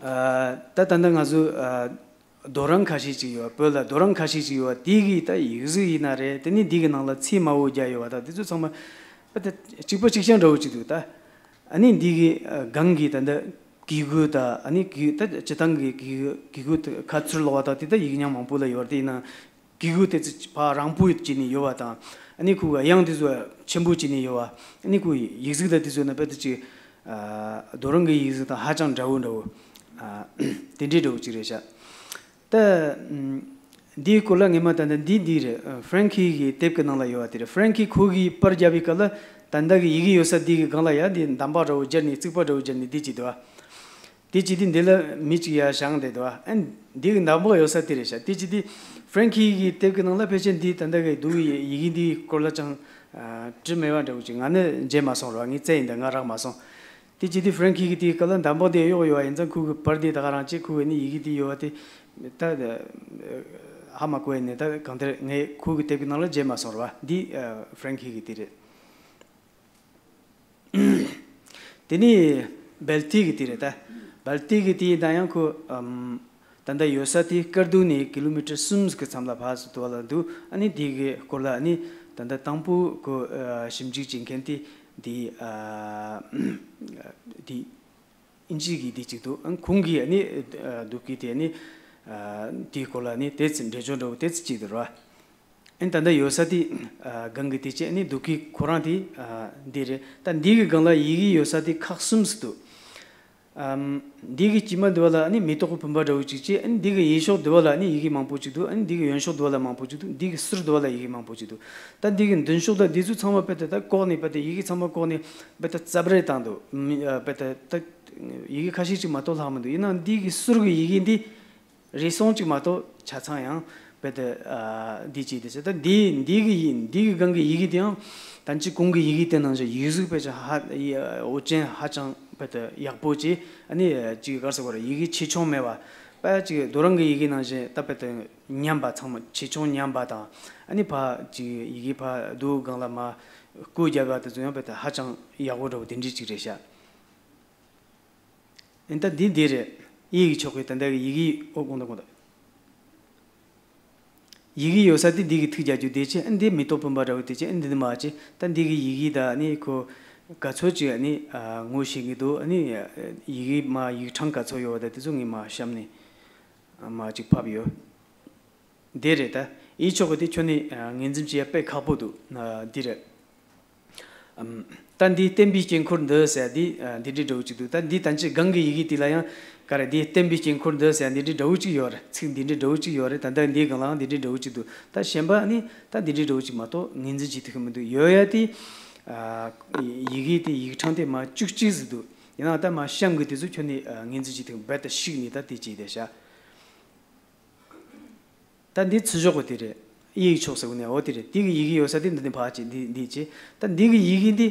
ད་ད་ལྟ་ང་ཚོ་ རྡོ་རིང་ཁ་ཤས་ཅིག་ཡོད། བོད་ལ་རྡོ་རིང་ཁ་ཤས་ཅིག་ཡོད་པ་དེ་གི་ད་ཡིག་གཟུགས་ཡིན་ན་རེད། དེ་ནས་འདི་གི་ནང་ལ་ཚིག་དམར་པོ་བརྒྱབ་ཡོད་པ་དང་དེ་ཚོ་ཚང་མ་ད་གཅིག་པ་གཅིག་རྐྱང་འདྲ་བོ་ཅིག་འདུག་ད་ཨ་ནི་འདི་གི་ཨ་སྒང་གི་ད་ད་གི་གུ་དང་ཨ་ནི་གི་ད་སྤྱི་བཏང་གི་གི་གུ་གི་གུ་ཁ་ཚུར་ལོག་པ་དང་དེ་ད་ཡིག་རྙིང་མང་པོ་ལ་ཡོད་རེད། དེ་ཡིན་ན་གི་གུ་དེ་ཚོ་ཕར་རིང་པོ་བྱས་ནས་ཡོད་པ་དང་། ཨ་ནི་ཁོ་གི་དབྱངས་དེ་ཚོ་ཆེན་པོ་བྱས་ནས་ཡོད་པ། ཨ་ནི་ཁོ་ཡིག་གཟུགས་དང་དེ་ཚོ་ནི་དཔེ་དེ་ཅིག་ཨ་རྡོ་རིང་གི་ཡིག་གཟུགས་དང་ཧ་ཅང་འདྲ་བོ་འདྲ་བོ། ཨ་དེ་འདྲའི་འདྲ་བོ་ཅིག་རེད་ཤག་ད་ཨམ་འདིའི་སྐོར་ལ་ངས་མ་ད་ལྟ་འདི་འདི་རེད། ཨ་ཧྥ་རན་ཁི་གི་དེབ་ཀྱི་ནང་ལ་ཡོད་པ་དེ་རེད། ཧྥ་རན་ཁི་ཁོ་གིས་པར་བརྒྱབ་པའི་སྐབས་ལ་ད་ལྟ་གི་ཡི་གེ་ཡོད་ས་འདི་གི་སྒང་ལ་ཡ་འདི་འདམ་བག་འདྲ་བོ་སྦྱར་ནས་རྩིག་པ་འདྲ་བོ་སྦྱར་ནས་འདི་བྱས་འདུག་པ། དེ་བྱས་དུས་འདི་ལ་མི་གཅིག་ཡར་བཞེངས་བསྡད་འདུག་པ། ཨ་འདི་གི་འདམ་བག་ཡོད་ས་དེ་རེད་ཤག་དེ་བྱས་དུས་ཧྥ་རན་ཁི་གི་དེབ་ཀྱི་ནང་ལ་ཕལ་ཆེར་འདི་ད་ལྟ་གི་འདུག་གི་ཡི་གེ་འདིའི་སྐོར་ལ་ཅང་ཨ་བྲིས་མེད་པ་འདྲ་བོ་ཅིག་ང་ནི་མཇལ་མ་སོང་ར། ངས་བཙལ་ཡིན་ད་ང་རག་མ་སོང་། དེ་བྱས་དུས་ཧྥ་རན་ཁི་གི་དེའི་སྐབས་ལ་འདམ་བག་དེ་གཡོགས་ཡོད་པ་ཡིན་ཙང་ཁོ་གི་པར་དེ་ད་ག་རང་བྱས། ཁོ་གི་ནི་ཡི་གེ་དེ་ཡོད་པ་དེ་ད་ཧ་མ་གོ་ཡ་ནས་ད་གང་ལྟར་ངས་ཁོ་གི་དེབ་ཀྱི་ནང་ལ་མཇལ་མ་སོང་ར། འདི་ཨ་ཧྥ་རན་ཁི་གི་དེ་རེད། དེ་ནས་སྦལ་ཏི་གི་དེ་རེད་ད། སྦལ་ཏི་གི་དེ་ཡིན་ན་ཡང་ཁོ་ཨམ་ད་ལྟ་ཡོད་ས་དེ་སྐར་རྡོ་ནས་ཀི་ལོ་མི་ཊར་གསུམ་གི་མཚམས་ལ་ཕར་ཚུར་འདུག་པ་ལ་འདུག་ཨ་ནི་དེ་གི་སྐོར་ལ་ཨ་ནི་ད་ལྟ་དང་པོ་ཁོ་ཨ་ཞིབ་འཇུག་བྱེད་མཁན་དེ་དེ་ཨ་དེ་ཨིན་ཇི་གི་དེ་གཅིག་འདུག་ཨ་ཁོང་གིས་ཨ་ནི་ཨ་འདུག་གི་དེ་ཨ་ནི་ཨ་དེའི་སྐོར་ལ་ཨ་ནི་དེ་ཚོ་འགྲེལ་བརྗོད་འདྲ་བོ་དེ་ཚོ་བྱས་འདུག་ར། ཨ་ནི་ད་ལྟ་ཡོད་ས་དེ་ཨ་སྒང་གི་དེ་བྱས། ཨ་ནི་འདུག་གི་ཁོ་རང་དེ་ཨ་འདི་རེད། ད་འདི་གི་སྒང་ལ་ཡི་གེ་ཡོད་ས་དེ་ཁག་གསུམ་ཙམ་འདུག་ཨམ་འདི་གི་དཀྱིལ་མ་འདི་པ་ལ་ཨ་ནི་མེ་ཏོག་གི་བུམ་པ་འདྲ་བོ་གཅིག་བྱས། ཨ་ནི་འདི་གི་གཡས་ཕྱོགས་འདི་པ་ལ་ཨ་ནི་ཡི་གེ་མང་པོ་གཅིག་འདུག་ཨ་ནི་འདི་གི་གཡོན་ཕྱོགས་འདི་པ་ལ་མང་པོ་གཅིག་འདུག་འདི་གི་ཟུར་འདི་པ་ལ་ཡི་གེ་མང་པོ་གཅིག་འདུག་ད་འདི་གི་མདུན་ཕྱོགས་དང་འདི་ཚོ་ཚང་མ་དཔེ་དེ་ད་བཀོག་ནས་དཔེ་དེ་ཡི་གེ་ཚང་མ་བཀོག་ནས་དཔེ་དེ་རྩབ་རལ་བཏང་འདུག་མི་ཨ་དཔེ་དེ་ད་ཡི་གེ་ཁ་ཤས་ཅིག་མ་གཏོགས་ལྷག་མི་འདུག་ཡིན་ནའང་འདི་གི་ཟུར་གི་ཡི་གེ་འདི་རེ་ཟུང་གཅིག་མ་གཏོགས་ཆ་ཚང་ཡང་དཔེ་དེ་ཨ་འདི་བྱས་ཏེ་ཟེར། ད་འདི་འདི་གི་ཡི་འདི་གི་སྒང་གི་ཡི་གེ་དེའང་ད་ཅི་གོང་གི་ཡི་གེ་དེ་ནང་བཞིན་ཡིག་གཟུགས་དཔེ་ཆ་ཧ་ཡི་འོ་ཅན་ཧ་ཅང་དཔེ་དེ་ཡག་པོ་བྱས། ཨ་ནི་ཅིག་ག་རེ་ཟེར་དགོས་རེད། ཡི་གེ་ཆེ་ཆུང་མེད་པ་དཔེ་ཅིག་རྡོ་རིང་གི་ཡི་གེ་ནང་བཞིན་ད་དཔེ་དེ་མཉམ་པ། ཚང་མ་ཆེ་ཆུང་མཉམ་པ་དང་། ཨ་ནི་ཕར་ཅིག་ཡི་གེ་ཕར་རྡོའི་སྒང་ལ་མར་སྐུ་བརྒྱབ་པ་དེ་ཚོ་ཡང་དཔེ་དེ་ཧ་ཅང་ཡག་པོ་འདྲ་བོ་དེ་འདྲ་ཅིག་རེད་ཤག་ཨ་ནི་ད་འདི་འདི་རེད། གཡས་ཀྱི་ཕྱོགས་ཀྱི་ད་ལྟ་གི་ཡི་གེ་ཨོ་གོང་དང་གོང་དང་། ཡི་གེ་ཡོད་ས་དེ་འདི་གི་ཐིག་རྒྱག་རྒྱུ་དེ་བྱས། ཨ་ནི་འདི་མེ་ཏོག་བུམ་པ་འདྲ་བོ་དེ་བྱས། ཨ་ནི་འདི་ནི་མ་བྱས། ད་འདི་གི་ཡི་གེ་ད་ཨ་ནི་ཁོ་ག་ཚོད་ཅིག་ཨ་ནི་ཨ་ངོ་ཤེས་ཀྱི་འདུག་ཨ་ནི་ཡི་གེ་མ་ཡིག་ཕྲེང་ག་ཚོད་ཡོད་པ་ད་དེ་ཚོ་ངས་མ་གཤམ་ནས་མ་ཅིག་ཕབ་ཡོད། འདི་རེད། ད་གཡས་ཕྱོགས་ཀྱི་དེ་ཁྱོན་ནས་ངོས་འཛིན་བྱེད་ཡ་དཔེ་ཁག་པོ་འདུག་འདི་རེད། ཨམ། ད་འདི་བསྟན་པའི་དཀྱིལ་འཁོར་འདི་ཟེར་ཡ་འདི་འདི་འདྲའི་འདྲ་བོ་ཅིག་འདུག་ད་འདི་ད་ཅི་སྒང་གི་ཡི་གེ་དེ་ལ་ཡང་ག་རེ་འདི་བསྟན་པའི་དཀྱིལ་འཁོར་འདི་ཟེར་ཡ་འདི་འདྲའི་འདྲ་བོ་ཅིག་ཡོད་རེད། ཚིག་འདི་འདྲའི་འདྲ་བོ་ཅིག་ཡོད་རེད། ད་ལྟ་འདིའི་སྒང་ལའང་འདི་འདྲའི་འདྲ་བོ་ཅིག་འདུག་ད་གཞན་པ་ནི་ད་འདི་འདྲའི་འདྲ་བོ་ཅིག་མ་གཏོགས་ངོས་འཛིན་བྱེད་ཐུབ་ཀྱི་མི་འདུག་ཡོད་ཡ་དེ་ཡི་གེ་དེ་ཡིག་ཕྲེང་དེ་མ་བཅུ་གཅིག་ཟིག་འདུག་ཡིན་ནའང་ད་མ་གཤམ་གི་དེ་ཚོ་ཁྱོན་ནས་ངོས་འཛིན་བྱེད་ཐུབ་རྦད་དེ་ཤིག་ནས་ད་དེ་བྱས་བསྡད་ཤག་ད་འདི་ཚུར་ཕྱོགས་པོ་དེ་རེད། གཡས་ཀྱི་ཕྱོགས་ཟེར་བ་ནས་འོ་དེ་རེད། དེ་གི་ཡི་གེ་ཡོད་ས་དེ་འདི་ནས་ཕར་ཅིག་འདི་འདི་ཅིག་ད་འདི་གི་ཡི་གེ་འདི་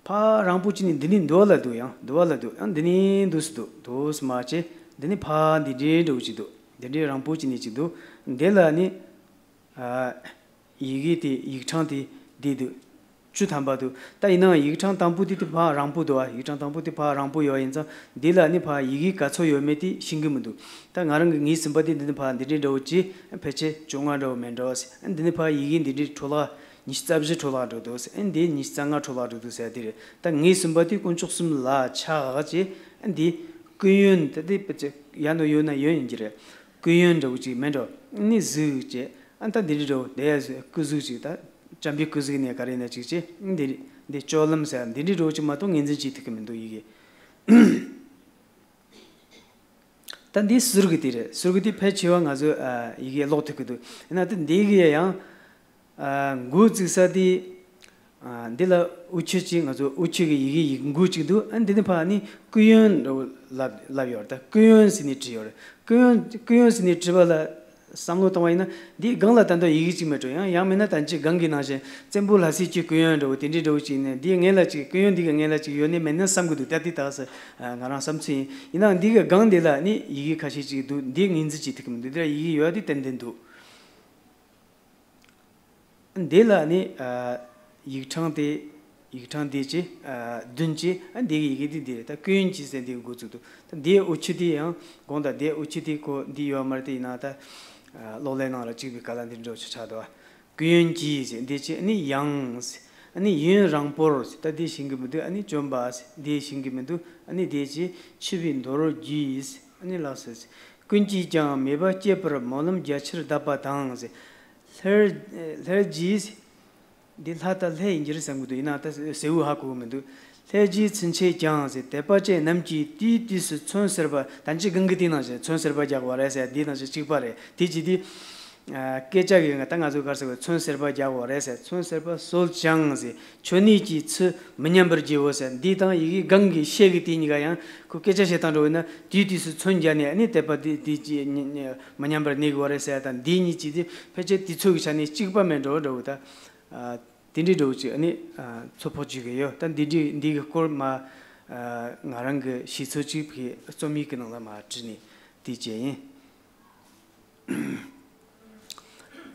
ཕར་རིང་པོ་ཅིག་ནས་འདི་ནས་འདི་བ་ལ་འདུག་ཡང་འདི་བ་ལ་འདུག་ཡང་འདི་ནས་འདུག་སེ་འདུག་འདུག་སེ་མ་བྱས། འདི་ནས་ཕར་འདི་འདྲའི་འདྲ་བོ་ཅིག་འདུག་འདི་འདྲའི་རིང་པོ་ཅིག་ནས་ཅིག་འདུག་འདི་ལ་ནི་ཨ་ཡི་གེ་དེ་ཡིག་ཕྲེང་དེ་འདི་འདུག་བཅུ་ཐམ་པ་འདུག་ད་ཡིན་ནའང་ཡིག་ཕྲེང་དང་པོ་དེ་དེ་ཕར་རིང་པོ་འདུག་ཨ། ཡིག་ཕྲེང་དང་པོ་དེ་ཕར་རིང་པོ་ཡོད་ཡིན་ཙང་འདི་ལ་ནི་ཕར་ཡི་གེ་ག་ཚོད་ཡོད་མེད་དེ་ཤེས་ཀྱི་མི་འདུག་ད་ང་རང་གི་ངོས་ཟིན་པ་དེ་འདི་ནི་ཕར་འདི་འདྲའི་འདྲ་བོ་ཅིག་ཕལ་ཆེར་བཅོ་ལྔ་འདྲ་བོ་མེད་འགྲོ་ཟེར། འདི་ནི་ཕར་ཡི་གེ་འདི་འདྲའི་འཕྲོ་བརླག་ཉི་ཤུ་རྩ་བཞི་འཕྲོ་བརླག་འགྲོ་འདུག་ཟེར། འདི་ཉི་ཤུ་རྩ་ལྔ་འཕྲོ་བརླག་འགྲོ་འདུག་ཟེར་དེ་རེད། ད་ངོས་ཟིན་པ་དེ་དཀོན་མཆོག་གསུམ་ལ་ཆ་བཞག་ཅིག་འདི་སྐུ་ཡོན་དེ་དེ་ཕལ་ཆེར་ཡ་ནོ་ཡོད་ན་ཡོན་ཡིན་གྱི་རེད། སྐུ་ཡོན་འདྲ་བོ་ཅིག་མེད་འགྲོ། ནི་གཟུགས་ཅེས། ཨ་ད་འདི་འདྲའི་འདྲ་བོ་འདི་ཡ་གཟུགས་སྐུ་གཟུགས་ཅིག་ད་བྱམས་པའི་སྐུ་གཟུགས་ནས་ག་རེ་ན་ཅིག་ཅེས་འདི་འདི་སྤྱོད་ལམ་ཟེར་འདི་འདྲའི་འདྲ་བོ་ཅིག་མ་གཏོགས་ངོས་འཛིན་བྱེད་ཐུབ་ཀྱི་མི་འདུག་ཡི་གེ་ད་འདི་ཟུར་གི་དེ་རེད། ཟུར་གི་དེ་ཕལ་ཆེ་བ་ང་ཚོས་ཨ་ཡི་གེ་ཀློག་ཐུབ་ཀྱི་འདུག་ཡིན་ན་ད་འདི་གི་ཡང་ཨ་འགོ་བཙུགས་ས་དེ་ཨ་འདི་ལ་དབུ་ཁྱུད་ཅིག་ང་ཚོ་དབུ་ཁྱུད་ཀྱི་ཡི་གེ་ཡིག་འགོ་ཅིག་འདུག་ཨ་འདི་ནི་ཕར་ནི་སྐུ་ཡོན་འདྲ་བོ་ལབ་ལབ་ཡོད་རེད། ད་སྐུ་ཡོན་ཟེར་ནས་བྲིས་ཡོད་རེད། སྐུ་ཡོན་སྐུ་ཡོན་ཟེར་ནས་བྲིས་པ་ལ་བསམ་བློ་བཏང་བ་ཡིན་ན་འདིའི་སྒང་ལ་ད་དུང་ཡི་གེ་གཅིག་མེད་འགྲོ། ཡང་ཡང་མིན་ན་ད་ཅི་སྒང་གི་ནང་བཞིན་བཙན་པོ་ལྷ་སྲས་ཀྱི་སྐུ་ཡོན་འདྲ་བོ་དེ་འདྲའི་འདྲ་བོ་ཅིག་ནས་འདིའི་སྔན་ལ་ཅིག་སྐུ་ཡོན་འདི་གི་སྔན་ལ་ཅིག་ཡོད་ནི་མེད་ནི་བསམ་གི་འདུག་ད་འདི་ད་ག་ས་ང་རང་བསམ་ཚུལ་ཡིན། ཡིན་ནའང་འདི་གི་སྒང་འདི་ལ་ནི་ཡི་གེ་ཁ་ཤས་ཅིག་འདུག་འདི་ངོས་འཛིན་བྱེད་ཐུབ་ཀྱི་མི་འདུག་འདི་ལ་ཡི་གེ་ཡོད་དེ་ཏན་ཏན་འདུག་འདི་ལ་ནི་ཡིག་ཕྲེང་དེ། ཡིག་ཕྲེང་འདི་ཅི་བདུན་ཅི་འདི་གི་ཡི་གེ་འདི་འདི་རེད། ད་ཀུན་གྱིས་ཟེར་འདི་འགོ་བཙུགས་འདུག་ད་འདིའི་དབུ་ཆུ་དེ་ཡང་དགོངས་དག་འདིའི་དབུ་ཆུ་དེ་ཁོ་འདི་ཡོད་མ་རེད། དེ་ཡིན་ན་ད་གློག་ཀླད་ནང་ལ་གཅིག་པའི་སྐད་ལ་འདི་འདྲ་ཆགས་འདུག་ཀུན་གྱིས་ཟེར་འདི་ཅི་ཡང་ཟེར་ཡུན་རིང་པོར་ཟེར་ད་འདི་ཤེས་ཀྱི་མི་འདུག་ཨ་ནི་བཅོམ་པ་ཟེར་འདི་ཤེས་ཀྱི་མི་འདུག་ཨ་ནི་འདི་ཅི་འཆི་བའི་མདོ་རྒྱུད་ཟེར་ཨ་ནི་ལགས་སོ་ཟེར། ཀུན་གྱིས་ཀྱང་མེད་པ་སྐྱེད་པར་སྨོན་ལམ་རྒྱ་ཆེར་གདབ་པ་དང་ཟེར། ལྷར་ལྷར་གྱིས་འདི་ལྷ་དང་ལྷའི་འགྱུར་བསམ་གྱི་འདུག་ཡིན་ན་ད་ཟེར་བོ་ཧ་གོ་གི་མི་འདུག་ལྷས་རྗེ་ཚུན་ཆད་ཀྱང་ཟེར་དད་པ་ཅན་རྣམས་ཀྱིས་དུས་དུས་སུ་མཚོན་ཟེར་བ་ད་ཅི་གང་གི་དེ་ནང་བཞིན་མཚོན་ཟེར་བ་རྒྱག་པ་རེད་ཟེར་འདི་ནང་བཞིན་གཅིག་པ་རེད། དེ་ཅི་དེ་སྐད་ཆ་གི་ད་ང་ཚོ་གར་ཟེར་བ་མཚོན་ཟེར་བ་རྒྱག་པ་རེད་ཟེར་མཚོན་ཟེར་བ་གསོལ་ཅིང་ཟེར་མཆོད་གནས་ཀྱི་ཚུལ་མི་ཉམས་པར་བགྱིའོ་ཟེར་འདི་དང་ཡི་གེ་གང་གི་ཤད་ཀྱི་དེ་གཉིས་ཀ་ཡང་ཁོ་སྐད་ཆ་བཤད་སྟངས་འགྲོ་བས་ན་དུས་དུས་སུ་མཚོན་རྒྱག་ནས་ཨ་ནི་དད་པ་དེ་དེ་ཅི་མི་ཉམས་པར་གནས་དགོས་རེད་ཟེར་དང་འདི་གཉིས་ཀྱི་དེ་ཕལ་ཆེར་དུས་ཚོད་ཀྱི་ཆ་ནས་གཅིག་པ་མེད་འགྲོ་འགྲོ་བ་ད། དེ་འདྲའི་འགྲོ་ཅིག་ཨ་ནི་ཚོད་དཔག་བྱེད་ཀྱི་ཡོད། ད་འདི་འདྲའི་འདི་གི་སྐོར་མ་ང་རང་གི་ཤེས་ཚོད་ཅིག་གི་རྩོམ་ཡིག་གི་ནང་ལ་མ་བྲིས་ནས་དེ་བྱས་ཡིན།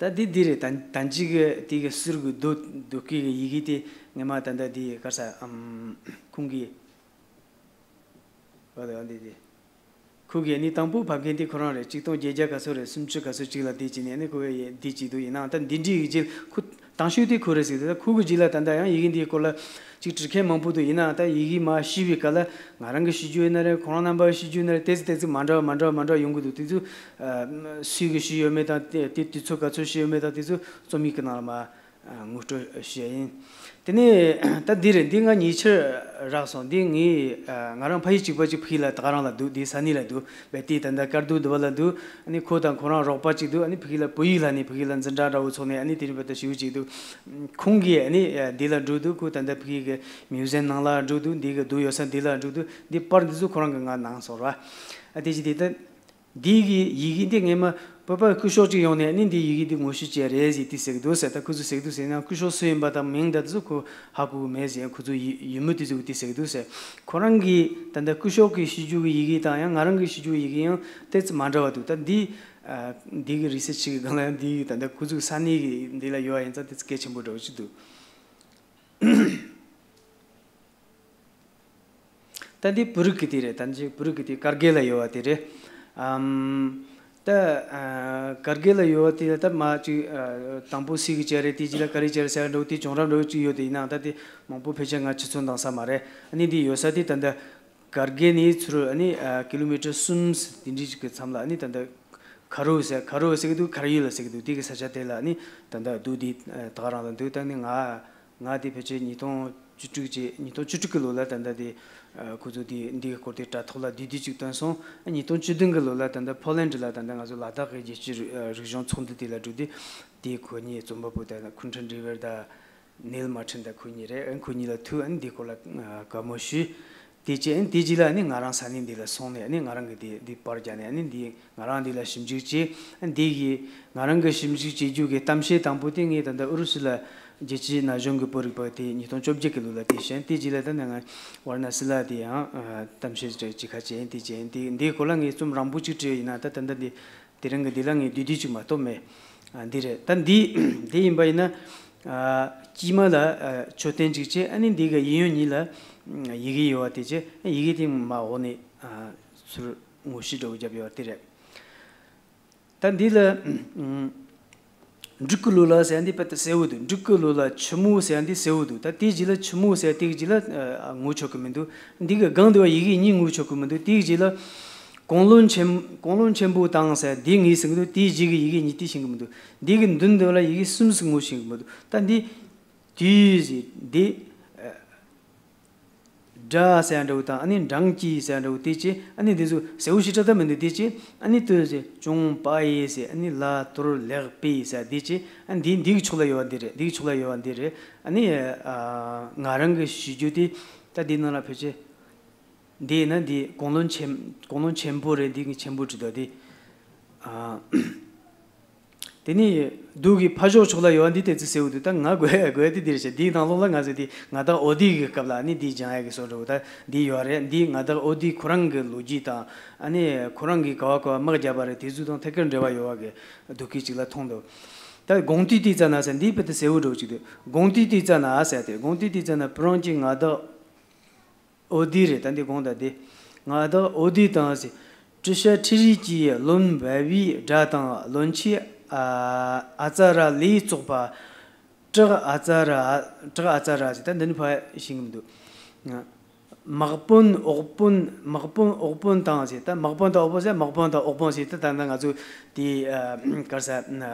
ད་འདི་འདི་རེད། ད་ད་ཅི་གི་དེ་གི་ཟུར་གི་རྡོ་རྡོ་སྐས་གི་ཡི་གེ་དེ་ངས་མ་ད་ད་འདི་ག་ས་ཨམ་ཁུང་གི་བ་ད་འདི་དེ། ཁོ་གིས་ནི་དང་པོ་ཕབ་མཁན་དེ་ཁོ་རང་རེད། ཆིག་སྟོང་བརྒྱད་བརྒྱ་ག་ཚོད་རེད། སུམ་ཅུ་ག་ཚོད་ཅིག་ལ་དེ་བྱས་ནས་ནི་ཁོ་གིས་འདི་བྱས་འདུག་ཡིན་ནའང་ད་འདི་འདྲའི་ཡིག་རྒྱུགས་ཁོ་དང་ཤོས་དེ་ཁོ་རེད་ཟེར་དུས་ད་ཁོ་གི་རྗེས་ལ་ད་ལྟ་ཡང་ཡི་གེ་འདིའི་སྐོར་ལ་ཅིག་བྲིས་མཁན་མང་པོ་འདུག་ཡིན་ནའང་ད་ཡི་གེ་མར་ཤེས་པའི་སྐབས་ལ་ང་རང་གི་ཤེས་རྒྱུ་ཡིན་ན་རེད། ཁོ་རང་རྣམ་པ་ཤེས་རྒྱུ་ཡིན་ན་རེད། ཏོག་ཙམ་ཏོག་ཙམ་མ་འདྲ་བ་མ་འདྲ་བ་མ་འདྲ་བ་ཡོང་གི་འདུག་དེ་ཚོ་སུས་གི་ཤེས་ཡོད་མེད་དང་དེ་དེ་དུས་ཚོད་ག་ཚོད་ཤེས་ཡོད་མེད་དང་དེ་ཚོ་རྩོམ་ཡིག་གི་ནང་ལ་མར། ངོ་སྤྲོད་ཞུ་ཡ་ཡིན། དེ་ནས་ད་འདི་རེད། འདི་ང་ཉེ་ཆར་རག་སོང་། འདི་ངས་ང་རང་ཕ་ཡུལ་གཅིག་པ་གཅིག་ཕ་གི་ལ་ད་ག་རང་ལ་འདུག་འདི་ས་གནས་ལ་འདུག་བས་དེ་ད་ལྟ་དཀར་རྡོ་འདི་བ་ལ་འདུག་ཨ་ནི་ཁོ་དང་ཁོ་རང་རོགས་པ་གཅིག་འདུག་ཨ་ནི་ཕ་གི་ལ་བོད་ཡིག་ལ་ནི་ཕ་གི་ལ་འཛིན་གྲྭ་འདྲ་བོ་ཚོགས་ནས་ཨ་ནི་དེ་རིང་བར་དུ་ཞེ་པོ་གཅིག་འདུག་ཁོང་གིས་ཨ་ནི་འདི་ལ་འགྲོ་འདུག་ཁོ་ད་ལྟ་ཕ་གི་གི་མིའུ་ཟེམ་ནང་ལ་འགྲོ་འདུག་འདི་གི་རྡོ་ཡོད་ས་འདི་ལ་འགྲོ་འདུག་འདི་པར་འདི་ཚོ་ཁོ་རང་གིས་ང་གནང་སོང་ར། ཨ་དེ་ཅི་དེ་ད། འདི་གི་ཡི་གེ་འདི་ངས་མ་བོད་པ་སྐུ་ཞབས་ཅིག་ཡོང་ནས་ནི་འདི་ཡི་གེ་འདི་ངོ་ཤེས་བྱས་རེད་ཟེར་དེ་ཟེར་གི་འདུག་ཟེར། ད་ཁོ་ཚོས་ཟེར་གི་འདུག་ཟེར་ན་སྐུ་ཞབས་སུ་ཡིན་པ་དང་མིང་དང་དེ་ཚོ་ཁོ་ཧ་གོ་གི་མེད་ཟེར། ཁོ་ཚོ་ཡི་ཡི་མུ་དེ་ཚོ་གི་དེ་ཟེར་གི་འདུག་ཟེར། ཁོ་རང་གིས་ད་ལྟ་སྐུ་ཞབས་ཀྱི་ཞིབ་འཇུག་གི་ཡི་གེ་དང་ཡང་ང་རང་གི་ཞིབ་འཇུག་ཡི་གེ་ཡང་ཏོག་ཙམ་མ་འདྲ་བ་འདུག་ད་འདི་འདི་གི་རི་སར་ཆི་གི་སྒང་ལ་ཡང་འདི་ད་ལྟ་ཁོ་ཚོའི་ས་གནས་གི་འདི་ལ་ཡོད་པ་ཡིན་ཙང་དེ་ཚོ་གལ་ཆེན་པོ་འདྲ་བོ་ཅིག་འདུག་ད་འདི་བོད་རིགས་ཀྱི་དེ་རེད། ད་འདི་བོད་རིགས་ཀྱི་དེ་ཀར་གེ་ལ་ཡོད་པ་དེ་རེད། ཨམ། ད་ཨ་ཀར་གེ་ལ་ཡོད་པ་དེ་ད་མ་ཅིག་ཨ་དང་པོ་སི་གི་ཅ་རེད། དེ་ཅི་ལ་ཀ་རི་ཅ་རེད་ཟེར་འགྲོ་དེ་བྱུང་རབས་འགྲོ་ཅིག་ཡོད་དེ་ཡིན་ནའང་ད་དེ་མང་པོ་ཕལ་ཆེར་ང་ཆུ་ཚོད་འདང་ས་མ་རེད། ཨ་ནི་འདི་ཡོད་ས་དེ་ད་ད་ཀར་གེ་ནས་ཚུར་ཨ་ནི་ཨ་ཀི་ལོ་མི་ཊར་གསུམ་དེ་འདྲི་ཅིག་གི་མཚམས་ལ་ཨ་ནི་ད་ད་ཁ་རུ་ཟེར་ཁ་རུ་ཟེར་གི་འདུག་ཁ་ར་ཡུལ་ལ་ཟེར་གི་འདུག་དེ་གི་ས་ཆ་དེ་ལ་ཨ་ནི་ད་ད་འདུག་དེ་ད་ག་རང་ལ་འདུག་ད་ནི་ང་། ང་དེ་ཕལ་ཆེར་ཉིས་སྟོང་བཅུ་དྲུག་ཅེ་ཉིས་སྟོང་བཅུ་དྲུག་གི་ལོ་ལ་ད་ལྟ་དེ་ཁོ་ཚོ་དེ་འདི་གི་སྐོར་དེ་དྲ་ཐོག་ལ་བསྡུས་བསྡུས་ཅིག་བཏོན་སོང་། ཉིས་སྟོང་བཅུ་བདུན་གི་ལོ་ལ་ད་ལྟ་ཕོ་ལན་ཌི་ལ་ད་ལྟ་ང་ཚོ་ལ་དྭགས་ཀྱི་རྒྱལ་སྤྱིའི་རིག་རིག་གཞུང་ཚོགས་འདུ་དེ་ལ་འགྲོ་དུས་དེ་ཁོ་གཉིས་རྩོམ་པ་པོ་ད་ཁུན་ཁྲན་རི་ཝེར་དང་ནིལ་མར་ཊིན་དང་ཁོ་གཉིས་རེད། ཁོ་གཉིས་ལ་ཐུག་ཨ་ནི་འདི་སྐོར་ལ་བཀའ་མོལ་ཞུས། དེ་རྗེས་ཨ་ནི་དེ་རྗེས་ལ་ཨ་ནི་ང་རང་ས་གནས་འདི་ལ་སོང་ནས་ཨ་ནི་ང་རང་གི་དེ་འདི་པར་རྒྱག་ནས་ཨ་ནི་འདི་ང་རང་འདི་ལ་ཞིབ་འཇུག་བྱས། ཨ་ནི་འདི་གི་ང་རང་གི་ཞིབ་འཇུག་བྱེད་རྒྱུ་གི་གཏམ་བཤད་དང་པོ་དེ་ངས་ད་ལྟ་ཨུ་རུ་སུ་ལ་རྒྱལ་སྤྱིའི་ན་གཞོན་གྱི་བོད་རིག་པ་དེ་ཉིས་སྟོང་བཅོ་བརྒྱད་ཀྱི་ལོ་ལ་དེ་བཤད། དེ་རྗེས་ལ་ད་ནི་ང་ཝར་ན་སི་ལ་དེ་ཡང་གཏམ་བཤད་ཅིག་ཁ་བྱས། དེ་བྱས་འདི་འདིའི་སྐོར་ལ་ངས་རྩོམ་རིང་པོ་ཅིག་བྲིས་ཡིན་ན་ད་ད་ལྟ་འདི། དེ་རིང་གི་འདི་ལ་ངས་བསྡུས་བསྡུས་ཅིག་མ་གཏོགས་མེད། ཨ་འདི་རེད། ད་འདི་འདི་ཡིན་པ་ཡིན་ན། ཨ་དཀྱིལ་མ་ལ་ཨ་མཆོད་རྟེན་ཅིག་བྱས། ཨ་ནི་འདི་ག་གཡས་གཡོན་གཉིས་ལ་ཡི་གེ་ཡོད་པ་དེ་བྱས། ཡི་གེ་དེ་མར་འོག་ནས་ཨ་ཚུར་ངོ་ཤེས་འདྲ་བོ་བརྒྱབ་ཡོད་པ་དེ་རེད། ད་འདི་ལ་འབྲུག་གི་ལོ་ལ་ཟེར་ཡ་འདི་དཔེ་ད་གསལ་བོ་འདུག་འབྲུག་གི་ལོ་ལ་ཆུ་མོ་ཟེར་ཡ་འདི་གསལ་བོ་འདུག་ད་དེའི་རྗེས་ལ་ཆུ་མོ་ཟེར་ཡ་དེའི་རྗེས་ལ་ཨ་ངོ་ཆོད་གི་མི་འདུག་འདི་གི་སྒང་དེ་བ་ཡི་གེ་གཉིས་ངོ་ཆོད་གི་མི་འདུག་དེའི་རྗེས་ལ་གོང་ལོན་ཆེན་གོང་ལོན་ཆེན་པོ་དང་ཟེར་ཡ་འདི་ངས་ཟིན་གི་འདུག་དེའི་རྗེས་ཀྱི་ཡི་གེ་གཉིས་དེ་ཤེས་གི་མི་འདུག་འདི་གི་མདུན་དེ་བ་ལ་ཡི་གེ་གསུམ་ཟིན་ངོ་ཤེས་གི་མི་འདུག་ད་འདི་དུས་ཟེར་འདི། སྒྲ་ཟེར་ཡ་འདྲ་བོ་དང་ཨ་ནི་འབྲང་གི་ཟེར་ཡ་འདྲ་བོ་དེ་བྱས། ཨ་ནི་འདི་ཚོ་གསལ་བོ་ཞེ་དྲག་ད་མི་འདུག་དེ་བྱས། ཨ་ནི་ལྟོས་ཟེར་ཅུང་པ་ཡེ་ཟེར། ཨ་ནི་ལ་དོར་ལེགས་པེ་ཟེར་དེ་བྱས། ཨ་ནི་འདི་འདི་གི་ཕྱོགས་ལ་ཡོད་པ་འདི་རེད། འདི་གི་ཕྱོགས་ལ་ཡོད་པ་འདི་རེད། ཨ་ནི་ཨ་ང་རང་གི་ཞུ་རྒྱུ་དེ་ད་འདི་ནང་ལ་ཕལ་ཆེར་འདི་ཡིན་ན་འདི་གོང་ལོན་ཆེན་གོང་ལོན་ཆེན་པོ་རེད། འདི་གི་ཆེན་པོ་བྲིས་འདུག་དེ་ཨ། དེ་ནས་རྡོ་གི་ཕ་ཕྱོགས་ཕྱོགས་ལ་ཡོད་པ་འདི་ཏོག་ཙམ་གསལ་བོ་འདུག་ད་ང་དགོས་དགོས་དེ་འདིར་བྱས། འདིའི་ནང་ལོགས་ལ་ང་ཚོས་འདི་ང་དང་ཨོ་དི་གི་སྐབས་ལ་ནི་འདི་སྦྱང་ཡག་གི་བཟོ་འདྲ་བོ་ད་འདི་ཡོད་རེད། འདི་ང་དང་ཨོ་དི་ཁོ་རང་གི་ལོ་རྒྱུས་དང་ཨ་ནི་ཁོ་རང་གིས་ག་བ་ག་བ་དམག་བརྒྱབ་པ་རེད། དེ་ཚོ་དང་ཐད་ཀར་འབྲེལ་བ་ཡོད་པ་གི་རྡོ་སྐས་ཅིག་ལ་མཐོང་འདུག་ད་དགོངས་དུས་དེ་ཙ་ན་ཟེར་འདི་དཔེ་དེ་གསལ་བོ་འགྲོ་གཅིག་འདུག་དགོངས་དུས་དེ་ཙ་ན་ཟེར་ཏེ། དགོངས་དུས་དེ་ཙ་ན་བུ་རང་གི་ང་བདག་འོ་དེ་རེད། ད་འདི་དགོངས་ད་དེ། ང་བདག་འོ་དེ་དང་ཟེར། ཏྲི་ཤ་ཏྲི་རི་གྱི་ལོན་བ་བའི་སྒྲ་དང་ལོན་ཆེ་ཨ་ཨ་ཙ་ར་ལས་བཙོག་པ། བྲག་ཨ་ཙ་ར། བྲག་ཨ་ཙ་ར་ཟེར། ད་འདི་ནི་ཕ་ཤིང་གི་མི་འདུག་དམག་དཔོན་འོག་དཔོན། དམག་དཔོན་འོག་དཔོན་དང་ཟེར། ད་དམག་དཔོན་དང་འོག་དཔོན་ཟེར། དམག་དཔོན་དང་འོག་དཔོན་ཟེར། ད་ད་ད་ང་ཚོ་དེ་ཨ་ག་རེ་ཟེར། ཨ་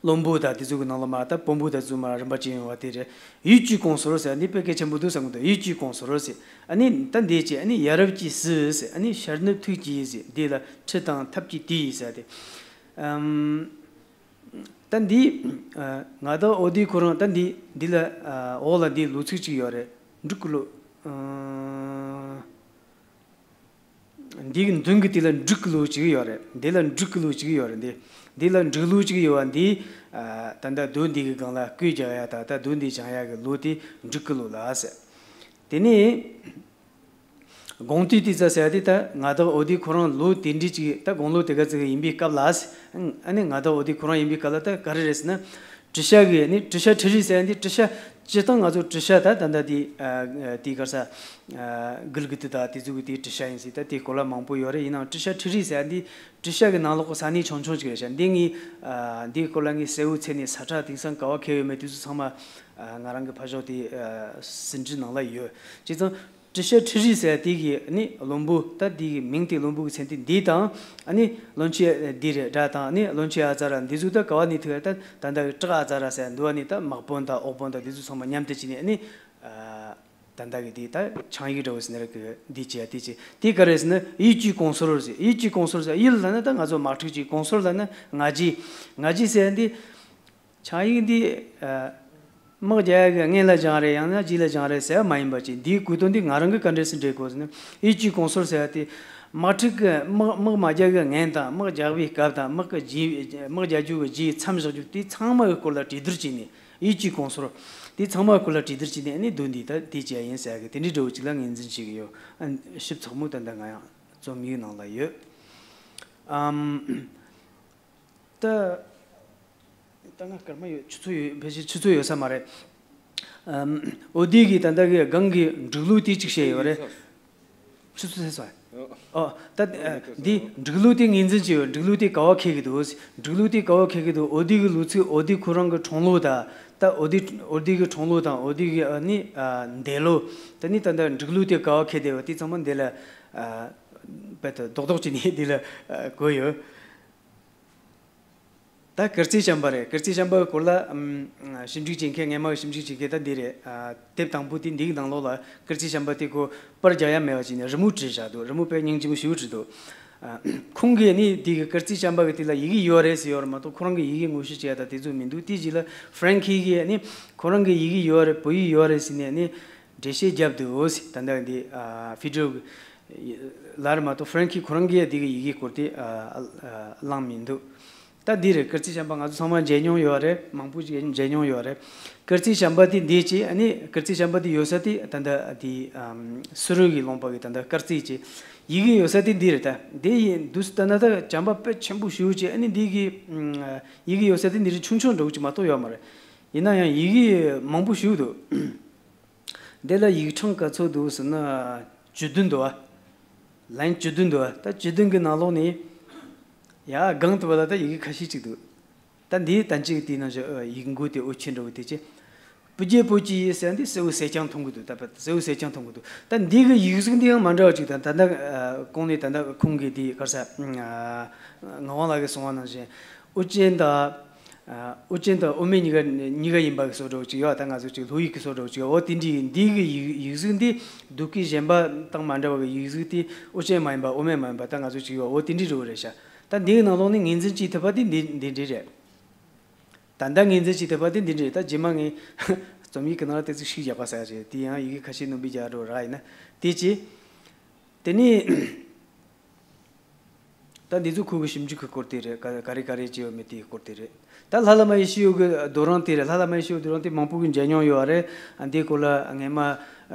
བློན་པོ་དང་དེ་ཚོ་གི་ནང་ལ་མར་ད་དཔོན་པོ་དང་ཚོ་མར་རིམ་པ་ཅན་ཡོང་བ་དེ་རེད། ཡུལ་གྱི་གོང་ཟོར་ཟེར། འདི་དཔེ་གལ་ཆེན་པོ་འདུག་བསམ་གི་འདུག་ཡུལ་གྱི་གོང་ཟོར་ཟེར། ཨ་ནི་ད་འདི་ཅི། ཨ་ནི་ཡ་རབས་ཀྱི་སྲིད་ཟེར། ཨ་ནི་ཤར་ནུབ་ཐུགས་ཀྱི་ཟེར། འདི་ལ་ཁྲི་དང་ཐབས་ཀྱི་དུས་ཟེར་ཏེ། ཨམ། ད་འདི་ཨ་ང་དང་འོ་དེ་ཁོ་རང་ད་འདི་འདི་ལ་ཨ་འོག་ལ་འདི་ལོ་ཚིགས་གཅིག་ཡོད་རེད། འབྲུག་གི་ལོ། ཨ་འདི་གི་མདུན་གི་དེ་ལ་འབྲུག་གི་ལོ་གཅིག་ཡོད་རེད། འདི་ལ་འབྲུག་གི་ལོ་གཅིག་ཡོད་རེད། འདི་འདི་ལ་འབྲུག་ལོ་གཅིག་ཡོད་པ་འདི། ཨ་ད་ད་རྡོ་འདི་གི་སྒང་ལ་སྐུ་རྒྱག་ཡ་ད་ད་རྡོ་འདི་བཞེངས་ཡ་གི་ལོ་དེ་འབྲུག་གི་ལོ་ལ་ཟེར། དེ་ནས། དགོངས་དུས་དེ་ཙ་ཟེར་ཡ་དེ། ད་ང་དང་འོ་དེ་ཁོ་རང་ལོ་དེ་འདྲ་ཅིག་ད་དགུང་ལོ་དེ་ག་ཙིག་ཡིན་པའི་སྐབས་ལ། ཨ་ནི་ང་དང་འོ་དེ་ཁོ་རང་ཡིན་པའི་སྐབས་ལ་ད་ག་རེ་རེད་ཟེར་ན། ཏྲི་ཤ་གི་ནི་ཏྲི་ཤ་ཁྲི་རི་ཟེར་ཡ་འདི། ཏྲི་ཤ་སྤྱིར་བཏང་ང་ཚོ་ཏྲི་ཤ་ད་ད་ད་དེ་ཨ་དེ་ག་རེ་ཟེར། ཨ་གུལ་གི་དུ་ད་དེ་ཚོ་གི་དེ་ཏྲི་ཤ་ཡིན་ཟེར། ད་དེ་སྐོར་ལ་མང་པོ་ཡོད་རེད། ཡིན་ནའང་ཏྲི་ཤ་ཁྲི་རི་ཟེར་ཡ་འདི་ཏྲི་ཤ་གི་ནང་ལོགས་གི་ས་གནས་ཆུང་ཆུང་ཅིག་རེད་ཤག་འདི་ངས་ཨ་འདིའི་སྐོར་ལ་ངས་གསལ་བོ་བྱས་ནས་ས་ཁྲ་དེང་སང་ག་པར་ཁེལ་ཡོད་མེད་དེ་ཚོ་ཚང་མ་ཨ་ང་རང་གི་ཕ་ཤོག་དེ་ཨ་ཟིན་བྲིས་ནང་ལ་ཡོད། བྱས་ཙང་། ཏྲི་ཤ་ཁྲི་རི་ཟེར་དེ་གི་ནི་བློན་པོ་ད་དེ་གི་མིང་དེ་བློན་པོ་གི་མཚན་དེ་འདི་དང་། ཨ་ནི་བློན་ཆེན་འདི་རེད་སྒྲ་དང་། ཨ་ནི་བློན་ཆེན་ཨ་ཙ་ར་འདི་ཚོ་ད་ག་པར་ནས་ཐུག་ཡ། ད་ད་ལྟ་གི་བྲག་ཨ་ཙ་ར་ཟེར་འདུག་པ། ནི་ད་དམག་དཔོན་དང་འོག་དཔོན་དང་འདི་ཚོ་ཚང་མ་མཉམ་དུ་བྱས་ནས། ཨ་ནི་ཨ་ད་ལྟ་གི་དེ་ད་ཆིངས་ཡིག་འདྲ་བོ་ཟེར་ན་ར་གི་འདི་བྱས་ཡ་དེ་བྱས། དེ་ག་རེ་ཟེར་ན་ཡུལ་གྱི་གོང་ཟོར་ཟེར། ཡུལ་གྱི་གོང་ཟོར་ཟེར། ཡུལ་ལབ་ན་ད་ང་ཚོ་དམག་འཁྲུག་གི། གོང་ཟོར་ལབ་ན་ང་རྒྱལ། ང་རྒྱལ་ཟེར་ཡ་འདི། ཆིངས་ཡིག་འདི་ཨ་དམག་རྒྱག་ཡ་གི་སྔོན་ལ་བཞེངས་རེད། ཡང་ན་རྗེས་ལ་བཞེངས་རེད་ཟེར་བ་མ་ཡིན་པ་ཅིག་འདིའི་དགོས་དོན་འདི་ང་རང་གི་ག་འདྲས་སེ་འགྲེལ་དགོས་ཟེར་ན། ཡུལ་གྱི་གོང་ཟོར་ཟེར་བ་དེ། དམག་འཁྲུག་གི་དམག་དམག་མ་རྒྱག་གི་སྔོན་དང་། དམག་རྒྱག་པའི་སྐབས་དང་། དམག་གི་རྗེས། དམག་རྒྱག་རྒྱུ་གི་རྗེས་མཚམས་བཞག་རྒྱུ་དེ་ཚང་མ་གི་སྐོར་ལ་གྲོས་བསྡུར་བྱས་ནས། ཡུལ་གྱི་གོང་ཟོར་དེ་ཚང་མ་གི་སྐོར་ལ་གྲོས་བསྡུར་བྱས་ནས། ཨ་ནི་མདོ་འདི་ད་དེ་བྱས་ཡིན་ཟེར་གི་དེ་འདྲའི་འདྲ་བོ་ཅིག་ལ་ངོས་འཛིན་བྱེད་ཀྱི་ཡོད། ཨ་ཞིབ་ཚགས་མོ་ད་ལྟ་ང་ཡང་རྩོམ་ཡིག་ནང་ལ་ཡོད། ཨམ། ད། ད་ང་སྐར་མ་ཡོད། ཆུ་ཚོད་ཡོད། ཕལ་ཆེར་ཆུ་ཚོད་ཡོད་ས་མ་རེད། ཨམ། འོ་དེ་གི་ད་ལྟ་གི་སྒང་གི་འབྲུག་ལུགས་དེ་གཅིག་བཤད་ཡོད་རེད། ཆུ་ཚོད་ཚར་སོང་། ཨོ། ད་འདི་འབྲུག་ལུགས་དེ་ངོས་འཛིན་བྱས་ཡོད། འབྲུག་ལུགས་དེ་ག་པར་ཁེལ་གི་འདུག་འབྲུག་ལུགས་དེ་ག་པར་ཁེལ་གི་འདུག་འོ་དེ་གི་ལོ་ཚིགས། འོ་དེ་ཁོ་རང་གི་འཁྲུངས་ལོ་དང་། ད་འོ་དེ་འོ་དེ་གི་འཁྲུངས་ལོ་དང་། འོ་དེ་གི་ཨ་ནི་ཨ་འདས་ལོ། ད་ནི་ད་ལྟ་འབྲུག་ལུགས་དེ་ག་པར་ཁེལ་བསྡད་པ་དེ་ཚང་མ་འདི་ལ་ཨ་རྦད་དེ་རྡོག་རྡོག་བྱས་ནས་འདི་ལ་ཨ་བཀོད་ཡོད། ད་ཀིརྟི་བྱམས་པ་རེད། ཀིརྟི་བྱམས་པ་གི་སྐོར་ལ་ཨམ་ཞིབ་འཇུག་བྱེད་མཁན། སྔས་མ་གི་ཞིབ་འཇུག་བྱེད་མཁན་ད་འདི་རེད། ཨ་དེབ་དང་པོ་དེ་འདི་གི་ནང་ལོགས་ལ་ཀིརྟི་བྱམས་པ་དེ་ཁོ་པར་རྒྱག་ཡ་མེད་པ་བྱས་ནས་རི་མོ་བྲིས་བཞག་འདུག་རི་མོ་དཔེ་སྙིང་རྗེ་མོ་ཞེ་པོ་བྲིས་འདུག་ཨ་ཁོང་གིས་ནི་དེ་གི་ཀིརྟི་བྱམས་པ་གི་དེ་ལ་ཡི་གེ་ཡོད་རེད་ཟེར་ཡོད་རེད་མ་གཏོགས། ཁོ་རང་གི་ཡི་གེ་ངོ་ཤེས་བྱས་ཡ་ད་དེ་ཚོ་མི་འདུག་དེ་རྗེས་ལ་ཧྥ་རན་ཁི་གིས་ནི་ཁོ་རང་གི་ཡི་གེ་ཡོད་རེད། བོད་ཡིག་ཡོད་རེད་ཟེར་ནས་ནི་འགྲེལ་བཤད་བརྒྱབ་འདུག་ད་ལྟ་འདི་ཨ་ཕི་ཌི་རོ་གི་ལར་མ་གཏོགས་ཧྥ་རན་ཁི་ཁོ་རང་གིས་འདི་གི་ཡི་གེ་སྐོར་དེ་ཨ་ཨ་བླངས་མི་འདུག་ད་འདི་རེད། ཀིརྟི་བྱམས་པ་ང་ཚོ་ཚང་མ་མཇལ་མྱོང་ཡོད་རེད། མང་པོ་ཞིག་མཇལ་མྱོང་ཡོད་རེད། ཀིརྟི་བྱམས་པ་དེ་འདི་ཅི། ཨ་ནི་ཀིརྟི་བྱམས་པ་དེ་ཡོད་ས་དེ་ད་ལྟ་དེ་ཨམ་སུ་རུ་གི་ལུང་པ་གི་ད་ལྟ་དཀར་རྩེ་ཅི། ཡི་གེ་ཡོད་ས་དེ་འདི་རེད། ད་འདི་ཡིན་འདུག་ད་ན་ད་བྱམས་པ་དཔེ་ཆེན་པོ་ཞེ་པོ་ཅིག་ཨ་ནི་འདི་གི་ཨམ་ཡི་གེ་ཡོད་ས་དེ་འདི་རེད། ཆུང་ཆུང་འདྲ་བོ་ཅིག་མ་གཏོགས་ཡོད་མ་རེད། ཡིན་ན་ཡང་ཡི་གེ་མང་པོ་ཞེ་པོ་འདུག་འདི་ལ་ཡིག་ཕྲེང་ག་ཚོད་འདུག་ཟེར་ན། བཅུ་བདུན་འདུག་བ། ལན་བཅུ་བདུན་འདུག་བ། ད་བཅུ་བདུན་གི་ནང་ལོགས་ནས་ཡ་སྒང་དུ་བ་ལ་ད་ཡི་གེ་ཁ་ཤས་ཅིག་འདུག་ད་འདིའི་དན་ཅིག་དེའི་ནང་བཞིན་ཡིག་མགོ་དེ་འོད་ཆེན་འདྲ་བོ་དེ་ཅི། སྤུ་རྒྱལ་བོད་ཀྱི་ཡུལ་ཟེར་འདི་གསལ་བོ་གསལ་རྐྱང་མཐོང་གི་འདུག་ད་གསལ་བོ་གསལ་རྐྱང་མཐོང་གི་འདུག་ད་འདི་གི་ཡིག་གཟུགས་འདི་ཡང་མ་འདྲ་བ་ཅིག་དང་། ད་ལྟ་གོང་ནས་ད་ལྟ་ཁོང་གིས་དེ་ག་རེ་ཟེར། ངག་དབང་ལགས་ཀྱིས་གསུངས་པ་ནང་བཞིན་དབུ་ཅན་དང་། ཨ་དབུ་ཅན་དང་དབུ་མེད་གཉིས་ཀ་གཉིས་ཀ་ཡིན་པ་གི་བཟོ་འདྲ་བོ་ཅིག་ཡོད། ད་ང་ཚོ་ཅིག་ལྷོ་ཡིག་གི་བཟོ་འདྲ་བོ་ཅིག་འོ་དེ་འདྲ་ཡིན། འདི་གི་ཡིག་ཡིག་གཟུགས་འདི་སྡོད་ཀྱི་གཞན་པ་དང་མ་འདྲ་བ་གི་ཡིག་གཟུགས་དེ། དབུ་ཅན་མ་ཡིན་པ་དབུ་མེད་མ་ཡིན་པ་ད་ང་ཚོ་ཅིག་ཡོད། འོ་དེ་འདྲ་འདྲ་བོ་རེད་ཤག་ད་འདི་གི་ནང་ལོགས་ནས་ངོས་འཛིན་བྱེད་ཐུབ་པ་དེ་འདི་འདི་འདྲ་རེད། ད་ལྟ་ངོས་འཛིན་བྱེད་ཐུབ་པ་དེ་འདི་འདྲ་རེད། ད་རྗེས་མ་ངས་རྩོམ་ཡིག་གི་ནང་ལ་དེ་ཚོ་ཞིག་བཞག་པ་ཟེར་ཡ་རེད། དེ་ཡང་ཡི་གེ་ཁ་ཤས་སྣོན་པའི་རྒྱག་འགྲོ་རག་ཡིན་ན་དེ་ཅི། དེ་ནས། ད་འདི་ཚོ་ཁོ་གི་ཞིབ་འཇུག་གི་སྐོར་དེ་རེད། ག་ག་རེ་ག་རེ་བྱས་ཡོད་མེད་དེའི་སྐོར་དེ་རེད། ད་ལྷ་བླ་མ་ཡེ་ཤེས་འོད་ཀྱི་རྡོ་རིང་དེ་རེད། ལྷ་བླ་མ་ཡེ་ཤེས་འོད་རྡོ་རིང་དེ་མང་པོ་གིས་མཇལ་མྱོང་ཡོད་རེད། འདིའི་སྐོར་ལ་སྔས་མ་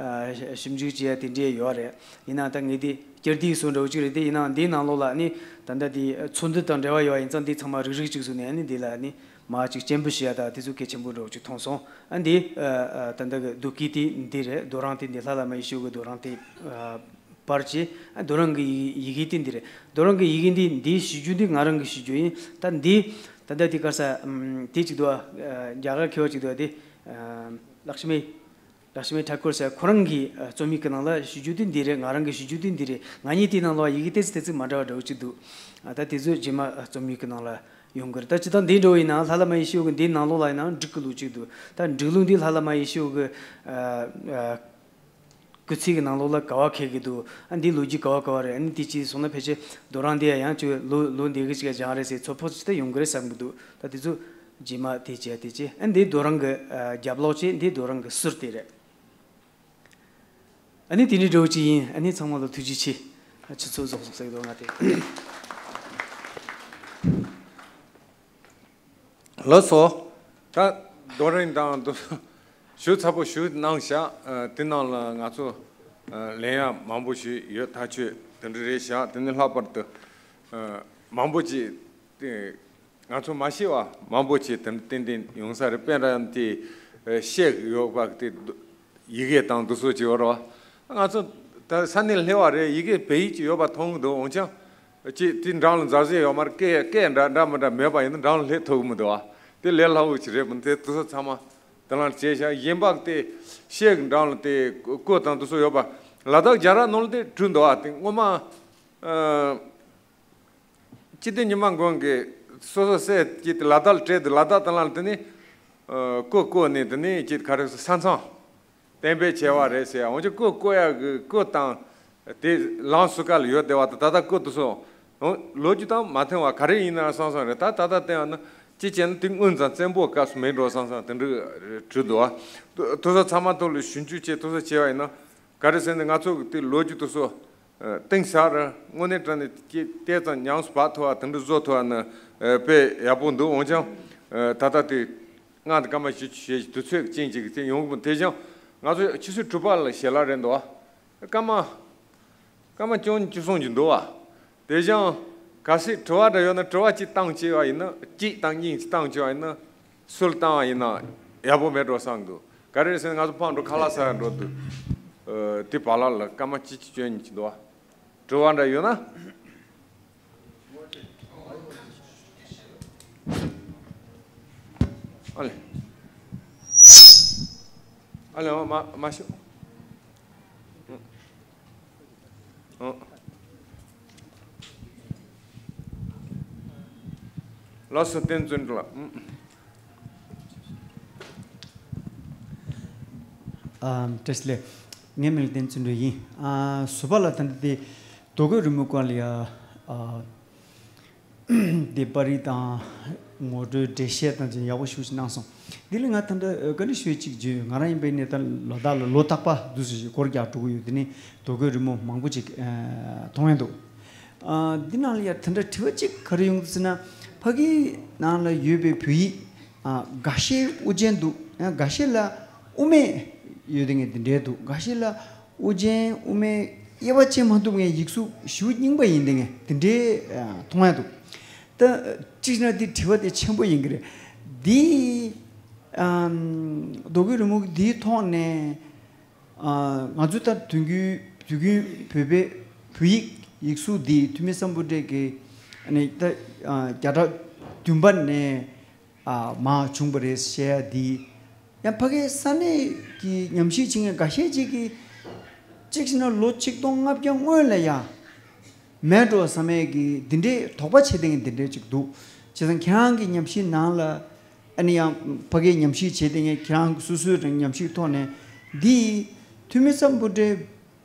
ཞིབ་འཇུག་བྱས་ཡ་དེ་འདྲས་ཡོད་རེད། ཡིན་ནའང་ད་ངས་དེ་སྤྱིར་དེའི་བཟོ་འདྲ་བོ་ཅིག་རེད། དེ་ཡིན་ནའང་འདིའི་ནང་ལོགས་ལ་ནི་ད་ལྟ་དེ་ཚོགས་འདུ་དང་འབྲེལ་བ་ཡོད་པ་ཡིན་ཙང་འདི་ཚང་མ་རིག་རིག་ཅིག་བཟོས་ནས་ནི་འདི་ལ་ནི་མ་ཅིག་སྤྱན་འབུལ་ཞུ་ཡ་དང་དེ་ཚོ་གལ་ཆེན་པོ་འདྲ་བོ་ཅིག་མཐོང་སོང་། ཨ་འདི་ད་ལྟ་གི་རྡོ་སྐས་དེ་འདི་རེད། རྡོ་རིང་དེ་འདི་ལྷ་བླ་མ་ཡེ་ཤེས་འོད་ཀྱི་རྡོ་རིང་དེ། པར་གྱི་རྡོ་རིང་གི་ཡི་ཡི་གེ་དེ་འདི་རེད། རྡོ་རིང་གི་ཡི་གེ་འདི་འདིའི་ཞུ་རྒྱུ་འདི་ང་རང་གི་ཞུ་རྒྱུ་ཡིན། ད་འདི་ད་ལྟ་དེ་ག་རེ་ཟེར། ཨམ། དེ་གཅིག་འདུག་ཨ། རྒྱ་གར་མཁས་པ་གཅིག་འདུག་ཨ། དེ་ལག་ཤི་མི་ལག་ཤི་མི་ཐ་ཀུར་ཟེར། ཁོ་རང་གིས་རྩོམ་ཡིག་གི་ནང་ལ་ཞུ་རྒྱུ་དེ་འདི་རེད། ང་རང་གི་ཞུ་རྒྱུ་དེ་འདི་རེད། ང་གཉིས་དེའི་ནང་ལ་ཡི་གེ་ཏོག་ཙམ་ཏོག་ཙམ་མ་འདྲ་བ་འདྲ་བོ་གཅིག་འདུག་ཨ། ད་དེ་ཚོ་རྗེས་མ་རྩོམ་ཡིག་གི་ནང་ལ་ཡོང་གི་རེད། ད་སྤྱིར་བཏང་འདི་འདྲ་བོ་ཡིན་ན་ལྷ་བླ་མ་ཡེ་ཤེས་འོད་ཀྱི་འདིའི་ནང་ལོགས་ལ་ཡིན་ན་འབྲུག་གི་ལོ་རྒྱུས་འདུག་ད་འབྲུག་ལོ་འདི་ལྷ་བླ་མ་ཡེ་ཤེས་འོད་ཀྱི་ཨ། ཨ། སྐུ་ཚེ་གི་ནང་ལོགས་ལ་ག་བ་འཁེལ་གི་འདུག་ཨ། འདི་ལོ་རྒྱུས་ག་བ་ག་བ་རེད། ཨ་ནི་དེ་ཅིག་སོང་ན་ཕལ་ཆེར་རྡོ་རིང་འདི་ཡང་ཅིག་ལོ་ལོ་འདི་གི་ཅིག་སྦྱངས་རེད་ཟེར་ཚོད་དཔག་ཅིག་ད་ཡོང་གི་རེད་བསམ་གི་འདུག་ད་དེ་ཚོ་རྗེས་མ་དེ་བྱས་དེ་བྱས། ཨ། འདི་རྡོ་རིང་གི་ཨ། རྒྱབ་ལོགས་བྱས། འདི་རྡོ་རིང་གི་ཟུར་དེ་རེད། ཨ་ནི་དེ་འདྲའི་འདྲ་བོ་ཅིག་ཡིན། ཨ་ནི་ཚང་མ་ལ་ཐུགས་རྗེ་ཆེ། ཨ། ཆུ་ཚོད་རྫོགས་སོང་ཟེར་གི་འདུག་ང་དེ། ལགས་སོ། ད་རྡོ་རིང་དང་དུ་ཞུ་ཚ་པོ་ཞུ་གནང་བཞག་ཨ། དེ་ནང་ལ་ང་ཚོ་ཨ། ལེན་ཡ་མང་པོ་ཞིག་ཡོད། ཐག་ཆོད་དེ་འདྲ་རེད་བཞག་དེ་ནས་ལྷག་པར་དུ་ཨ། མང་པོ་ཅིག་དེ་ང་ཚོ་མ་ཤེས་པ་མང་པོ་ཅིག་དེ་འདྲ་ཏན་ཏན་ཡོང་ས་རེད། དཔེར་ན་དེ་ཨ། ཤེས་ཡོད་པ་དེ་ཡི་གེ་དང་དེ་ཚོ་ཅིག་ཡོད་རེད་བ། ང་ཚོ་ད་ས་གནས་སླེབས་པ་རེད། ཡི་གེ་བོད་ཡིག་ཅིག་ཡོད་པ་མཐོང་གི་འདུག་འོན་ཀྱང་། ཅིག་དེ་འགྲམ་ལ་མཛའ་བརྩེ་ཡོད་མ་རེད། སྐད་སྐད་འདྲ་འདྲ་མི་འདྲ་མེད་པ་ཡིན་ན་འགྲམ་ལ་སླེབས་ཐུབ་ཀྱི་མི་འདུག་བ། དེ་ལས་སླ་བོ་ཅིག་རེད་མི་འདུག་དེ་ཚོ་ཚང་མ་དེ་ལ་བྱས་ཤག་གཞན་པ་དེ་ཤེལ་གྱི་འགྲམ་ལ་དེ་ཀོ་དང་དེ་ཚོ་ཡོད་པ། ལ་དྭགས་རྒྱ་ར་ནང་ལ་དེ་བྲིས་འདུག་བ། དེ་སྔོན་མ་ཨ། སྤྱི་བདེ་ཉི་མ་མགོན་གྱིས་སོ་སོ་སྲས་ཀྱིས་དེ་ལ་དྭགས་ལ་སྤྲད་དེ། ལ་དྭགས་དེ་ལ་དེ་ནི་ཨ། ཀོ་བརྐོས་ནས་དེ་ནི་ཅིག་ག་རེ་ཟེར། ས་མཚམས། གཏན་འབེབས་བྱས་པ་རེད་ཟེར། འོན་ཀྱང་ཀོ་བརྐོ་ཡག་གི་ཀོ་དང་དེ་ལམ་ཟུར་ཁ་ལ་ཡོད་བསྡད་པ་དང་། ད་ལྟ་ཀོ་དེ་ཚོ་ལོ་རྒྱུས་དང་མ་མཐུན་པ་ག་རེ་ཡིན་ན་བསམ་བསམ་རེད། ད་ད་ལྟ་བལྟས་པ་ན་ཅི་བྱས་ན་དེ་སྔོན་ཙམ་བཙན་པོའི་སྐབས་སུ་མེད་འགྲོ་བསམ་བསམ་དེ་འདྲ་བྲིས་འདུག་བ། དེ་ཚོ་ཚང་མ་ཐོག་ལ་ཞིབ་འཇུག་བྱས་དེ་ཚོ་བྱས་པ་ཡིན་ན་ག་རེ་ཟེར་ན། ང་ཚོ་གི་དེ་ལོ་རྒྱུས་དེ་ཚོ་གཏིང་ཟབ་རེད། དངོས་གནས་དྲང་གནས་ཀྱི་ཏོག་ཙམ་ཉམས་སུ་བག་ཐུབ་པ་དེ་འདྲ་བཟོ་ཐུབ་པ་ན་དཔེ་ཡག་པོ་འདུག་འོན་ཀྱང་ད་ལྟ་དེ། སྔགས་དེ་སྐར་མ་བཞི་བཅུ་ཞེ་བཞི་དུས་ཚོད་ཀྱི་རྐྱེན་གྱིས་དེ་ཡོང་གི་མི། དེ་བཞིན་ང་ཚོ་ཆུ་ཚོད་དྲུག་པ་ལ་ཞལ་ལག་རེད་འདུག་བ། སྐར་མ་སྐར་མ་བཅུ་གཉིས་བཅུ་གསུམ་ཅིག་འདུག་བ། དེ་བཞིན་གལ་སྲིད་དྲི་བ་འདྲ་ཡོད་ན་དྲི་བ་གཅིག་བཏང་བྱས་པ་ཡིན་ན། གཅིག་དང་གཉིས་ཅིག་བཏང་བྱས་པ་ཡིན་ན། སུས་བཏང་བ་ཡིན་ན་ཡག་པོ་མེད་འགྲོ་བསམ་འདུག་ག་རེ་ཟེར་ན་ང་ཚོ་ཕར་འགྲོ་ཁ་ལག་ཟ་འགྲོ་དུས་དེ་བར་ལ་ལ་སྐར་མ་གཅིག་གཅིག་བཅུ་གཉིས་ཅིག་འདུག་བ། དྲི་བ་འདྲ་ཡོད་ན། ཨ་ལེ། ཨ་ལེ། མ་མ་ཤོད། ཨ། ལགས་སོ། བསྟན་བརྩོན་ལགས། ཨ། བཀྲ་ཤིས་བདེ་ལེགས། ངའི་མིང་ལ་བསྟན་བརྩོན་འགྲུས་ཡིན། ཨ། ཟུར་པ་ལ་ད་ལྟ་དེ་རྡོ་བརྐོས་རི་མོའི་སྐོར་ལ་ཡ། ཨ། དེ་པར་རིས་དང་ངོ་སྤྲོད་འགྲེལ་བཤད་དང་བཅས་ཡག་པོ་ཞེ་པོ་ཅིག་གནང་སོང་། དེ་ལ་ང་ད་ལྟ་བཀའ་འདྲི་ཞུ་ཡས་གཅིག་བརྗོད། ང་རང་ཡིན་པའི་ནས་ད་ལ་དྭགས་ལ་ལོ་རྟག་པར་དུས་སུ་ཞིག་སྐོར་རྒྱག་འགྲོ་གི་ཡོད། དེ་ནས་རྡོ་བརྐོས་རི་མོ་མང་པོ་ཅིག་ཨ། མཐོང་ཡ་འདུག་ཨ། འདི་ནང་ལ་ཡ་ད་ལྟ་དྲི་བ་གཅིག་ག་རེ་ཡོང་གི་འདུག་ཟེར་ན། ཕ་གིའི་ནང་ལ་ཡོད་པའི་བོད་ཡིག་ཨ། འགའ་ཤས་དབུ་ཅན་འདུག་ཡང་འགའ་ཤས་ལ་དབུ་མེད་ཡོད་དེ་ངས་དེ་འདྲའི་འདུག་འགའ་ཤས་ལ་དབུ་ཅན་དབུ་མེད་དབྱེ་བ་ཕྱེ་མ་ཐུབ། ངས་ཡིག་གཟུགས་ཞེ་པོ་རྙིང་པ་ཡིན་དེ་ངས་དེ་འདྲའི་ཨ། མཐོང་ཡ་འདུག་ད་གཅིག་བྱས་ན་འདི་དྲི་བ་དེ་ཆེན་པོ་ཡིན་གྱི་རེད། འདི་ཨམ། རྡོ་བརྐོས་རི་མོ་འདིའི་ཐོག་ནས་ཨ། ང་ཚོས་ད་དུས་རྒྱུན་དུས་རྒྱུན་བོད་པའི་བོད་ཡིག་ཡིག་གཟུགས་འདི་ཐུ་མི་སམ་བྷོ་ཊ་གི་ཨ་ནི་ད་ཨ། བརྒྱ་ཕྲག་བདུན་པ་ནས། ཨ། མར་བྱུང་བ་རེད་ཟེར་ཡ་འདི། ཡང་ཕ་གིའི་ས་གནས་ཀྱི་ཉམས་ཞིབ་བྱེད་མཁན་འགའ་ཤས་ཅིག་གིས་གཅིག་བྱས་ན་ལོ་ཆིག་སྟོང་ལྔ་བརྒྱ་སྔོན་ལ་ཡ་མེད་འགྲོ་བསམ་ཡས་ཀྱི་འདི་འདྲའི་དོགས་པ་བྱེད་བསྡད་མཁན་འདི་འདྲའི་ཅིག་འདུག་བྱས་ཙང་ཁྱེད་རང་གི་ཉམས་ཞིབ་ནང་ལ། ཨ་ནི་ཡང་ཕ་གིའི་ཉམས་ཞིབ་བྱེད་བསྡད་མཁན་ཁྱེད་རང་གི་སོ་སོའི་རང་ཉམས་ཞིབ་ཐོག་ནས་འདི་ཐུ་མི་སམ་བྷོ་ཊའི་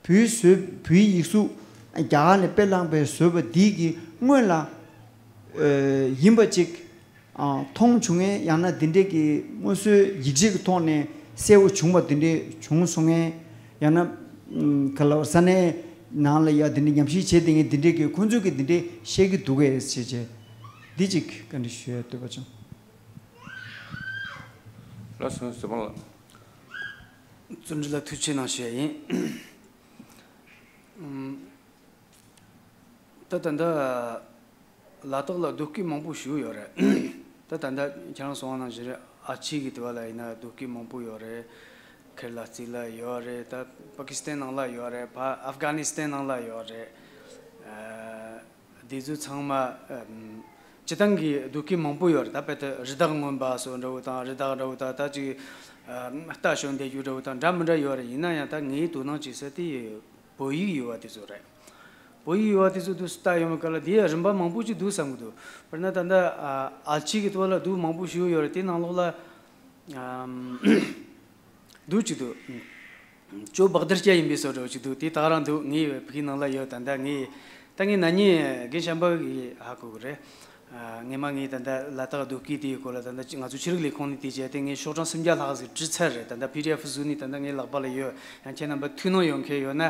བོད་བཟོས་བོད་ཡིག་གཟུགས་རྒྱ་གར་ནས་དཔེ་བླངས་པའི་བཟོས་པ་འདི་གི་སྔོན་ལ་ཨ། ཡིན་པ་ཅིག་ཨ། མཐོང་བྱུང་ངེས། ཡང་ན་འདི་འདྲས་ཀྱི་སྔོན་བཟོའི་ཡིག་ཆ་གི་ཐོག་ནས་གསལ་པོ་བྱུང་བ་འདི་འདྲས་བྱུང་སོང་ངེས། ཡང་ན་ཨམ། ག་ལ་ས་གནས་ ནང་ལ་ཡ་དེ་འདྲའི་ཉམས་ཞིབ་བྱས་དེ་ངས་དེ་འདྲའི་གི་ཁོང་ཚོས་གི་དེ་འདྲའི་བཤད་གི་འདུག་གས་ཟེར་བྱས། འདི་གཅིག་བཀའ་འདྲི་ཞུ་ཡ་འདོད་པ་བྱུང་། ལགས་སོ། ཟེར་མ་ལགས། བརྩོན་འགྲུས་ལ་ཐུགས་ཆེ་གནང་ཞུ་ཡ་ཡིན། ད་ད་ལྟ་ལ་དྭགས་ལ་རྡོ་སྐས་མང་པོ་ཞིག་ཡོད་རེད། ད་ད་ལྟ་ཁྱེད་རང་གསུངས་པ་ནང་བཞིན་རེད། ཨ་ཕྱི་གི་དེ་བ་ལ་ཡིན་ན་རྡོ་སྐས་མང་པོ་ཡོད་རེད། ཁེར་ལ་རྩིས་ལ་ཡོད་རེད། ད་པ་ཀི་སི་ཐན་ནང་ལ་ཡོད་རེད། ཕ་ཨབ་གྷ་ནི་སི་ཐན་ནང་ལ་ཡོད་རེད། ཨ་དེ་ཚོ་ཚང་མ་ཨམ་སྤྱི་བཏང་གི་རྡོ་སྐས་མང་པོ་ཡོད་རེད། ད་དཔེ་ད་རི་དྭགས་རྔོན་པ་སོགས་འདྲ་བོ་དང་། རི་དྭགས་འདྲ་བོ་དང་། ད་ཅིག་ཨ་རྟ་ཞོན་བསྡད་རྒྱུ་འདྲ་བོ་དང་འདྲ་མི་འདྲ་ཡོད་རེད། ཡིན་ན་ཡང་ད་ངའི་དོ་སྣང་བྱེད་ས་དེ་བོད་ཡིག་ཡོད་པ་དེ་ཚོ་རེད། བོད་ཡིག་ཡོད་པ་དེ་ཚོ་དུ་ལྟ་ཡོང་བའི་སྐབས་ལ་དེ་ཡང་རིམ་པ་མང་པོ་ཅིག་འདུག་བསམ་གི་འདུག་དཔེར་ན་ད་ལྟ་ཨ་ཨལ་ཅི་གི་ཐོག་ལ་རྡོ་མང་པོ་ཞིག་ཡོད་རེད། དེ་ནང་ལོགས་ལ་ཨམ་རྡོ་གཅིག་འདུག་ཅོ་བག་དར་སྐྱ་ཡིན་པའི་བཟོ་འདྲ་ཅིག་འདུག་དེ་དག་རང་འདུག་ངའི་བོད་ཡིག་ནང་ལ་ཡོད། ད་ལྟ་ངས་ད་ངས་ན་ནིང་རྒན་བྱམས་པ་གིས་ཧ་གོ་གི་རེད། ཨ་སྔས་མ་ངས་ད་ལྟ་ལ་དྭགས་རྡོ་སྐས་དེའི་སྐོར་ལ་ད་ལྟ་ང་ཚོ་ཆོས་རིག་ལས་ཁུངས་ནས་དེ་བྱས་ཏེ་ངས་ཤོག་གྲངས་སུམ་བརྒྱ་ལྷག་ཟིག་བྲིས་ཚར་རེད། ད་ལྟ་པི་ཌི་ཨེཕ་བཟོས་ནས་ད་ལྟ་ངའི་ལག་པ་ལ་ཡོད། ཡང་ཁྱེད་རྣམ་པ་ཐུགས་སྣང་ཡོད་མཁན་ཡོད་ན་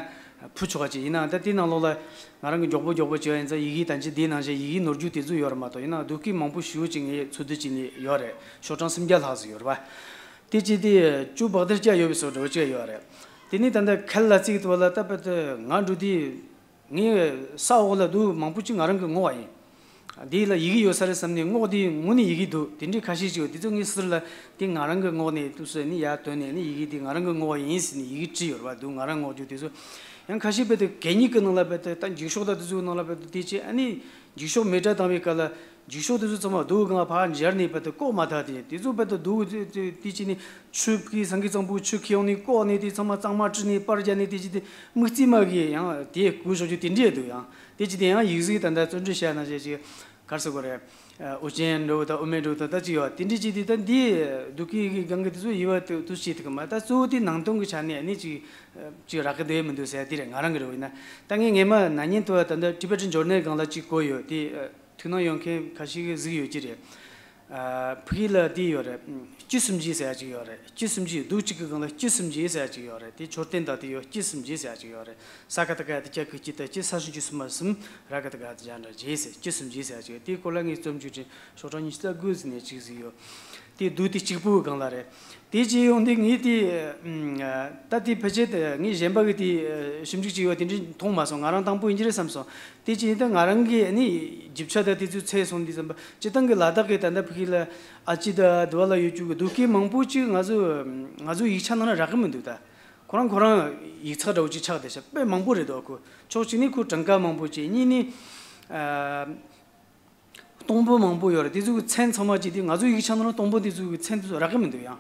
ཕུལ་ཆོག་པ་ཅིག་ཡིན་ནའང་ད་དེའི་ནང་ལོགས་ལ་ང་རང་གི་མགྱོགས་པོ་མགྱོགས་པོ་བྱས་ཡིན་ཙང་ཡི་གེ་ད་ཅི་དེའི་ནང་བཞིན་ཡི་གེ་ནོར་རྒྱུ་དེ་ཚོ་ཡོད་རེད་མ་གཏོགས། ཡིན་ནའང་རྡོ་སྐས་མང་པོ་ཞེ་པོ་ཅིག་ངས་འཚོལ་བསྡུ་བྱས་ནས་ཡོད་རེད། ཤོག་གྲངས་སུམ་བརྒྱ་ལྷག་ཟིག་ཡོད་རེད་པ། དེ་ཅི་དེ་ཅོ་བག་དར་སྐྱ་ཡོད་པའི་བཟོ་འདྲ་ཅིག་ཡོད་རེད། དེ་ནས་ད་ལྟ་ཁལ་ལ་བརྩིས་ཐུབ་ལ་ད་དཔེ་དེ་ང་འགྲོ་དུས། ངས་ས་འོག་ལ་རྡོ་མང་པོ་ཅིག་ང་རང་གིས་བསྔོགས་པ་ཡིན། འདི་ལ་ཡི་གེ་ཡོད་ས་རེད་བསམ་ནས་བསྔོགས་དེ་དངོས་གནས་ཡི་གེ་འདུག་དེ་འདྲའི་ཁ་ཤས་ཅིག་ཡོད། དེ་ཚོ་ངས་ཟུར་ལ་དེ་ང་རང་གིས་བསྔོགས་ནས་དུ་སོད་ནས་ཡར་བཏོན་ནས་ནི་ཡི་གེ་དེ་ང་རང་གིས་བསྔོགས་པ་ཡིན་ཟེར་ནས་ཡི་གེ་བྲིས་ཡོད་རེད་པ། རྡོ་ང་རང་བསྔོགས་རྒྱུ་དེ་ཚོ། ཡང་ཁ་ཤས་དཔེ་དེ་གད་སྙིགས་ཀྱི་ནང་ལ་དཔེ་དེ་ད་འགྱིག་ཤོག་དང་དེ་ཚོའི་ནང་ལ་དཔེ་དེ་དེ་བྱས། ཨ་ནི་འགྱིག་ཤོག་མེ་སྲེག་བཏང་བའི་སྐབས་ལ་འགྱིག་ཤོག་དེ་ཚོ་ཚང་མ་རྡོ་སྒང་ཕར་འབྱར་ནས་དཔེ་དེ་བཀོག་མ་ཐག་དེ་དེ་ཚོ་དཔེ་དེ་རྡོ་དེ་དེ་དེ་བྱས་ནས་ཆུ་ཕིག་སང་གི་གཙང་པོ་ཆུ་ཁྱེར་ཡོང་ནས་བཀོག་ནས་དེ་ཚང་མ་གཙང་མ་བཀྲུས་ནས་པར་རྒྱག་ནས་དེ་བྱས་ཏེ་དམིགས་བརྩེ་མ་གིས་ཡང་དེ་བཀོག་ཤོག་རྒྱུ་དེ་འདྲས་འདུག་ཡང་དེ་བྱས་ཏེ་ཡང་ཡིག་གཟུགས་ད་ལྟ་བརྩོན་འགྲུས་བྱས་ན་བྱས་ཅིག་གར་སོ་གོ་རེད། ཨོ་ཅན་འགྲོ་དང་ཨོ་མེ་འགྲོ་དང་ད་ཅི་ཡོད་དེ་འདྲས་ཅི་དེ་ད་འདི་རྡོ་སྐས་ཀྱི་སྒང་གི་དེ་ཚོ་ཡི་བ་དུ་དུ་བྱེད་ཐུབ་ཀྱི་མ། ད་གཙོ་བོ་དེ་ནང་དོན་གྱི་ཆ་ནས་ནི་ཅིག་ཅིག་རག་གི་འདུག་མི་འདུག་ཟེར་དེ་རེད། ང་རང་གི་རེ་བ་ཡིན་ན། ད་ངས་སྔས་མ་ན་ནིང་དུ་བ་ད་ལྟ་Tibetan Journal སྒང་ལ་ཅིག་བཀོད་ཡོད་དེ། ཐུགས་སྣང་ཡོད་མཁན་ཁ་ཤས་ཀྱིས་གཟིགས་ཡོད་ཀྱི་རེད། ཨ་ཕ་གི་ལ་དེ་ཡོད་རེད། སྐྱི་སུམ་ཅུ་ཟེར་ཡ་ཅིག་ཡོད་རེད། སྐྱི་སུམ་ཅུ་རྡོ་གཅིག་གི་སྒང་ལ་སྐྱི་སུམ་ཅུ་ཟེར་ཡ་ཅིག་ཡོད་རེད། དེ་མཆོད་རྟེན་དང་དེ་ཡོད། སྐྱི་སུམ་ཅུ་ཟེར་ཡ་ཅིག་ཡོད་རེད། ས་ཀ་ད་ག་ཡ་ཏི་ཀྱ་གི་སྐྱི་ད་སྐྱི། ས་ཤུན་གྱི་སུམ་མ་སུམ། ར་ཀ་ད་ག་ཡ་ཏི་ཇ་འདྲ་ཇེ་ཟེར། སྐྱི་སུམ་ཅུ་ཟེར་ཡ་ཅིག་ཡོད། དེའི་སྐོར་ལ་ངས་རྩོམ་བཅུ་ཁྲི་ཤོག་གྲངས་ཉི་ཤུ་རྩ་དགུ་ཟིན་ནས་ཅིག་གཟིགས་ཡོད། དེ་རྡོ་དེ་གཅིག་པུའི་སྒང་ལ་རེད། དེ་བྱས་ཡོང་དུས་ངས་དེ་ད་དེ་ཕལ་ཆེར་དེ་ངས་གཞན་པ་གི་དེ་ཞིབ་འཇུག་བྱས་ཡོད་དེ་འདྲ་མཐོང་མ་སོང་། ང་རང་དང་པོ་ཡིན་གྱི་རེད་བསམ་སོང་། དེ་བྱས་ཡིན་ད་ང་རང་གི་ནི་རྒྱུ་ཆ་དང་དེ་ཚོའི་ཚད་སོང་དུས་ཙམ་པ་སྤྱི་བཏང་གི་ལ་དྭགས་ཀྱི་ད་ལྟ་ཕ་གི་ལ་ཨ་ཅི་ད་དུ་བ་ལ་ཡོད་རྒྱུ་གི་རྡོ་སྐས་མང་པོ་ཅིག་ང་ཚོ་ང་ཚོའི་ཡིག་ཆ་ནང་ལ་རག་གི་མི་འདུག་ད་ཁོ་རང་ཁོ་རང་ཡིག་ཚགས་འདྲ་བོ་ཅིག་ཆགས་བསྡད་ཤག་དཔེ་མང་པོ་རེད་འདུག་ཁོ་ཕྱོགས་གཅིག་ནས་ཁོ་གྲངས་ཀ་མང་པོ་ཅིག་གཉིས་ནས་ཨ། སྟོང་པོ་མང་པོ་ཡོད་རེད། དེ་ཚོ་གི་མཚན་ཚང་མ་ཅིག་དེ་ང་ཚོ་ཡིག་ཆ་ནང་ལ་སྟོང་པོ་དེ་ཚོ་གི་མཚན་དེ་ཚོ་རག་གི་མི་འདུག་ཡང་།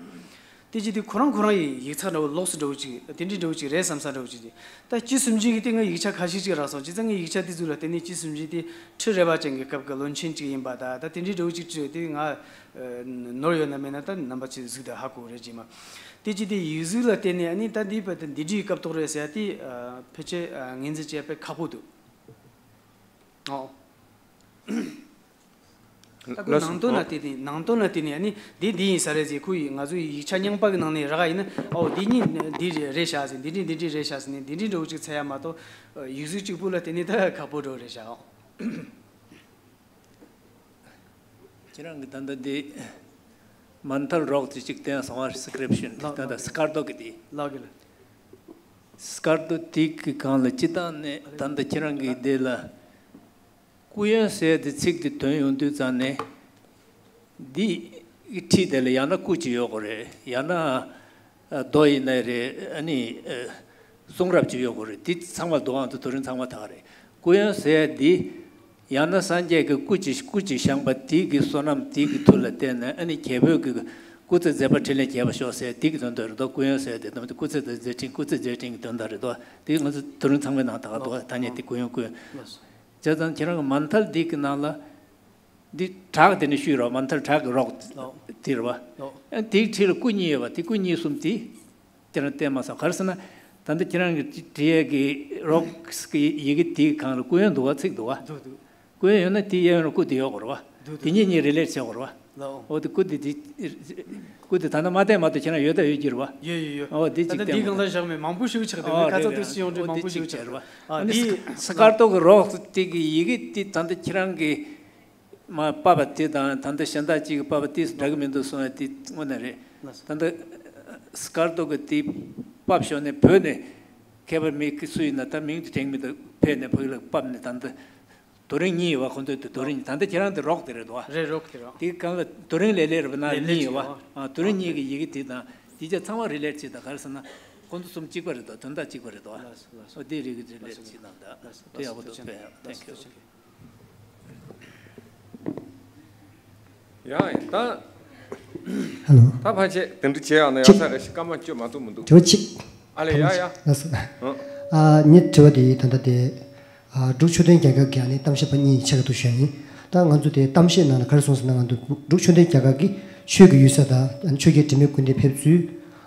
དེ་ཅིག་དེ་ཁོ་རང་ཁོ་རང་ཡི་ཡིག་ཚགས་འདྲ་བོ་ལོགས་སུ་འདྲ་བོ་ཅིག་དེ་འདྲའི་འདྲ་བོ་ཅིག་རེད་བསམ་ས་འདྲ་བོ་ཅིག་དེ། ད་སྐྱི་སུམ་ཅུ་གི་སྟེང་ང་ཡིག་ཆ་ཁ་ཤས་ཅིག་རག་སོང་། བྱས་ཙང་ངས་ཡིག་ཆ་དེ་ཚོ་ལ་བརྟེན་ནས་སྐྱི་སུམ་ཅུ་དེ་ཁྲི་རལ་པ་ཅན་གྱི་སྐབས་ཀྱི་བློན་ཆེན་ཅིག་ཡིན་པ་ད་ད་དེ་འདྲའི་འདྲ་བོ་ཅིག་བྲིས་ཡོད་དེ། ང་ནོར་ཡོད་ན་མེད་ན་ད་རྣམ་པ་ཚོས་གཟིགས་དང་ཧ་གོ་རེད་རྗེས་མ། དེ་ཅིག་དེ་ཡིག་གཟུགས་ལ་བརྟེན་ནས་ཨ་ནི་ད་འདི་བར་དུ་འདི་འདྲའི་སྐབས་ཐོག་རེད་ཟེར་ཡ་དེ་ཕལ་ཆེར་ངོས་འཛིན་བྱེད་ཡ་དཔེ་ཁག་པོ་འདུག་ཨོ། ད་ཁོ་ལགས་སོ། ནང་དོན་ལ་ཨོ། བལྟས་ནས་ནང་དོན་ལ་བལྟས་ནས་ཨ་ནི་འདི་འདི་ཡིན་ས་རེད་ཟེར། ཁོ་ཡིས་ང་ཚོའི་ཡིག་ཆ་རྙིང་པ་གི་ནང་ནས་རག་ཡིན་ན། ཨོ་འདི་གཉིས་འདི་རེད་ཤག་ཟེར། འདི་འདྲས་འདི་འདྲས་རེད་ཤག་ཟེར་ནས་འདི་འདྲས་འདྲ་བོ་ཅིག་འཚོལ་ཡ་མ་གཏོགས་ཡིག་གཟུགས་གཅིག་པུ་ལ་བལྟས་ནས་ད་ཁག་པོ་འདྲ་བོ་རེད་ཤག་ཨོ། ཁྱེད་རང་གི་ད་ལྟ་འདི་མན་ཐལ་རོག་ཅིག་ཅིག་བསྟན་སོང་བ། སི་ཀི་རིབ་ཤན། ལགས། ད་ལྟ་སི་ཀར་རྡོ་གི་དེ། ལགས་གི་ལགས། སི་ཀར་རྡོ་དེ་གི་སྒང་ལ་སྤྱི་བཏང་ནས་ད་ལྟ་ཁྱེད་རང་གི་འདི་ལ་སྐུ་ཡོན་ཟེར་དེ་ཚིག་དེ་ཐོན་ཡོང་དུས་ཙང་ནས། འདི་གི་འཁྲིས་དེ་ལ་ཡང་ན་སྐུ་ཅིག་ཡོད་དགོས་རེད། ཡང་ན་རྡོ་ཡིན་ནའི་རེད། ཨ་ནི་གསུང་རབ་ཅིག་ཡོད་དགོས་རེད། འདི་ཚང་མ་རྡོའང་དུ་དུ་རིང་ཚང་མ་དག་རེད། སྐུ་ཡོན་ཟེར་འདི་ཡང་ན་སངས་རྒྱས་ཀྱི་སྐུ་ཅིག་སྐུ་ཅིག་བཞེངས་པ་དེ་གི་བསོད་ནམས་དེ་གི་མཐུ་ལ་བརྟེན་ནས། ཨ་ནི་རྒྱལ་པོས་ཀྱི་སྐུ་ཚེ་མཛད་པ་འཕྲིན་ལས་རྒྱས་པར་ཤོག་ཟེར་དེ་གི་དོན་དག་རེད་དོ། སྐུ་ཡོན་ཟེར་དེ་དམ་དུ་སྐུ་ཚེ་དང་མཛད་འཕྲིན་སྐུ་ཚེ་མཛད་འཕྲིན་གྱི་དོན་དག་རེད་དོ། དེ་ང་ཚོ་དུ་རིང་ཚང་མའི་ནང་དག་དོ། ད་ནས་དེ་སྐུ་ཡོན་སྐུ་ཡོན། བྱས་ཙང་ཁྱེད་རང་གི་མན་ཐལ་འདི་གི་ནང་ལ་འདི་བྲག་དེ་ནས་ཤུལ་རོ། མན་ཐལ་བྲག་གི་རོག་ལོ། དེ་རེད་བ། ལོ། ཨ་དེའི་འཁྲིས་ལ་སྐུ་གཉིས་ཡོད་པ་དེ། སྐུ་གཉིས་གསུམ་དེ་ཁྱེད་རང་བལྟས་མ་སོང་། ག་རེ་ཟེར་ན་ད་ལྟ་ཁྱེད་རང་གི་བྲིས་ཡས་ཀྱི་རོག་གི་ཡི་གེ་དེའི་སྒང་ལ་སྐུ་ཡོན་འདུག་བ། ཚིག་འདུག་བ། འདུག་འདུག་སྐུ་ཡོན་ཡོད་ན་དེ་གཡས་གཡོན་ལ་སྐུ་དེ་ཡོད་དགོས་རེད་བ། འདུག་འདུག་དེ་གཉིས་གཉིས་རི་ལེ་ཊི་བྱེད་དགོས་རེད་བ། ལའོ། འོ་དེ་སྐུ་དེ་དེ། སྐུ་དེ་ད་ལྟ་མ་བསྟན་མ་གཏོགས་ཁྱེད་རང་ཡོད་ད་ཡོད་ཀྱི་རེད་བ། ཡོད་ཡོད་ཡོད། འོ་དེ་ད་གཅིག་ལྟ་བསྟན་འདི་གང་ལ་བཞག་མེད་མང་པོ་ཞིག་ཆགས་འདུག་ཨོ་ཁ་རེད་ཚ་རེད། དུ་སི་ཡོང་འོ་དུས་མང་དེ་པོ་ཞིག་གཅིག་ཆགས་རེད་བ། ཨ་ཨ་ནི་དེ་སི་ཀར་ཏོ་གི་རོགས་དེ་གི་ཡི་གེ་དེ་ད་ལྟ་ཁྱེད་རང་གི་མ་པ་པ་དེ་དང་ད་ལྟ་གཞན་དག་ཅིག་གི་པ་པ་དེ་འདྲ་གི་མི་འདུག་གསུང་ཡ་དེ་དངོས་གནས་རེད། ལགས་སོ། ད་ལྟ་སི་ཀར་ཏོ་གི་དེ་པབ་ཤོར་ནས་བོད་ནས་མཁས་པ་མི་སུ་ཡིན་ན་ད་མིང་དེ་དྲན་མི་འདུག་ཕེབས་ནས་བོད་ལ་པབ་ནས་ད་ལྟ། རྡོ་རིང་གཉིས་ཡོད་པ་ཁོ་ཚོའི་དུ་རྡོ་རིང་གཉིས། ད་ལྟ་ཁྱེད་རང་དེ་རོགས་དེ་རེད་དོ། རེད། རོགས་དེ་རོགས། དེ་གང་ལ་རྡོ་རིང་ལེ་ལེ་རེད་པ་ན། ལེ་ལེ་གཉིས་ཡོད་པ། ཡོད། ཨ་རྡོ་རིང་གཉིས་ཀྱི་ཡི་གེ་དེ་དང་དེ་ཆ་ཚང་མ་རི་ལེཊ་བྱེད་དང་ག་རེ་ཟེར་ན། ཁོ་ཚོ་གསུམ་གཅིག་པ་རེད་དོ། དོན་དག་གཅིག་པ་རེད་དོ། ལགས་སོ་ལགས་སོ། ཨོ་དེ་རིགས་ཀྱི་རི་ལེཊ་བྱེད་དང་ད། ལགས་སོ་དེ་ཡག་པོ་འདུག་ལགས་སོ། ཕན་ཡག་ཐེང་ཀིའུ། ཡ་ཡ་ད། ཧེ་ལོ། ད་ཕལ་ཆེར་དེ་འདྲ་བྱེད་ཡག་ན་ཡག་ས་རེད་ཤི་སྐར་མ་བཅུ་མ་གཏོགས་མི་འདུག་དྲི་བ་གཅིག་ཨ་ལེ་ཡ་ཡ། ལགས་སོ། ཨ། ཨ་ངའི་དྲི་བ་དེ་ད་ལྟ་དེ། ཨ་འབྲུག་ཆོས་ལྡན་རྒྱལ་ཁབ་ཀྱི་ཨ་ནི་གཏམ་བཤད་པ་གཉིས་ཆེད་དུ་ཞུས་ཡིན། ད་ང་ཚོ་དེ་གཏམ་བཤད་ནང་ལ་ག་རེ་གསུངས་ཟེར་ན། ང་ཚོ་འབྲུག་ཆོས་ལྡན་རྒྱལ་ཁབ་ཀྱི་ཆོས་ཀྱི་ཡུལ་ས་དང་ཆོས་རྒྱལ་དྲི་མེད་ཀུན་ལྡན་ཕེབས་ཚུལ།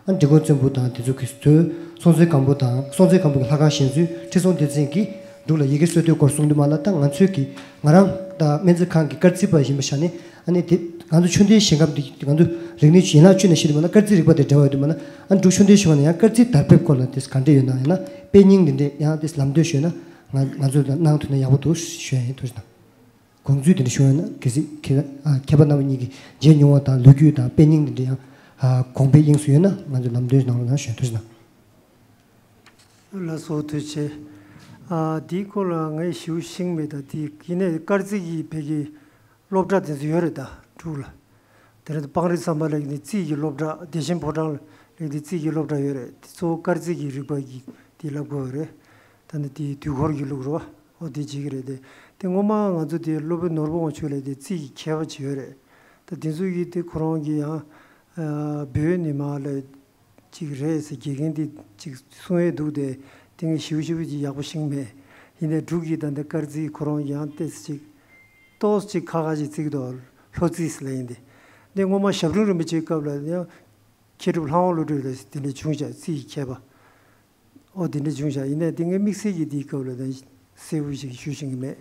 ཨ་འབྲི་གུང་བཙན་པོ་དང་དེ་ཚོ་གི་ཚུལ། སྲོང་བཙན་སྒམ་པོ་དང་སྲོང་བཙན་སྒམ་པོ་གི་ལྷ་ཁང་བཞེངས་ཚུལ། ཁྲི་སྲོང་ལྡེ་བཙན་གྱིས་འབྲུག་ལ་ཡི་གེ་སྲོལ་གཏོད་སྐོར་གསུངས་དུས་མ་ལ། ད་ང་ཚོས་ཀྱི་ང་རང་ད་སྨན་རྩིས་ཁང་གི་སྐར་རྩིས་པ་ཡིན་པ་ཤ་ནི། ཨ་ནི་དེ་ང་ཚོ་ཆོས་ལྡན་ཞིང་ཁམས་འདི་ང་ཚོ་རིག་གནས་ཡན་ལག་བཅུ་ནས་བཤད་དུས་མ་ལ་སྐར་རྩིས་རིག་པ་དེ་འབྲེལ་བ་ཡོད་དུས་མ་ལ། ཨ་འབྲུག་ཆོས་ལྡན་ཞིང་ཁམས་ནས་ཡང་སྐར་རྩིས་དར་འཕེལ་སྐོར་ལ་དེ་ག་འདྲ་ཡོད་ན། ཡང་ན་དཔེ་རྙིང་དེ་འདྲས་ཡང་དེ་ལམ་སྟོན་ཞུས་ན་ང་ང་ཚོ་ལ་གནང་ཐུབ་ན་ཡག་པོ་འདུག་ཞུ་ཡ་ཡིན། ཐུགས་རྗེ་གནང་། དགོངས་ཚུལ་དེ་འདྲ་ཞུ་ཡ་ན། གལ་སྲིད་ཁྱེད་ཨ་མཁས་པ་རྣམ་པ་གཉིས་ཀྱིས་མཇལ་མྱོང་བ་དང་ལོ་རྒྱུས་དང་དཔེ་རྙིང་དེ་འདྲ་ཡང་ཨ་གོང་འཕེལ་དབྱིངས་སུ་ཡོད་ན་ང་ཚོ་ལམ་སྟོན་གནང་རོགས་གནང་ཞུ། ཐུགས་རྗེ་གནང་། ལགས་སོ། ཐུགས་རྗེ་ཆེ། ཨ་འདིའི་སྐོར་ལ་ངས་ཞེ་པོ་ཤེས་མེད། ད་དེ་ཡིན་ནའི་སྐར་རྩིས་ཀྱི་བོད་ཀྱི་སློབ་གྲྭ་དེ་ཚོ་ཡོད་རེད་ད་འབྲུག་ལ། དེ་རིང་སྤང་རི་ཟམ་པ་ལ་ཡིན་ནའི་རྩིས་ཀྱི་སློབ་གྲྭ། བདེ་ཆེན་ཕོ་བྲང་ལ་ཡིན་ནའི་རྩིས་ཀྱི་སློབ་གྲྭ་ཡོད་རེད། དེ་གཙོ་བོ་སྐར་རྩིས་ཀྱི་རིག་པ་གི་དེ་བསླབ་དགོས་པ་རེད། ད་ནི་དེའི་དུས་འཁོར་གྱི་ལུགས་རོ། འོ་དེ་བྱེད་ཀྱི་རེད་དེ། དེ་སྔོན་མ་ང་ཚོ་དེ་སློབ་དཔོན་ནོར་བུ་དབང་ཕྱུག་ལ་དེ་རྩིས་ཀྱི་མཁས་པ་ཅིག་ཡོད་རེད། ད་དེ་ཚོ་གིས་དེ་ཁོ་རང་གི་ཡང་ཨ་བོད་ནས་མར་ལ་ཅིག་རེད་ཟེར། དགེ་རྒན་དེ་ཅིག་གསུང་ཡས་འདུག་དེ། དེ་ངས་ཞིབ་ཞིབ་ཅིག་ཡག་པོ་ཤེས་མེད། ཡིན་ནའི་འབྲུག་གི་ད་ལྟ་སྐར་རྩིས་ཁོ་རང་ཡང་ཏོག་ཙམ་ཅིག་ཏོག་ཙམ་ཅིག་ཁག་ཁག་ཅིག་བརྩི་གི་འདུག་ལྷོ་རྩིས་ལབ་ཡིན་དེ། འདི་སྔོན་མ་ཞབས་དྲུང་རིན་པོ་ཆེའི་སྐབས་ལ་ཡང་མཁས་གྲུབ་ལྷ་དབང་བློ་གྲོས་ལ་དེ་འདྲ་བྱུང་བཞག་རྩིས་ཀྱི་མཁས་པ། ཨོ་དེ་འདྲ་བྱུང་བཞག་ཡིན་ནའི་དེ་ངས་དམིགས་བསལ་གྱིས་དེའི་སྐབས་ལ་ད་གསལ་པོ་ཞིག་ཞུ་ཤེས་ཀྱི་མེད།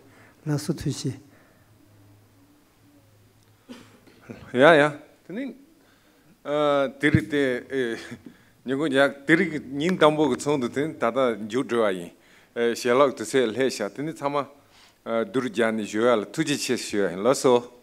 ལགས་སོ། ཐུགས་རྗེ་ཆེ། ཡ་ཡ། དེ་ནི། ཨ་དེ་རིང་དེ་ཨེ་ཉིན་གུང་ཉག་དེ་རིང་ཉིན་དང་པོ་གི་ཚོགས་འདུ་དེ་ད་ལྟ་མཇུག་སྒྲིལ་བ་ཡིན། ཨེ་ཞལ་ལག་དུས་ཚོད་སླེབས་ཤག་དེ་ནི་ཚང་མ་ཨ་བསྡུར་རྒྱག་ནས་བཞུགས་ཡ་ལ་ཐུགས་རྗེ་ཆེ་ཞུ་ཡ་ཡིན། ལགས་སོ།